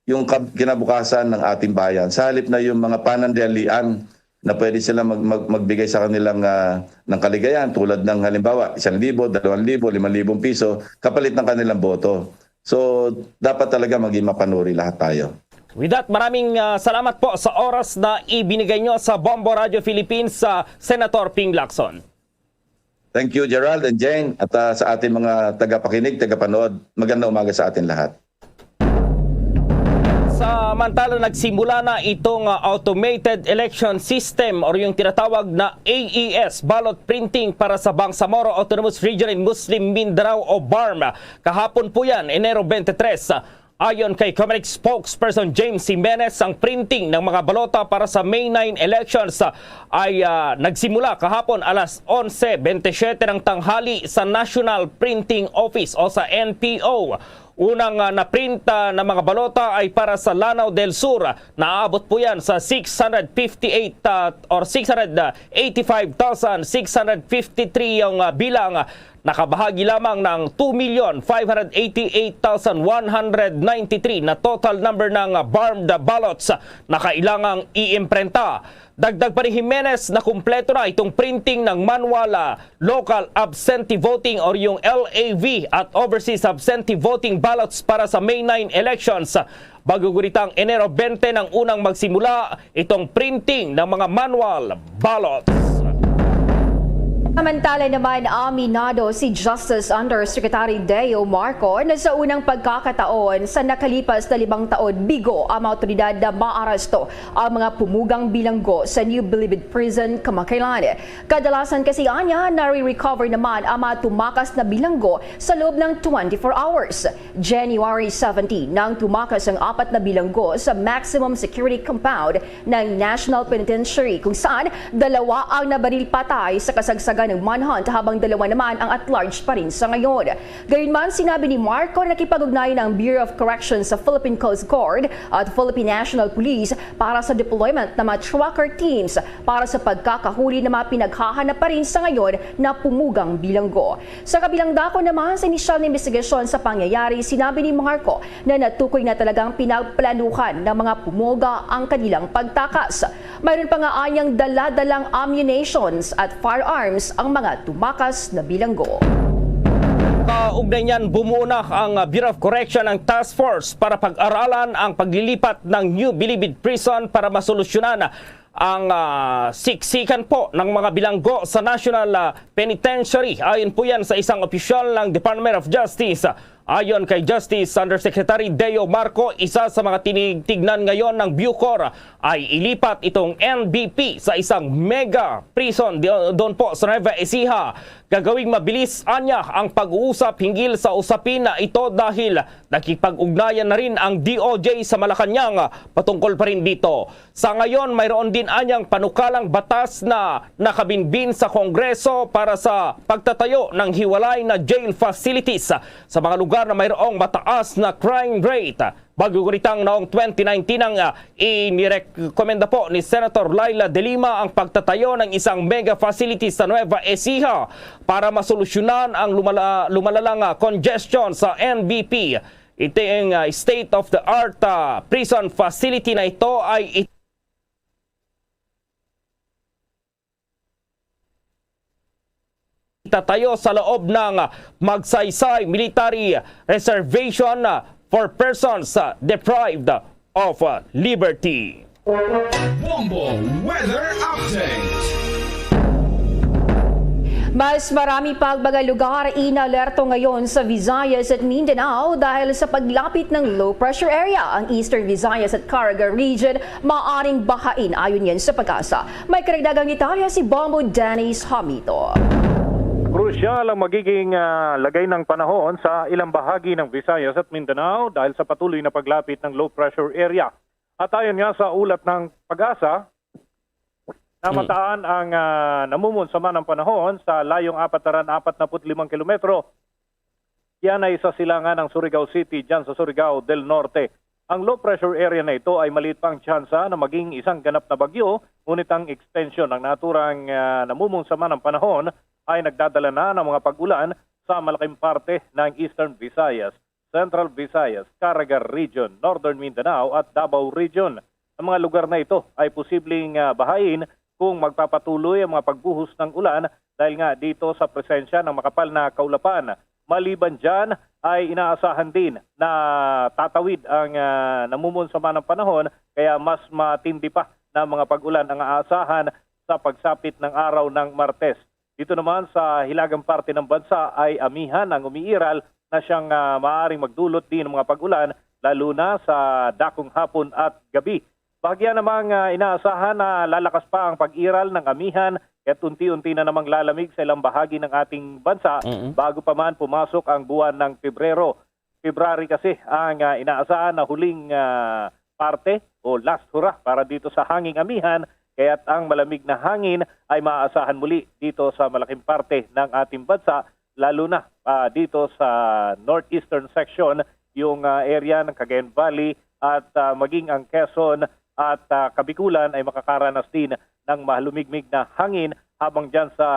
yung kab- kinabukasan ng ating bayan. Sa halip na yung mga panandalian na pwede sila mag, mag, magbigay sa kanilang ah, ng kaligayahan tulad ng halimbawa, isang libo, dalawang libo, limang libong piso kapalit ng kanilang boto. So, dapat talaga maging mapanuri lahat tayo. With that, maraming ah, salamat po sa oras na ibinigay nyo sa Bombo Radio Philippines sa Senator Ping Lacson. Thank you, Gerald and Jane, at ah, sa ating mga tagapakinig, tagapanood. Magandang umaga sa atin lahat. Samantala, nagsimula na itong ah, automated election system or yung tinatawag na A E S ballot printing para sa Bangsamoro Autonomous Region in Muslim Mindanao o BARMM. Kahapon po yan, Enero twenty-three. Ayon kay Comelec spokesperson James Jimenez, ang printing ng mga balota para sa May nine elections ay ah, nagsimula kahapon alas onse bentisiete ng tanghali sa National Printing Office o sa N P O. Unang ah, naprinta na mga balota ay para sa Lanao del Sur. Naabot po yan sa six hundred fifty-eight ah, or six hundred eighty-five thousand six hundred fifty-three yung ah, bilang. Nakabahagi lamang ng two million five hundred eighty-eight thousand one hundred ninety-three na total number ng ah, BARMM ballots na kailangang iimprenta. Dagdag pa ni Jimenez na kumpleto na itong printing ng manual ah, local absentee voting or yung L A V at overseas absentee voting ballots para sa May nine elections. Bago gunitang Enero twenty nang unang magsimula itong printing ng mga manual ballots. Samantala naman, aminado si Justice Undersecretary Deo Marco na sa unang pagkakataon sa nakalipas na limang taon, bigo ang mga awtoridad na maaresto ang mga pumugang bilanggo sa New Bilibid Prison kamakailan. Kadalasan kasi anya, nare-recover naman ang mga tumakas na bilanggo sa loob ng twenty-four hours. January seventeen nang tumakas ang apat na bilanggo sa maximum security compound ng National Penitentiary, kung saan dalawa ang nabaril patay sa kasagsagan ng manhunt, habang dalawa naman ang at large pa rin sa ngayon. Gayunman, sinabi ni Marco na nakipag-ugnayan ang Bureau of Corrections sa Philippine Coast Guard at Philippine National Police para sa deployment ng mga tracker teams para sa pagkakahuli ng mga pinaghahanap pa rin sa ngayon na pumugang bilanggo. Sa kabilang dako naman, sa inisyal na investigasyon sa pangyayari, sinabi ni Marco na natukoy na talagang pinaplanuhan ng mga pumuga ang kanilang pagtakas. Mayroon pa nga anyang daladalang ammunitions at firearms ang mga tumakas na bilanggo. Kaugnay niyan, bumuo na ang Bureau of Correction ng task force para pag-aralan ang paglilipat ng New Bilibid Prison para masolusyonan ang ah, siksikan po ng mga bilanggo sa National ah, Penitentiary. Ayon po yan sa isang opisyal ng Department of Justice. Ayon kay Justice Undersecretary Deo Marco, isa sa mga tinitignan ngayon ng Bucor ay ilipat itong N B P sa isang mega prison di- doon po sa Nueva Ecija. Gagawing mabilis anya ang pag-uusap hinggil sa usapin na ito dahil nakipag-ugnayan na rin ang D O J sa Malacañang patungkol pa rin dito. Sa ngayon, mayroon din anyang panukalang batas na nakabinbin sa Kongreso para sa pagtatayo ng hiwalay na jail facilities sa mga lugar na mayroong mataas na crime rate. Bago kuritang noong twenty nineteen ang ah, inirekomenda po ni Senator Leila de Lima ang pagtatayo ng isang mega facility sa Nueva Ecija para masolusyonan ang lumala- lumalalang ah, congestion sa N B P. Ito ang ah, state-of-the-art ah, prison facility na ito ay itatayo sa loob ng Magsaysay Military Reservation for persons deprived of liberty. Bombo Weather Update. Mas marami pang mga lugar inalerto ngayon sa Visayas at Mindanao dahil sa paglapit ng low pressure area. Ang Eastern Visayas at Caraga Region maaring bahain, ayon yan sa PAGASA. May karagdagang detalye si Bombo Dennis Hamito. Krusyal ang magiging ah, lagay ng panahon sa ilang bahagi ng Visayas at Mindanao dahil sa patuloy na paglapit ng low pressure area. At ayon nga sa ulat ng PAGASA, namataan ang ah, namumon sa manang panahon sa layong apat na raan apat na put limang kilometro. Yan ay sa silangan ng Surigao City, dyan sa Surigao del Norte. Ang low pressure area na ito ay maliit pa ang tsansa na maging isang ganap na bagyo, ngunit ang extension ng naturang ah, namumon sa manang panahon ay nagdadala na ng mga pag-ulan sa malaking parte ng Eastern Visayas, Central Visayas, Caraga Region, Northern Mindanao at Davao Region. Ang mga lugar na ito ay posibleng ah, bahain kung magpapatuloy ang mga pagbuhos ng ulan dahil nga dito sa presensya ng makapal na kaulapan. Maliban dyan ay inaasahan din na tatawid ang ah, namumon sa manang panahon, kaya mas matindi pa na mga pag-ulan ang aasahan sa pagsapit ng araw ng Martes. Dito naman sa hilagang parte ng bansa ay amihan ang umiiral na siyang ah, maaaring magdulot din ng mga pag-ulan, lalo na sa dakong hapon at gabi. Bahagya namang ah, inaasahan na lalakas pa ang pag-iral ng amihan, kaya't unti-unti na namang lalamig sa ilang bahagi ng ating bansa bago pa man pumasok ang buwan ng Pebrero. February kasi ang ah, inaasahan na huling ah, parte o last hurrah para dito sa hanging amihan, kaya't ang malamig na hangin ay maaasahan muli dito sa malaking parte ng ating bansa, lalo na ah, dito sa northeastern section, yung ah, area ng Cagayan Valley at ah, maging ang Quezon at ah, Kabikulan ay makakaranas din ng mahalumigmig na hangin, habang dyan sa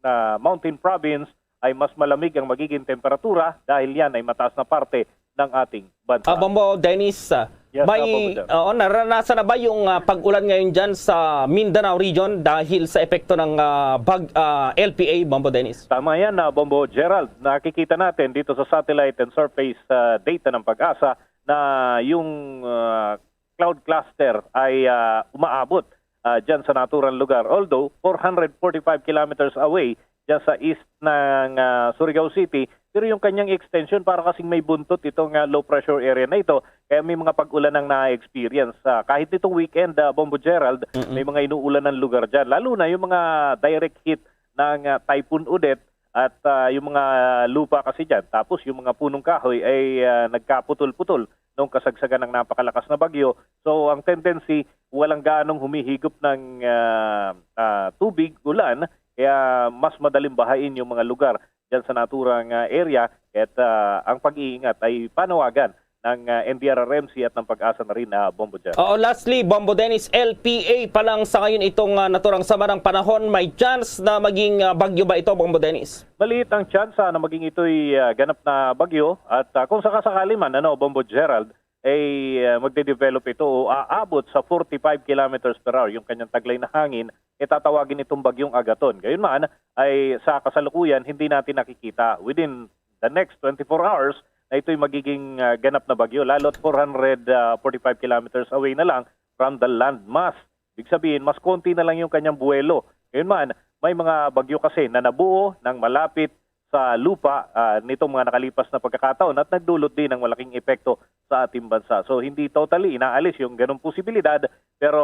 ah, Mountain Province ay mas malamig ang magiging temperatura dahil yan ay mataas na parte ng ating bansa. Ah, Bombo Dennis, ah, Yes, may ah, Bombo Dennis. Oo, naranasan na ba yung ah, pag-ulan ngayon dyan sa Mindanao region dahil sa epekto ng ah, bag ah, L P A, Bombo Dennis? Tama yan, ah, Bombo Gerald. Nakikita natin dito sa satellite and surface ah, data ng PAGASA na yung ah, cloud cluster ay ah, umaabot ah, dyan sa naturang lugar. Although four hundred forty-five kilometers away, dyan sa east ng ah, Surigao City, pero yung kanyang extension para kasing may buntot itong ah, low pressure area na ito. Kaya may mga pag-ulan ang na-experience. Ah, kahit nitong weekend, ah, Bombo Gerald, Mm-mm. may mga inuulan ng lugar dyan. Lalo na yung mga direct hit ng ah, Typhoon Odette at ah, yung mga lupa kasi dyan. Tapos yung mga punong kahoy ay ah, nagkaputol-putol nung kasagsagan ng napakalakas na bagyo. So ang tendency, walang gaanong humihigop ng ah, ah, tubig, ulan, kaya mas madaling bahain yung mga lugar dyan sa naturang ah, area. At ah, ang pag-iingat ay panawagan ng ah, N D R R M C at ng PAGASA na rin, ah, Bombo Gerald. Oo, lastly, Bombo Dennis, L P A pa lang sa ngayon itong ah, naturang sama ng panahon. May chance na maging ah, bagyo ba ito, Bombo Dennis? Maliit ang tsansa na maging ito'y ah, ganap na bagyo at ah, kung sakasakali man, ano, Bombo Gerald, ay ah, magde-develop ito o aabot sa forty-five kilometers per hour yung kanyang taglay na hangin, itatawagin itong bagyong Agaton. Gayunman, ay sa kasalukuyan hindi natin nakikita. Within the next twenty-four hours na ito'y magiging ah, ganap na bagyo, lalo't four hundred forty-five kilometers away na lang from the landmass. Ibig sabihin, mas konti na lang yung kanyang buwelo. Ngayon man, may mga bagyo kasi na nabuo ng malapit sa lupa ah, nitong mga nakalipas na pagkakataon at nagdulot din ng malaking epekto sa ating bansa. So hindi totally inaalis yung ganong posibilidad, pero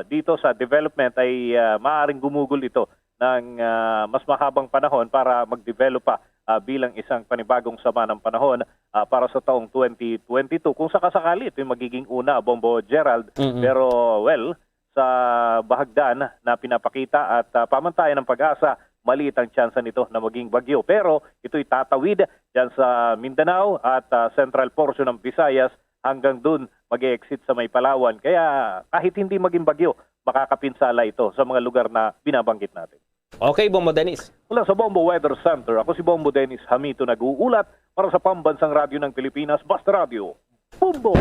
dito sa development ay ah, maaaring gumugol ito ng ah, mas mahabang panahon para mag-develop pa ah, bilang isang panibagong sama ng panahon ah, para sa taong twenty twenty-two. Kung sakasakali, ito'y magiging una, Bombo Gerald. Mm-mm. Pero, well, sa bahagdan na pinapakita at ah, pamantayan ng PAGASA, maliit ang tsansa nito na maging bagyo. Pero ito'y tatawid dyan sa Mindanao at ah, central portion ng Visayas, hanggang dun mag-exit sa may Palawan. Kaya kahit hindi maging bagyo, makakapinsala ito sa mga lugar na binabanggit natin. Okay, Bombo Dennis. Mula sa Bombo Weather Center, ako si Bombo Dennis Hamito, nag-uulat para sa Pambansang Radyo ng Pilipinas, Basta Radyo, Bombo!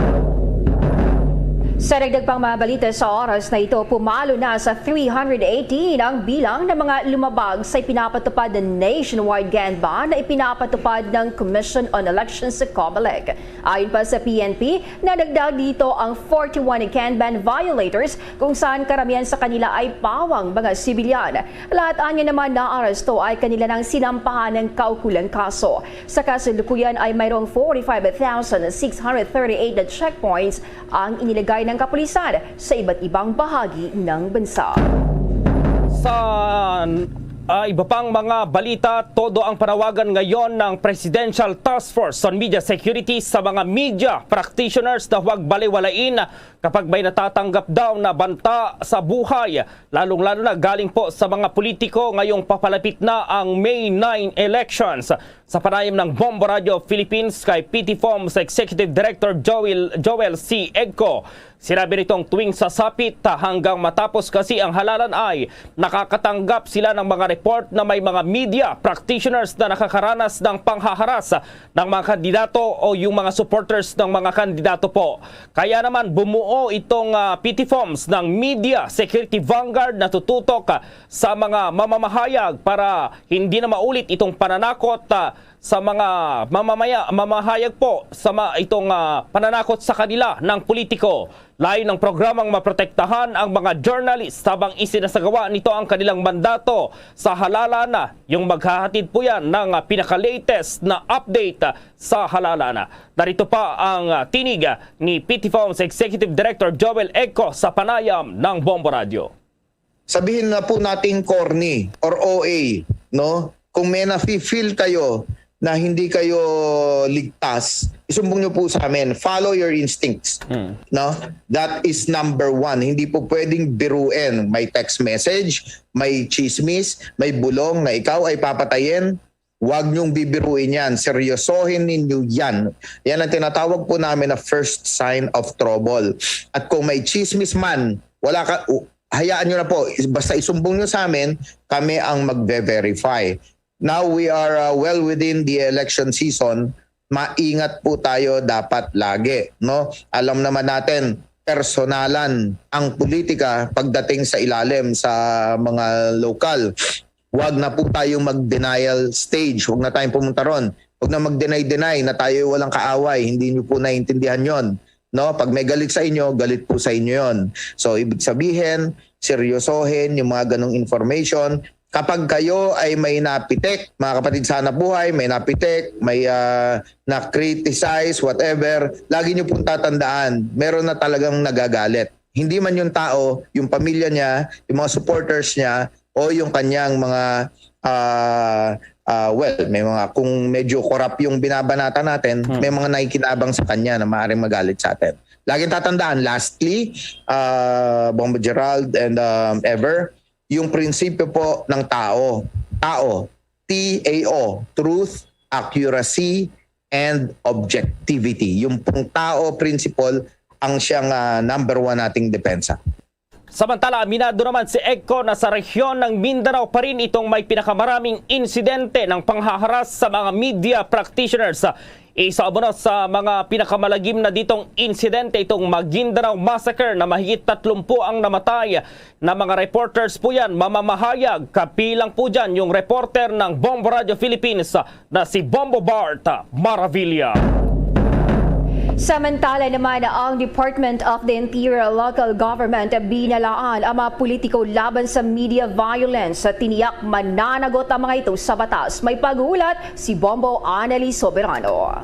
Sa dagdag pang mga balita sa oras na ito, pumalo na sa three hundred eighteen ang bilang ng mga lumabag sa ipinapatupad na nationwide GAN ban na ipinapatupad ng Commission on Elections sa COMELEC. Ayon pa sa P N P, nadagdag dito ang forty-one GAN ban violators, kung saan karamihan sa kanila ay pawang mga sibilyan. Lahat anya naman na aresto ay kanila nang sinampahan ng kaukulang kaso. Sa kasalukuyan ay mayroong forty-five thousand six hundred thirty-eight na checkpoints ang inilagay ng kapulisan sa iba't ibang bahagi ng bansa. Sa ah, iba pang mga balita, todo ang panawagan ngayon ng Presidential Task Force on Media Security sa mga media practitioners na huwag balewalain kapag may natatanggap daw na banta sa buhay, lalong-lalo na galing po sa mga politiko ngayong papalapit na ang May nine elections. Sa panayam ng Bombo Radio Philippines kay P T FOM's Executive Director Joel, Joel C. Egco, sinabi nitong tuwing sasapit hanggang matapos kasi ang halalan ay nakakatanggap sila ng mga report na may mga media practitioners na nakakaranas ng panghaharas ng mga kandidato o yung mga supporters ng mga kandidato po. Kaya naman bumuo itong ah, P T FOMS ng Media Security Vanguard na tututok ah, sa mga mamamahayag para hindi na maulit itong pananakot ah, sa mga mamamaya, mamahayag po sa ma, itong ah, pananakot sa kanila ng politiko. Layo ng programang maprotektahan ang mga journalist habang isinasagawa nito ang kanilang mandato sa halalan. Yung maghahatid po yan ng ah, pinaka-latest na update ah, sa halalan. Narito pa ang ah, tinig ah, ni P T FOM's Executive Director Joel Egco sa panayam ng Bombo Radio. Sabihin na po nating corny or O A, no? Kung may nafe-feel kayo na hindi kayo ligtas, isumbong nyo po sa amin. Follow your instincts. Mm. No? That is number one. Hindi po pwedeng biruin. May text message, may chismis, may bulong na ikaw ay papatayin. Huwag niyong bibiruin yan. Seryosohin ninyo yan. Yan ang tinatawag po namin na first sign of trouble. At kung may chismis man, wala ka, u- hayaan nyo na po. Is- Basta isumbong nyo sa amin, kami ang magve-verify. Now we are uh, well within the election season. Maingat po tayo dapat lagi, no? Alam naman natin, personalan ang politika pagdating sa ilalim sa mga lokal. Huwag na po tayong mag-denial stage. Huwag na tayong pumunta ron. Huwag na mag-deny-deny na tayo walang kaaway. Hindi nyo po naiintindihan yon. No? Pag may galit sa inyo, galit po sa inyo yon. So, ibig sabihin, seryosohin yung mga ganong information. Kapag kayo ay may napitik, mga kapatid sa hanapbuhay, may napitik, may, ah, na-criticize, whatever, lagi niyo pong tatandaan, meron na talagang nagagalit. Hindi man yung tao, yung pamilya niya, yung mga supporters niya, o yung kanyang mga, ah, ah, well, may mga, kung medyo corrupt yung binabanata natin, Hmm. may mga nakikinabang sa kanya na maaaring magalit sa atin. Laging tatandaan, lastly, ah, Bombo Gerald and, um, Ever, yung prinsipyo po ng tao. Tao, T A O, truth, accuracy, and objectivity. Yung pong tao, principle, ang siyang, ah, number one nating depensa. Samantala, aminado naman si ECO na sa rehiyon ng Mindanao pa rin itong may pinakamaraming insidente ng panghaharas sa mga media practitioners. Isa umano sa mga pinakamalagim na ditong insidente itong Maguindanao Massacre na mahigit tatlumpu ang namatay na mga reporters po yan, mamamahayag. Kapilang po dyan yung reporter ng Bombo Radio Philippines na si Bombo Bart Maravilla. Samantala naman, ang Department of the Interior Local Government binalaan ang mga politiko laban sa media violence. Tiniyak mananagot ang mga ito sa batas. May paghulat si Bombo Annalise Soberano.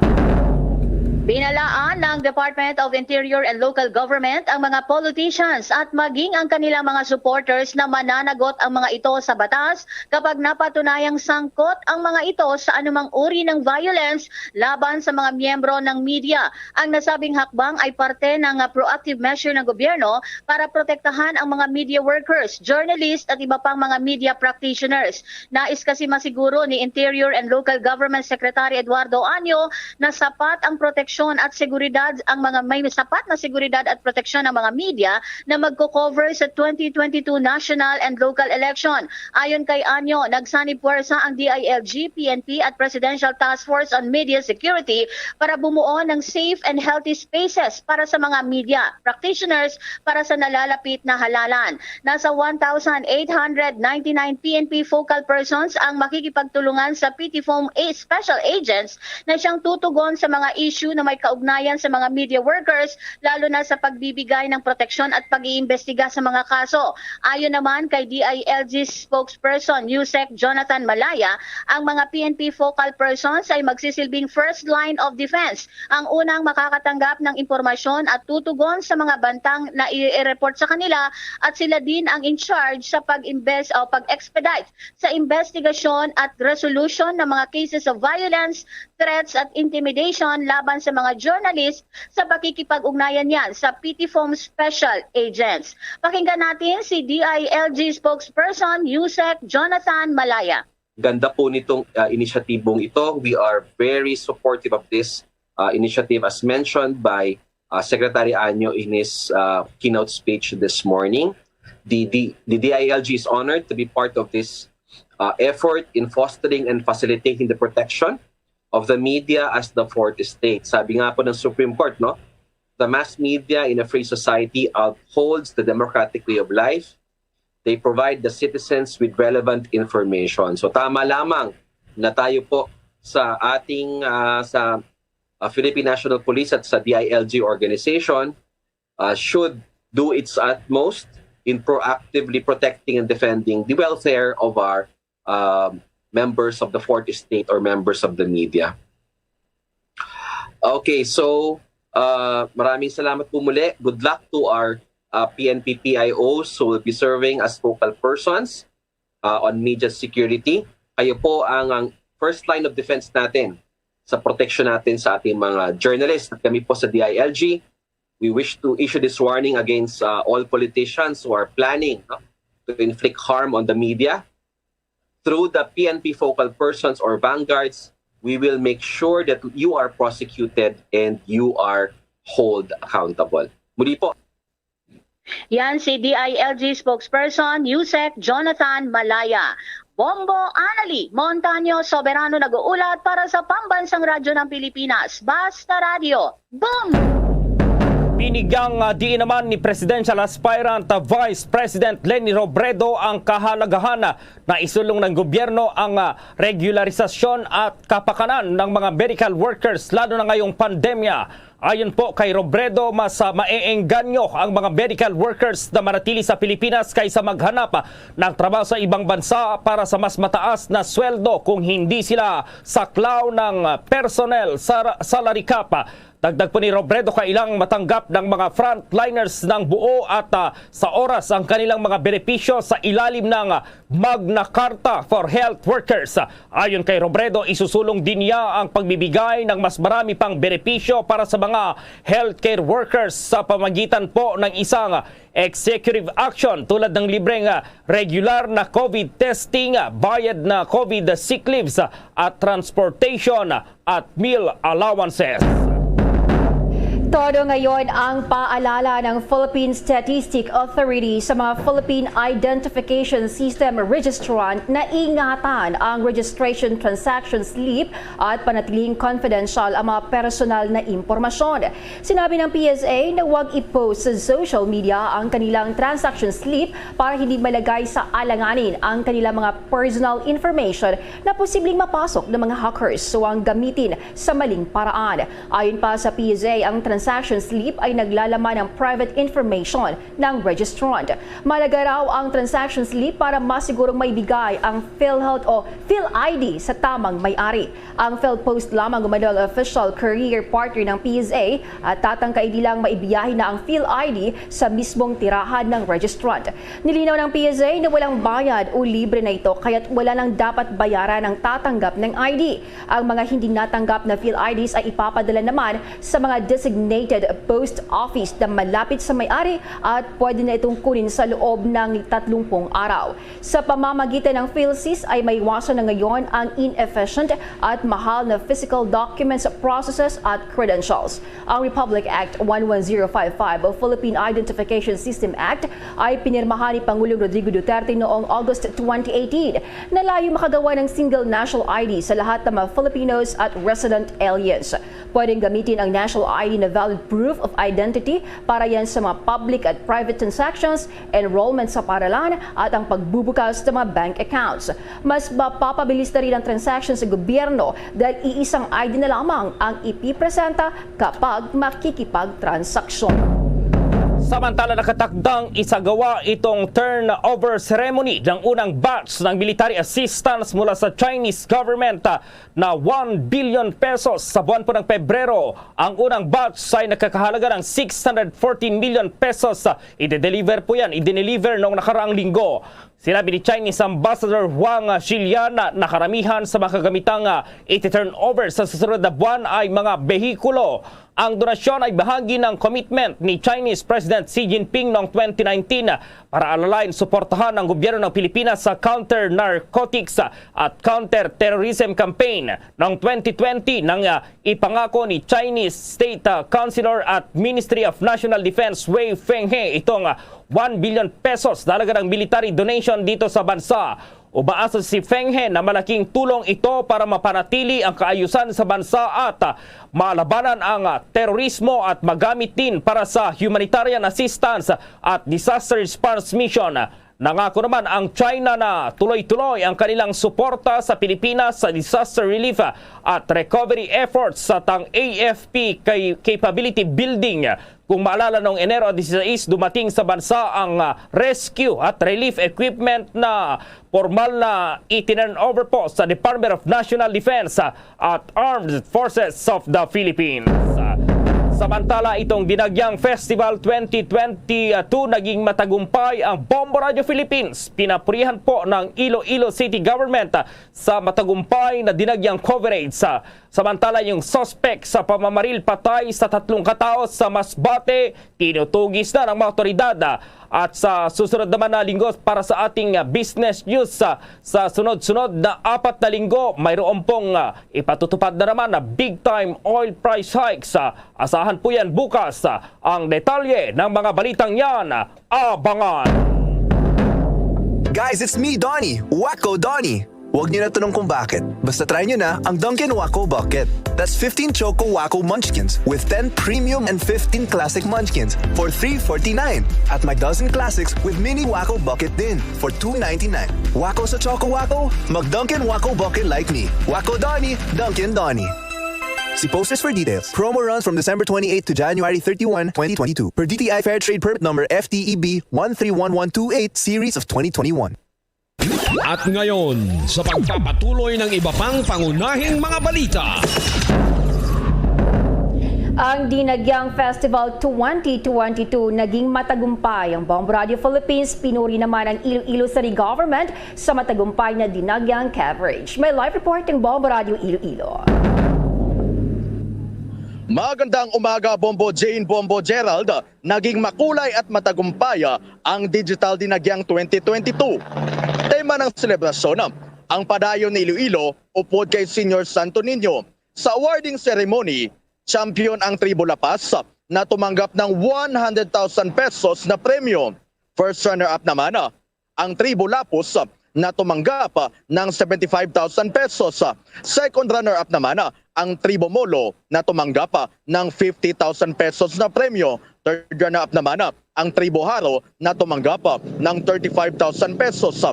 Binalaan ng Department of Interior and Local Government ang mga politicians at maging ang kanilang mga supporters na mananagot ang mga ito sa batas kapag napatunayang sangkot ang mga ito sa anumang uri ng violence laban sa mga miyembro ng media. Ang nasabing hakbang ay parte ng, ah, proactive measure ng gobyerno para protektahan ang mga media workers, journalists at iba pang mga media practitioners. Nais kasi masiguro ni Interior and Local Government Secretary Eduardo Año na sapat ang proteksyon at seguridad ang mga may sapat na seguridad at proteksyon ng mga media na magko-cover sa twenty twenty-two national and local election. Ayon kay Año, nagsanib puwersa ang D I L G, P N P at Presidential Task Force on Media Security para bumuo ng safe and healthy spaces para sa mga media practitioners para sa nalalapit na halalan. Nasa one thousand eight hundred ninety-nine P N P focal persons ang makikipagtulungan sa P T FOAM A- special agents na siyang tutugon sa mga issue na may kaugnayan sa mga media workers, lalo na sa pagbibigay ng proteksyon at pag-iimbestiga sa mga kaso. Ayon naman kay D I L G spokesperson Yusek Jonathan Malaya, ang mga P N P focal persons ay magsisilbing first line of defense, ang unang makakatanggap ng impormasyon at tutugon sa mga bantang na i-report sa kanila, at sila din ang in charge sa pag-imbes o pag-expedite sa investigasyon at resolution ng mga cases of violence, threats at intimidation laban sa mga journalist sa pakikipag-ugnayan niyan sa P T FOAM special agents. Pakinggan natin si D I L G spokesperson Yusek Jonathan Malaya. Ganda po nitong, ah, inisyatibong ito. We are very supportive of this, ah, initiative, as mentioned by, ah, Secretary Año in his, ah, keynote speech this morning. The, the, the D I L G is honored to be part of this, ah, effort in fostering and facilitating the protection of the media as the fourth estate. Sabi nga po ng Supreme Court, no, the mass media in a free society upholds the democratic way of life. They provide the citizens with relevant information. So tama lamang na tayo po sa ating, ah, sa, ah, Philippine National Police at sa D I L G organization, ah, should do its utmost in proactively protecting and defending the welfare of our, um, members of the fourth estate or members of the media. Okay, so, uh, maraming salamat po muli. Good luck to our, uh, P N P P I Os who will be serving as focal persons, uh, on media security. Kayo po ang, ang first line of defense natin sa protection natin sa ating mga journalists. At kami po sa D I L G, we wish to issue this warning against, uh, all politicians who are planning, no, to inflict harm on the media. Through the P N P focal persons or vanguards, we will make sure that you are prosecuted and you are hold accountable. Muli po. Yan si D I L G spokesperson Yusek Jonathan Malaya. Bombo Anali Montaño Soberano nag-uulat para sa Pambansang Radyo ng Pilipinas, Basta Radyo. Boom! Binigyang, ah, diin naman ni presidential aspirant, ah, Vice President Leni Robredo ang kahalagahan, ah, na isulong ng gobyerno ang, ah, regularisasyon at kapakanan ng mga medical workers, lalo na ngayong pandemya. Ayon po kay Robredo, mas, ah, maeengganyo ang mga medical workers na manatili sa Pilipinas kaysa maghanap, ah, ng trabaho sa ibang bansa para sa mas mataas na sweldo kung hindi sila saklaw ng, ah, personnel sa salary cap. Dagdag po ni Robredo, kailang matanggap ng mga frontliners ng buo at, ah, sa oras ang kanilang mga benepisyo sa ilalim ng, ah, Magna Carta for Health Workers. Ayon kay Robredo, isusulong din niya ang pagbibigay ng mas marami pang benepisyo para sa mga healthcare workers sa pamagitan po ng isang executive action tulad ng libreng, ah, regular na COVID testing, ah, bayad na COVID sick leaves, ah, at transportation, ah, at meal allowances. Todo ngayon ang paalala ng Philippine Statistic Authority sa mga Philippine Identification System registrant na ingatan ang registration transaction slip at panatiling confidential ang mga personal na impormasyon. Sinabi ng P S A na huwag i-post sa social media ang kanilang transaction slip para hindi malagay sa alanganin ang kanilang mga personal information na posibleng mapasok ng mga hackers o ang gamitin sa maling paraan. Ayon pa sa P S A, ang transaction slip ay naglalaman ng private information ng registrant. Mahalaga raw ang transaction slip para masigurong maibigay ang PhilHealth o PhilID sa tamang may-ari. Ang PhilPost lamang umano ang official courier partner ng P S A at tatangka, hindi lang maibiyahe na ang PhilID sa mismong tirahan ng registrant. Nilinaw ng P S A na walang bayad o libre na ito, kaya't wala nang dapat bayaran ang tatanggap ng I D. Ang mga hindi natanggap na PhilIDs ay ipapadala naman sa mga designated post office na malapit sa may-ari at pwede na itong kunin sa loob ng tatlong araw. Sa pamamagitan ng PhilSys ay maiwasan na ngayon ang inefficient at mahal na physical documents, processes at credentials. Ang Republic Act one one zero five five o Philippine Identification System Act ay pinirmahan ni Pangulong Rodrigo Duterte noong August twenty eighteen na layong makagawa ng single national I D sa lahat ng mga Filipinos at resident aliens. Pwedeng gamitin ang national I D na valid proof of identity para yan sa mga public at private transactions, enrollment sa paaralan, at ang pagbubukas ng mga bank accounts. Mas mapapabilis na rin ang transaction sa gobyerno dahil iisang I D na lamang ang ipipresenta kapag makikipagtransaksyon. Samantala, nakatakdang isagawa itong turnover ceremony ng unang batch ng military assistance mula sa Chinese government, ah, na one billion pesos. Sa buwan po ng Pebrero, ang unang batch ay nagkakahalaga ng six hundred fourteen million pesos. Ide-deliver po yan, i-deliver noong nakaraang linggo. Sinabi ni Chinese Ambassador Wang Shilian na karamihan sa mga kagamitang, ah, iti-turnover sa susunod na buwan ay mga behikulo. Ang donasyon ay bahagi ng commitment ni Chinese President Xi Jinping noong twenty nineteen para alalain suportahan ang gobyerno ng Pilipinas sa counter-narcotics at counter-terrorism campaign. Noong twenty twenty, nang, ah, ipangako ni Chinese State, ah, Councilor at Ministry of National Defense Wei Fenghe itong, ah, one billion pesos na halaga ng military donation dito sa bansa. Umaasa si Fenghe na malaking tulong ito para mapanatili ang kaayusan sa bansa at, ah, malabanan ang, ah, terorismo at magamit din para sa humanitarian assistance at disaster response mission. Nangako naman ang China na tuloy-tuloy ang kanilang suporta sa Pilipinas sa disaster relief at recovery efforts sa tang A F P kay capability building. Kung maalala, noong Enero dieciséis, dumating sa bansa ang, ah, rescue at relief equipment na formal na itinurn over po sa Department of National Defense, ah, at Armed Forces of the Philippines. Samantala, itong Dinagyang Festival twenty twenty-two, naging matagumpay ang Bombo Radio Philippines. Pinapurihan po ng Iloilo City Government, ah, sa matagumpay na dinagyang coverage. Samantala, yung suspect sa pamamaril patay sa tatlong katao sa Masbate, tinutugis na ng mga otoridad. At sa susunod naman na linggo, para sa ating, ah, business news, ah, sa sunod-sunod na apat na linggo, mayroon pong, ah, ipatutupad na naman na big time oil price hikes. Ah, asahan po yan bukas. Ah, ang detalye ng mga balitang yan, ah, abangan. Guys, it's me, Donnie. Wacko Donnie. Huwag niyo na tanong kung bakit. Basta try niyo na ang Dunkin' Wacko Bucket. That's fifteen Choco Wacko Munchkins with ten Premium and fifteen Classic Munchkins for three forty-nine at may dozen classics with Mini Wacko Bucket din for two ninety-nine. Wacko sa Choco Wacko? Mag Dunkin' Wacko Bucket like me. Wacko Donnie, Dunkin' Donnie. See posters for details. Promo runs from December twenty-eighth to January thirty-one, twenty twenty-two. Per D T I Fair Trade Permit Number F T E B one three one one two eight, Series of twenty twenty-one. At ngayon, sa pagpapatuloy ng iba pang pangunahing mga balita. Ang Dinagyang Festival twenty twenty-two naging matagumpay. Ang Bombo Radio Philippines pinuri naman ang Iloilo City Government sa matagumpay na Dinagyang coverage. May live report ang Bombo Radio Iloilo. Magandang umaga, Bombo Jane, Bombo Gerald. Naging makulay at matagumpay ang Digital Dinagyang twenty twenty-two. Tema ng selebrasyon, ang padayon ni Iloilo upod kay Señor Santo Niño. Sa awarding ceremony, champion ang Tribo La Paz na tumanggap ng one hundred thousand pesos na premyo. First runner-up naman ang Tribo Lapus na tumanggap ng seventy-five thousand pesos. Second runner-up naman ang Tribo Molo na tumanggap ng fifty thousand pesos na premyo. Third runner-up naman ang Tribo Haro na tumanggap ng thirty-five thousand pesos.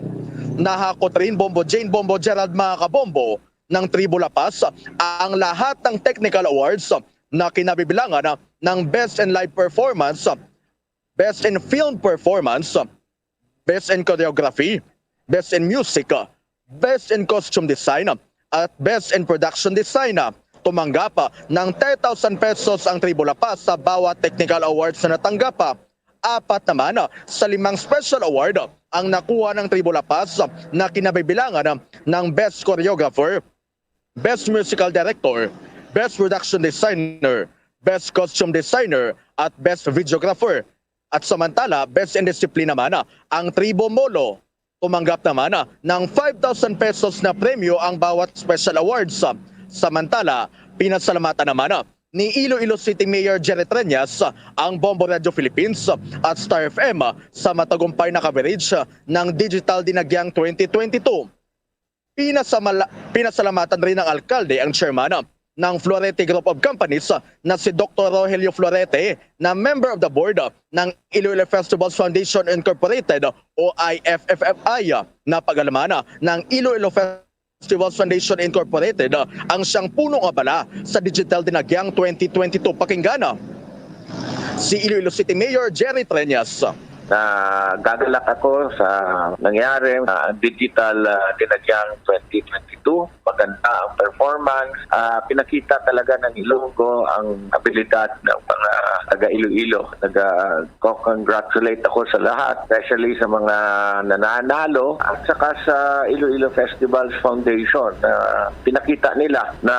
Nahakot rin, Bombo Jane, Bombo Gerald, mga kabombo, ng Tribo La Paz ang lahat ng technical awards na kinabibilangan ng Best in Live Performance, Best in Film Performance, Best in Choreography, Best in Music, Best in Costume Design, at Best in Production Design. Tumanggap ng ten thousand pesos ang Tribo La Paz sa bawat technical awards na natanggap. Apat naman sa limang special award ang nakuha ng Tribo La Paz na kinabibilangan ng Best Choreographer, Best Musical Director, Best Production Designer, Best Costume Designer, at Best Videographer. At samantala, Best in Discipline naman ang Tribo Molo. Tumanggap naman ng five thousand pesos na premyo ang bawat special awards. Samantala, pinasalamatan naman ni Iloilo City Mayor Jerry Treñas ang Bombo Radio Philippines at Star F M sa matagumpay na coverage ng Digital Dinagyang twenty twenty-two. Pinasamala-, pinasalamatan rin ng alkalde ang chairman ng Florete Group of Companies na si Doktor Rogelio Florete, na member of the board ng Iloilo Festivals Foundation Incorporated o I F F F I. Napag-alaman ng Iloilo Festivals Foundation Incorporated ang siyang puno nga bala sa Digital Dinagyang twenty twenty-two. Pakinggan si Iloilo City Mayor Jerry Treñas. Nagagalak ako sa nangyari, ah, ang Digital, ah, Dinagyang twenty twenty-two. Maganda ang performance. Ah, pinakita talaga ng Ilonggo ang abilidad ng mga taga Iloilo. Nag-congratulate ako sa lahat, especially sa mga nananalo at saka sa Iloilo Festivals Foundation na pinakita nila na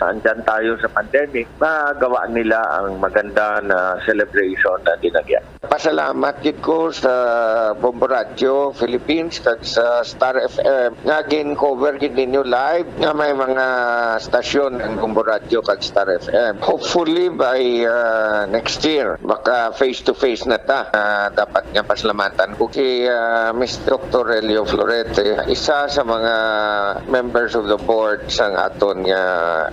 andyan tayo sa pandemic, magawa nila ang maganda na celebration na Dinagya. Pasalamat gid ko sa Bombo Radio Philippines kag sa Star F M nga gin-cover gid ninyo live nga may mga stasyon ang Bombo Radio kag Star F M. Hopefully by, ah, next year, maka face to face na ta. Ah, dapat nga pasalamatan ko si, ah, Mister Doctor Relio Florete, isa sa mga members of the board sang aton nga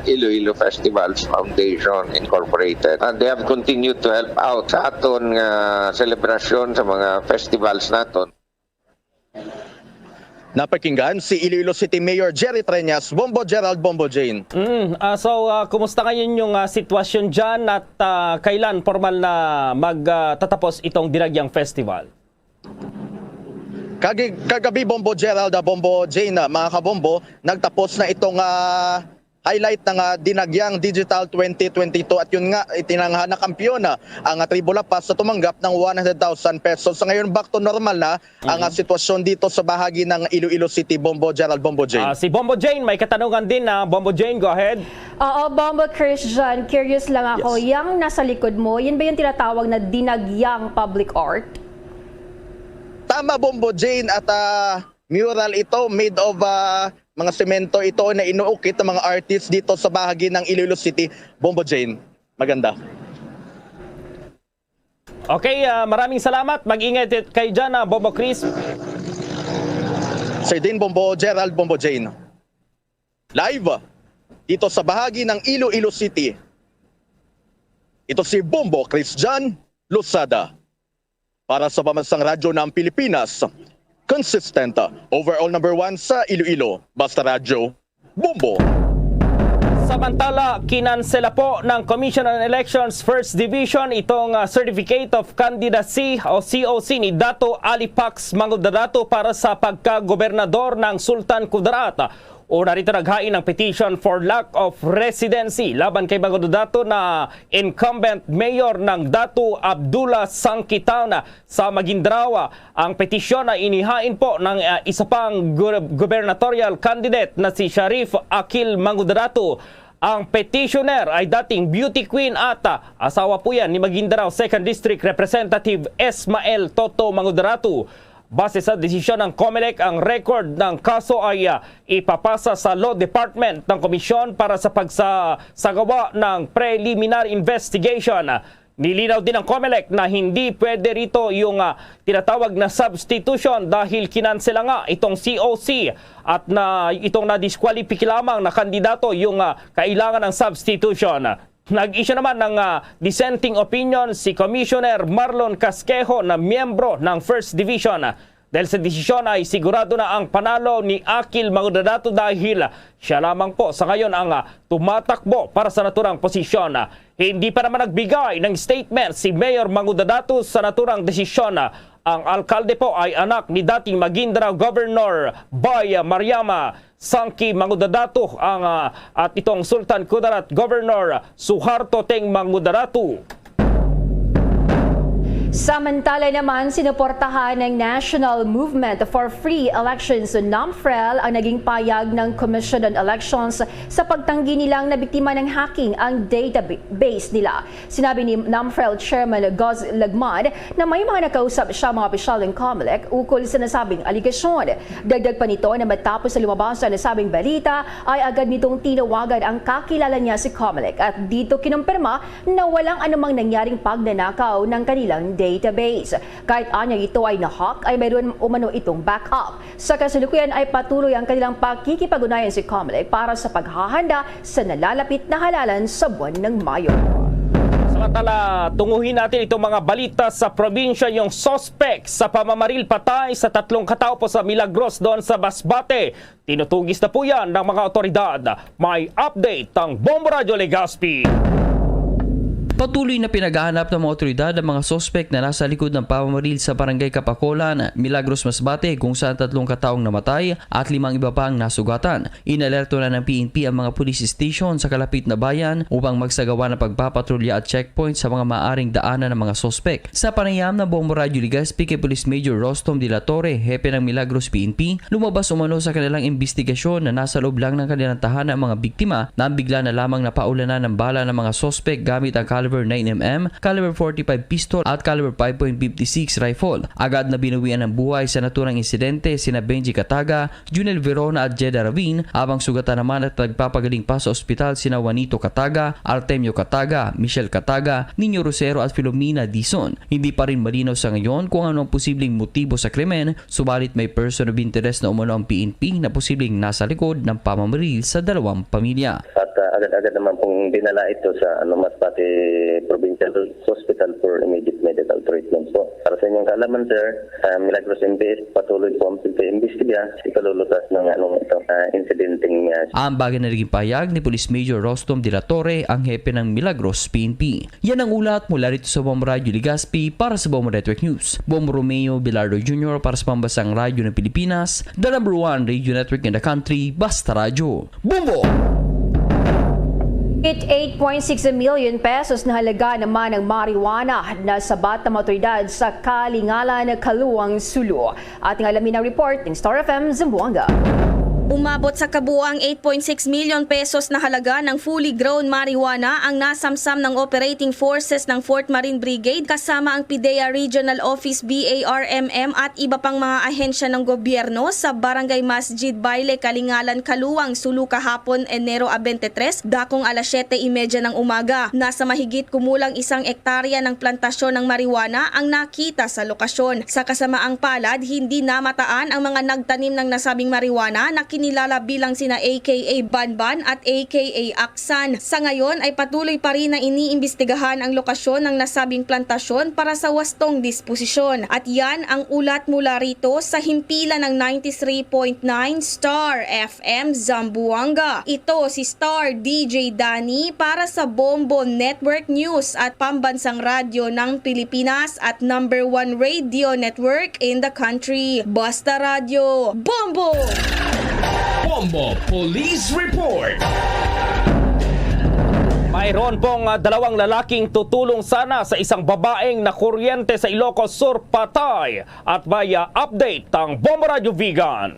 Iloilo Festivals Foundation Incorporated. And they have continued to help out sa aton nga selebrasyon sa mga festivals naton. Napakinggan si Iloilo City Mayor Jerry Treñas. Bombo Gerald, Bombo Jane. Mm, ah, so, ah, kumusta ngayon yung, ah, sitwasyon dyan at, ah, kailan formal na magtatapos itong Dinagyang Festival? Kagi-, kagabi, Bombo Gerald, ah, Bombo Jane, ah, mga kabombo, nagtapos na itong, ah, highlight ng, ah, Dinagyang Digital twenty twenty-two. At yun nga, itinangha na kampiyon, ah, ang, ah, Tribo La Paz sa tumanggap ng one hundred thousand pesos. Sa ngayon, back to normal na ang, ah, sitwasyon dito sa bahagi ng Iloilo City, Bombo Gerald, Bombo Jane. Ah, si Bombo Jane, may katanungan din na. Bombo Jane, go ahead. Oo, Bombo Christian, curious lang ako, Yes. Yang nasa likod mo, yun ba yung tinatawag na Dinagyang Public Art? Tama, Bombo Jane, at, ah, mural ito made of, ah, mga semento ito na inuukit ng mga artists dito sa bahagi ng Iloilo City, Bombo Jane. Maganda. Okay, ah, maraming salamat. Mag-ingay ti-, kayo dyan, ah, Bombo Chris. Sir Dean Bombo, Gerald Bombo Jane. Live dito sa bahagi ng Iloilo City. Ito si Bombo Christian Losada. Para sa Pambansang Radyo ng Pilipinas, consistent, overall number one sa Iloilo. Basta Radyo, Bombo. Samantala, kinansela po ng Commission on Elections First Division itong, ah, Certificate of Candidacy o C O C ni Dato Alipax Mangudadato para sa pagkagobernador ng Sultan Kudarat. Una rito, naghain ng petition for lack of residency laban kay Mangudadato na incumbent mayor ng Datu Abdullah Sangki Town sa Maguindanao. Ang petisyon ay inihain po ng, ah, isa pang gu-, gubernatorial candidate na si Sharif Akil Mangudadato. Ang petitioner ay dating beauty queen at, ah, asawa po yan ni Maguindanao Second District Representative Esmael Toto Mangudadato. Base sa desisyon ng Comelec, ang record ng kaso ay, ah, ipapasa sa Law Department ng Komisyon para sa pagsasagawa ng preliminary investigation. Nilinaw din ng Comelec na hindi pwede rito yung, ah, tinatawag na substitution dahil kinansela nga itong C O C at na itong nadiskwalipiki lamang na kandidato yung, ah, kailangan ng substitution. Nag-issue naman ng, ah, dissenting opinion si Commissioner Marlon Casquejo na miyembro ng First Division. Dahil sa desisyon ay sigurado na ang panalo ni Akil Mangudadato dahil siya lamang po sa ngayon ang, ah, tumatakbo para sa naturang posisyon. Hindi pa naman nagbigay ng statement si Mayor Mangudadato sa naturang desisyon. Ang alkalde po ay anak ni dating Maguindanao Governor Bay Mariama Sangki Mangudadato ang, ah, at itong Sultan Kudarat Governor Suharto Teng Mangudadato. Samantala naman, sinuportahan ng National Movement for Free Elections o NAMFREL ang naging payag ng Commission on Elections sa pagtanggi nilang nabiktima ng hacking ang database nila. Sinabi ni NAMFREL Chairman Goz Lagman na may mga nakausap siya mga opisyal ng Comelec ukol sa nasabing aligasyon. Dagdag pa nito na matapos na lumabas ang nasabing balita, ay agad nitong tinawagan ang kakilala niya sa Comelec at dito kinumpirma na walang anumang nangyaring pagnanakaw ng kanilang database. Kahit anya ito ay na-hack, ay mayroon umano itong backup. Sa kasalukuyan ay patuloy ang kanilang pakikipag-ugnayan sa Comelec para sa paghahanda sa nalalapit na halalan sa buwan ng Mayo. Samantala, tunguhin natin itong mga balita sa probinsya. Yung suspek sa pamamaril patay sa tatlong katao po sa Milagros doon sa Masbate, tinutugis na po yan ng mga otoridad. May update ang Bombo Radyo Legazpi. Patuloy na pinaghahanap ng mga otoridad ang mga suspek na nasa likod ng pamamaril sa Barangay Kapakolan, Milagros, Masbate, kung saan tatlong kataong namatay at limang iba pa ang nasugatan. Inalerto na ng P N P ang mga police station sa kalapit na bayan upang magsagawa ng pagpapatrolya at checkpoint sa mga maaring daanan ng mga suspek. Sa panayam ng Bombo Radyo Legazpi kay Police Major Rostom de la Torre, hepe ng Milagros P N P, lumabas umano sa kanilang imbestigasyon na nasa loob lang ng kanilang tahanan ang mga biktima na bigla na lamang napaulanan ng bala ng mga suspek gamit ang caliber nine M M, caliber forty-five pistol at caliber five point fifty-six rifle. Agad na binawian ng buhay sa naturang insidente sina Benji Kataga, Junel Verona at Jeda Ravin, habang sugatan naman at nagpapagaling pa sa ospital sina Juanito Kataga, Artemio Kataga, Michelle Kataga, Nino Rosero at Filomena Dizon. Hindi pa rin malinaw sa ngayon kung ano ang posibleng motibo sa krimen, subalit may person of interest na umano ang P N P na posibleng nasa likod ng pamamaril sa dalawang pamilya. At, ah, agad-agad naman pong dinala ito sa, ano, Masbate Provincial Hospital for immediate medical treatment po. Para sa inyong kaalaman, sir, ah, Milagros M P S, patuloy po ang pag-iimbestiga sa ikalulutas ng, ano, itong, ah, insidenteng, ah, Ang bagay na naging payag ni Police Major Rostom de la Torre, ang hepe ng Milagros P N P. Yan ang ulat mula rito sa Bombo Radyo Legazpi para sa Bombo Network News. Bombo Romeo Bilardo Junior para sa Pambansang Radyo ng Pilipinas, the number one radio network in the country, Basta Radyo. Bombo! It eight point six million pesos na halaga naman ang marijuana na sabat ng mga otoridad sa Kalingalan, Kaluang, Sulu. Ating alamin ang report ng Star F M Zamboanga. Umabot sa kabuang eight point six million pesos na halaga ng fully grown marijuana ang nasamsam ng operating forces ng Fourth Marine Brigade kasama ang PDEA Regional Office, BARMM, at iba pang mga ahensya ng gobyerno sa Barangay Masjid Baile, Kalingalan, Kaluang, Sulu, kahapon, Enero a twenty-three, dakong alas siyete y media ng umaga. Nasa mahigit kumulang isang ektarya ng plantasyon ng marijuana ang nakita sa lokasyon. Sa kasamaang palad, hindi namataan ang mga nagtanim ng nasabing marijuana na kinilala bilang sina A K A Banban at A K A Aksan. Sa ngayon ay patuloy pa rin na iniimbestigahan ang lokasyon ng nasabing plantasyon para sa wastong disposisyon. At yan ang ulat mula rito sa himpilan ng ninety-three point nine Star F M Zamboanga. Ito si Star D J Danny para sa Bombo Network News at Pambansang Radyo ng Pilipinas at number one radio network in the country. Basta Radyo, Bombo! Bombo Police Report. Mayroon pong ah, dalawang lalaking tutulong sana sa isang babaeng nakuryente sa Ilocos Sur, patay. At may ah, update ang Bombo Radyo Vigan.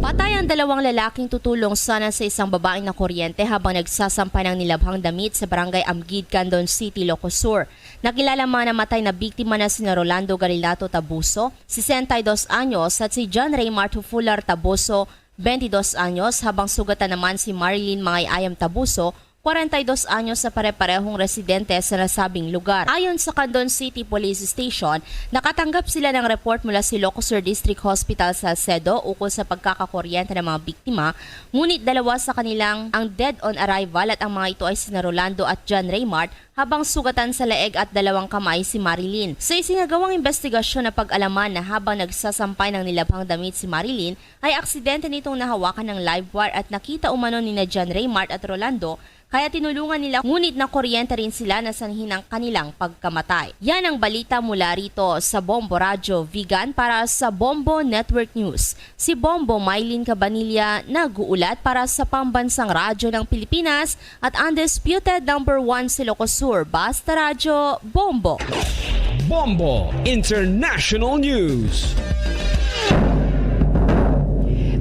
Patay ang dalawang lalaking tutulong sana sa isang babaeng nakuryente habang nagsasampay ng nilabhang damit sa Barangay Amgid, Candon City, Ilocos Sur. Nakilala ang mga namatay na biktima na sina Rolando Galilato Tabuso, sesenta y dos anyos, at si John Raymart Hufular Tabuso, twenty-dos anyos, habang sugatan naman si Marilyn Mangay-ayam Tabuso, kwarenta y dos anyos, na pare-parehong residente sa nasabing lugar. Ayon sa Candon City Police Station, nakatanggap sila ng report mula sa Ilocos Sur District Hospital Salcedo ukol sa pagkakakuryente ng mga biktima, ngunit dalawa sa kanilang ang dead on arrival at ang mga ito ay sina Rolando at John Raymart, habang sugatan sa leeg at dalawang kamay si Marilyn. Sa isinagawang investigasyon, napag-alaman na habang nagsasampay ng nilabhang damit si Marilyn, ay aksidente nitong nahawakan ng live wire at nakita umano nina John Raymart at Rolando, kaya tinulungan nila, ngunit nakuryente rin sila na sanhi ng kanilang pagkamatay. Yan ang balita mula rito sa Bombo Radyo Vigan. Para sa Bombo Network News, si Bombo Mylene Cabanilla nag-uulat para sa Pambansang Radyo ng Pilipinas at undisputed number one sa Ilocos Sur. Basta Radyo, Bombo! Bombo International News.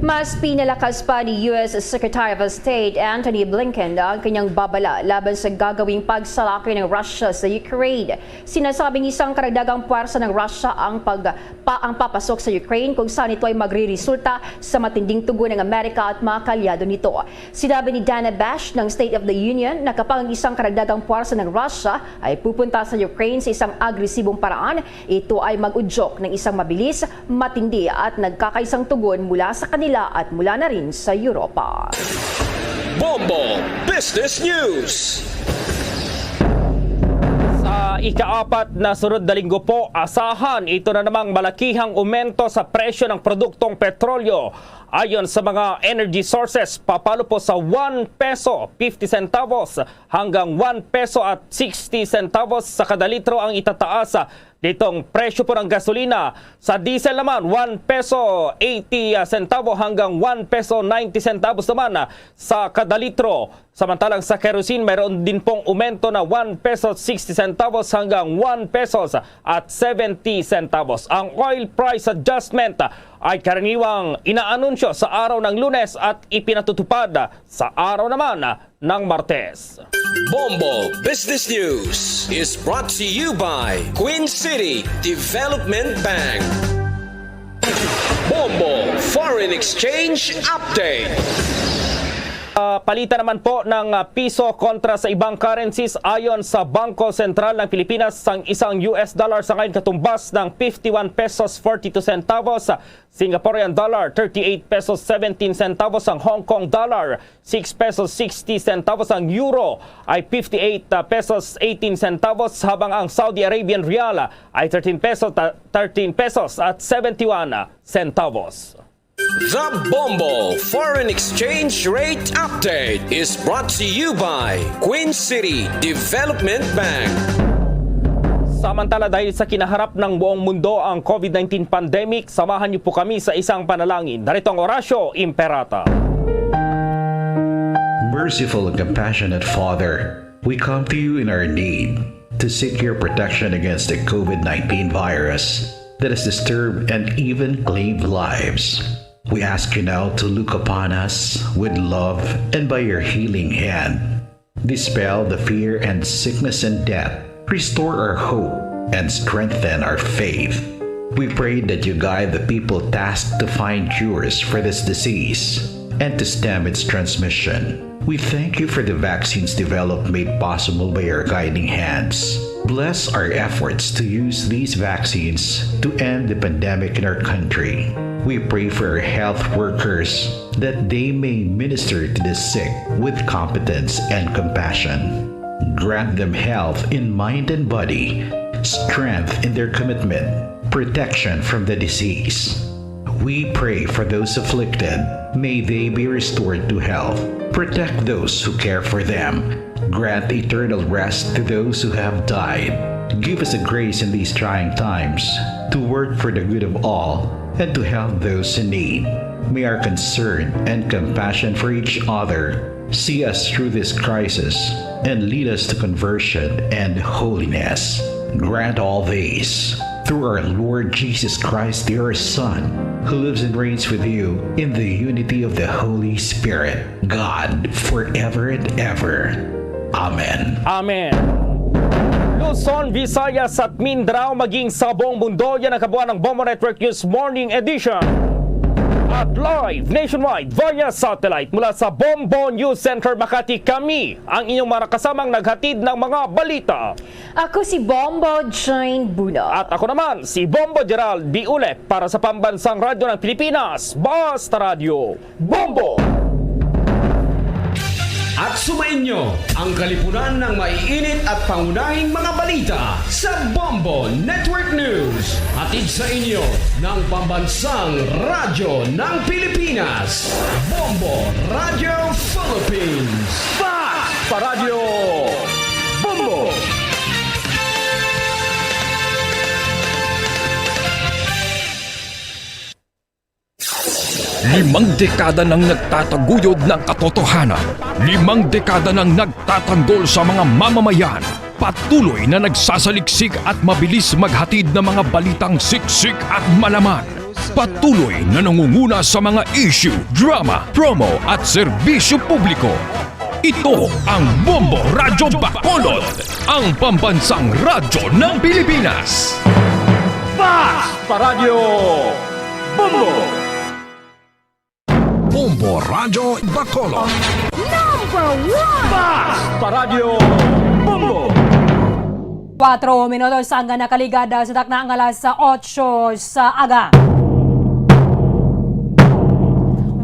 Mas pinalakas pa ni U S Secretary of State Antony Blinken ang kanyang babala laban sa gagawing pagsalakay ng Russia sa Ukraine. Sinasabing isang karagdagang puwersa ng Russia ang pag pa ang papasok sa Ukraine, kung saan ito ay magriresulta sa matinding tugon ng Amerika at mga kaalyado nito. Sinabi ni Dana Bash ng State of the Union na kapag ang isang karagdagang puwersa ng Russia ay pupunta sa Ukraine sa isang agresibong paraan, ito ay mag-udyok ng isang mabilis, matindi at nagkakaisang tugon mula sa kanila at mula na rin sa Europa. Bombo Business News. Sa ikaapat na sunod na linggo po, asahan ito na namang malakihang umento sa presyo ng produktong petrolyo. Ayon sa mga energy sources, papalo po sa one peso fifty centavos hanggang one peso at sixty centavos sa kada litro ang itataas nitong presyo po ng gasolina. Sa diesel naman, one peso eighty centavo hanggang one peso ninety centavos naman sa kada litro. Samantalang sa kerosene, mayroon din pong umento na one peso sixty centavos hanggang one pesos at seventy centavos. Ang oil price adjustment ay karaniwang inaanunsyo sa araw ng Lunes at ipinatutupad sa araw naman ng Martes. Bombo Business News is brought to you by Queen City Development Bank. Bombo Foreign Exchange Update. Ah, palitan naman po ng ah, piso kontra sa ibang currencies. Ayon sa Bangko Sentral ng Pilipinas, ang isang U S dollar sa ngayon katumbas ng fifty-one pesos forty-two centavos, Singaporean dollar, thirty-eight pesos seventeen centavos, ang Hong Kong dollar, six pesos sixty centavos, ang euro ay fifty-eight pesos eighteen centavos, habang ang Saudi Arabian rial ay thirteen pesos, thirteen pesos at seventy-one centavos. The Bombo Foreign Exchange Rate Update is brought to you by Queen City Development Bank. Samantala, dahil sa kinaharap ng buong mundo ang COVID nineteen pandemic, samahan niyo po kami sa isang panalangin. Narito ang Orasyo Imperata. Merciful and compassionate Father, we come to you in our need to seek your protection against the COVID nineteen virus that has disturbed and even claimed lives. We ask you now to look upon us with love and by your healing hand, dispel the fear and sickness and death, restore our hope, and strengthen our faith. We pray that you guide the people tasked to find cures for this disease and to stem its transmission. We thank you for the vaccines developed made possible by your guiding hands. Bless our efforts to use these vaccines to end the pandemic in our country. We pray for our health workers that they may minister to the sick with competence and compassion. Grant them health in mind and body, strength in their commitment, protection from the disease. We pray for those afflicted. May they be restored to health. Protect those who care for them. Grant eternal rest to those who have died. Give us a grace in these trying times to work for the good of all and to help those in need. May our concern and compassion for each other see us through this crisis and lead us to conversion and holiness. Grant all these through our Lord Jesus Christ, your Son, who lives and reigns with you in the unity of the Holy Spirit, God, forever and ever. Amen. Amen. Luzon, Visayas at Mindanao, maging sa buong mundo, yan ang kabuuan ng Bombo Network News Morning Edition. At live nationwide via satellite mula sa Bombo News Center Makati, kami ang inyong mga kasamang naghatid ng mga balita. Ako si Bombo Jane Buno. At ako naman si Bombo Gerald Biule para sa Pambansang Radyo ng Pilipinas, Basta Radyo Bombo! At sumainyo ang kalipunan ng maiinit at pangunahing mga balita sa Bombo Network News. Hatid sa inyo ng Pambansang Radyo ng Pilipinas, Bombo Radio Philippines. Fast pa Radyo Bombo! Limang dekada nang nagtataguyod ng katotohanan. Limang dekada nang nagtatanggol sa mga mamamayan. Patuloy na nagsasaliksik at mabilis maghatid ng mga balitang siksik at malaman. Patuloy na nangunguna sa mga issue, drama, promo at serbisyo publiko. Ito ang Bombo Radyo Bacolod, ang pambansang radyo ng Pilipinas. Fast pa Radyo Bombo! Bombo Radyo Bacolod. Number one! Fast pa Radyo Bombo! Kwatro minutos ang nakaligad sa takna nga alas otso sa aga.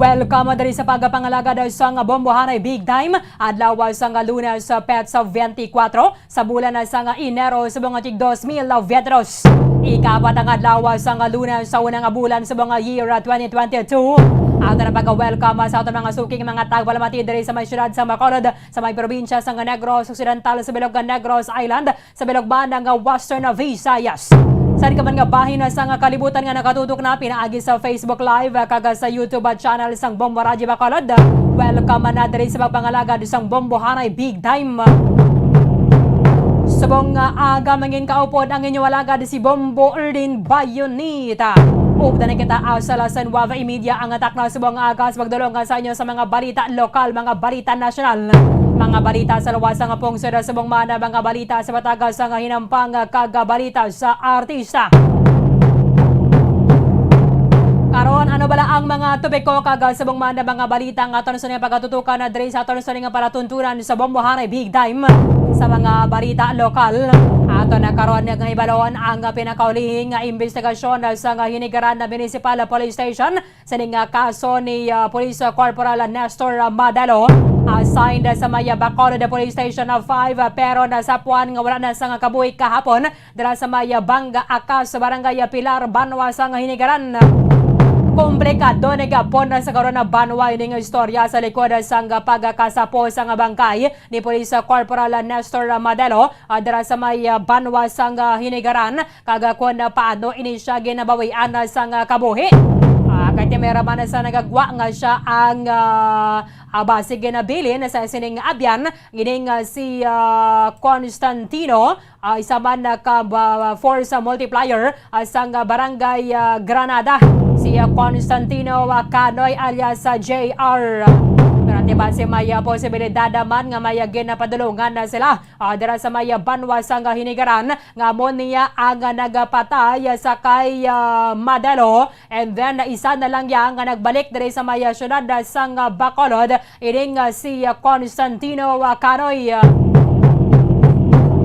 Welcome diri sa pagpangalagad sang Bombohanay Big Time, adlaw sang Lunes, petsa twenty-four sa bulan sang Enero subong nga tig dos mil veintidos. Ikaapat nga adlaw sang Lunes sa unang bulan subong nga year twenty twenty-two. Ato na pag-welcome sa aton mga suking mga tagpalamati diri sa may siyudad sa Bacolod, sa may probinsya sang Negros Occidental, sa bilog nga Negros Island, sa bilog banda nga Western Visayas. Sa di ka man nga bahin sa nga kalibutan nga nakatutok na pinaagi sa Facebook Live, ah, kag sa YouTube, ah, channel sang Bombo Radyo Bacolod, welcome na diri sa pagpangalagad sang Bombohanay Big Time. Subong nga aga, mangin kaupod ang inyo alagad si Bombo Erdin Bayonita. Updan na kita, ah, sa alas nuwebe y media ang atak na subong nga aga sa pagdulong sa inyo sa mga balita lokal, mga balita nasyonal, mga balita sa luwas nga pungsod, subong man ang mga balita sa bataga sa nga hinampang kag balita sa artista. Karon, ano bala ang mga topiko kag subong man ang mga balita nga aton sa nga pagatutukan na diri sa aton sa nga palatuntunan sa Bombohanay Big Time sa mga balita lokal? Ato na karon nga hibalon ang pinakaulihing nga investigasyon sa nga Hinigaran na Municipal Police Station sa ning, ah, kaso ni, ah, Police Corporal Nestor, ah, Madalo, assigned sa may, ah, Bacolod Police Station, ah, five, ah, pero nasapuan nga wala na sang kabuhi kahapon dira sa may, ah, Banga Akas, Barangay, ah, Pilar, banwa sang Hinigaran. Komplikado ni gapon sa karon na banwa ining istorya sa likod sang pagkasapo sang bangkay ni Police Corporal Nestor Madalo, ah, dira sa may, ah, banwa sang, ah, Hinigaran. Kag, ah, kon, ah, paano ini siya ginabawian, ah, sang, ah, kabuhi. Ah, kay ti may raman sa nagagwa nga siya ang, ah, ah, basig ginabilin sa sining abyan, ining, ah, si, ah, Constantino, ah, isa man, ah, ka, ah, force, ah, multiplier, ah, sang, ah, Barangay, ah, Granada. si, ah, Constantino, ah, Canoy alias, ah, J R. Pero tiba si may, ah, posibilidad naman nga may, ah, ginapadulungan na sila, ah, dira sa may, ah, banwa sang Hinigaran nga amo niya ang, ah, nagpatay, ah, sa kay, ah, Madelo. And then, isa na lang iya nga nagbalik diri sa may, ah, siyudad, ah, sang, ah, Bacolod, ining, ah, si, ah, Constantino, ah, Canoy.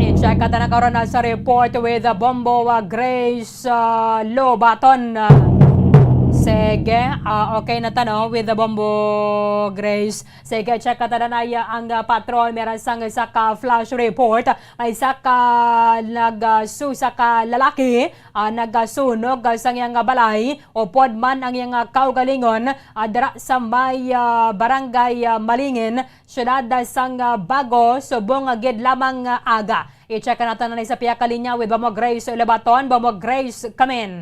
I-check ka na karon, ah, sa report with, ah, Bombo, ah, Grace, ah, Lobaton. Ah, sige, ah, okay na ta, no, with the Bombo Grace. Sige, check ka na, ah, ang, ah, patrol. Meron sang isa ka flash report. May isa ka nag, ah, su-, isa ka lalaki, ah, nagasunog, ah, sa iyang, ah, balay. Upod man ang iyang, ah, kaugalingon, ah, dira sa may, ah, barangay, ah, Malingin, siyudad, ah, sang, ah, Bago, subong, ah, gid lamang nga aga. I-check nato na sa pihak ka linya with Bombo Grace Lobaton. Bombo Grace, come in.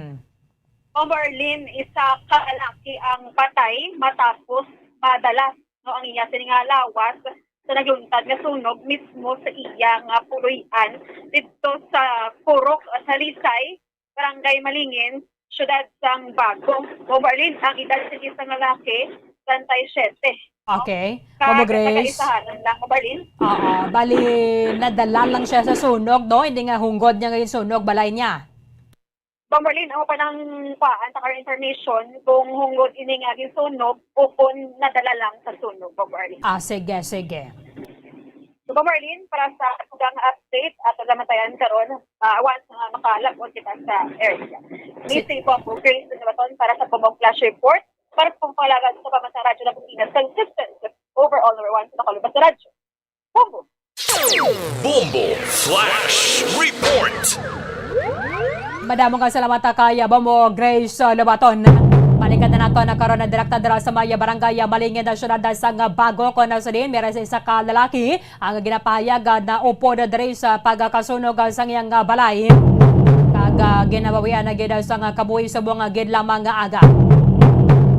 Bombo Arlene, isa ka lalaki ang patay matapos madalas, no, ang iya sini nga lawas sa nagluntad nga sunog mismo sa iya nga puloy-an didto sa Purok, sa Lisay, Barangay Malingin, siyudad sang Bago. Bombo Arlene, ang edad sa isa nga lalaki, treinta y siete. Okay. Bombo Grace. Kagaisahan lang, Bombo Arlene. Oo. Bali, nadala lang siya sa sunog, no? Hindi nga hunggod niya ngayon sunog, balay niya. Bombo Arlene, ang panang kuhaan sa current information, kung hunggod ini nga ginsunog o kung nadala lang sa sunog, Bombo Arlene. Ah, sige, sige. So, Bombo Arlene, para sa dugang update, ato na matayan karon, ah, once nga makalabot kita sa area. This is Bombo Grace Lobaton para sa Bombo Flash Report. Para sa pagpalagad sa pamasahe sa Radyo Labutina, consistent, overall number one sa Bacolod Basta Radyo. Bombo. Bombo Flash Report. Madamo nga salamat kay Bombo Grace, uh, Lobaton. Balikan na nato na karon na direkta dira sa may barangay, uh, Malingin, na siyudad sang Bago, kung nasa din, meron sa isa ka lalaki ang ginapahayag, uh, na upod diri sa pagkasunog, uh, sang iyang, uh, balay. Kag, uh, ginabawian na gid sang, uh, kabuhi subong, uh, gid lamang nga aga.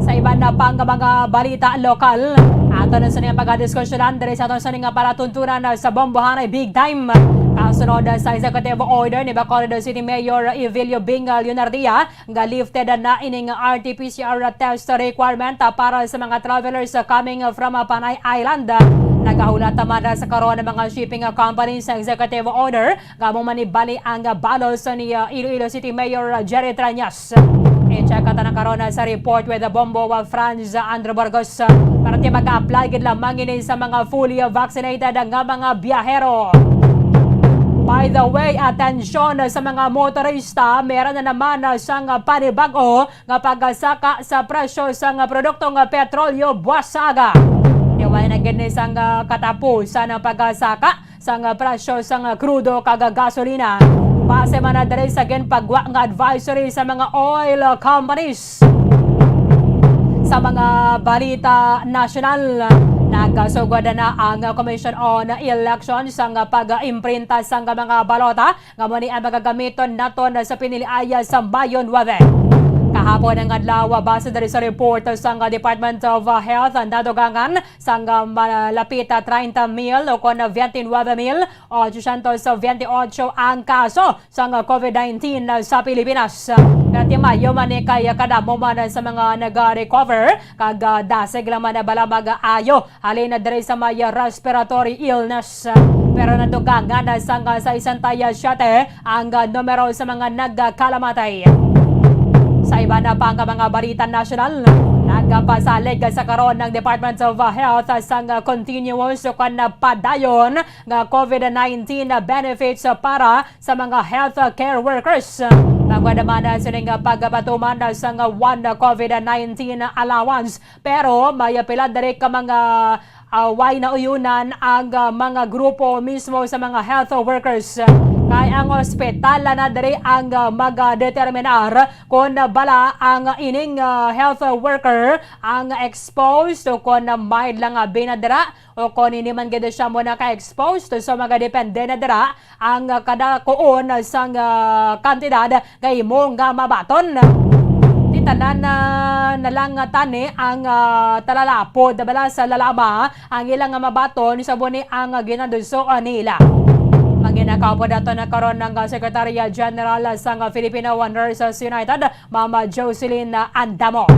Sa iban na pang mga balita lokal, ato na sa niyang pagdiskusyonan diri sa aton sa ning palatuntunan sa Bombohanay Big Time. Kasunod sa executive order ni Bacolod City Mayor Evelio Bing Leonardia, nga lifted na ining R T P C R test requirement para sa mga travelers coming from Panay Island. Nagahulat naman sa karon ang mga shipping companies sa executive order nga amo man ni bali ang balos ni, uh, Iloilo City Mayor, uh, Jerry Treñas. I-check ka na karon, uh, sa report with the Bombo, uh, Franz, uh, Andrew Burgos, uh, para ti mag-apply gid lamang ini sa mga fully vaccinated nga mga biyahero. By the way, atensyon sa mga motorista, meron na naman, uh, sang, uh, panibag-o nga pagsaka sa presyo sang, uh, produktong, uh, petrolyo buwas sa aga. Iway na gid ni sang, uh, katapusan ang pagsaka sang presyo sang krudo kag gasolina. Base man na diri sa ginpagwa nga advisory sa mga oil companies. Sa mga balita nasyonal, nagasugod na ang Commission on Elections sang pag-imprinta sang mga balota nga amo ni ang magagamiton naton sa piniliaya sa Mayo nuebe. Kahapon ang adlaw, base diri sa report sang Department of Health, nadugangan sang malapit treinta mil o kon twenty-nine mil ochocientos veintiocho ang kaso sang COVID nineteen sa Pilipinas. Pero ti maayo man ni kay kadamo man sa mga nag-recover kag, ah, dasig lang man bala mag-ayo halin na diri sa may respiratory illness. Pero nadugangan na sang sesenta y siete ang numero sa mga nagkalamatay. Sa iba na pa nga mga balita nasyonal, nagpasalig sa karon ang Department of Health sang continuous o kon padayon nga COVID nineteen benefits para sa mga healthcare workers. Bangod naman sining pagpatuman sang one COVID nineteen allowance, pero may pila diri ka mga, ah, way nauyunan ang, ah, mga grupo mismo sa mga health workers. Kay ang ospital na diri ang, ah, magadeterminar kon bala ang ining, ah, health worker ang exposed o kon mild lang nga bina dira o kon hindi man gid siya mo naka-exposed. So, magadepende na dira ang kadakuon sang, ah, kantidad nga imo nga mabaton. Ti tanan na, na lang nga tani ang, ah, talalapod bala sa lalama ang ilang nga mabaton sa buni ang ginanduso nila. Manginakaupod nato na karon ang Secretary General sang Filipino Nurses United, Ma'am Jocelyn Andamo.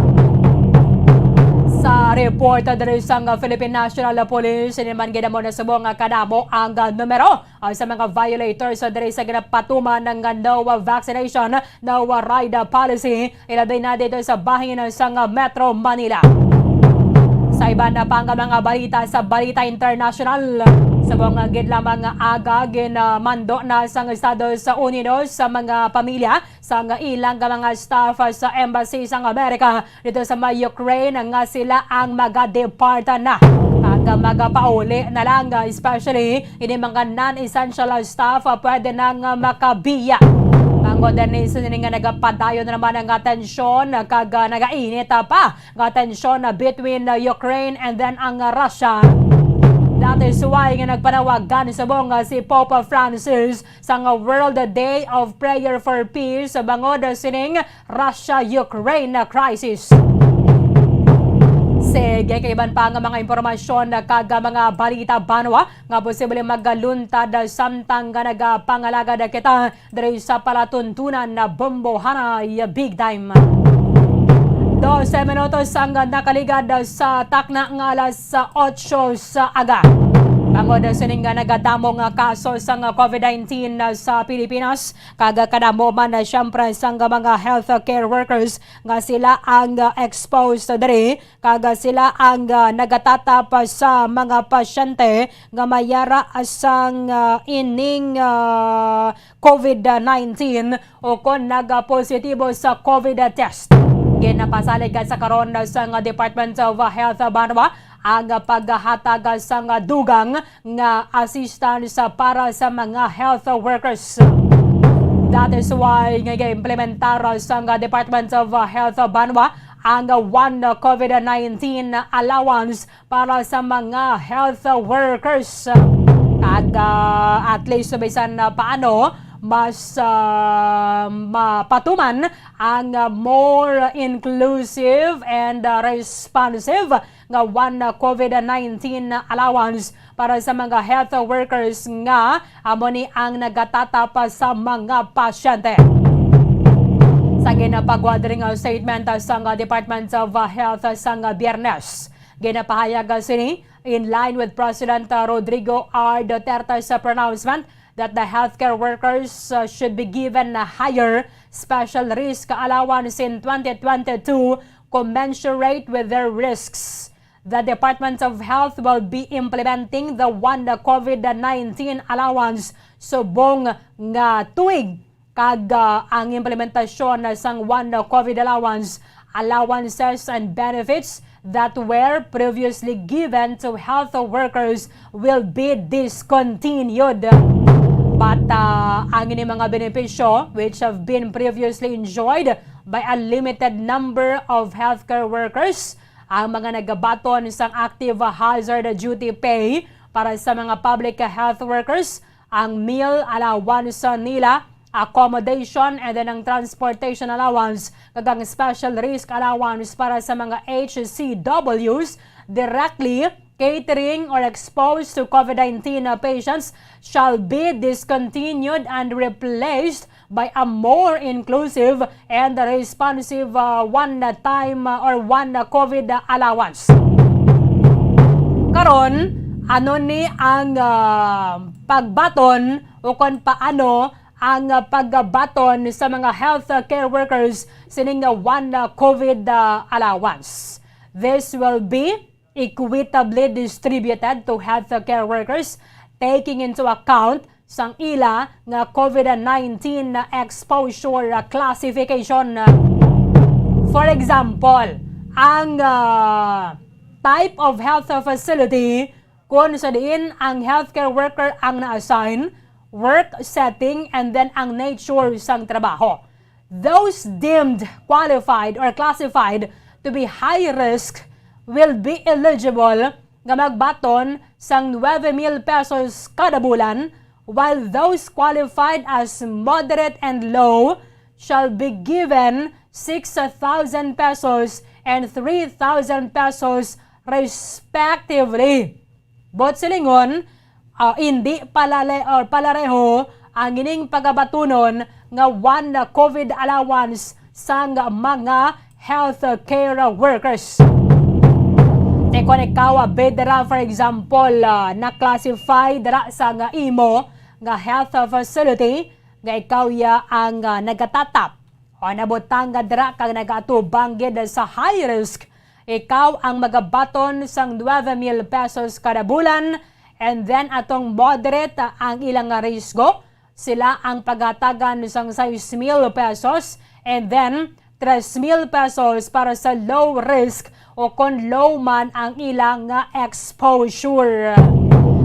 Sa report diri sang Philippine National Police, ini man gid amo na subong nga kadamo ang numero, ah, sa mga violators diri sa ginapatuman nga no vaccination, no ride policy, ilabi na dito sa bahin sang Metro Manila. Sa iban na pa nga mga balita, sa balita international, subong gid lamang nga aga, ginamando na sang Estados Unidos sa mga pamilya sang ilang nga mga staff sa embassy sang Amerika dito sa may Ukraine nga sila ang magadeparta na. Kag magapauli na lang, especially ini mga non-essential staff, pwede na nga makabiya. Bangod ni sini nga nagapadayon naman ang atensyon kag nagainit pa nga tensyon between Ukraine and then ang Russia. That is why nga nagpanawagan subong si Pope Francis sang World Day of Prayer for Peace bangod sining Russia-Ukraine crisis. Sige, kay iban pa nga mga impormasyon kag mga balita banwa nga posible magaluntad samtang nga nagapangalagad kita diri sa palatuntunan na Bombohanay Big Time. Dose minutos ang nakaligad sa takna nga alas otso sa aga. Bangod sining nga nagadamo nga kaso sang covid nineteen sa Pilipinas, kag kadamo man na siyempre sang mga healthcare workers nga sila ang, ah, exposed diri, kag sila ang, ah, nagatatap sa mga pasyente nga may ara sang, ah, ining, ah, covid nineteen o kon nagapositibo sa covid test. Ginapasalig sa karon sang Department of Health banwa ang paghatag sang dugang nga assistance para sa mga health workers. That is why nga ga-implementar sang Department of Health banwa ang one covid nineteen allowance para sa mga health workers. Kag, ah, at least, bisan na paano, mas, ah, mapatuman ang, ah, more inclusive and, ah, responsive nga one, ah, covid nineteen allowance para sa mga health workers nga amo ni ang nagatatap sa mga pasyente. Sa ginapagwa diri nga statement, ah, sang, ah, Department of, ah, Health, ah, sang, ah, Biyernes, ginapahayag, ah, sini in line with President, ah, Rodrigo R. Duterte's, ah, pronouncement that the healthcare workers, ah, should be given a higher special risk allowance in twenty twenty-two commensurate with their risks. The Department of Health will be implementing the one covid nineteen allowance subong nga tuig, kag, ah, ang implementasyon sang one covid allowance, allowances and benefits that were previously given to health workers will be discontinued. But, ah, ang ini mga benepisyo which have been previously enjoyed by a limited number of healthcare workers, ang mga nagabaton sang active hazard duty pay para sa mga public health workers, ang meal allowance nila, accommodation, and then ang transportation allowance, kag ang special risk allowance para sa mga H C Ws directly catering or exposed to covid nineteen patients shall be discontinued and replaced by a more inclusive and responsive, uh, one-time, uh, or one, uh, covid allowance. Karon, ano ni ang, uh, pagbaton o kon paano ang, uh, pagbaton sa mga healthcare workers sining, uh, one, uh, covid, uh, allowance? This will be equitably distributed to healthcare workers, taking into account sang ila nga covid nineteen na exposure classification. For example, ang, ah, type of health facility kung sa diin ang healthcare worker ang na-assign, work setting, and then ang nature sang trabaho. Those deemed qualified or classified to be high risk will be eligible nga magbaton sang nuebe mil pesos kada bulan, while those qualified as moderate and low shall be given six thousand pesos and three thousand pesos respectively. Buot silingon, ah, hindi palale-, or palareho ang ining pagabatunon nga one COVID allowance sang mga healthcare workers. Te kon ikaw, ah, bidra, for example, ah, na-classify dira sa nga imo nga health facility, nga ikaw ya ang, ah, nagatatap o nabutang nga dira kag nagaatubang gid sa high risk, ikaw ang magabaton sang nuebe mil pesos kada bulan, and then atong moderate ang ilang nga risgo, sila ang pagatagan sang sais mil pesos, and then tres mil pesos para sa low risk o kon low man ang ilang nga exposure.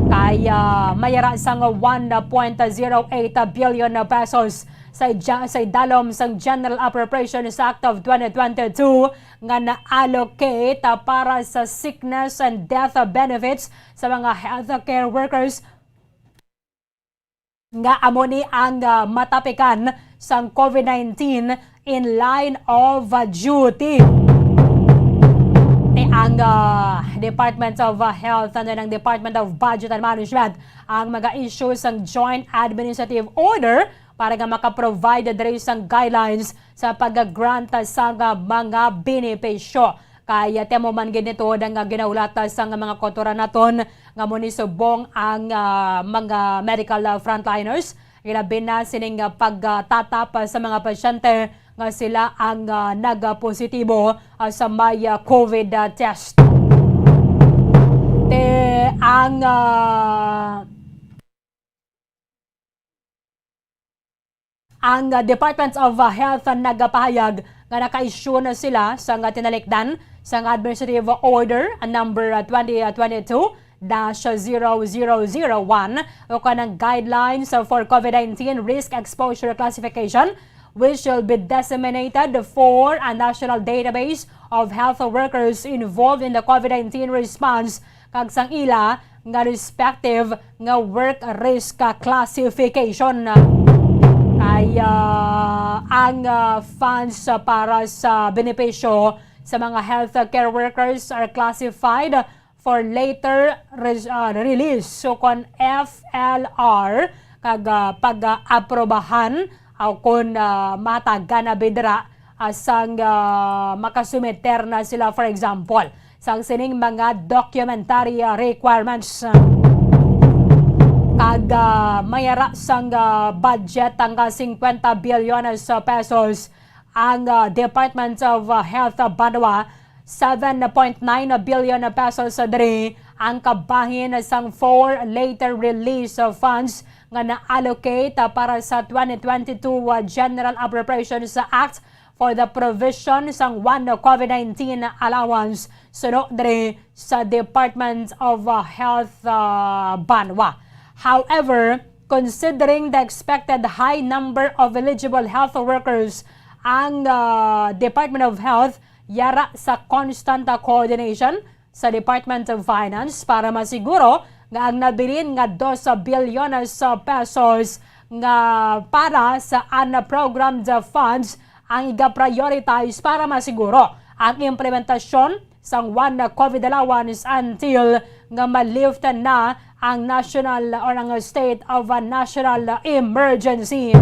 Kaya mayara sang one point zero eight billion pesos sa ja-, sa idalom sang General Appropriations Act of twenty twenty-two nga na-allocate para sa sickness and death benefits sa mga healthcare workers nga amo ni ang, ah, matapikan sang COVID nineteen in line of, ah, duty. Ni ang, ah, Department of, ah, Health and ang Department of Budget and Management ang mag-issue sang Joint Administrative Order para nga maka-provide diri sang guidelines sa pag-grant sang, ah, mga benepisyo. Kay, ah, temo man gid ni tuod ang, ah, ginaulata sang mga kautoran naton nga amo ni subong ang, ah, mga medical, ah, frontliners, ilabi na sining, ah, pagtatap, ah, sa mga pasyente nga sila ang, ah, nagapositibo, ah, sa may, ah, COVID, ah, test. Te, ang, ah, Ang, uh, Department of, uh, Health, uh, nagapahayag nga naka-issue na sila sang, uh, tinalikdan sang Administrative Order, uh, number, uh, twenty twenty-two dash zero zero zero one, o kanang Guidelines, uh, for COVID nineteen Risk Exposure Classification, which will be disseminated for a national database of health workers involved in the COVID nineteen response kag sang ila nga respective nga work risk classification. Kay, ah, ang, ah, funds para sa benepisyo sa mga healthcare workers are classified for later res-, ah, release, so kon F L R, kag, ah, pag-aprobahan, ah, kon, ah, matagan na bidra, ah, sang, ah, makasumiter na sila, for example, sang sining mga documentary, ah, requirements. Kag, ah, mayara sang, ah, budget ang, ah, cincuenta bilyones pesos ang, ah, Department of, ah, Health, ah, banwa, seven point nine billion pesos diri ang kabahin sang four later release of funds nga na-allocate, ah, para sa twenty twenty-two, ah, General Appropriations Act for the provision sang one COVID nineteen allowance suno diri sa Department of, ah, Health, ah, banwa. However, considering the expected high number of eligible health workers ang, ah, Department of Health, yara sa constant, ah, coordination sa Department of Finance para masiguro nga ang nabilin nga dos bilyones pesos nga para sa unprogrammed funds ang iga-prioritize para masiguro ang implementasyon sang one COVID allowance until nga ma-lift na ang national or ang state of a national emergency.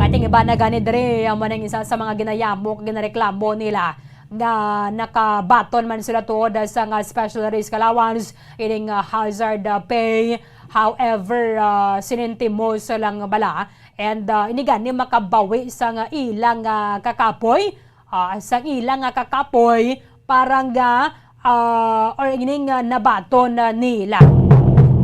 Ating iba na gani diri, amo ning isa sa mga ginayamok, ginareklamo nila nga nakabaton man sila tuod sa nga special risk allowance, ining, ah, hazard, ah, pay. However, ah, sinintimos lang bala, and, ah, ini gani makabawi sa nga ilang, ah, kakapoy, ah, sa ilang nga kakapoy para nga, ah, or ining, ah, nabaton na nila.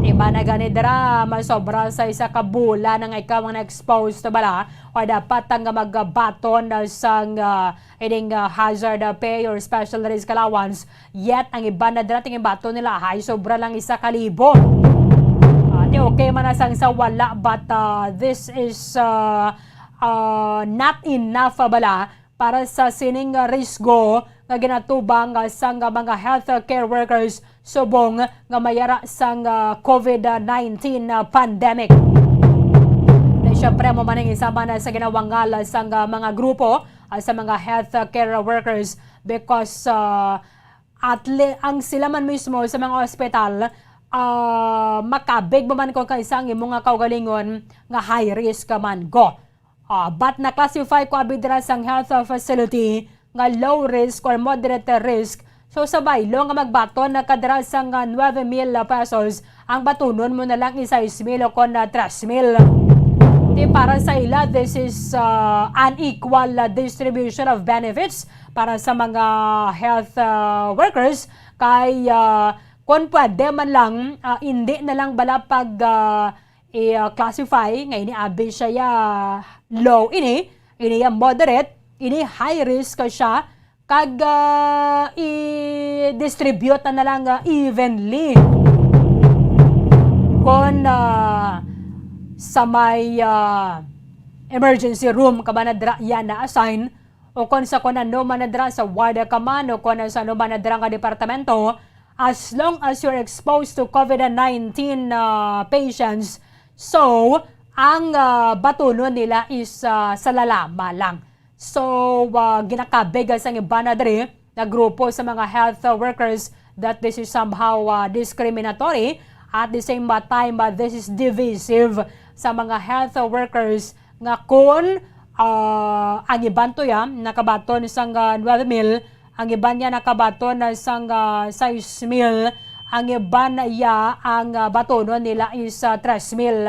Iba na gani dira, masobra sa isa ka bulan ang ikaw ang na-exposed bala, o dapat ang magbaton na sang, ah, ining, ah, hazard, ah, pay or special risk allowance. Yet, ang iba na dira, tingin bato nila, ay, sobra lang isa ka libo. Ah, di okay man na sang sa wala, but, ah, this is, ah, ah, not enough, ah, bala para sa sining, ah, risgo nga ginatubang, ah, sang, ah, mga healthcare workers subong nga mayara sang, ah, COVID nineteen, ah, pandemic. Kay syempre, amo man ang isa man sa ginawangal, ah, sang, ah, mga grupo, ah, sa mga healthcare workers because, ah, at le-, ang sila man mismo sa mga ospital, ah, makabig mo man ko kay sa imo nga kaugalingon nga high risk ka man ko. Ah, but na-classify ko abi dira sang health, ah, facility nga low risk or moderate risk. So, sa baylo nga magbaton na ka dira sang, ah, nuebe mil pesos, ang batunon mo na lang is sais mil o kon, ah, tres mil. Di para sa ila, this is, ah, unequal, ah, distribution of benefits para sa mga health, ah, workers. Kay, ah, kon pwede man lang, ah, hindi na lang bala pag, ah, i-classify nga ini abi siya ya low ini, ini ya moderate, ini high risk ka siya, kag, ah, i-distribute na, na lang, ah, evenly. Kon, ah, sa may, ah, emergency room ka ba na dira iya na-assign, o kon sa kon ano man na dira sa ward ka man, o kon sa ano man na dira nga departamento, as long as you're exposed to covid nineteen, ah, patients, so, ang, ah, batunon nila is, ah, sa lalama lang. So, ah, ginakabig sang iban na diri nga grupo sa mga health, ah, workers that this is somehow, ah, discriminatory. At the same, ah, time, ah, this is divisive sa mga health, ah, workers nga kun, ah, ang iban to ya nakabaton sang, ah, nuebe mil, ang iban niya nakabaton na sang, ah, sais mil, ang iban ya ang, ah, batunon nila is, ah, tres mil.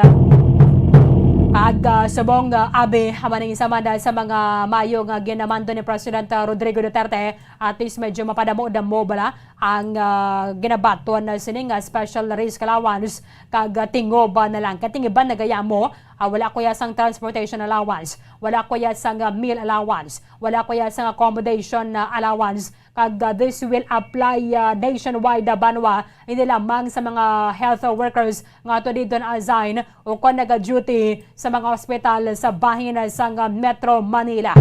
Kag, ah, subong, ah, abi, amo ning isa man sa mga maayo nga ginamando ni President, ah, Rodrigo Duterte, at least medyo mapadamo-damo bala ang, ah, ginabaton na sini nga special risk allowance kag, ah, tingob, ah, na lang. Kay ang iban nagayamo, ah, wala ko ya sang transportation allowance, wala ko ya sang, ah, meal allowance, wala ko ya sang accommodation, ah, allowance, kag, ah, this will apply, ah, nationwide, ah, banwa, hindi lamang sa mga health workers nga ato dito na-assign o kon naga-duty sa mga ospital sa bahin sang Metro Manila.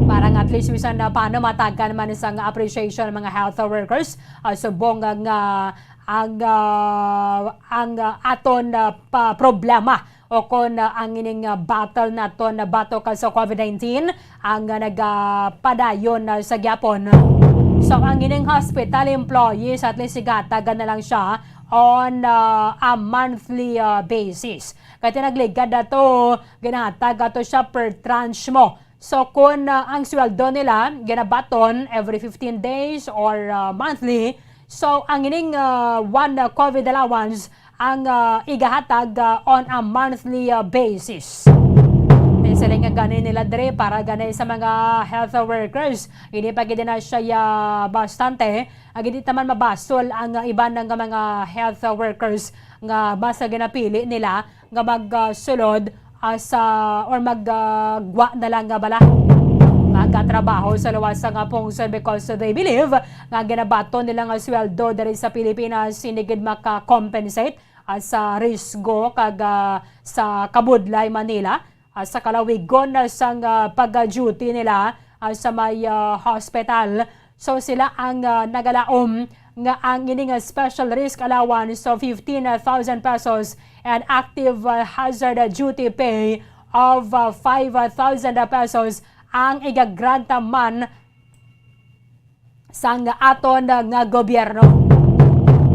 Para nga at least bisan na paano matagan man sang appreciation ng mga health workers, ah, subong nga, nga ang, ah, ang, ah, aton, ah, pa problema o kon, ah, ang ining, ah, battle naton na batok sa covid nineteen ang, ah, nagapadayon, ah, sa gyapon. So, ang ining hospital employees, at least igatagan na lang siya on, ah, a monthly, ah, basis. Kay tinagligad na to, ginahatag ato siya per tranche mo. So, kung, ah, ang sweldo nila ginabaton every fifteen days or, ah, monthly, so, ang ining, ah, one, ah, covid allowance ang, ah, igahatag, ah, on a monthly, ah, basis. May siling nga gani nila diri para gani sa mga health workers. Hindi pa gid na siya, ah, bastante. Ag hindi naman mabasol ang, ah, iban nga mga health workers nga mas ginapili nila nga magsulod, ah, sa, or mag, ah, gwa na lang nga bala, magatrabaho sa luwas nga pungsod because they believe nga ginabaton nila nga sweldo diri sa Pilipinas hindi gid maka-compensate, ah, sa risgo kag, ah, sa kabudlay man nila, ah, sa kalawigon, ah, sang, ah, pag-duty nila, ah, sa may, ah, hospital. So, sila ang, ah, nagalaom nga ang ini nga special risk allowance of fifteen thousand pesos and active, ah, hazard duty pay of, ah, five thousand pesos ang iga-grant man sang aton nga gobyerno.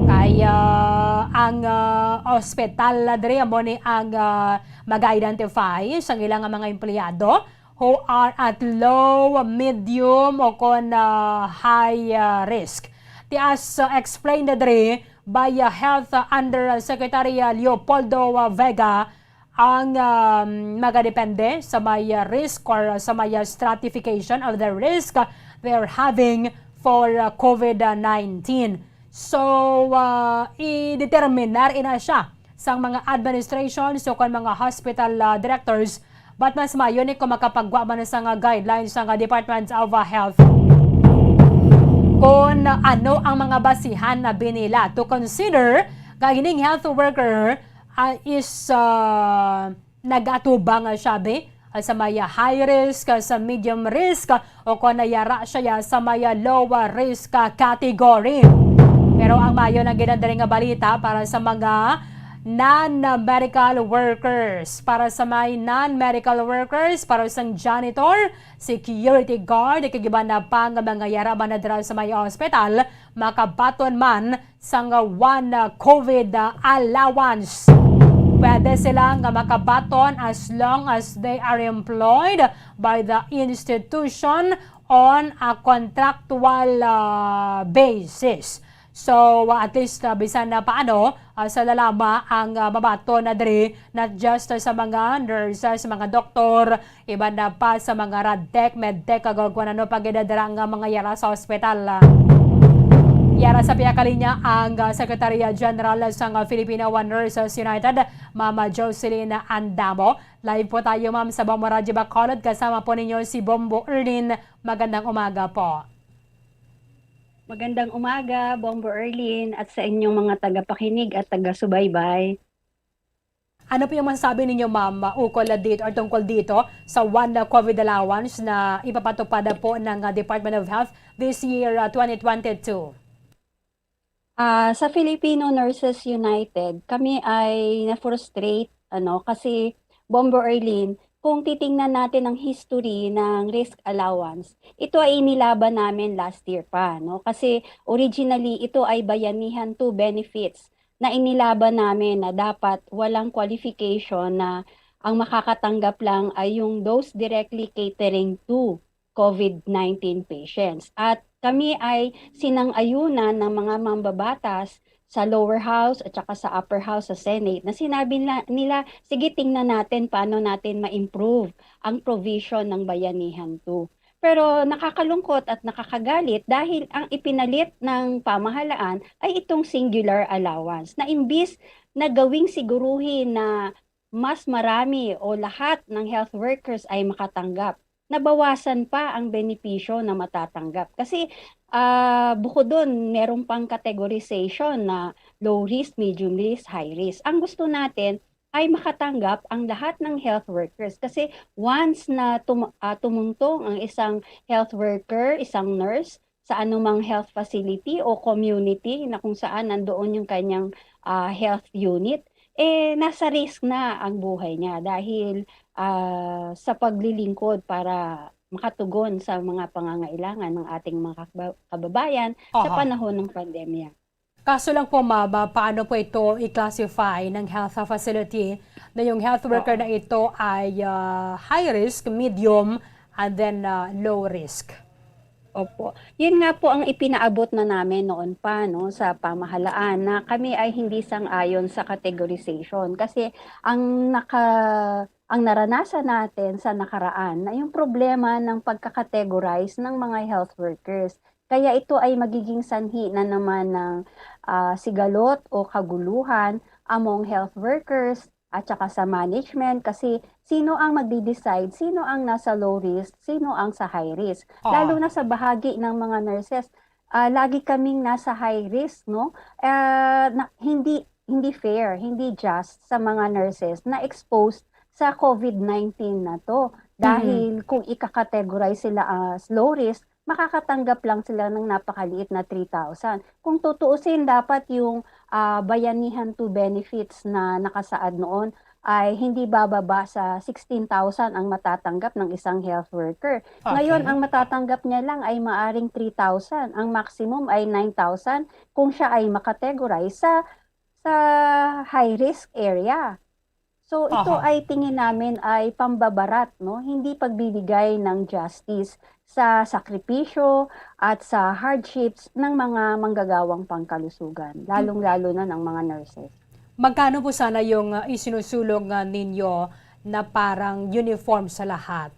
Kay, ah, ang, ah, ospital na diri amo ni ang, ah, mag-identify sang ilang mga empleyado who are at low, medium, o kon, ah, high, ah, risk. Ti as, ah, explained na diri by, ah, Health, ah, Undersecretary, ah, Leopoldo, ah, Vega, ang, um, magadepende sa may, ah, risk or sa may, ah, stratification of the risk they're having for, ah, covid nineteen. So, ah, i-determinar ina siya sang mga administration, so kon mga hospital, ah, directors, but mas maayo ni kung makapagwa man sa nga guidelines sa nga Department of, ah, Health. Kung ano ang mga basihan na binila to consider nga ining health worker, ah, is, ah, nag-atubang, ah, siya, be, ah, sa may, ah, high risk, ah, sa medium risk, ah, o kon nayara siya, ah, sa may, ah, low, ah, risk, ah, category. Pero ang maayo lang gid diri nga balita para sa mga Non-medical workers. Para sa may non-medical workers, para sang janitor, security guard, kag iban na pa nga mga yara man na dira sa may ospital, makabaton man sang one, uh, COVID, uh, allowance. Pwede sila nga makabaton as long as they are employed by the institution on a contractual, uh, basis. So, uh, at least, uh, bisan na paano, uh, sila lamang ang, uh, mabaton na diri, not just, uh, sa mga nurses, mga doktor, iban na pa sa mga radtech, medtech, kag kung ano pa gid dira nga mga yara sa ospital. Ah, yara sa pihak linya ang, ah, Secretary General sang, ah, Filipino Nurses United, Ma'am Jocelyn Andamo. Live po tayo, ma'am, sa Bombo Radyo Bacolod. Kasama po ninyo si Bombo Erlin. Magandang umaga po. Magandang umaga, Bombo Erlin, at sa inyong mga tagapakinig at taga-subaybay. Ano po yung masasabi ninyo, ma'am, ukol na dito or tungkol dito sa one COVID allowance na ipapatupad na po ng, ah, Department of Health this year, ah, twenty twenty-two? Ah, sa Filipino Nurses United, kami ay na-frustrate, ano, kasi, Bombo Erlin, kung titingnan natin ang history ng risk allowance, ito ay inilaban namin last year pa, no? Kasi originally, ito ay Bayanihan two benefits na inilaban namin na dapat walang qualification, na ang makakatanggap lang ay yung those directly catering to COVID nineteen patients. At kami ay sinang-ayunan ng mga mambabatas sa lower house at saka sa upper house, sa Senate, na sinabi na, nila, "Sige, tingnan natin paano natin ma-improve ang provision ng Bayanihan two." Pero nakakalungkot at nakakagalit dahil ang ipinalit ng pamahalaan ay itong singular allowance, na imbis na gawing siguruhin na mas marami o lahat ng health workers ay makatanggap, nabawasan pa ang benepisyo na matatanggap. Kasi, ah, bukod dun, meron pang categorization na low risk, medium risk, high risk. Ang gusto natin ay makatanggap ang lahat ng health workers. Kasi once na tum-, ah, tumungtong ang isang health worker, isang nurse, sa anumang health facility o community na kung saan nandoon yung kanyang, ah, health unit, eh, nasa risk na ang buhay niya dahil, ah, sa paglilingkod para makatugon sa mga pangangailangan ng ating mga kakba-, kababayan sa Aha. panahon ng pandemya. Kaso lang po, ma'am, ah, paano po ito i-classify ng health facility na yung health worker Oo. na ito ay, ah, high risk, medium, and then, ah, low risk? Opo. Yun nga po ang ipinaabot na namin noon pa, no, sa pamahalaan, na kami ay hindi sang-ayon sa categorization. Kasi ang naka-, ang naranasan natin sa nakaraan na yung problema ng pagka-categorize ng mga health workers. Kaya ito ay magiging sanhi na naman ng, ah, sigalot o kaguluhan among health workers at saka sa management, kasi sino ang magdi-decide, sino ang nasa low risk, sino ang sa high risk. Oo. Lalo na sa bahagi ng mga nurses, ah, lagi kaming nasa high risk, no? Ah, na, hindi, hindi fair, hindi just sa mga nurses na exposed sa COVID nineteen na 'to. Mhm. Dahil kung ika-categorize sila as low risk, makakatanggap lang sila ng napakaliit na three thousand. Kung tutuusin, dapat yung, ah, Bayanihan two benefits na nakasaad noon ay hindi bababa sa sixteen thousand ang matatanggap ng isang health worker. Ngayon, Okay. ang matatanggap niya lang ay maaring three thousand. Ang maximum ay nine thousand kung siya ay makategorize sa, sa high risk area. So, ito Aha. ay tingin namin ay pambabarat, no? Hindi pagbibigay ng justice sa sakripisyo at sa hardships ng mga manggagawang pangkalusugan, lalong-lalo na ng mga nurses. Magkano po sana yung, ah, isinusulong, ah, ninyo na parang uniform sa lahat?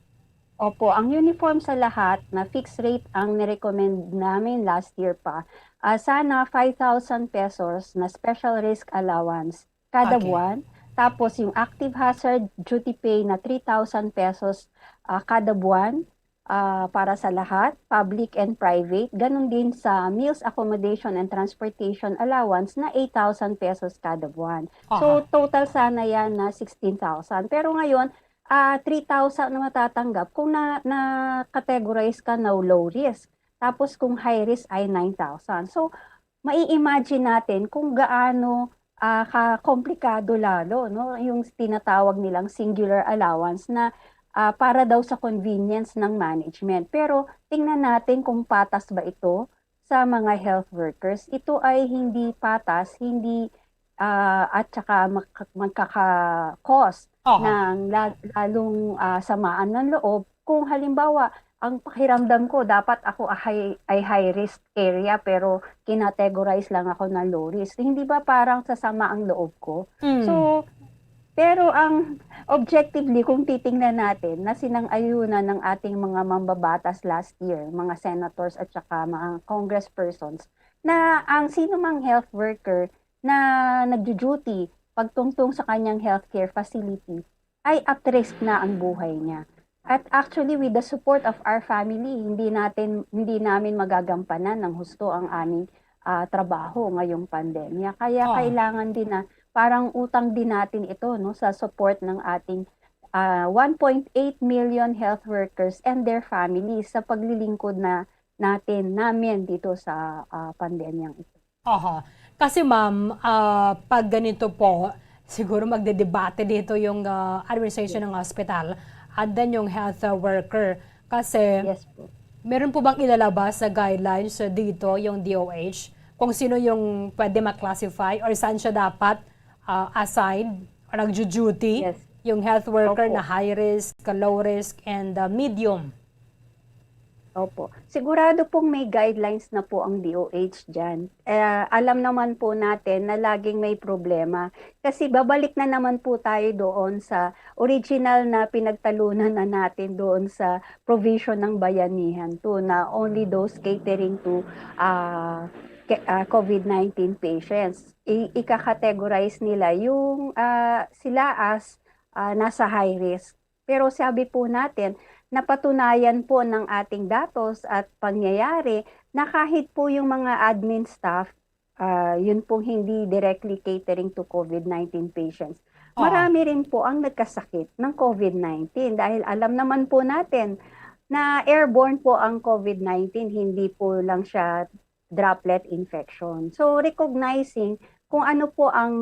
Opo, ang uniform sa lahat na fixed rate ang nirecommend namin last year pa. Ah, sana five thousand pesos na special risk allowance kada Okay. buwan. Tapos yung active hazard duty pay na three thousand pesos, ah, kada buwan, ah, para sa lahat, public and private. Ganun din sa meals, accommodation, and transportation allowance na eight thousand pesos kada buwan. So, Aha. total sana yan na sixteen thousand. Pero ngayon, ah, three thousand na matatanggap kung na, na-categorize ka na low risk. Tapos kung high risk ay nine thousand. So, mai-imagine natin kung gaano, ah, ka-, komplikado lalo, no? Yung tinatawag nilang singular allowance na, ah, para daw sa convenience ng management. Pero tingnan natin kung patas ba ito sa mga health workers. Ito ay hindi patas, hindi, ah, at saka mak-, magkaka-cause Aha. ng la-, lalong, ah, samaan ng loob. Kung halimbawa, ang pakiramdam ko, dapat ako ay, ay high risk area, pero kinategorize lang ako na low risk. Hindi ba parang sasama ang loob ko? Mm. So, pero ang objectively, kung titingnan natin na sinang-ayunan ng ating mga mambabatas last year, mga senators at saka mga congresspersons, na ang sino mang health worker na nagjo-duty pagtungtong sa kanyang healthcare facility ay at risk na ang buhay niya. At actually, with the support of our family, hindi natin, hindi namin magagampanan ng husto ang aming, ah, trabaho ngayong pandemya. Kaya Oh. kailangan din na parang utang din natin ito, no, sa support ng ating, ah, one point eight million health workers and their families sa paglilingkod na natin, namin dito sa, ah, pandemyang ito. Aha. Kasi, ma'am, ah, pag ganito po, siguro magdedebate dito yung, ah, administration ng hospital and then yung health, ah, worker. Kasi Yes po. meron po bang ilalabas na guidelines, ah, dito yung D O H kung sino yung pwede ma-classify or saan siya dapat, ah, assigned or nagjo-duty? Yes. Yung health worker Opo. na high risk, low risk, and, ah, medium. Opo. Sigurado pong may guidelines na po ang D O H diyan. Eh, alam naman po natin na laging may problema. Kasi babalik na naman po tayo doon sa original na pinagtalunan na natin doon sa provision ng Bayanihan two na only those catering to, ah, ke-, ah, COVID nineteen patients. I-, ika-categorize nila yung, ah, sila as, ah, nasa high risk. Pero sabi po natin, napatunayan po ng ating datos at pangyayari na kahit po yung mga admin staff, ah, yun pong hindi directly catering to COVID nineteen patients, Oh. marami rin po ang nagkasakit ng COVID nineteen. Dahil alam naman po natin na airborne po ang COVID nineteen, hindi po lang siya droplet infection. So, recognizing kung ano po ang,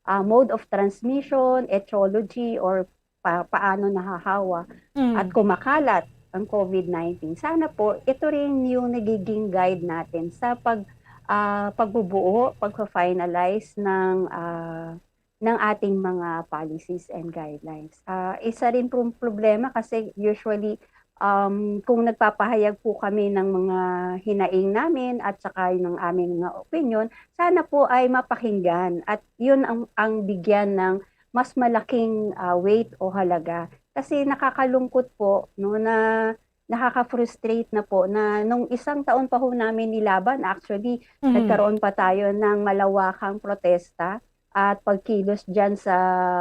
ah, mode of transmission, etiology, or pa-, paano nahahawa Mm. at kumakalat ang COVID nineteen. Sana po, ito rin yung nagiging guide natin sa pag-, ah, pagbubuo, pagpa-finalize ng, ah, ng ating mga policies and guidelines. Ah, isa rin pong problema kasi usually, um, kung nagpapahayag po kami ng mga hinaing namin at saka ng aming mga opinyon, sana po ay mapakinggan at yun ang, ang bigyan ng mas malaking, ah, weight o halaga. Kasi nakakalungkot po, no, na nakaka-frustrate na po na nung isang taon pa ho namin nilaban, actually, Mhm. nagkaroon pa tayo ng malawakang protesta at pagkilos dyan sa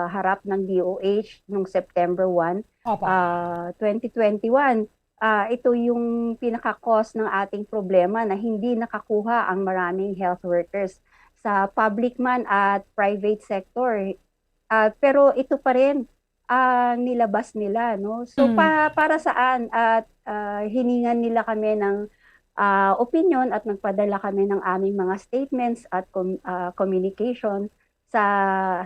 harap ng D O H nung September one, Opo. ah, twenty twenty-one. Ah, ito yung pinaka-cause ng ating problema na hindi nakakuha ang maraming health workers sa public man at private sector. Ah, pero ito pa rin ang nilabas nila, no? So, Mm. pa-, para saan? At, ah, hiningan nila kami ng, ah, opinyon at nagpadala kami ng aming mga statements at com-, ah, communication sa,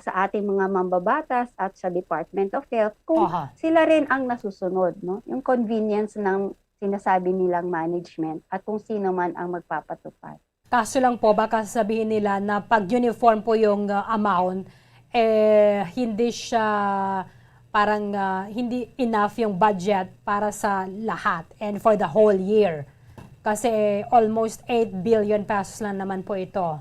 sa ating mga mambabatas at sa Department of Health kung Aha. sila rin ang nasusunod, no? Yung convenience ng sinasabi nilang management at kung sino man ang magpapatupad. Kaso lang po, baka sasabihin nila na pag uniform po yung, ah, amount, eh, hindi siya parang, ah, hindi enough yung budget para sa lahat and for the whole year. Kasi almost eight billion pesos lang naman po ito.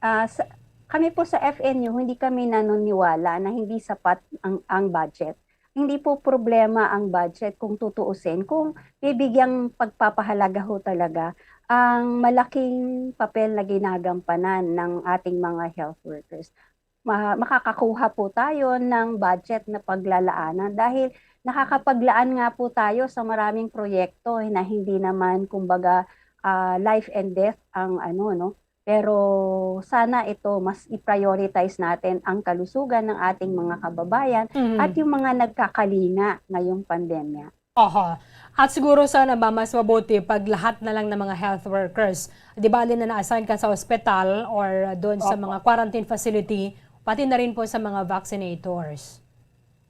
Ah, sa, kami po sa F N U, hindi kami naniniwala na hindi sapat ang, ang budget. Hindi po problema ang budget kung tutuusin, kung bibigyang pagpapahalaga ho talaga ang malaking papel na ginagampanan ng ating mga health workers. Ma-, makakakuha po tayo ng budget na paglalaanan dahil nakakapaglaan nga po tayo sa maraming proyekto na hindi naman, kumbaga, ah, life and death ang ano, no? Pero sana ito, mas i-prioritize natin ang kalusugan ng ating mga kababayan Mhm. at yung mga nagkakalinga ngayong pandemya. Oho. At siguro sana ba mas mabuti pag lahat na lang ng mga health workers, di bali na na-assign ka sa ospital or doon sa Opo. mga quarantine facility, pati na rin po sa mga vaccinators.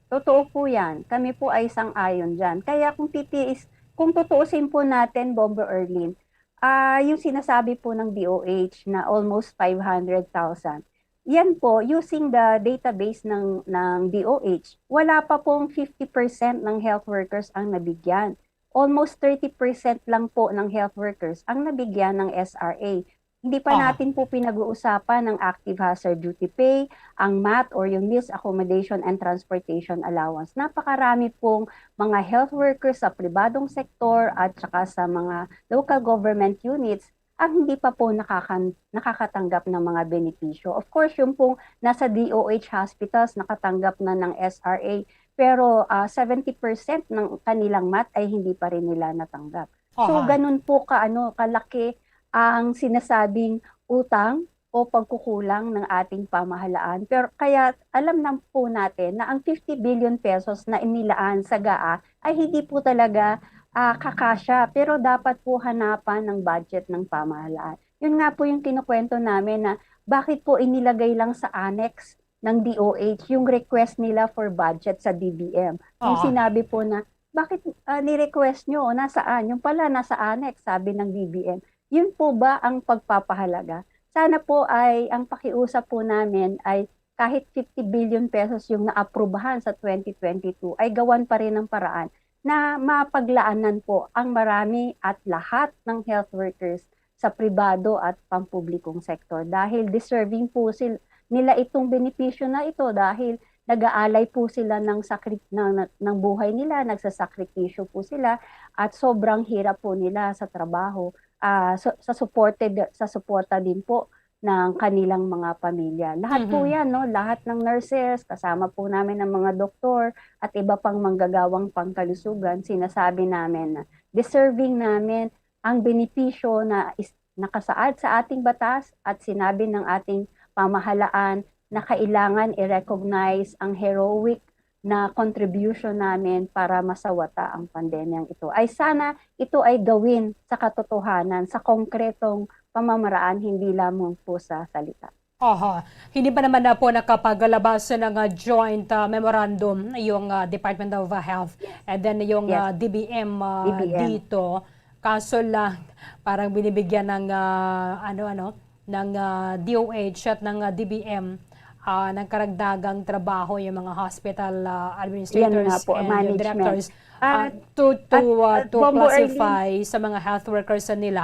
Totoo po yan. Kami po ay sang-ayon dyan. Kaya kung titiis, kung tutuusin po natin, Bomber Erlin, ah, yung sinasabi po ng D O H na almost five hundred thousand, yan po, using the database ng, ng D O H, wala pa pong fifty percent ng health workers ang nabigyan. Almost thirty percent lang po ng health workers ang nabigyan ng S R A. Hindi pa Ah. natin po pinag-uusapan ang active hazard duty pay, ang mat or yung meals, accommodation, and transportation allowance. Napakarami pong mga health workers sa pribadong sektor at saka sa mga local government units ang hindi pa po nakakan-, nakakatanggap ng mga benepisyo. Of course, yung pong nasa D O H hospitals nakatanggap na ng S R A, pero ah, seventy percent ng kanilang mat ay hindi pa rin nila natanggap. So, Aha. ganun po ka, ano, kalaki ang sinasabing utang o pagkukulang ng ating pamahalaan. Pero kaya alam na po natin na ang fifty billion pesos na inilaan sa gaa ay hindi po talaga ah, kakasya. Pero dapat po hanapan ng budget ng pamahalaan. Yun nga po yung kinukwento namin na bakit po inilagay lang sa annex ng D O H yung request nila for budget sa D B M. Yung Oo. sinabi po na, "Bakit ah, ni-request nyo? Nasaan?" Yung pala, nasa annex, sabi ng D B M. Yun po ba ang pagpapahalaga? Sana po ay ang pakiusap po namin ay kahit fifty billion pesos yung naaprubahan sa twenty twenty-two, ay gawan pa rin ng paraan na mapaglaanan po ang marami at lahat ng health workers sa pribado at pampublikong sektor, dahil deserving po sil-, nila itong benepisyo na ito, dahil nag-aalay po sila ng, sakri-, ng, ng buhay nila, nagsasakripisyo po sila, at sobrang hirap po nila sa trabaho, ah, so, sa supported, sa suporta din po ng kanilang mga pamilya. Lahat po Mhm. yan, no? Lahat ng nurses, kasama po namin ang mga doktor at iba pang manggagawang pangkalusugan, sinasabi namin na deserving namin ang benepisyo na is-, nakasaad sa ating batas at sinabi ng ating pamahalaan na kailangan i-recognize ang heroic na contribution namin para masawata ang pandemyang ito. Ay sana ito ay gawin sa katotohanan, sa konkretong pamamaraan, hindi lamang po sa salita. Oho. Hindi pa naman na po nakapaglabas ng ah, joint ah, memorandum yung ah, Department of ah, Health and then yung Yes. ah, D B M ah, D B M. dito. Kaso lang, parang binibigyan ng ah, ano-ano, ng ah, D O H at ng ah, D B M ah, ng karagdagang trabaho yung mga hospital ah, administrators Yan nga po, and management. directors Ah, ah, to, to, at, ah, at to Bombo Erlin. classify sa mga health workers na nila,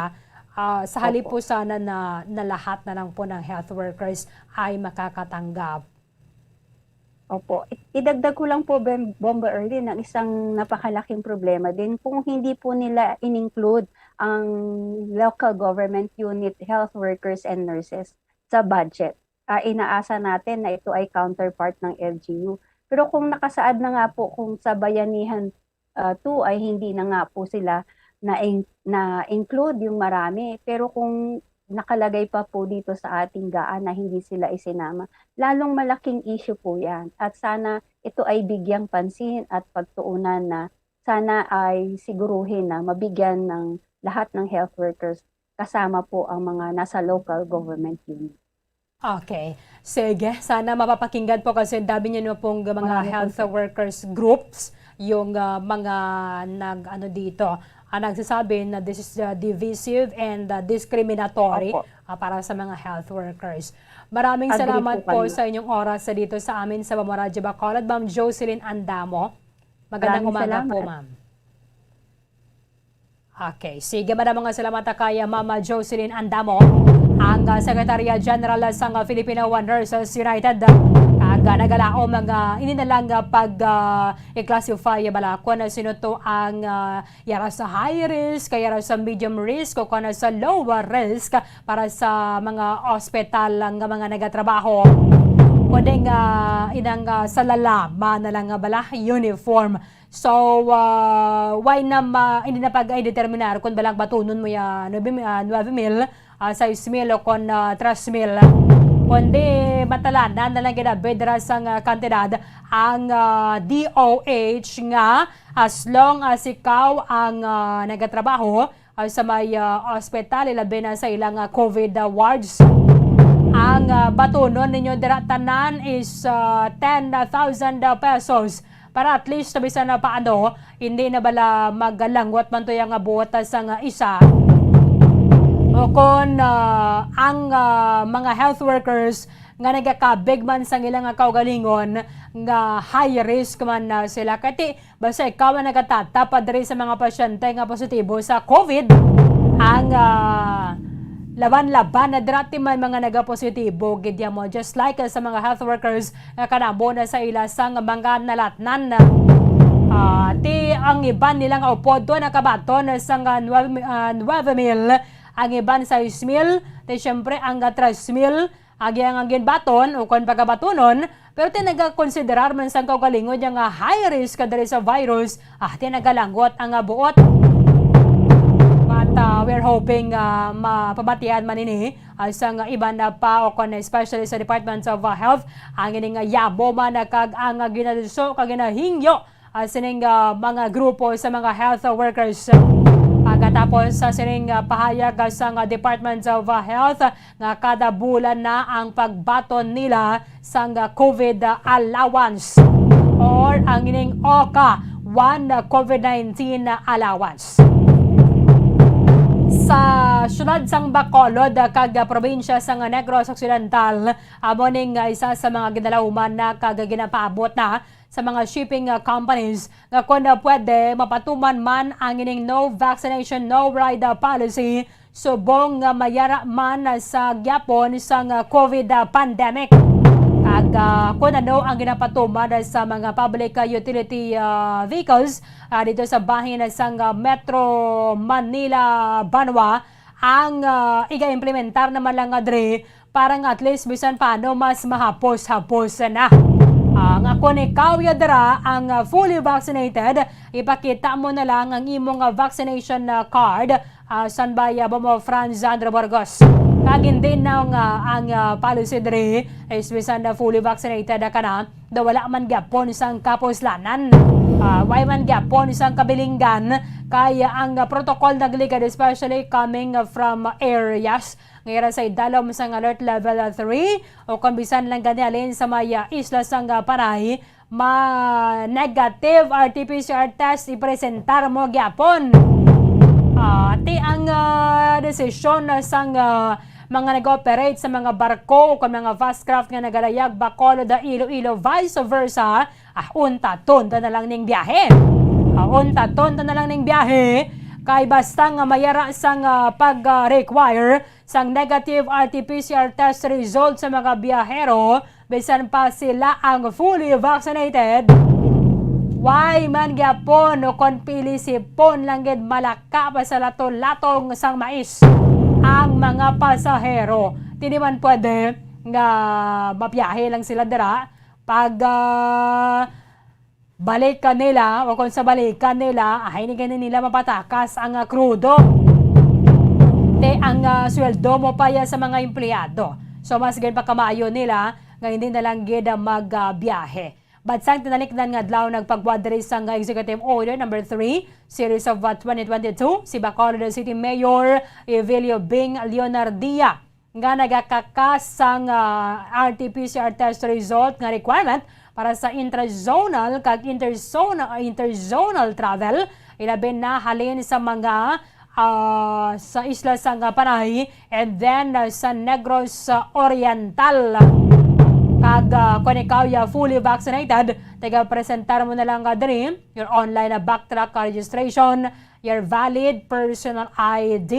ah, sa halip Opo. po sana na, na lahat na lang po ng health workers ay makakatanggap. Opo. I-, idagdag ko lang po, Bem-, Bombo Erlin, ang isang napakalaking problema din kung hindi po nila in-include ang local government unit health workers and nurses sa budget. Ah, inaasa natin na ito ay counterpart ng L G U. Pero kung nakasaad na nga po kung sa Bayanihan ah, two ay hindi na nga po sila na-in-, na-include yung marami. Pero kung nakalagay pa po dito sa ating gaan na hindi sila isinama, lalong malaking issue po yan. At sana ito ay bigyang pansin at pagtuunan na sana ay siguruhin na mabigyan ng lahat ng health workers kasama po ang mga nasa local government unit. Okay. Sige, sana mapapakinggan po kasi ang dami niyo na pong mga Marami po, health sir. workers groups, yung ah, mga nag-ano dito, ah, nagsasabi na this is ah, divisive and ah, discriminatory Opo. ah, para sa mga health workers. Maraming Agree salamat po po kami. sa inyong oras sa dito sa amin sa Bamo Radyo Bacolod, Ma'am Jocelyn Andamo. Magandang Maraming umaga po, salamat. Ma'am. Okay. Sige, madamo nga salamat kay Mama Jocelyn Andamo, ang ah, Secretary General sang ah, Filipino Nurses United. Kag ah, nagalaom ang ah, ini na lang ah, pag ah, i-classify bala kung sino to ang ah, yara sa high risk, kay yara sa medium risk, o kung sa low risk para sa mga ospital nga mga nagatrabaho. Kundi nga inang ah, sa lala, ma na lang nga bala uniform. So, ah, why na ma, hindi na pag-determinar kung balang batunon mo ya nuebe, ah, nuebe mil, ah, sais mil o kon ah, tres mil. Kundi matalanan na lang gid abi dira sang, ah, kantidad ang, ah, D O H nga as long as ikaw ang, ah, nagatrabaho, ah, sa may, ah, ospital, ilabi na sa ilang, ah, COVID, ah, wards, ang, ah, batunon ninyo dira tanan is, ah, ten thousand pesos. Para at least bisan na paano, hindi na bala magalangwat man to yang buot sang isa. O kon, ah, ang, ah, mga health workers nga nagakabig man sang ilang kaugalingon nga high risk man na sila. Kay ti, basta ikaw ang nagatatap pa diri sa mga pasyente nga positibo sa COVID, ang, ah, laban-laban na dira ti may mga nagapositibo gid ya mo. Just like, ah, sa mga health workers nga kanamo na sa ila sang mga nalatnan. Ah, ti ang iban nila nga upod to nakabaton sang, ah, nuwebe, ah, nuwebe mil, ang iban sais mil, ti siyempre ang, ah, tres mil, agi ang, ang ginbaton o kon pagabatunon, pero ti nagakonsiderar man sang kaugalingon niya nga high risk ka diri sa virus, ah, ti nagalangwat ang, ah, buot. But, ah, we're hoping, ah, mapamatian man ini, ah, sang iban na pa o kon especially sa Department of, ah, Health, ang ining, ah, yamo man, ah, kag ang, ah, ginaduso kag ginahingyo, ah, sining, ah, mga grupo sa mga health workers. Pagkatapos sa sining, ah, pahayag, ah, sang, ah, Department of, ah, Health, nga kada bulan na ang pagbaton nila sang, ah, COVID, ah, allowance or ang ining OCA, one, ah, COVID nineteen allowance. Sa siyudad sang Bacolod, ah, kag, ah, probinsya sang Negros Occidental, amo ning, ah, isa sa mga ginalauman na kag ginapaabot na sa mga shipping, ah, companies nga kon, ah, pwede mapatuman man ang ining no vaccination, no ride, ah, policy subong nga mayara man sa gyapon sang, ah, COVID, ah, pandemic. Kag, ah, kun ano ang ginapatuman sa mga public, ah, utility, ah, vehicles, ah, dito sa bahin sang, ah, Metro Manila, Banwa, ang, ah, iga-implementar naman lang nga diri para nga at least bisan paano mas mahapos-hapos na. Ah, nga kon ikaw ya dira ang, ah, fully vaccinated, ipakita mo na lang ang imong, ah, vaccination, ah, card, ah, san ba ya ba mo, Franz Andrew Burgos. Kag hindi na nga ang, ah, policy diri is bisan na fully vaccinated ka na, daw wala man gyapon sang kapuslanan. Ah, way man gyapon sang kabilinggan, kay ang, ah, protocol nagligad, especially coming from areas nga ira sa idalom sang alert level three, o kon bisan lang gani halin sa may, ah, isla sang, ah, Panay, ma-negative R T P C R test ipresentar mo gyapon. Ah, ti ang, ah, desisyon sang, ah, mga nag-operate sa mga barko o kon mga fast craft nga nagalayag Bacolod, Iloilo, vice versa, ah, untaton ta na lang ning biyahe. Ah, untaton ta na lang ning biyahe, kay basta nga mayara sang, ah, pag, ah, require sang negative R T P C R test result sa mga biyahero, bisan pa sila ang fully vaccinated, way man gyapon o kon pilisipon lang gid malaka pa sa lato-latong sang mais ang mga pasahero. Ti di man pwede nga mabiyahe lang sila dira pag, ah, balik ka nila o kung sa balikan nila, ay ni gani nila mapatakas ang, ah, krudo. Te ang, ah, sweldo mo pa ya sa mga empleyado. So, mas gid pa kamaayo nila nga hindi na lang gid, ah, mag, ah, biyahe. But sang tinalikdan nga adlaw, nagpagwa diri sang, ah, Executive Order number three, Series of, ah, twenty twenty-two, si Bacolod City Mayor Evelio Bing Leonardia, nga nagakakas sang, ah, R T P C R test result nga requirement para sa intrazonal kag interzona-, interzonal travel, ilabi na halin sa mga, ah, sa isla sang Panay and then, ah, sa Negros, ah, Oriental. Kag, ah, kung ikaw ya fully vaccinated, taga-presentar mo na lang, ah, diri your online, ah, Backtrack registration, your valid personal I D,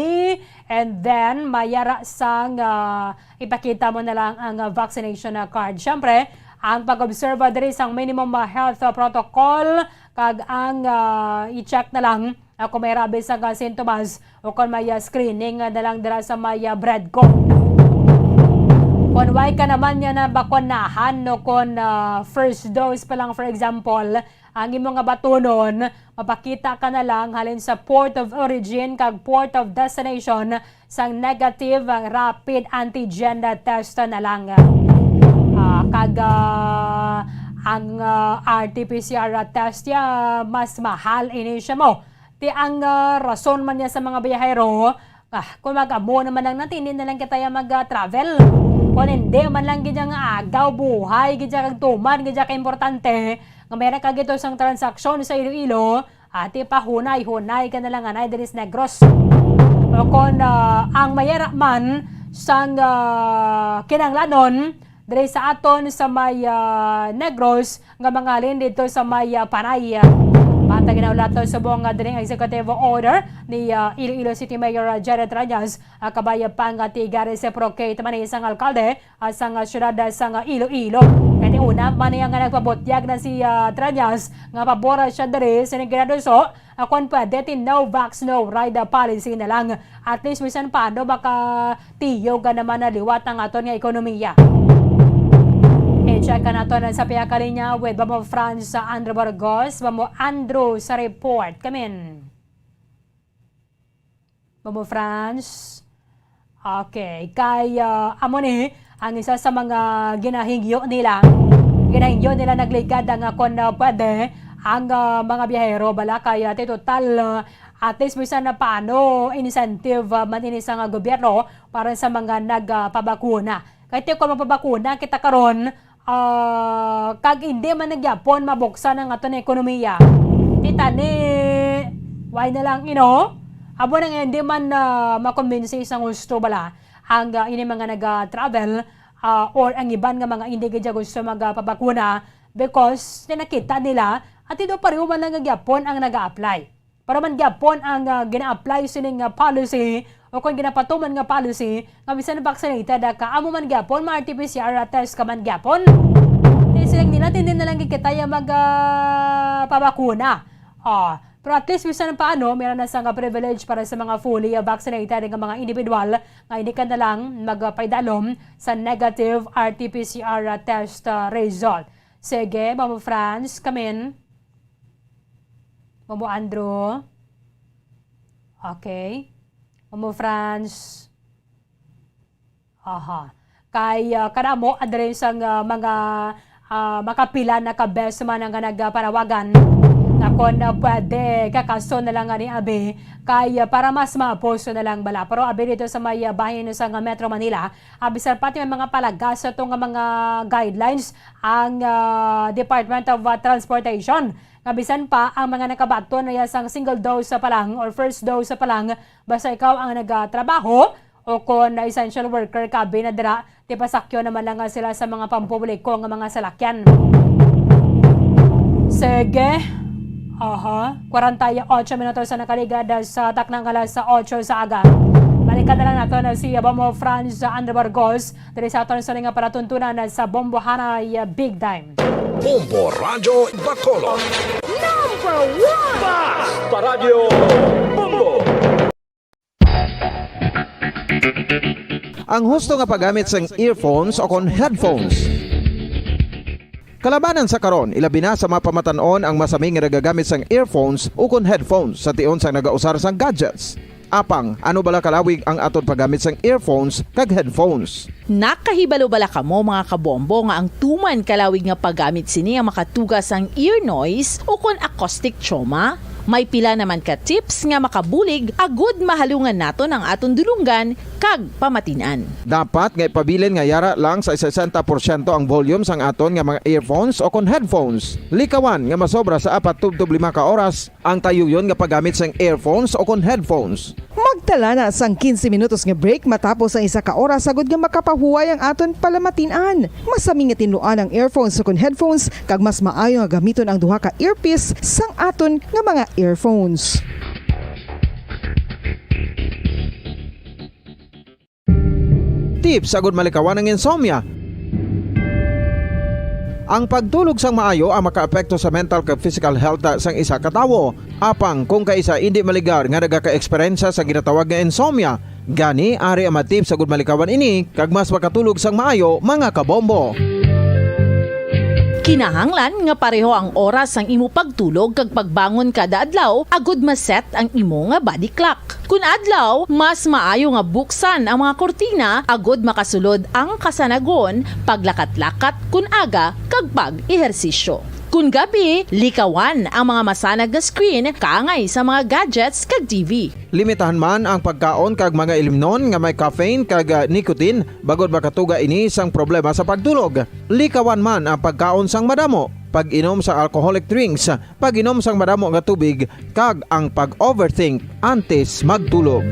and then mayara sang, ah, ipakita mo na lang ang, ah, vaccination, ah, card. Siyempre, ang pag-obserba diri sang minimum, ah, health, ah, protocol, kag ang, ah, i-check na lang, ah, kung may rabi sang, ah, sintomas o kung may, ah, screening, ah, na lang dira sa may, ah, BREDCO. Kung why ka naman niya na bakunahan, no, kung, ah, first dose pa lang, for example, ang imo nga batunon, mapakita ka na lang halin sa port of origin kag port of destination sang negative ang rapid antigen test na lang. Ah, kag, ah, ang, ah, R T P C R test ya mas mahal ini siya mo. Ti ang, ah, rason man niya sa mga biyahero, ah, kung mag-amo naman lang natin, hindi na lang kita ya mag-travel. Kung hindi man lang gid nga agaw buhay, gid kag tuman, gid ka importante, nga meron ka gito sang transaksyon sa Iloilo, ati pa hunay-hunay ka na lang anay diri sa Negros. O kon, ah, ang mayara man sang, ah, kinahanglanon diri sa aton sa may, ah, Negros nga mangalin dito sa may, ah, Panay. Matag ginaulaton subong nga diri ang executive order ni, ah, Iloilo City Mayor, ah, Jared Rañas, ah, kabay pa nga tiga reciprocate man isang alkalde, ah, sang, ah, siyudad, ah, sang, ah, Iloilo. Kay una man niya nga nagpabutyag na si, ah, Trañas nga pabor siya diri sa nagkinaduso, ah, kung pwede ti no vax, no ride, ah, policy na lang. At least, bisan paano, makatiyog, ah, naman na liwat ang aton nga ekonomiya. I-check ka nato na sa pihakalinya with Bamo France sa Andrew Burgos. Bamo Andrew sa report. Kamin. Bobo France. Okay, kay, ah, amo ni ang isa sa mga ginahingyo nila. Ginahingyo nila nagligad nga kon, ah, pwede ang, ah, mga biyahero bala kay, ah, ti total, ah, at least bisan na paano incentive, ah, man ini sa nga gobyerno para sa mga nagpabakuna. Kay ti kon magpabakuna kita karon, ah, kag hindi man na gyapon mabuksan ang aton ekonomiya. Ti tani, why na lang, you know? Amo na nga hindi man, ah, makumbinsi sang husto bala ang, ah, ini mga naga-travel, ah, or ang iban nga mga hindi gid gusto magpabakuna because ti nakita nila at daw pareho man lang nga gyapon ang naga-apply. Para man gyapon ang, ah, gina-apply sining, ah, policy o kung ginapatuman nga policy nga bisan vaccinated ka, amo man gyapon, ma-R T P C R test ka man gyapon. Kay siling nila, hindi na lang gid kita ya mag, ah, pabakuna. Ah, pero at least bisan paano, meron na sa nga privilege para sa mga fully, ah, vaccinated nga mga individual nga hindi ka na lang magpaidalom sa negative R T P C R test, ah, result. Sige, Mamo France, kamin. Mamo Andrew. Okay. Mamo France. Aha. Kay, ah, kanamo, adre sang, ah, mga, ah, makapila na ka beses man ang nagpanawagan nga kon, ah, pwede, kakaso na lang nga ni abi. Kay, ah, para mas maapos na lang bala. Pero abi dito sa may, ah, bahin sa nga Metro Manila, ah, bisan pati may mga palagas sa itong mga guidelines ang, ah, Department of, ah, Transportation. Nga bisan pa ang mga nakabaton na ya sang single dose pa lang or first dose pa lang, basta ikaw ang nagatrabaho o kon essential worker ka, abi na dira, ti pasakyo naman lang nga sila sa mga pampubliko nga mga salakyan. Sige. Aha. Kwarenta y ocho minutos sa nakaligad sa taknang alas otso sa aga. Balikan na lang nato na si Abomo Franz Andre Burgos diri sa aton sa nga palatuntunan sa Bombo Hanay Big Time. Bombo Radyo Bacolod. Number one! Basta Radyo Bombo! Ang husto nga paggamit sang earphones o kon headphones. Kalabanan sa karon, ilabi na sa mga pamatan-on ang masami nga nagagamit sang earphones ukon headphones sa tion sang nagausar sang gadgets. Apang, ano bala kalawig ang aton paggamit sang earphones kag headphones? Nakahibalo bala kamo, mga kabombo, nga ang tuman kalawig nga paggamit sini ang makatuga sang ear noise ukon acoustic trauma? May pila naman ka tips nga makabulig agud mahalungan naton ang aton dulonggan kag pamatin-an. Dapat nga ipabilin nga yara lang sa sesenta porsyento ang volume sang aton nga mga earphones o kon headphones. Likawan nga masobra sa apat tubtob lima ka oras ang tayuyon nga paggamit sang earphones o kon headphones. Magtala na sang quince minutos nga break matapos ang isa ka oras agud nga makapahuway ang aton palamatin-an. Masami nga tinluan ang earphones o kon headphones, kag mas maayo nga gamiton ang duha ka earpiece sang aton nga mga earphones. Tips agud malikawan ang insomnia. Ang pagtulog sang maayo ang makaapekto sa mental kag physical health sang isa ka tawo. Apang kung kaisa indi maligar nga nagaka-eksperyensya sa ginatawag nga insomnia, Gani, ari ang mga tips agud malikawan ini kag mas makatulog sang maayo, mga kabombo. Kinahanglan nga pareho ang oras sang imo pagtulog kag pagbangon kada adlaw agud ma-set ang imo nga body clock. Kun adlaw, mas maayo nga buksan ang mga kurtina agud makasulod ang kasanagon, paglakat-lakat kun aga, kag pag-ehersisyo. Kun gabi, likawan ang mga masanag nga screen kaangay sa mga gadgets kag T V. Limitahan man ang pagkaon kag mga ilimnon nga may caffeine kag, ah, nicotine, bangod makatuga ini sang problema sa pagtulog. Likawan man ang pagkaon sang madamo, pag-inom sang alcoholic drinks, pag-inom sang madamo nga tubig, kag ang pag-overthink antes magtulog.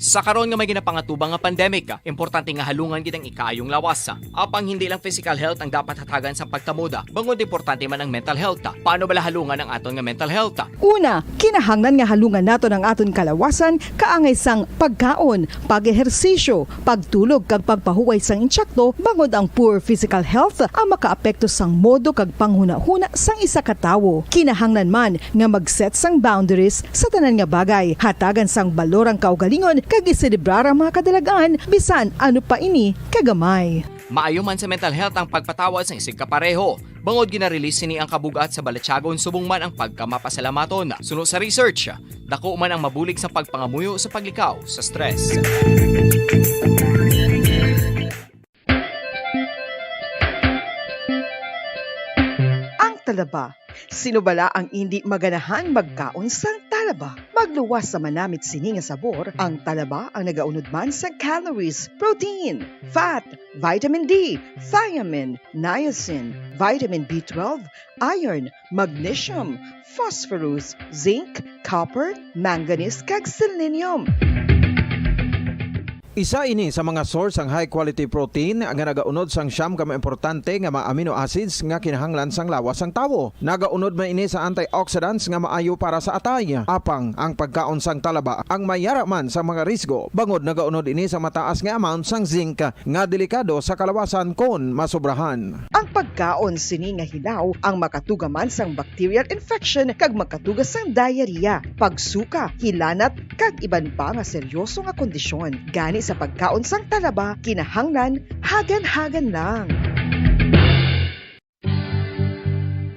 Sa karon nga may ginapangatubang nga pandemic, importante nga halungan gid ang ikaayong lawas. Apang hindi lang physical health ang dapat hatagan sa pagkamoda, bangod importante man ang mental health. Paano bala halungan ang aton nga mental health? Una, kinahanglan nga halungan naton ang aton kalawasan kaangay sang pagkaon, pag-ehersisyo, pagtulog kag pagpahuway sang insakto, bangod ang poor physical health ang makaapekto sang modo kag panghunahuna sang isa ka tawo. Kinahanglan man nga mag-set sang boundaries sa tanan nga bagay, hatagan sang balor ang kaugalingon kag iselebrar ang mga kadalag-an, bisan ano pa ini kagamay. Maayo man sa mental health ang pagpatawad sang isigkapareho, bangod gina-release sini ang kabug-at sa balatyagon subong man ang pagkamapasalamaton. Suno sa research, dako man ang mabulig sa pagpangamuyo sa paglikaw sa stress. Ang talaba. Sino bala ang indi maganahan magkaon sang talaba? Magluwas sa manamit sini nga sabor, ang talaba ang nagaunod man sa calories, protein, fat, vitamin D, thiamine, niacin, vitamin B twelve, iron, magnesium, phosphorus, zinc, copper, manganese, kag selenium. Isa ini sa mga source sang high quality protein nga nagaunod sang siyam ka mga importante nga mga amino acids nga kinahanglan sang lawas sang tawo. Nagaunod man ini sa antioxidants nga maayo para sa atay. Apang ang pagkaon sang talaba ang may yara man sang mga risgo, bangod nagaunod ini sa mataas nga amount sang zinc nga delikado sa kalawasan kon masobrahan. Ang pagkaon sini nga hilaw ang makatuga man sang bacterial infection kag makatuga sang diarrhea, pagsuka, hilanat, kag iban pa nga seryoso nga kondisyon. Gani sa pagkaon sang talaba, kinahanglan hagan-hagan lang.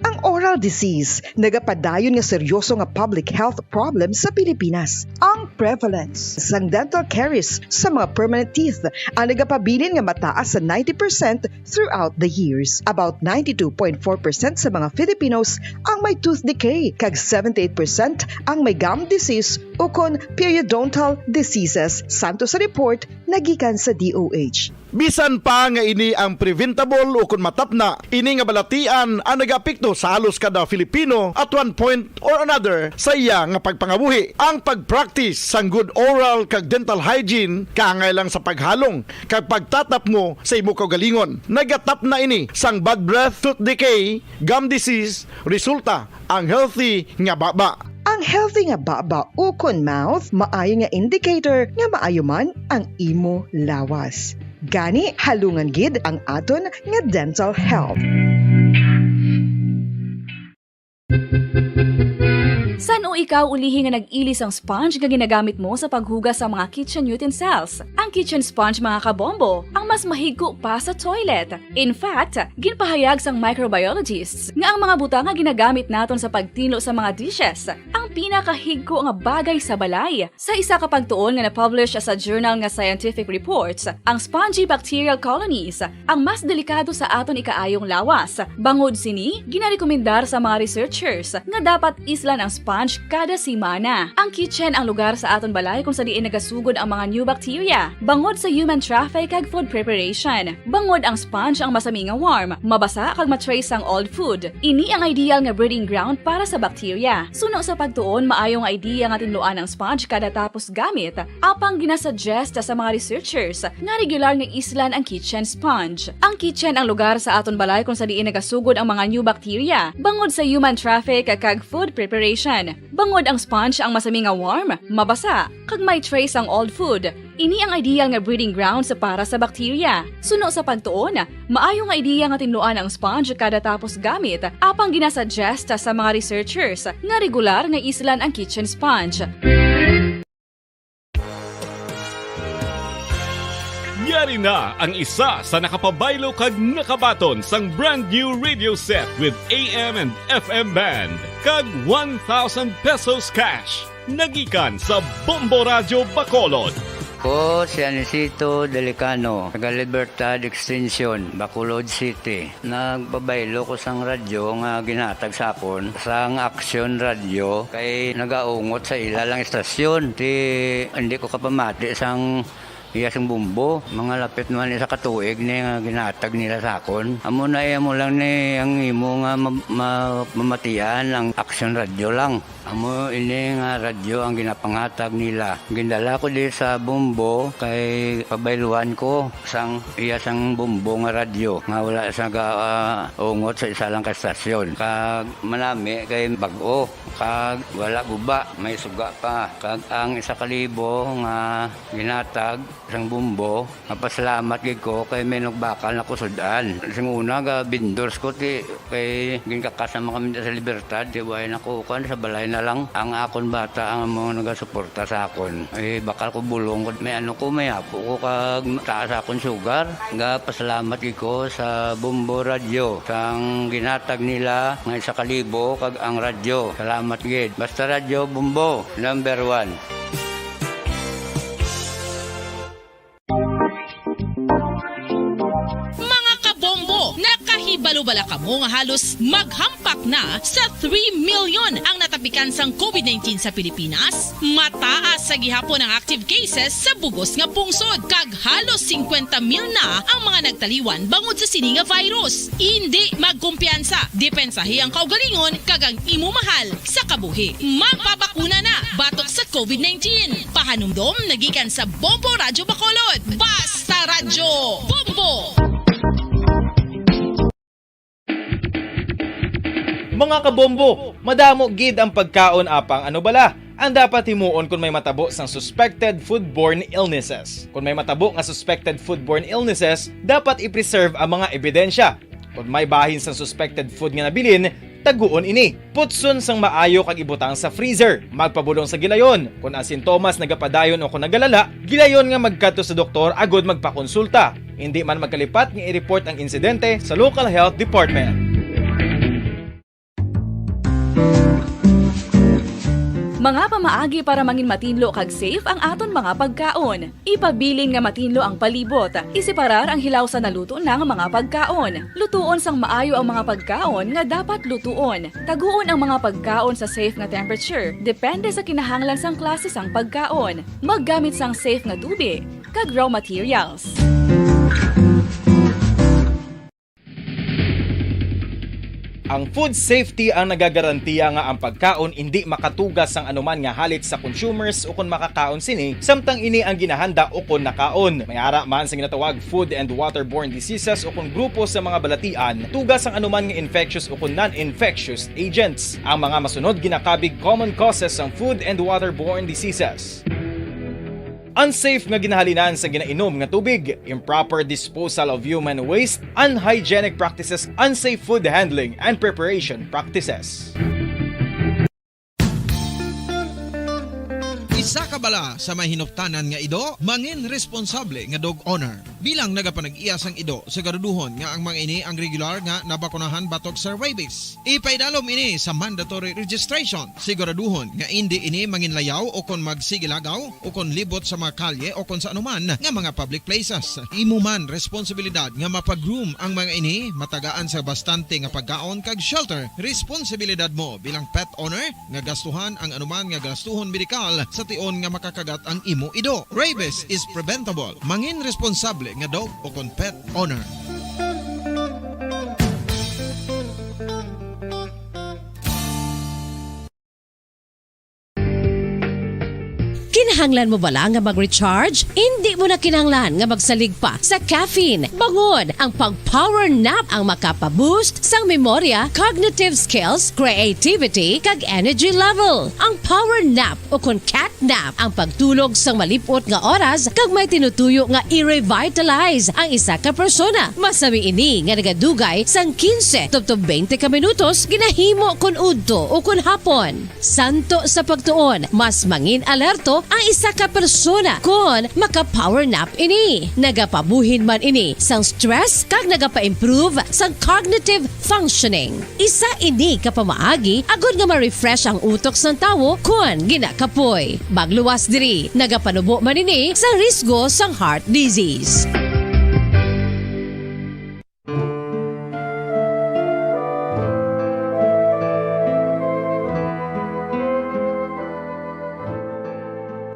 Ang oral disease nagapadayon nga seryoso nga public health problem sa Pilipinas. Ang prevalence sang dental caries sa mga permanent teeth ang nagapabilin nga mataas sa ninety percent throughout the years. About ninety-two point four percent sa mga Filipinos ang may tooth decay, kag seventy-eight percent ang may gum disease ukon periodontal diseases, santo sa report nga gikan sa D O H. Bisan pa nga ini ang preventable ukon matapna, ini nga balatian ang nagaapekto sa halos kada Filipino at one point or another sa iya nga pagpangabuhi. Ang pag-practice sang good oral kag dental hygiene kaangay lang sa paghalong kag pagtatapngo sa imo kaugalingon. Nagatapna ini sang bad breath, tooth decay, gum disease, resulta ang healthy nga baba. Ang healthy nga baba ukon mouth maayo nga indicator nga maayo man ang imo lawas. Gani, halungan gid ang aton nga dental health. San-o ikaw ulihi nga nag-ili sang sponge nga ginagamit mo sa paghugas sa mga kitchen utensils? Ang kitchen sponge, mga kabombo, ang mas mahigko pa sa toilet. In fact, ginpahayag sang microbiologists nga ang mga butang nga ginagamit naton sa pagtinlo sa mga dishes ang pinakahigko nga bagay sa balay. Sa isa ka pagtuon nga na-publish sa journal nga Scientific Reports, ang spongy bacterial colonies ang mas delikado sa aton ikaayong lawas. Bangod sini, ginarekomendar sa mga researchers nga dapat islan ang sponge kada semana. Ang kitchen ang lugar sa aton balay kung sa diin nagasugod ang mga new bacteria, bangod sa human traffic kag food preparation. Bangod ang sponge ang masami nga warm, mabasa kag ma-trace sang old food. Ini ang ideal nga breeding ground para sa bacteria. Suno sa pagtuon, maayo nga idea nga tinluan ang sponge kada tapos gamit. Apang ginasuggest sa mga researchers nga regular nga islan ang kitchen sponge. Ang kitchen ang lugar sa aton balay kung sa diin nagasugod ang mga new bacteria, bangod sa human traffic kag food preparation. Bangod ang sponge ang masami nga warm, mabasa, kag may trace ang old food, ini ang ideal nga breeding grounds para sa bakterya. Suno sa pagtuon, maayo nga ideya nga tinluan ang sponge kada tapos gamit, apang ginasuggest sa mga researchers nga regular nga islan ang kitchen sponge. Yari na ang isa sa nakapabaylo kag nakabaton sang brand new radio set with A M and F M band kag one thousand pesos cash. Nagikan sa Bombo Radyo Bacolod. Ko si Anisito Delicano, taga Libertad Extension, Bacolod City. Nagpabaylo ko sang radyo nga ginhatag sa akon sang Action Radio kay nagaungot sa ila lang istasyon. Ti hindi ko kapamati sang iya sing bumbo. Mga lapit naman isa ka tuig ni nga ginhatag nila sa akon. Amo na iya mo lang ni ang imo nga ma- ma- mamatian ang Action Radio lang. Amo ini nga radyo ang ginapanghatag nila. Gindala ko di sa Bombo kay pabayluan ko sang iya sang Bombo nga radyo nga wala sa ga, ah, ungot sa isa lang ka stasyon. Kag manami kay bag-o kag wala guba, may suga pa. Kag ang isa ka libo nga ginatag sang Bombo, mapasalamat gid ko kay may nagbakal na ko sud-an. Sing una ga vendors ko ti kay ginkakas naman kami sa Libertad, ti way na ko kuan sa balay na lang. Ang akon bata ang mga nagasuporta sa akon. Eh, bakal ko bulong ko, may ano ko, may apo ko kag taas akon sugar. Ga pasalamat gid ko sa Bombo Radyo sang ginatag nila nga isa ka libo kag ang radyo. Salamat gid. Basta Radyo Bombo, number one. Mga kabombo, nakahibalo bala kamo nga halos maghampak na sa three million ang natapikan sang COVID nineteen sa Pilipinas? Mataas sa gihapon ang active cases sa bugos nga pungsod, kag halos singkwenta mil na ang mga nagtaliwan bangod sa sini nga virus. Indi magkumpiyansa, depensahi ang kaugalingon kag ang imo mahal sa kabuhi. Magpabakuna na batok sa COVID nineteen. Pahanumdom nagikan sa Bombo Radyo Bacolod. Basta Radyo Bombo! Mga kabombo, madamo gid ang pagkaon apang ano bala ang dapat himuon kon may matabo sang suspected foodborne illnesses. Kon may matabo nga suspected foodborne illnesses, dapat i-preserve ang mga ebidensya. Kon may bahin sang suspected food nga nabilin, taguon ini. Putson sang maayo kag ibutang sa freezer. Magpabulong sa gilayon. Kon ang sintomas nagapadayon o kon nagalala, gilayon nga magkadto sa doktor agud magpakonsulta. Indi man magkalipat nga i-report ang insidente sa local health department. Mga pamaagi para mangin matinlo kag safe ang aton mga pagkaon. Ipabilin nga matinlo ang palibot. Iseparar ang hilaw sa naluto na nga mga pagkaon. Lutuon sang maayo ang mga pagkaon nga dapat lutuon. Taguon ang mga pagkaon sa safe nga temperature, depende sa kinahanglan sang klase sang pagkaon. Maggamit sang safe nga tubi kag raw materials. Ang food safety ang nagagarantiya nga ang pagkaon indi makatugas sang anuman nga halit sa consumers ukon makakaon sini, samtang ini ang ginahanda ukon nakaon. May ara man sa ginatawag food and waterborne diseases ukon grupo sa mga balatian, tugas sang anuman nga infectious ukon non-infectious agents. Ang mga masunod ginakabig common causes sang food and waterborne diseases. Unsafe nga ginahalinan sa ginainom nga tubig, improper disposal of human waste, unhygienic practices, unsafe food handling and preparation practices. Isa ka bala sa may hinuptanan nga ido, mangin responsable nga dog owner. Bilang nagapanag-iya sang ido, siguraduhon nga ang mga ini ang regular nga nabakunahan batok sa rabies. Ipaidalom ini sa mandatory registration. Siguraduhon nga indi ini manginlayaw o kon magsigilagaw o kon libot sa mga kalye o kon sa anuman nga mga public places. Imo man responsibilidad nga mapa-groom ang mga ini, matagaan sa bastante nga pagkaon kag shelter. Responsibilidad mo bilang pet owner nga gastuhan ang anuman nga gastuhon medikal sa tion nga makakagat ang imo ido. Rabies is preventable. Mangin responsable nga dog o kon pet owner. Kinahanglan mo bala nga mag-recharge? Indi mo na kinahanglan nga magsalig pa sa caffeine. Bangon ang pag-power nap ang makapa-boost sang memorya, cognitive skills, creativity, kag energy level. Ang power nap o kon cat nap ang pagtulog sang malip-ot nga oras kag may tinutuyo nga i-revitalize ang isa ka persona. Masami ini nga nagadugay sang quince tubtob twenty ka minutos, ginahimo kon udto o kon hapon. Santo sa pagtuon, mas mangin-alerto ang isa ka persona kon maka-power nap ini. Nagapabuhin man ini sang stress kag nagapa-improve sang cognitive functioning. Isa ini ka pamaagi agod nga ma-refresh ang utok sang tawo kon ginakapoy. Magluwas diri, nagapanubo man ini sa risgo sang heart disease.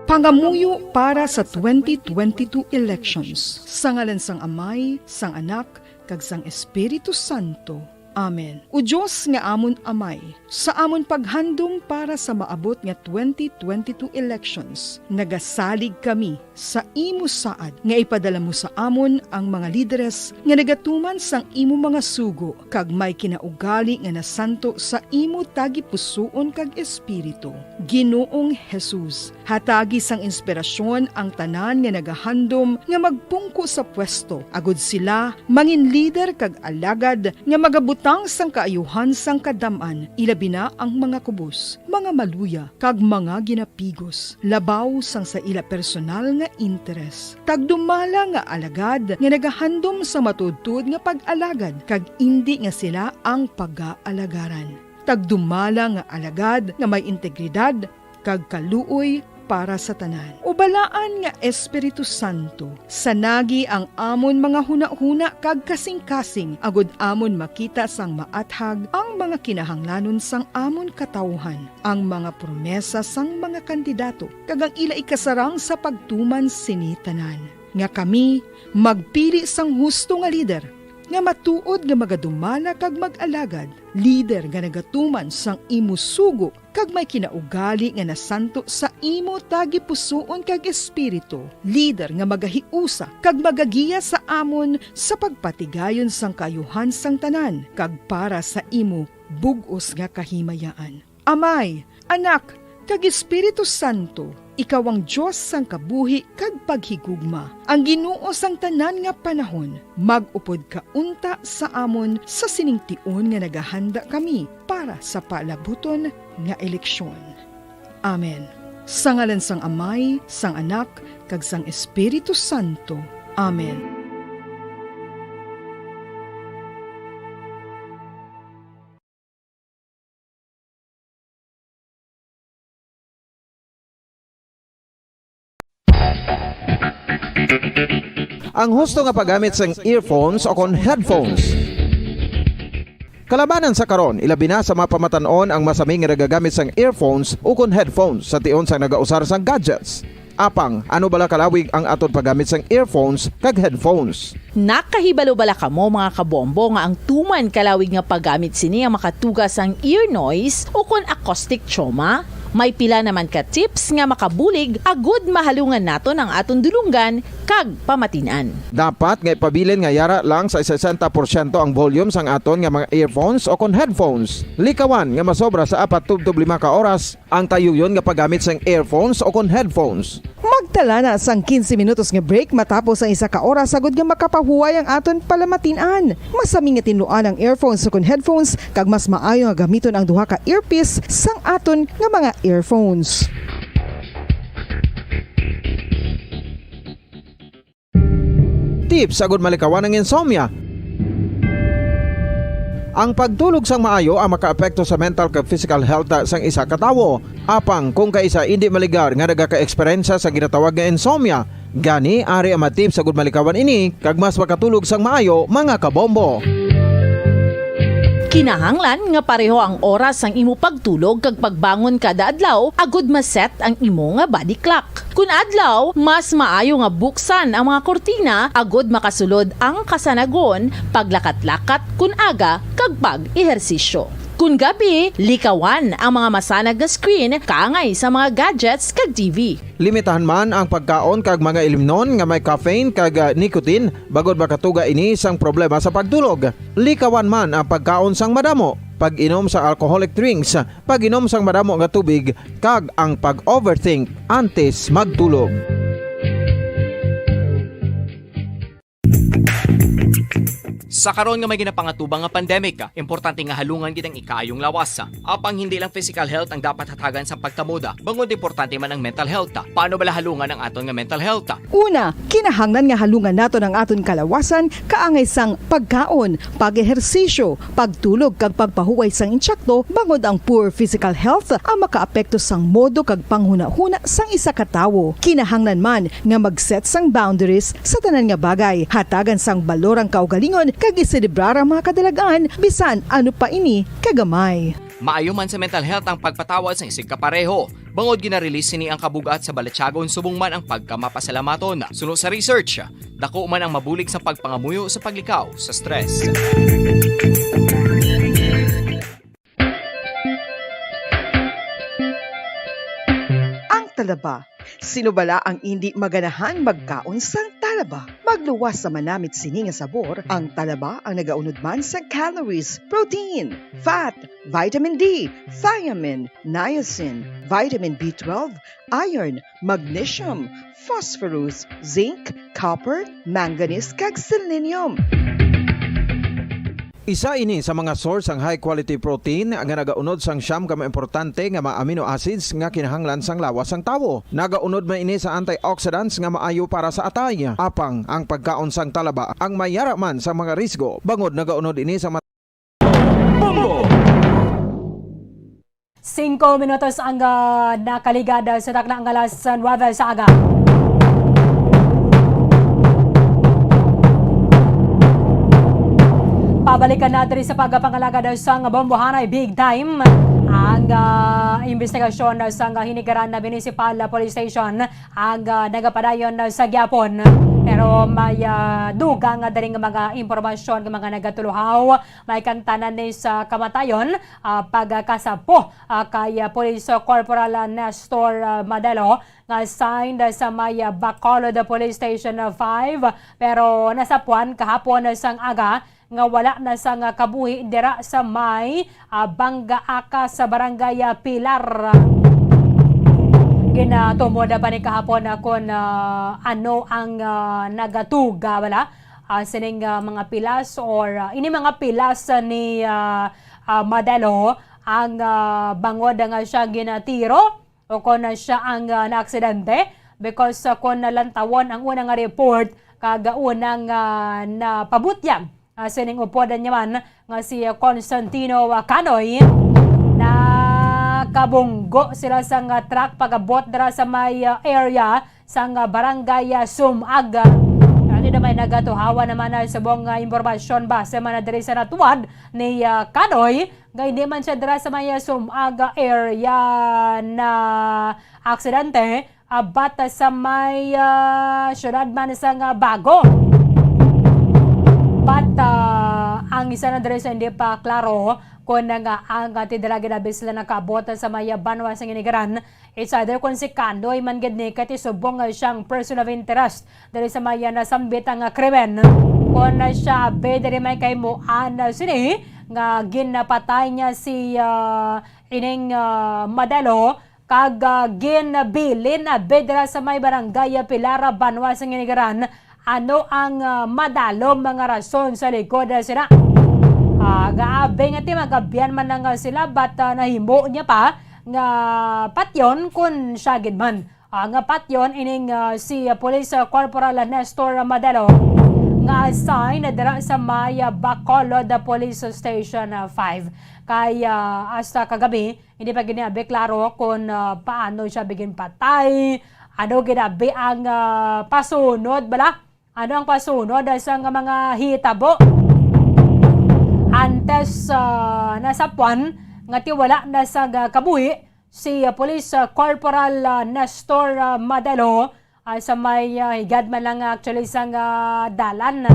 Pangamuyo para sa twenty twenty-two elections. Sa ngalan sang Amay, sang Anak, kag sang Espiritu Santo. Amen. O Dios nga amon Amay, sa amon paghandom para sa maabot nga twenty twenty-two elections, nagasalig kami sa imo saad nga ipadala mo sa amon ang mga lideres nga nagatuman sang imo mga sugo kag may kinaugali nga nasanto sa imo tagipusoon kag espiritu. Ginoong Jesus, hatagi sang inspirasyon ang tanan nga nagahandom nga magpungko sa pwesto, agud sila mangin lider kag alagad nga magabutang sang kaayuhan sang kadam-an, ilabi na ang mga kubos, mga maluya, kag mga ginapigos, labaw sang sa ila personal nga interes. Tagdumala nga alagad nga nagahandom sa matuodtuod nga pag-alagad, kag indi nga sila ang pagaalagaran. Tagdumala nga alagad nga may integridad kag kaluoy para sa tanan. O Balaan nga Espiritu Santo, sanagi ang amon mga hunahuna kag kasingkasing, agud amon makita sang maathag ang mga kinahanglanon sang amon katawuhan, ang mga promesa sang mga kandidato, kag ang ila ikasarang sa pagtuman sini tanan, nga kami magpili sang husto nga lider, nga matuod nga magadumala kag mag-alagad, lider nga nagatuman sang imo sugo kag may kinaugali nga nasanto sa imo tagipusoon kag espiritu, lider nga magahiusa kag magagiya sa amon sa pagpatigayon sang kaayuhan sang tanan kag para sa imo bug-os nga kahimayaan. Amay, Anak, kag Espiritu Santo, ikaw ang Dios sang kabuhi kag paghigugma, ang Ginoo sang tanan nga panahon. Mag-upod ka unta sa amon sa sining tion nga nagahanda kami para sa palabuton nga eleksyon. Amen. Sa ngalan sang Amay, sang Anak, kag sang Espiritu Santo. Amen. Ang husto nga paggamit sang earphones o kon headphones. Kalabanan sa karon, ilabi na sa mga pamatan-on ang masami nga nagagamit sang earphones o kon headphones sa tion sang nagausar sang gadgets. Apang, ano bala kalawig ang aton paggamit sang earphones kag headphones? Nakahibalo bala kamo, mga kabombo, nga ang tuman kalawig nga paggamit sini ang makatuga sang ear noise o kon acoustic trauma? May pila naman ka tips nga makabulig agud mahalungan naton ang aton dulonggan kag pamatin-an. Dapat nga ipabilin nga yara lang sa sesenta porsyento ang volume sang aton nga mga earphones o kon headphones. Likawan nga masobra sa apat tubtob lima ka oras ang tayuyon nga paggamit sang earphones o kon headphones. Magtala na sang quince minutos nga break matapos ang isa ka oras, agud nga makapahuway ang aton palamatin-an. Masami nga tinluan ang earphones o kon headphones, kag mas maayo nga gamiton ang duha ka earpiece sang aton nga mga earphones. Tips agud malikawan ang insomnia. Ang pagtulog sang maayo ang makaapekto sa mental kag physical health sang isa ka tawo. Apang kung kaisa indi maligar nga nagaka-eksperyensya sa ginatawag nga insomnia, gani ari ang mga tips agud malikawan ini kag mas makatulog sang maayo, mga kabombo. Kinahanglan nga pareho ang oras sang imo pagtulog kag pagbangon kada adlaw agud ma-set ang imo nga body clock. Kun adlaw, mas maayo nga buksan ang mga kurtina agud makasulod ang kasanagon, paglakat-lakat kun aga, kag pag-ehersisyo. Kon gabi, likawan ang mga masanag nga screen kaangay sa mga gadgets kag T V. Limitahan man ang pagkaon kag mga ilimnon nga may caffeine kag, ah, nicotine, bangod makatuga ini sang problema sa pagtulog. Likawan man ang pagkaon sang madamo, pag-inom sang alcoholic drinks, pag-inom sang madamo nga tubig, kag ang pag-overthink antes magtulog. Sa karon nga may ginapangatubang nga pandemic, importante nga halungan gid ang ikaayong lawas. Apang hindi lang physical health ang dapat hatagan sa pagtamod, bangod importante man ang mental health. Paano bala halungan ang aton nga mental health? Una, kinahanglan nga halungan naton ang aton kalawasan kaangay sang pagkaon, pag-ehersisyo, pagtulog kag pagpahuway sang insakto, bangod ang poor physical health ang makaapekto sang modo kag panghunahuna sang isa ka tawo. Kinahanglan man nga mag-set sang boundaries sa tanan nga bagay, hatagan sang balor ang kaugalingon kag iselebrar ang mga kadalagan, bisan ano pa ini kagamay. Maayo man sa mental health ang pagpatawad sa isig kapareho, bangod gina-release sini ang kabug-at sa balatyagon subong man ang pagkamapasalamaton. Suno sa research, dako man ang mabulig sa pagpangamuyo sa paglikaw sa stress. Ang talaba. Sino bala ang indi maganahan magkaon sang talaba? Magluwas sa manamit sini nga sabor, ang talaba ang nagaunod man sa calories, protein, fat, vitamin D, thiamine, niacin, vitamin B twelve, iron, magnesium, phosphorus, zinc, copper, manganese, kag selenium. Isa ini sa mga source sang high quality protein nga nagaunod sang siyam ka mga importante nga mga amino acids nga kinahanglan sang lawas sang tawo. Nagaunod man ini sa antioxidants nga maayo para sa atay. Apang ang pagkaon sang talaba ang may yara man sa mga risgo, bangod nagaunod ini sa mat- Singko minutos ang, ah, nakaligad sa takna nga alas nuebe sa aga. Pabalikan na diri sa pagpangalagad sang bombohanay big time ang, ah, investigasyon sang Hinigaran na Municipal Police Station ang, ah, nagapadayon sa gihapon. Pero may, ah, dugang nga diri nga mga impormasyon nga mga nagatuluhaw may kangtanan ni sa kamatayon, ah, pagkasapo, ah, kay, ah, Police Corporal, ah, Nestor, ah, Madelo nga assigned sa may, ah, Bacolod Police Station, ah, five, pero nasapuan kahapon sang aga nga wala na sang kabuhi dira sa may, ah, Banggaaka sa Barangay, ah, Pilar. Ginatumod pa ni kahapon, ah, kon, ah, ano ang, ah, nagatuga, wala? Ah, sining, ah, mga pilas or, ah, ini mga pilas, ah, ni, ah, ah, Madelo ang, ah, bangod nga siya ginatiro o kon siya ang, ah, naaksidente, because, ah, kon nalantawon ang una nga report kag unang, ah, napabutyag, ah, sining upod niya man nga si Constantino, ah, Canoy, nakabunggo sila sang, ah, truck pag-abot dira sa may, ah, area sang, ah, barangay, ah, Sumag. Ano na may nagatuhawa naman na subong nga impormasyon base man na diri sa natuwad ni, ah, Canoy, nga hindi man siya dira sa may, ah, Sumag, ah, area na aksidente, ah, but, ah, sa may, ah, syudad man sang, ah, Bago. But, ah, ang isa na diri sa hindi pa klaro kung nga ang, ah, tidala ginabi sila nakaabot sa may, ah, banwa sa Hinigaran, it's either kung si Canoy man gid ni kay ti subong nga siyang person of interest diri sa may, ah, nasambit nga krimen. Kung siya abi diri may kahimuan, ah, sini nga ginapatay niya si, ah, ining, ah, Madelo, kag, ah, ginbilin abi dira sa may barangay, ah, Pilar, ah, banwa sa Hinigaran. Ano ang, ah, madalom nga rason sa likod, ah, sina? Ah, gaabi nga ti magabian man na nga sila, but, ah, nahimo niya pa nga patyon kun siya gid man. Ah, nga patyon ining, ah, si, ah, Police, ah, Corporal Nestor Madelo nga assign dira sa may, ah, Bacolod Police Station, ah, five. Kay, ah, hasta kagabi, hindi pa gid abi klaro kung, ah, paano siya ginpatay, ano gid abi ang, ah, pasunod bala. Ano ang pasunod sang mga hitabo? Antes, ah, nasapuan nga ti wala na sa ga-, kabuhi si, ah, Police, ah, Corporal, ah, Nestor, ah, Madelo, ah, sa may, ah, higad man lang actually sang, ah, dalan.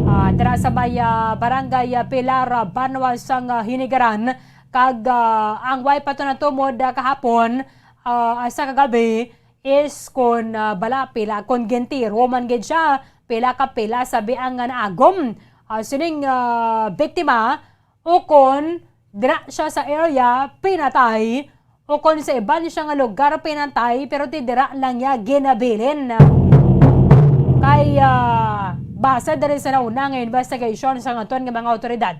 Ah, dira sa may, ah, barangay, ah, Pilar, ah, banwa sang, ah, Hinigaran, kag, ah, ang way pa to natumod, ah, kahapon, ah, sa kagabi, is kon, ah, bala pila, kon gintiro man gid siya, pila ka pila sabi ang, ah, naagom, ah, sining, ah, biktima, ukon dira siya sa area pinatay, ukon sa iban siya nga lugar pinatay, pero ti dira lang niya ginabilin. Kay, ah, base diri sa nauna nga investigation sa aton nga mga awtoridad,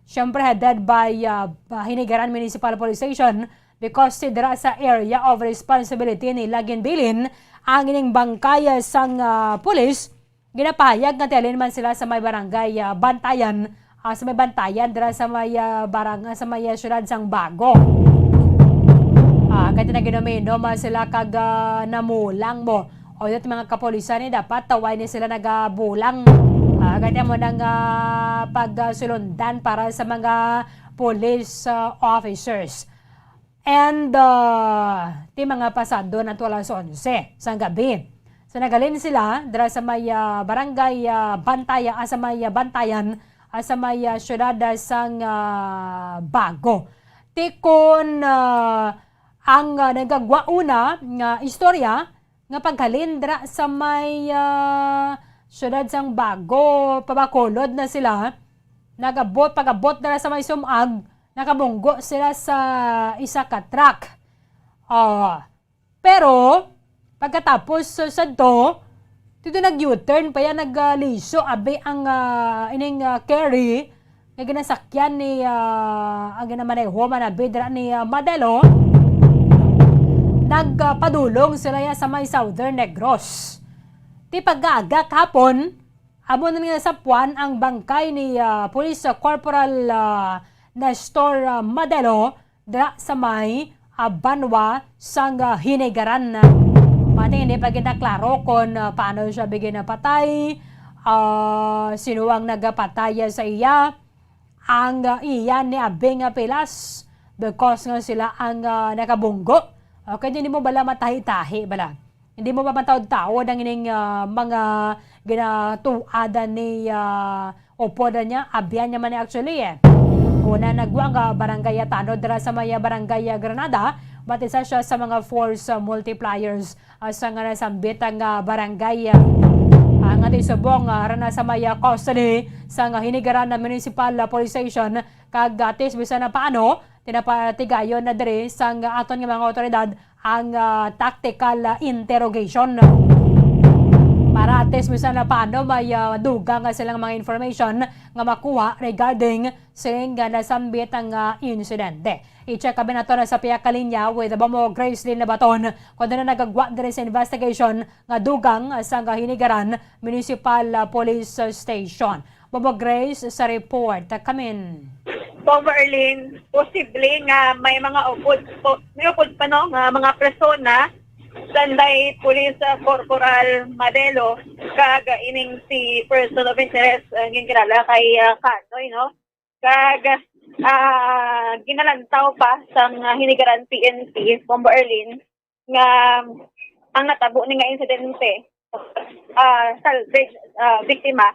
syempre headed by, ah, Hinigaran Municipal Police Station, because ti dira sa area of responsibility nila ginbilin ang ining bangkay sang, ah, pulis. Ginapahayag nga tialin man sila sa may barangay, ah, Bantayan, ah, sa may Bantayan, dira sa may, ah, barang-, sa may, ah, siyudad sang Bago. Ah, kay tinaginom-inom, ah, sila kag, ah, namulang mo. O, yun, mga kapulisan, eh, dapat taway ni sila nagabulang. Ah, kay mo nang, ah, pagsulundan para sa mga police, ah, officers. And, ah, ti mga pasado na to alas onse sang gabi. So, naghalin sila dira sa may, ah, barangay, ah, Bantaya, ah, sa may, ah, Bantayan, ah, sa may, ah, siyudad, ah, sang, ah, Bago. Ti kon, ah, ang, ah, nagagwa una nga istorya, nga paghalin dira sa may, ah, siyudad sang Bago, pabakulod na sila. Nagabot, pag-abot dira sa may sum-ag, nakabunggo sila sa isa ka truck. Ah, pero, pagkatapos sa, sadto, dito nag-U-turn pa yan, nag, ah, liso, abi ang, ah, ining, ah, carry, nga ginasakyan ni, ah, ang ginamaneho man abi dira ni, ah, Madelo, nagpadulong sila ya sa may Southern Negros. Ti pag-aga kahapon, amo na nga nasapuan ang bangkay ni, ah, Police Corporal, ah, Nestor, ah, Madelo dira sa may, ah, banwa sang, ah, Hinigaran. Pati hindi pa ginaklaro kon, ah, paano siya bigyan napatay, ah, sino ang nagapatay sa iya, ang, ah, iya ni abi nga pilas, because nga sila ang, ah, nakabunggo. Okay, hindi mo bala matahi-tahi bala. Hindi mo ba mataod-taod ang ining, ah, mga ginatuadan ni, ah, upod niya, abyan niya man ni actually, eh. Una, nagwa nga barangay Tanod dira sa may, ah, barangay, ah, Granada, but isa siya sa mga force, ah, multipliers, ah, sa nga nasambit ang, ah, barangay, ah, ang ati subong, ah, rana sa may, ah, custody sa nga Hinigaran na Municipal, ah, Police Station, kag atis bisan na paano, tinapatigayon na diri sang aton nga mga awtoridad ang, ah, tactical, ah, interrogation. Para at least bisan na paano may, ah, dugang nga silang mga information nga makuha regarding sining nga nasambit ang, ah, insidente. I-check kami nato na sa pihak kalinya with Bomo Gracelyn Labaton, kung ano na nagagwa diri sa investigation nga dugang sa nga Hinigaran Municipal, ah, Police Station. Bobo Grace sa report. Kamin. Bombo Erlene, posible nga may mga upod, po, may upod pa, no, nga mga persona, sanday Police, ah, Corporal Madelo, kag ining si person of interest, ah, nga kilala kay, ah, Kanoy, no? Kag, ah, ginalantaw pa sang, ah, Hinigaran P N P, Bombo Erlene, nga ang natabo ni nga insidente, ah, salvage, ah, biktima,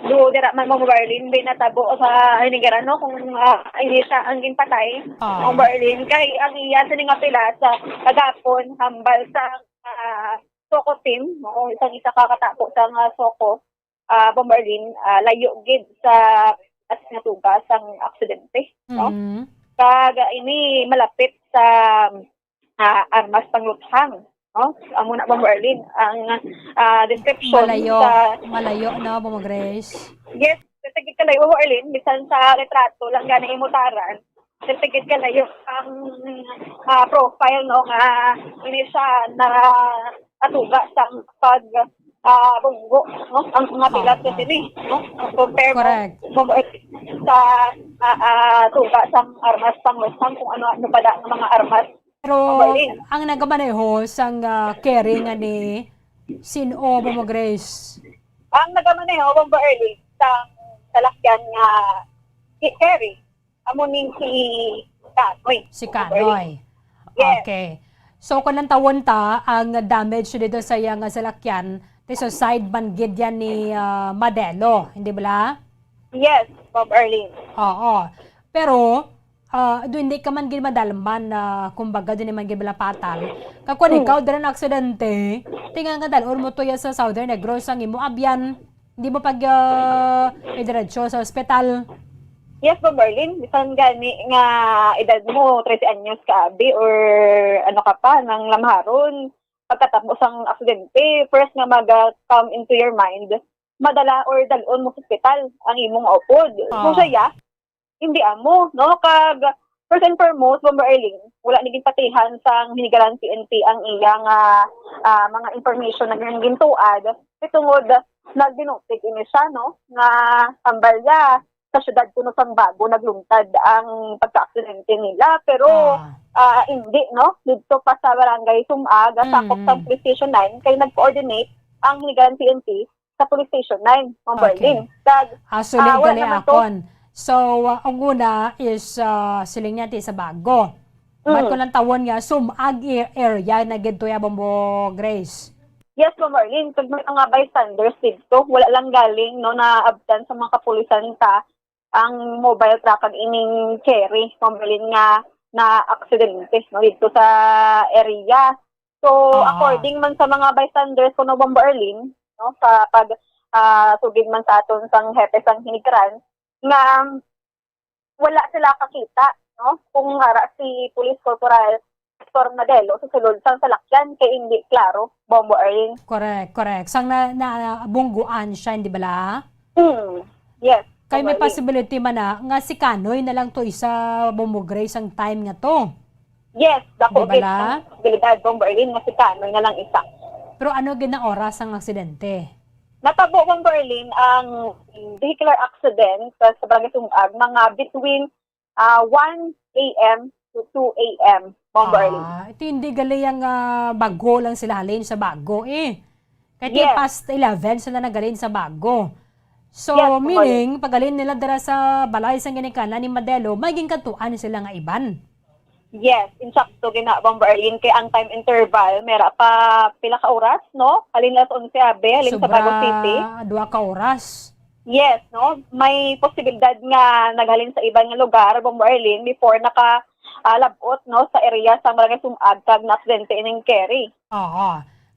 do dira man mo Marlene, di natabo sa Hinigaran, no, kung, ah, hindi siya ang ginpatay, Ah. Mo Marlene, kay ang iya sini nga pilas sa kagapon hambal sa, ah, SOCO team, no, isang isa ka katapo sa nga SOCO, ah, Bombo Erlene, ah, layo gid sa, at nga tuga sang aksidente, no? Mm. Kag, ah, ini malapit sa, ah, armas pangluthang, no? Amo na, Bombo Erlene, ang, ah, description Malayo, sa malayo, no, Bombo Grace? Yes, kasi gid kalayo, Bombo Erlene, bisan sa litrato lang gani imutaran, kasi gid kalayo ang, ah, profile, no, nga ini siya na atuga sang pag, ah, bunggo, no? Ang mga pilat Oo. Kasi ni, no? Compare mo, Correct. Mo sa, ah, ah, tuga sang armas pangluthang kung ano-ano pa da nga mga armas. Pero Mabalin. Ang nagamaneho sang, ah, carry nga ni sin-o, Mama Grace? Ang nagamaneho, Bombo Erlene, sang salakyan nga si carry, amo ning si Kanoy. Si Kanoy. Yes. Okay. So, kung lantawon ta ang damage dito sa iyang salakyan, Ti sa side man gid yan ni, ah, Madelo, hindi bala? Yes, Ma'am Arlene. Oo. Pero, ah, do hindi ka man gid madalman na, kumbaga, di naman gid bala patal. Kakon Hmm. ikaw, dira na aksidente, tinga nga dalon mo to ya sa Southern Negros ang imo abyan. Di mo pag, ah, idiretso sa ospital. Yes, Ma'am Arlene. Bisan gani nga edad mo, trese anyos ka, abi, or ano ka pa, nang lamharon, pagkatapos sang aksidente, first nga mag, ah, come into your mind, madala or dalon mo sa ospital ang imong upod. Ah. Kung siya, hindi amo, no? Kag, first and foremost, Bomber Erling, wala ni ginpatihan sang Hinigaran P N P ang iya nga, ah, mga information na gin-, gintuad. Kay tungod, nagdinutig ini siya, no? Nga tambal niya sa syudad kuno sang Bago nagluntad ang pagka-aksidente nila. Pero, Ah. ah, hindi, no? Didto pa sa Barangay Sumag, sakop Mm. sang Police Station nine, kay nag-coordinate ang Hinigaran P N P sa Police Station nine, Ma'am Okay. Berlin. Kag, Ah, so, ah, wala legally naman to. akon. So, ah, ang una is, ah, siling niya ti sa Bago. Ba't Mm. ko lang tawon nga, Sumag a-, area na gid to ya, Bombo Grace? Yes, Ma'am Arlene, kag may mga bystanders dito, wala lang galing, no, naabtan sa mga kapulisan ta ang mobile truck kag ining carry, Ma'am Arlene, nga na-aksidente, no, dito sa area. So, Oo. according man sa mga bystanders ko, no, Ma'am Arlene, no, sa pag, ah, sugid man sa aton sang hepe sang Hinigaran, nga wala sila kakita, no? Kung ara si Police Corporal Victor Madelo sa sulod sang salakyan kay hindi klaro, Bombo Erling. Correct, correct. Sang na, na, bungguan siya, hindi bala? Hmm. Yes, Kay may Bombo Erling. possibility man na nga si Kanoy na lang to isa, Bombo Grace, ang time nga to. Yes, dako Di gid bala? ang posibilidad, Bombo Erling, nga si Kanoy na lang isa. Pero ano gid na oras ang aksidente? Natabo, Bombo Erling, ang vehicular accident sa, sa Barangay Sumag, mga between ah, one A M to two A M, Ma'am Berlin. Ah, ito hindi gali ang, ah, Bago lang sila halin sa Bago eh. Kahit Yes. yung past eleven sila naghalin sa Bago. So, Yes, Ma'am meaning, paghalin nila dira sa balay sa ginikanan ni Madelo, may ginkadtuan sila nga iban. Yes, insakto gina, Ma'am Berlin, kay ang time interval, mera pa pila ka oras, no? Halin alas onse, abi, halin sa Bago City. Sobra, dua ka oras. Yes, no? May posibilidad nga naghalin sa iban nga lugar, Bombo Arlene, before naka, ah, labot, no, sa area sa Barangay Sumag kag naaksidente ining carry. Oo.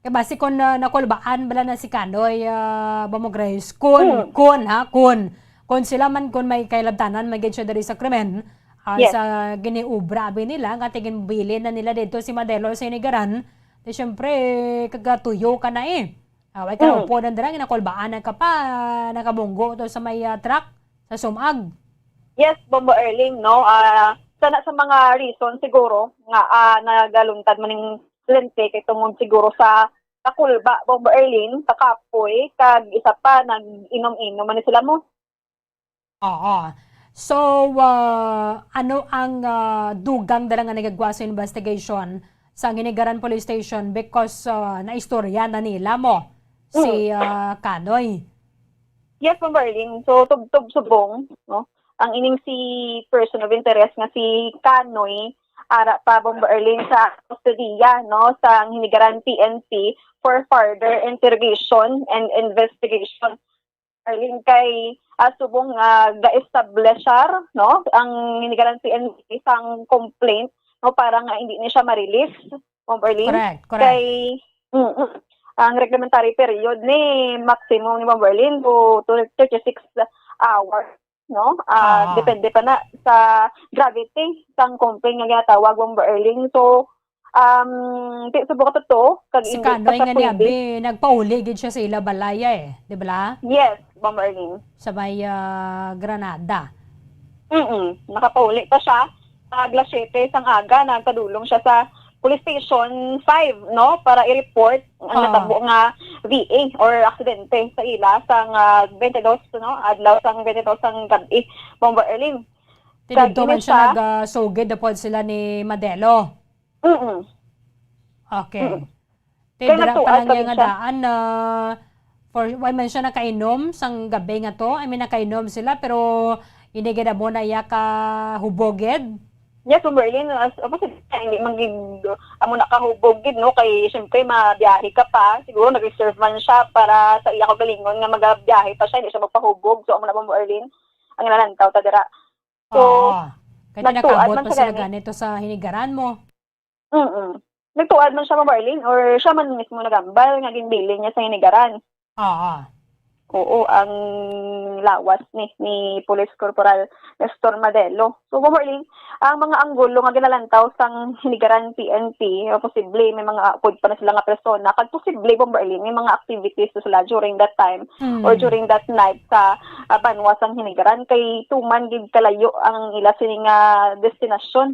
Kay basi kun, ah, nakulbaan bala na si Kanoy, ah, Bombo Grace, kun, Hmm. kun, ha, kun, kun sila man, kun may kailabtanan man gid siya diri sa krimen, ah, Yes. sa giniobra abi nila, nga ti ginbilin na nila dito si Madelo sa Hinigaran, di syempre, kagatuyo ka na eh. Ah, way ka Mm. upod ang dira, ginakulbaan na ka pa, nakabunggo to sa may, ah, truck, sa Sumag. Yes, Bombo Erling, no? Ah, sana sa mga reason siguro nga, ah, nagaluntad man ning aksidente kay tungod siguro sa kakulba, Bombo Erling, sa kapoy, kag isa pa, nag-inom-inom man sila mo. Oo. So, ah, ano ang, ah, dugang dala nga nagagwa sa investigation sa Hinigaran Police Station because, ah, naistorya na nila mo si, Mm. ah, Kanoy? Yes, Ma'am Berlin. So, tubtob subong, no? Ang ining si person of interest nga si Kanoy, ara pa, Ma'am Berlin, sa kustodiya, no, sa Hinigaran P N P for further interrogation and investigation. Arlene, kay, ah, subong nga ga-establishar, no, ang Hinigaran P N P sang complaint, no, para nga hindi ni siya ma-release, Ma'am Arlene. Correct, correct. Kay, mm, ang reglementary period ni maximum ni Ma'am Arlene to, to thirty-six hours, no? Ah, Ah. depende pa na sa gravity sang complaint nga ginatawag, Ma'am Arlene. So, Um, di, subong ka totoo, kag Si hindi Kanoy pa siya nga ni pwede. Abi, nagpauli gid siya sa ila balaya eh, di ba? Yes, Ma'am Arlene. Sa may, ah, Granada. Mm-mm. Nakapauli pa siya. Sa alas siyete sang aga, nagpadulong siya sa Police Station five, no? Para i-report ang Ah. natabo nga V A or aksidente sa ila sang, ah, twenty-two, no? Adlaw sang twenty-two sang gab-i, Ma'am Arlene. Ti Kag didto ini man siya siya. nagasugid daw pod sila ni Madelo. Mm-mm. Okay. Mm. Ti Kaya dira pa nagtuan lang pa niya rin nga siya. daan na for, why man siya nakainom sang gabi nga to? I mean, nakainom sila, pero hindi gid amo na iya kahubogid. Yes, Ma'am Marlene, as, as, hindi man gid amo na kahubog gid, no, kay siyempre mabiyahe ka pa, siguro nag-reserve man siya para sa iya kaugalingon nga magabiyahe pa siya, hindi siya magpahubog. So amo na, Ma'am Marlene, ang nalantaw ta dira. So, Oo. Kay nagtuad tinakabot man pa sa sila gani. Ganito sa hinigaran mo. Mm. Nagtuad man siya, Ma'am Marlene, or siya man mismo nagambal nga ginbilin niya sa hinigaran? Oo. Oo, ang lawas ni ni Police Corporal Nestor Madelo. So, Ma'am Marlene, ang mga anggulo nga ginalantaw sang hinigaran P N P, nga posible may mga upod pa na sila nga persona, kag posible, Ma'am Marlene, may mga activities na sila during that time Mm. or during that night sa ah, banwa sang hinigaran, kay tuman gid kalayo ang ila sini nga destinasyon.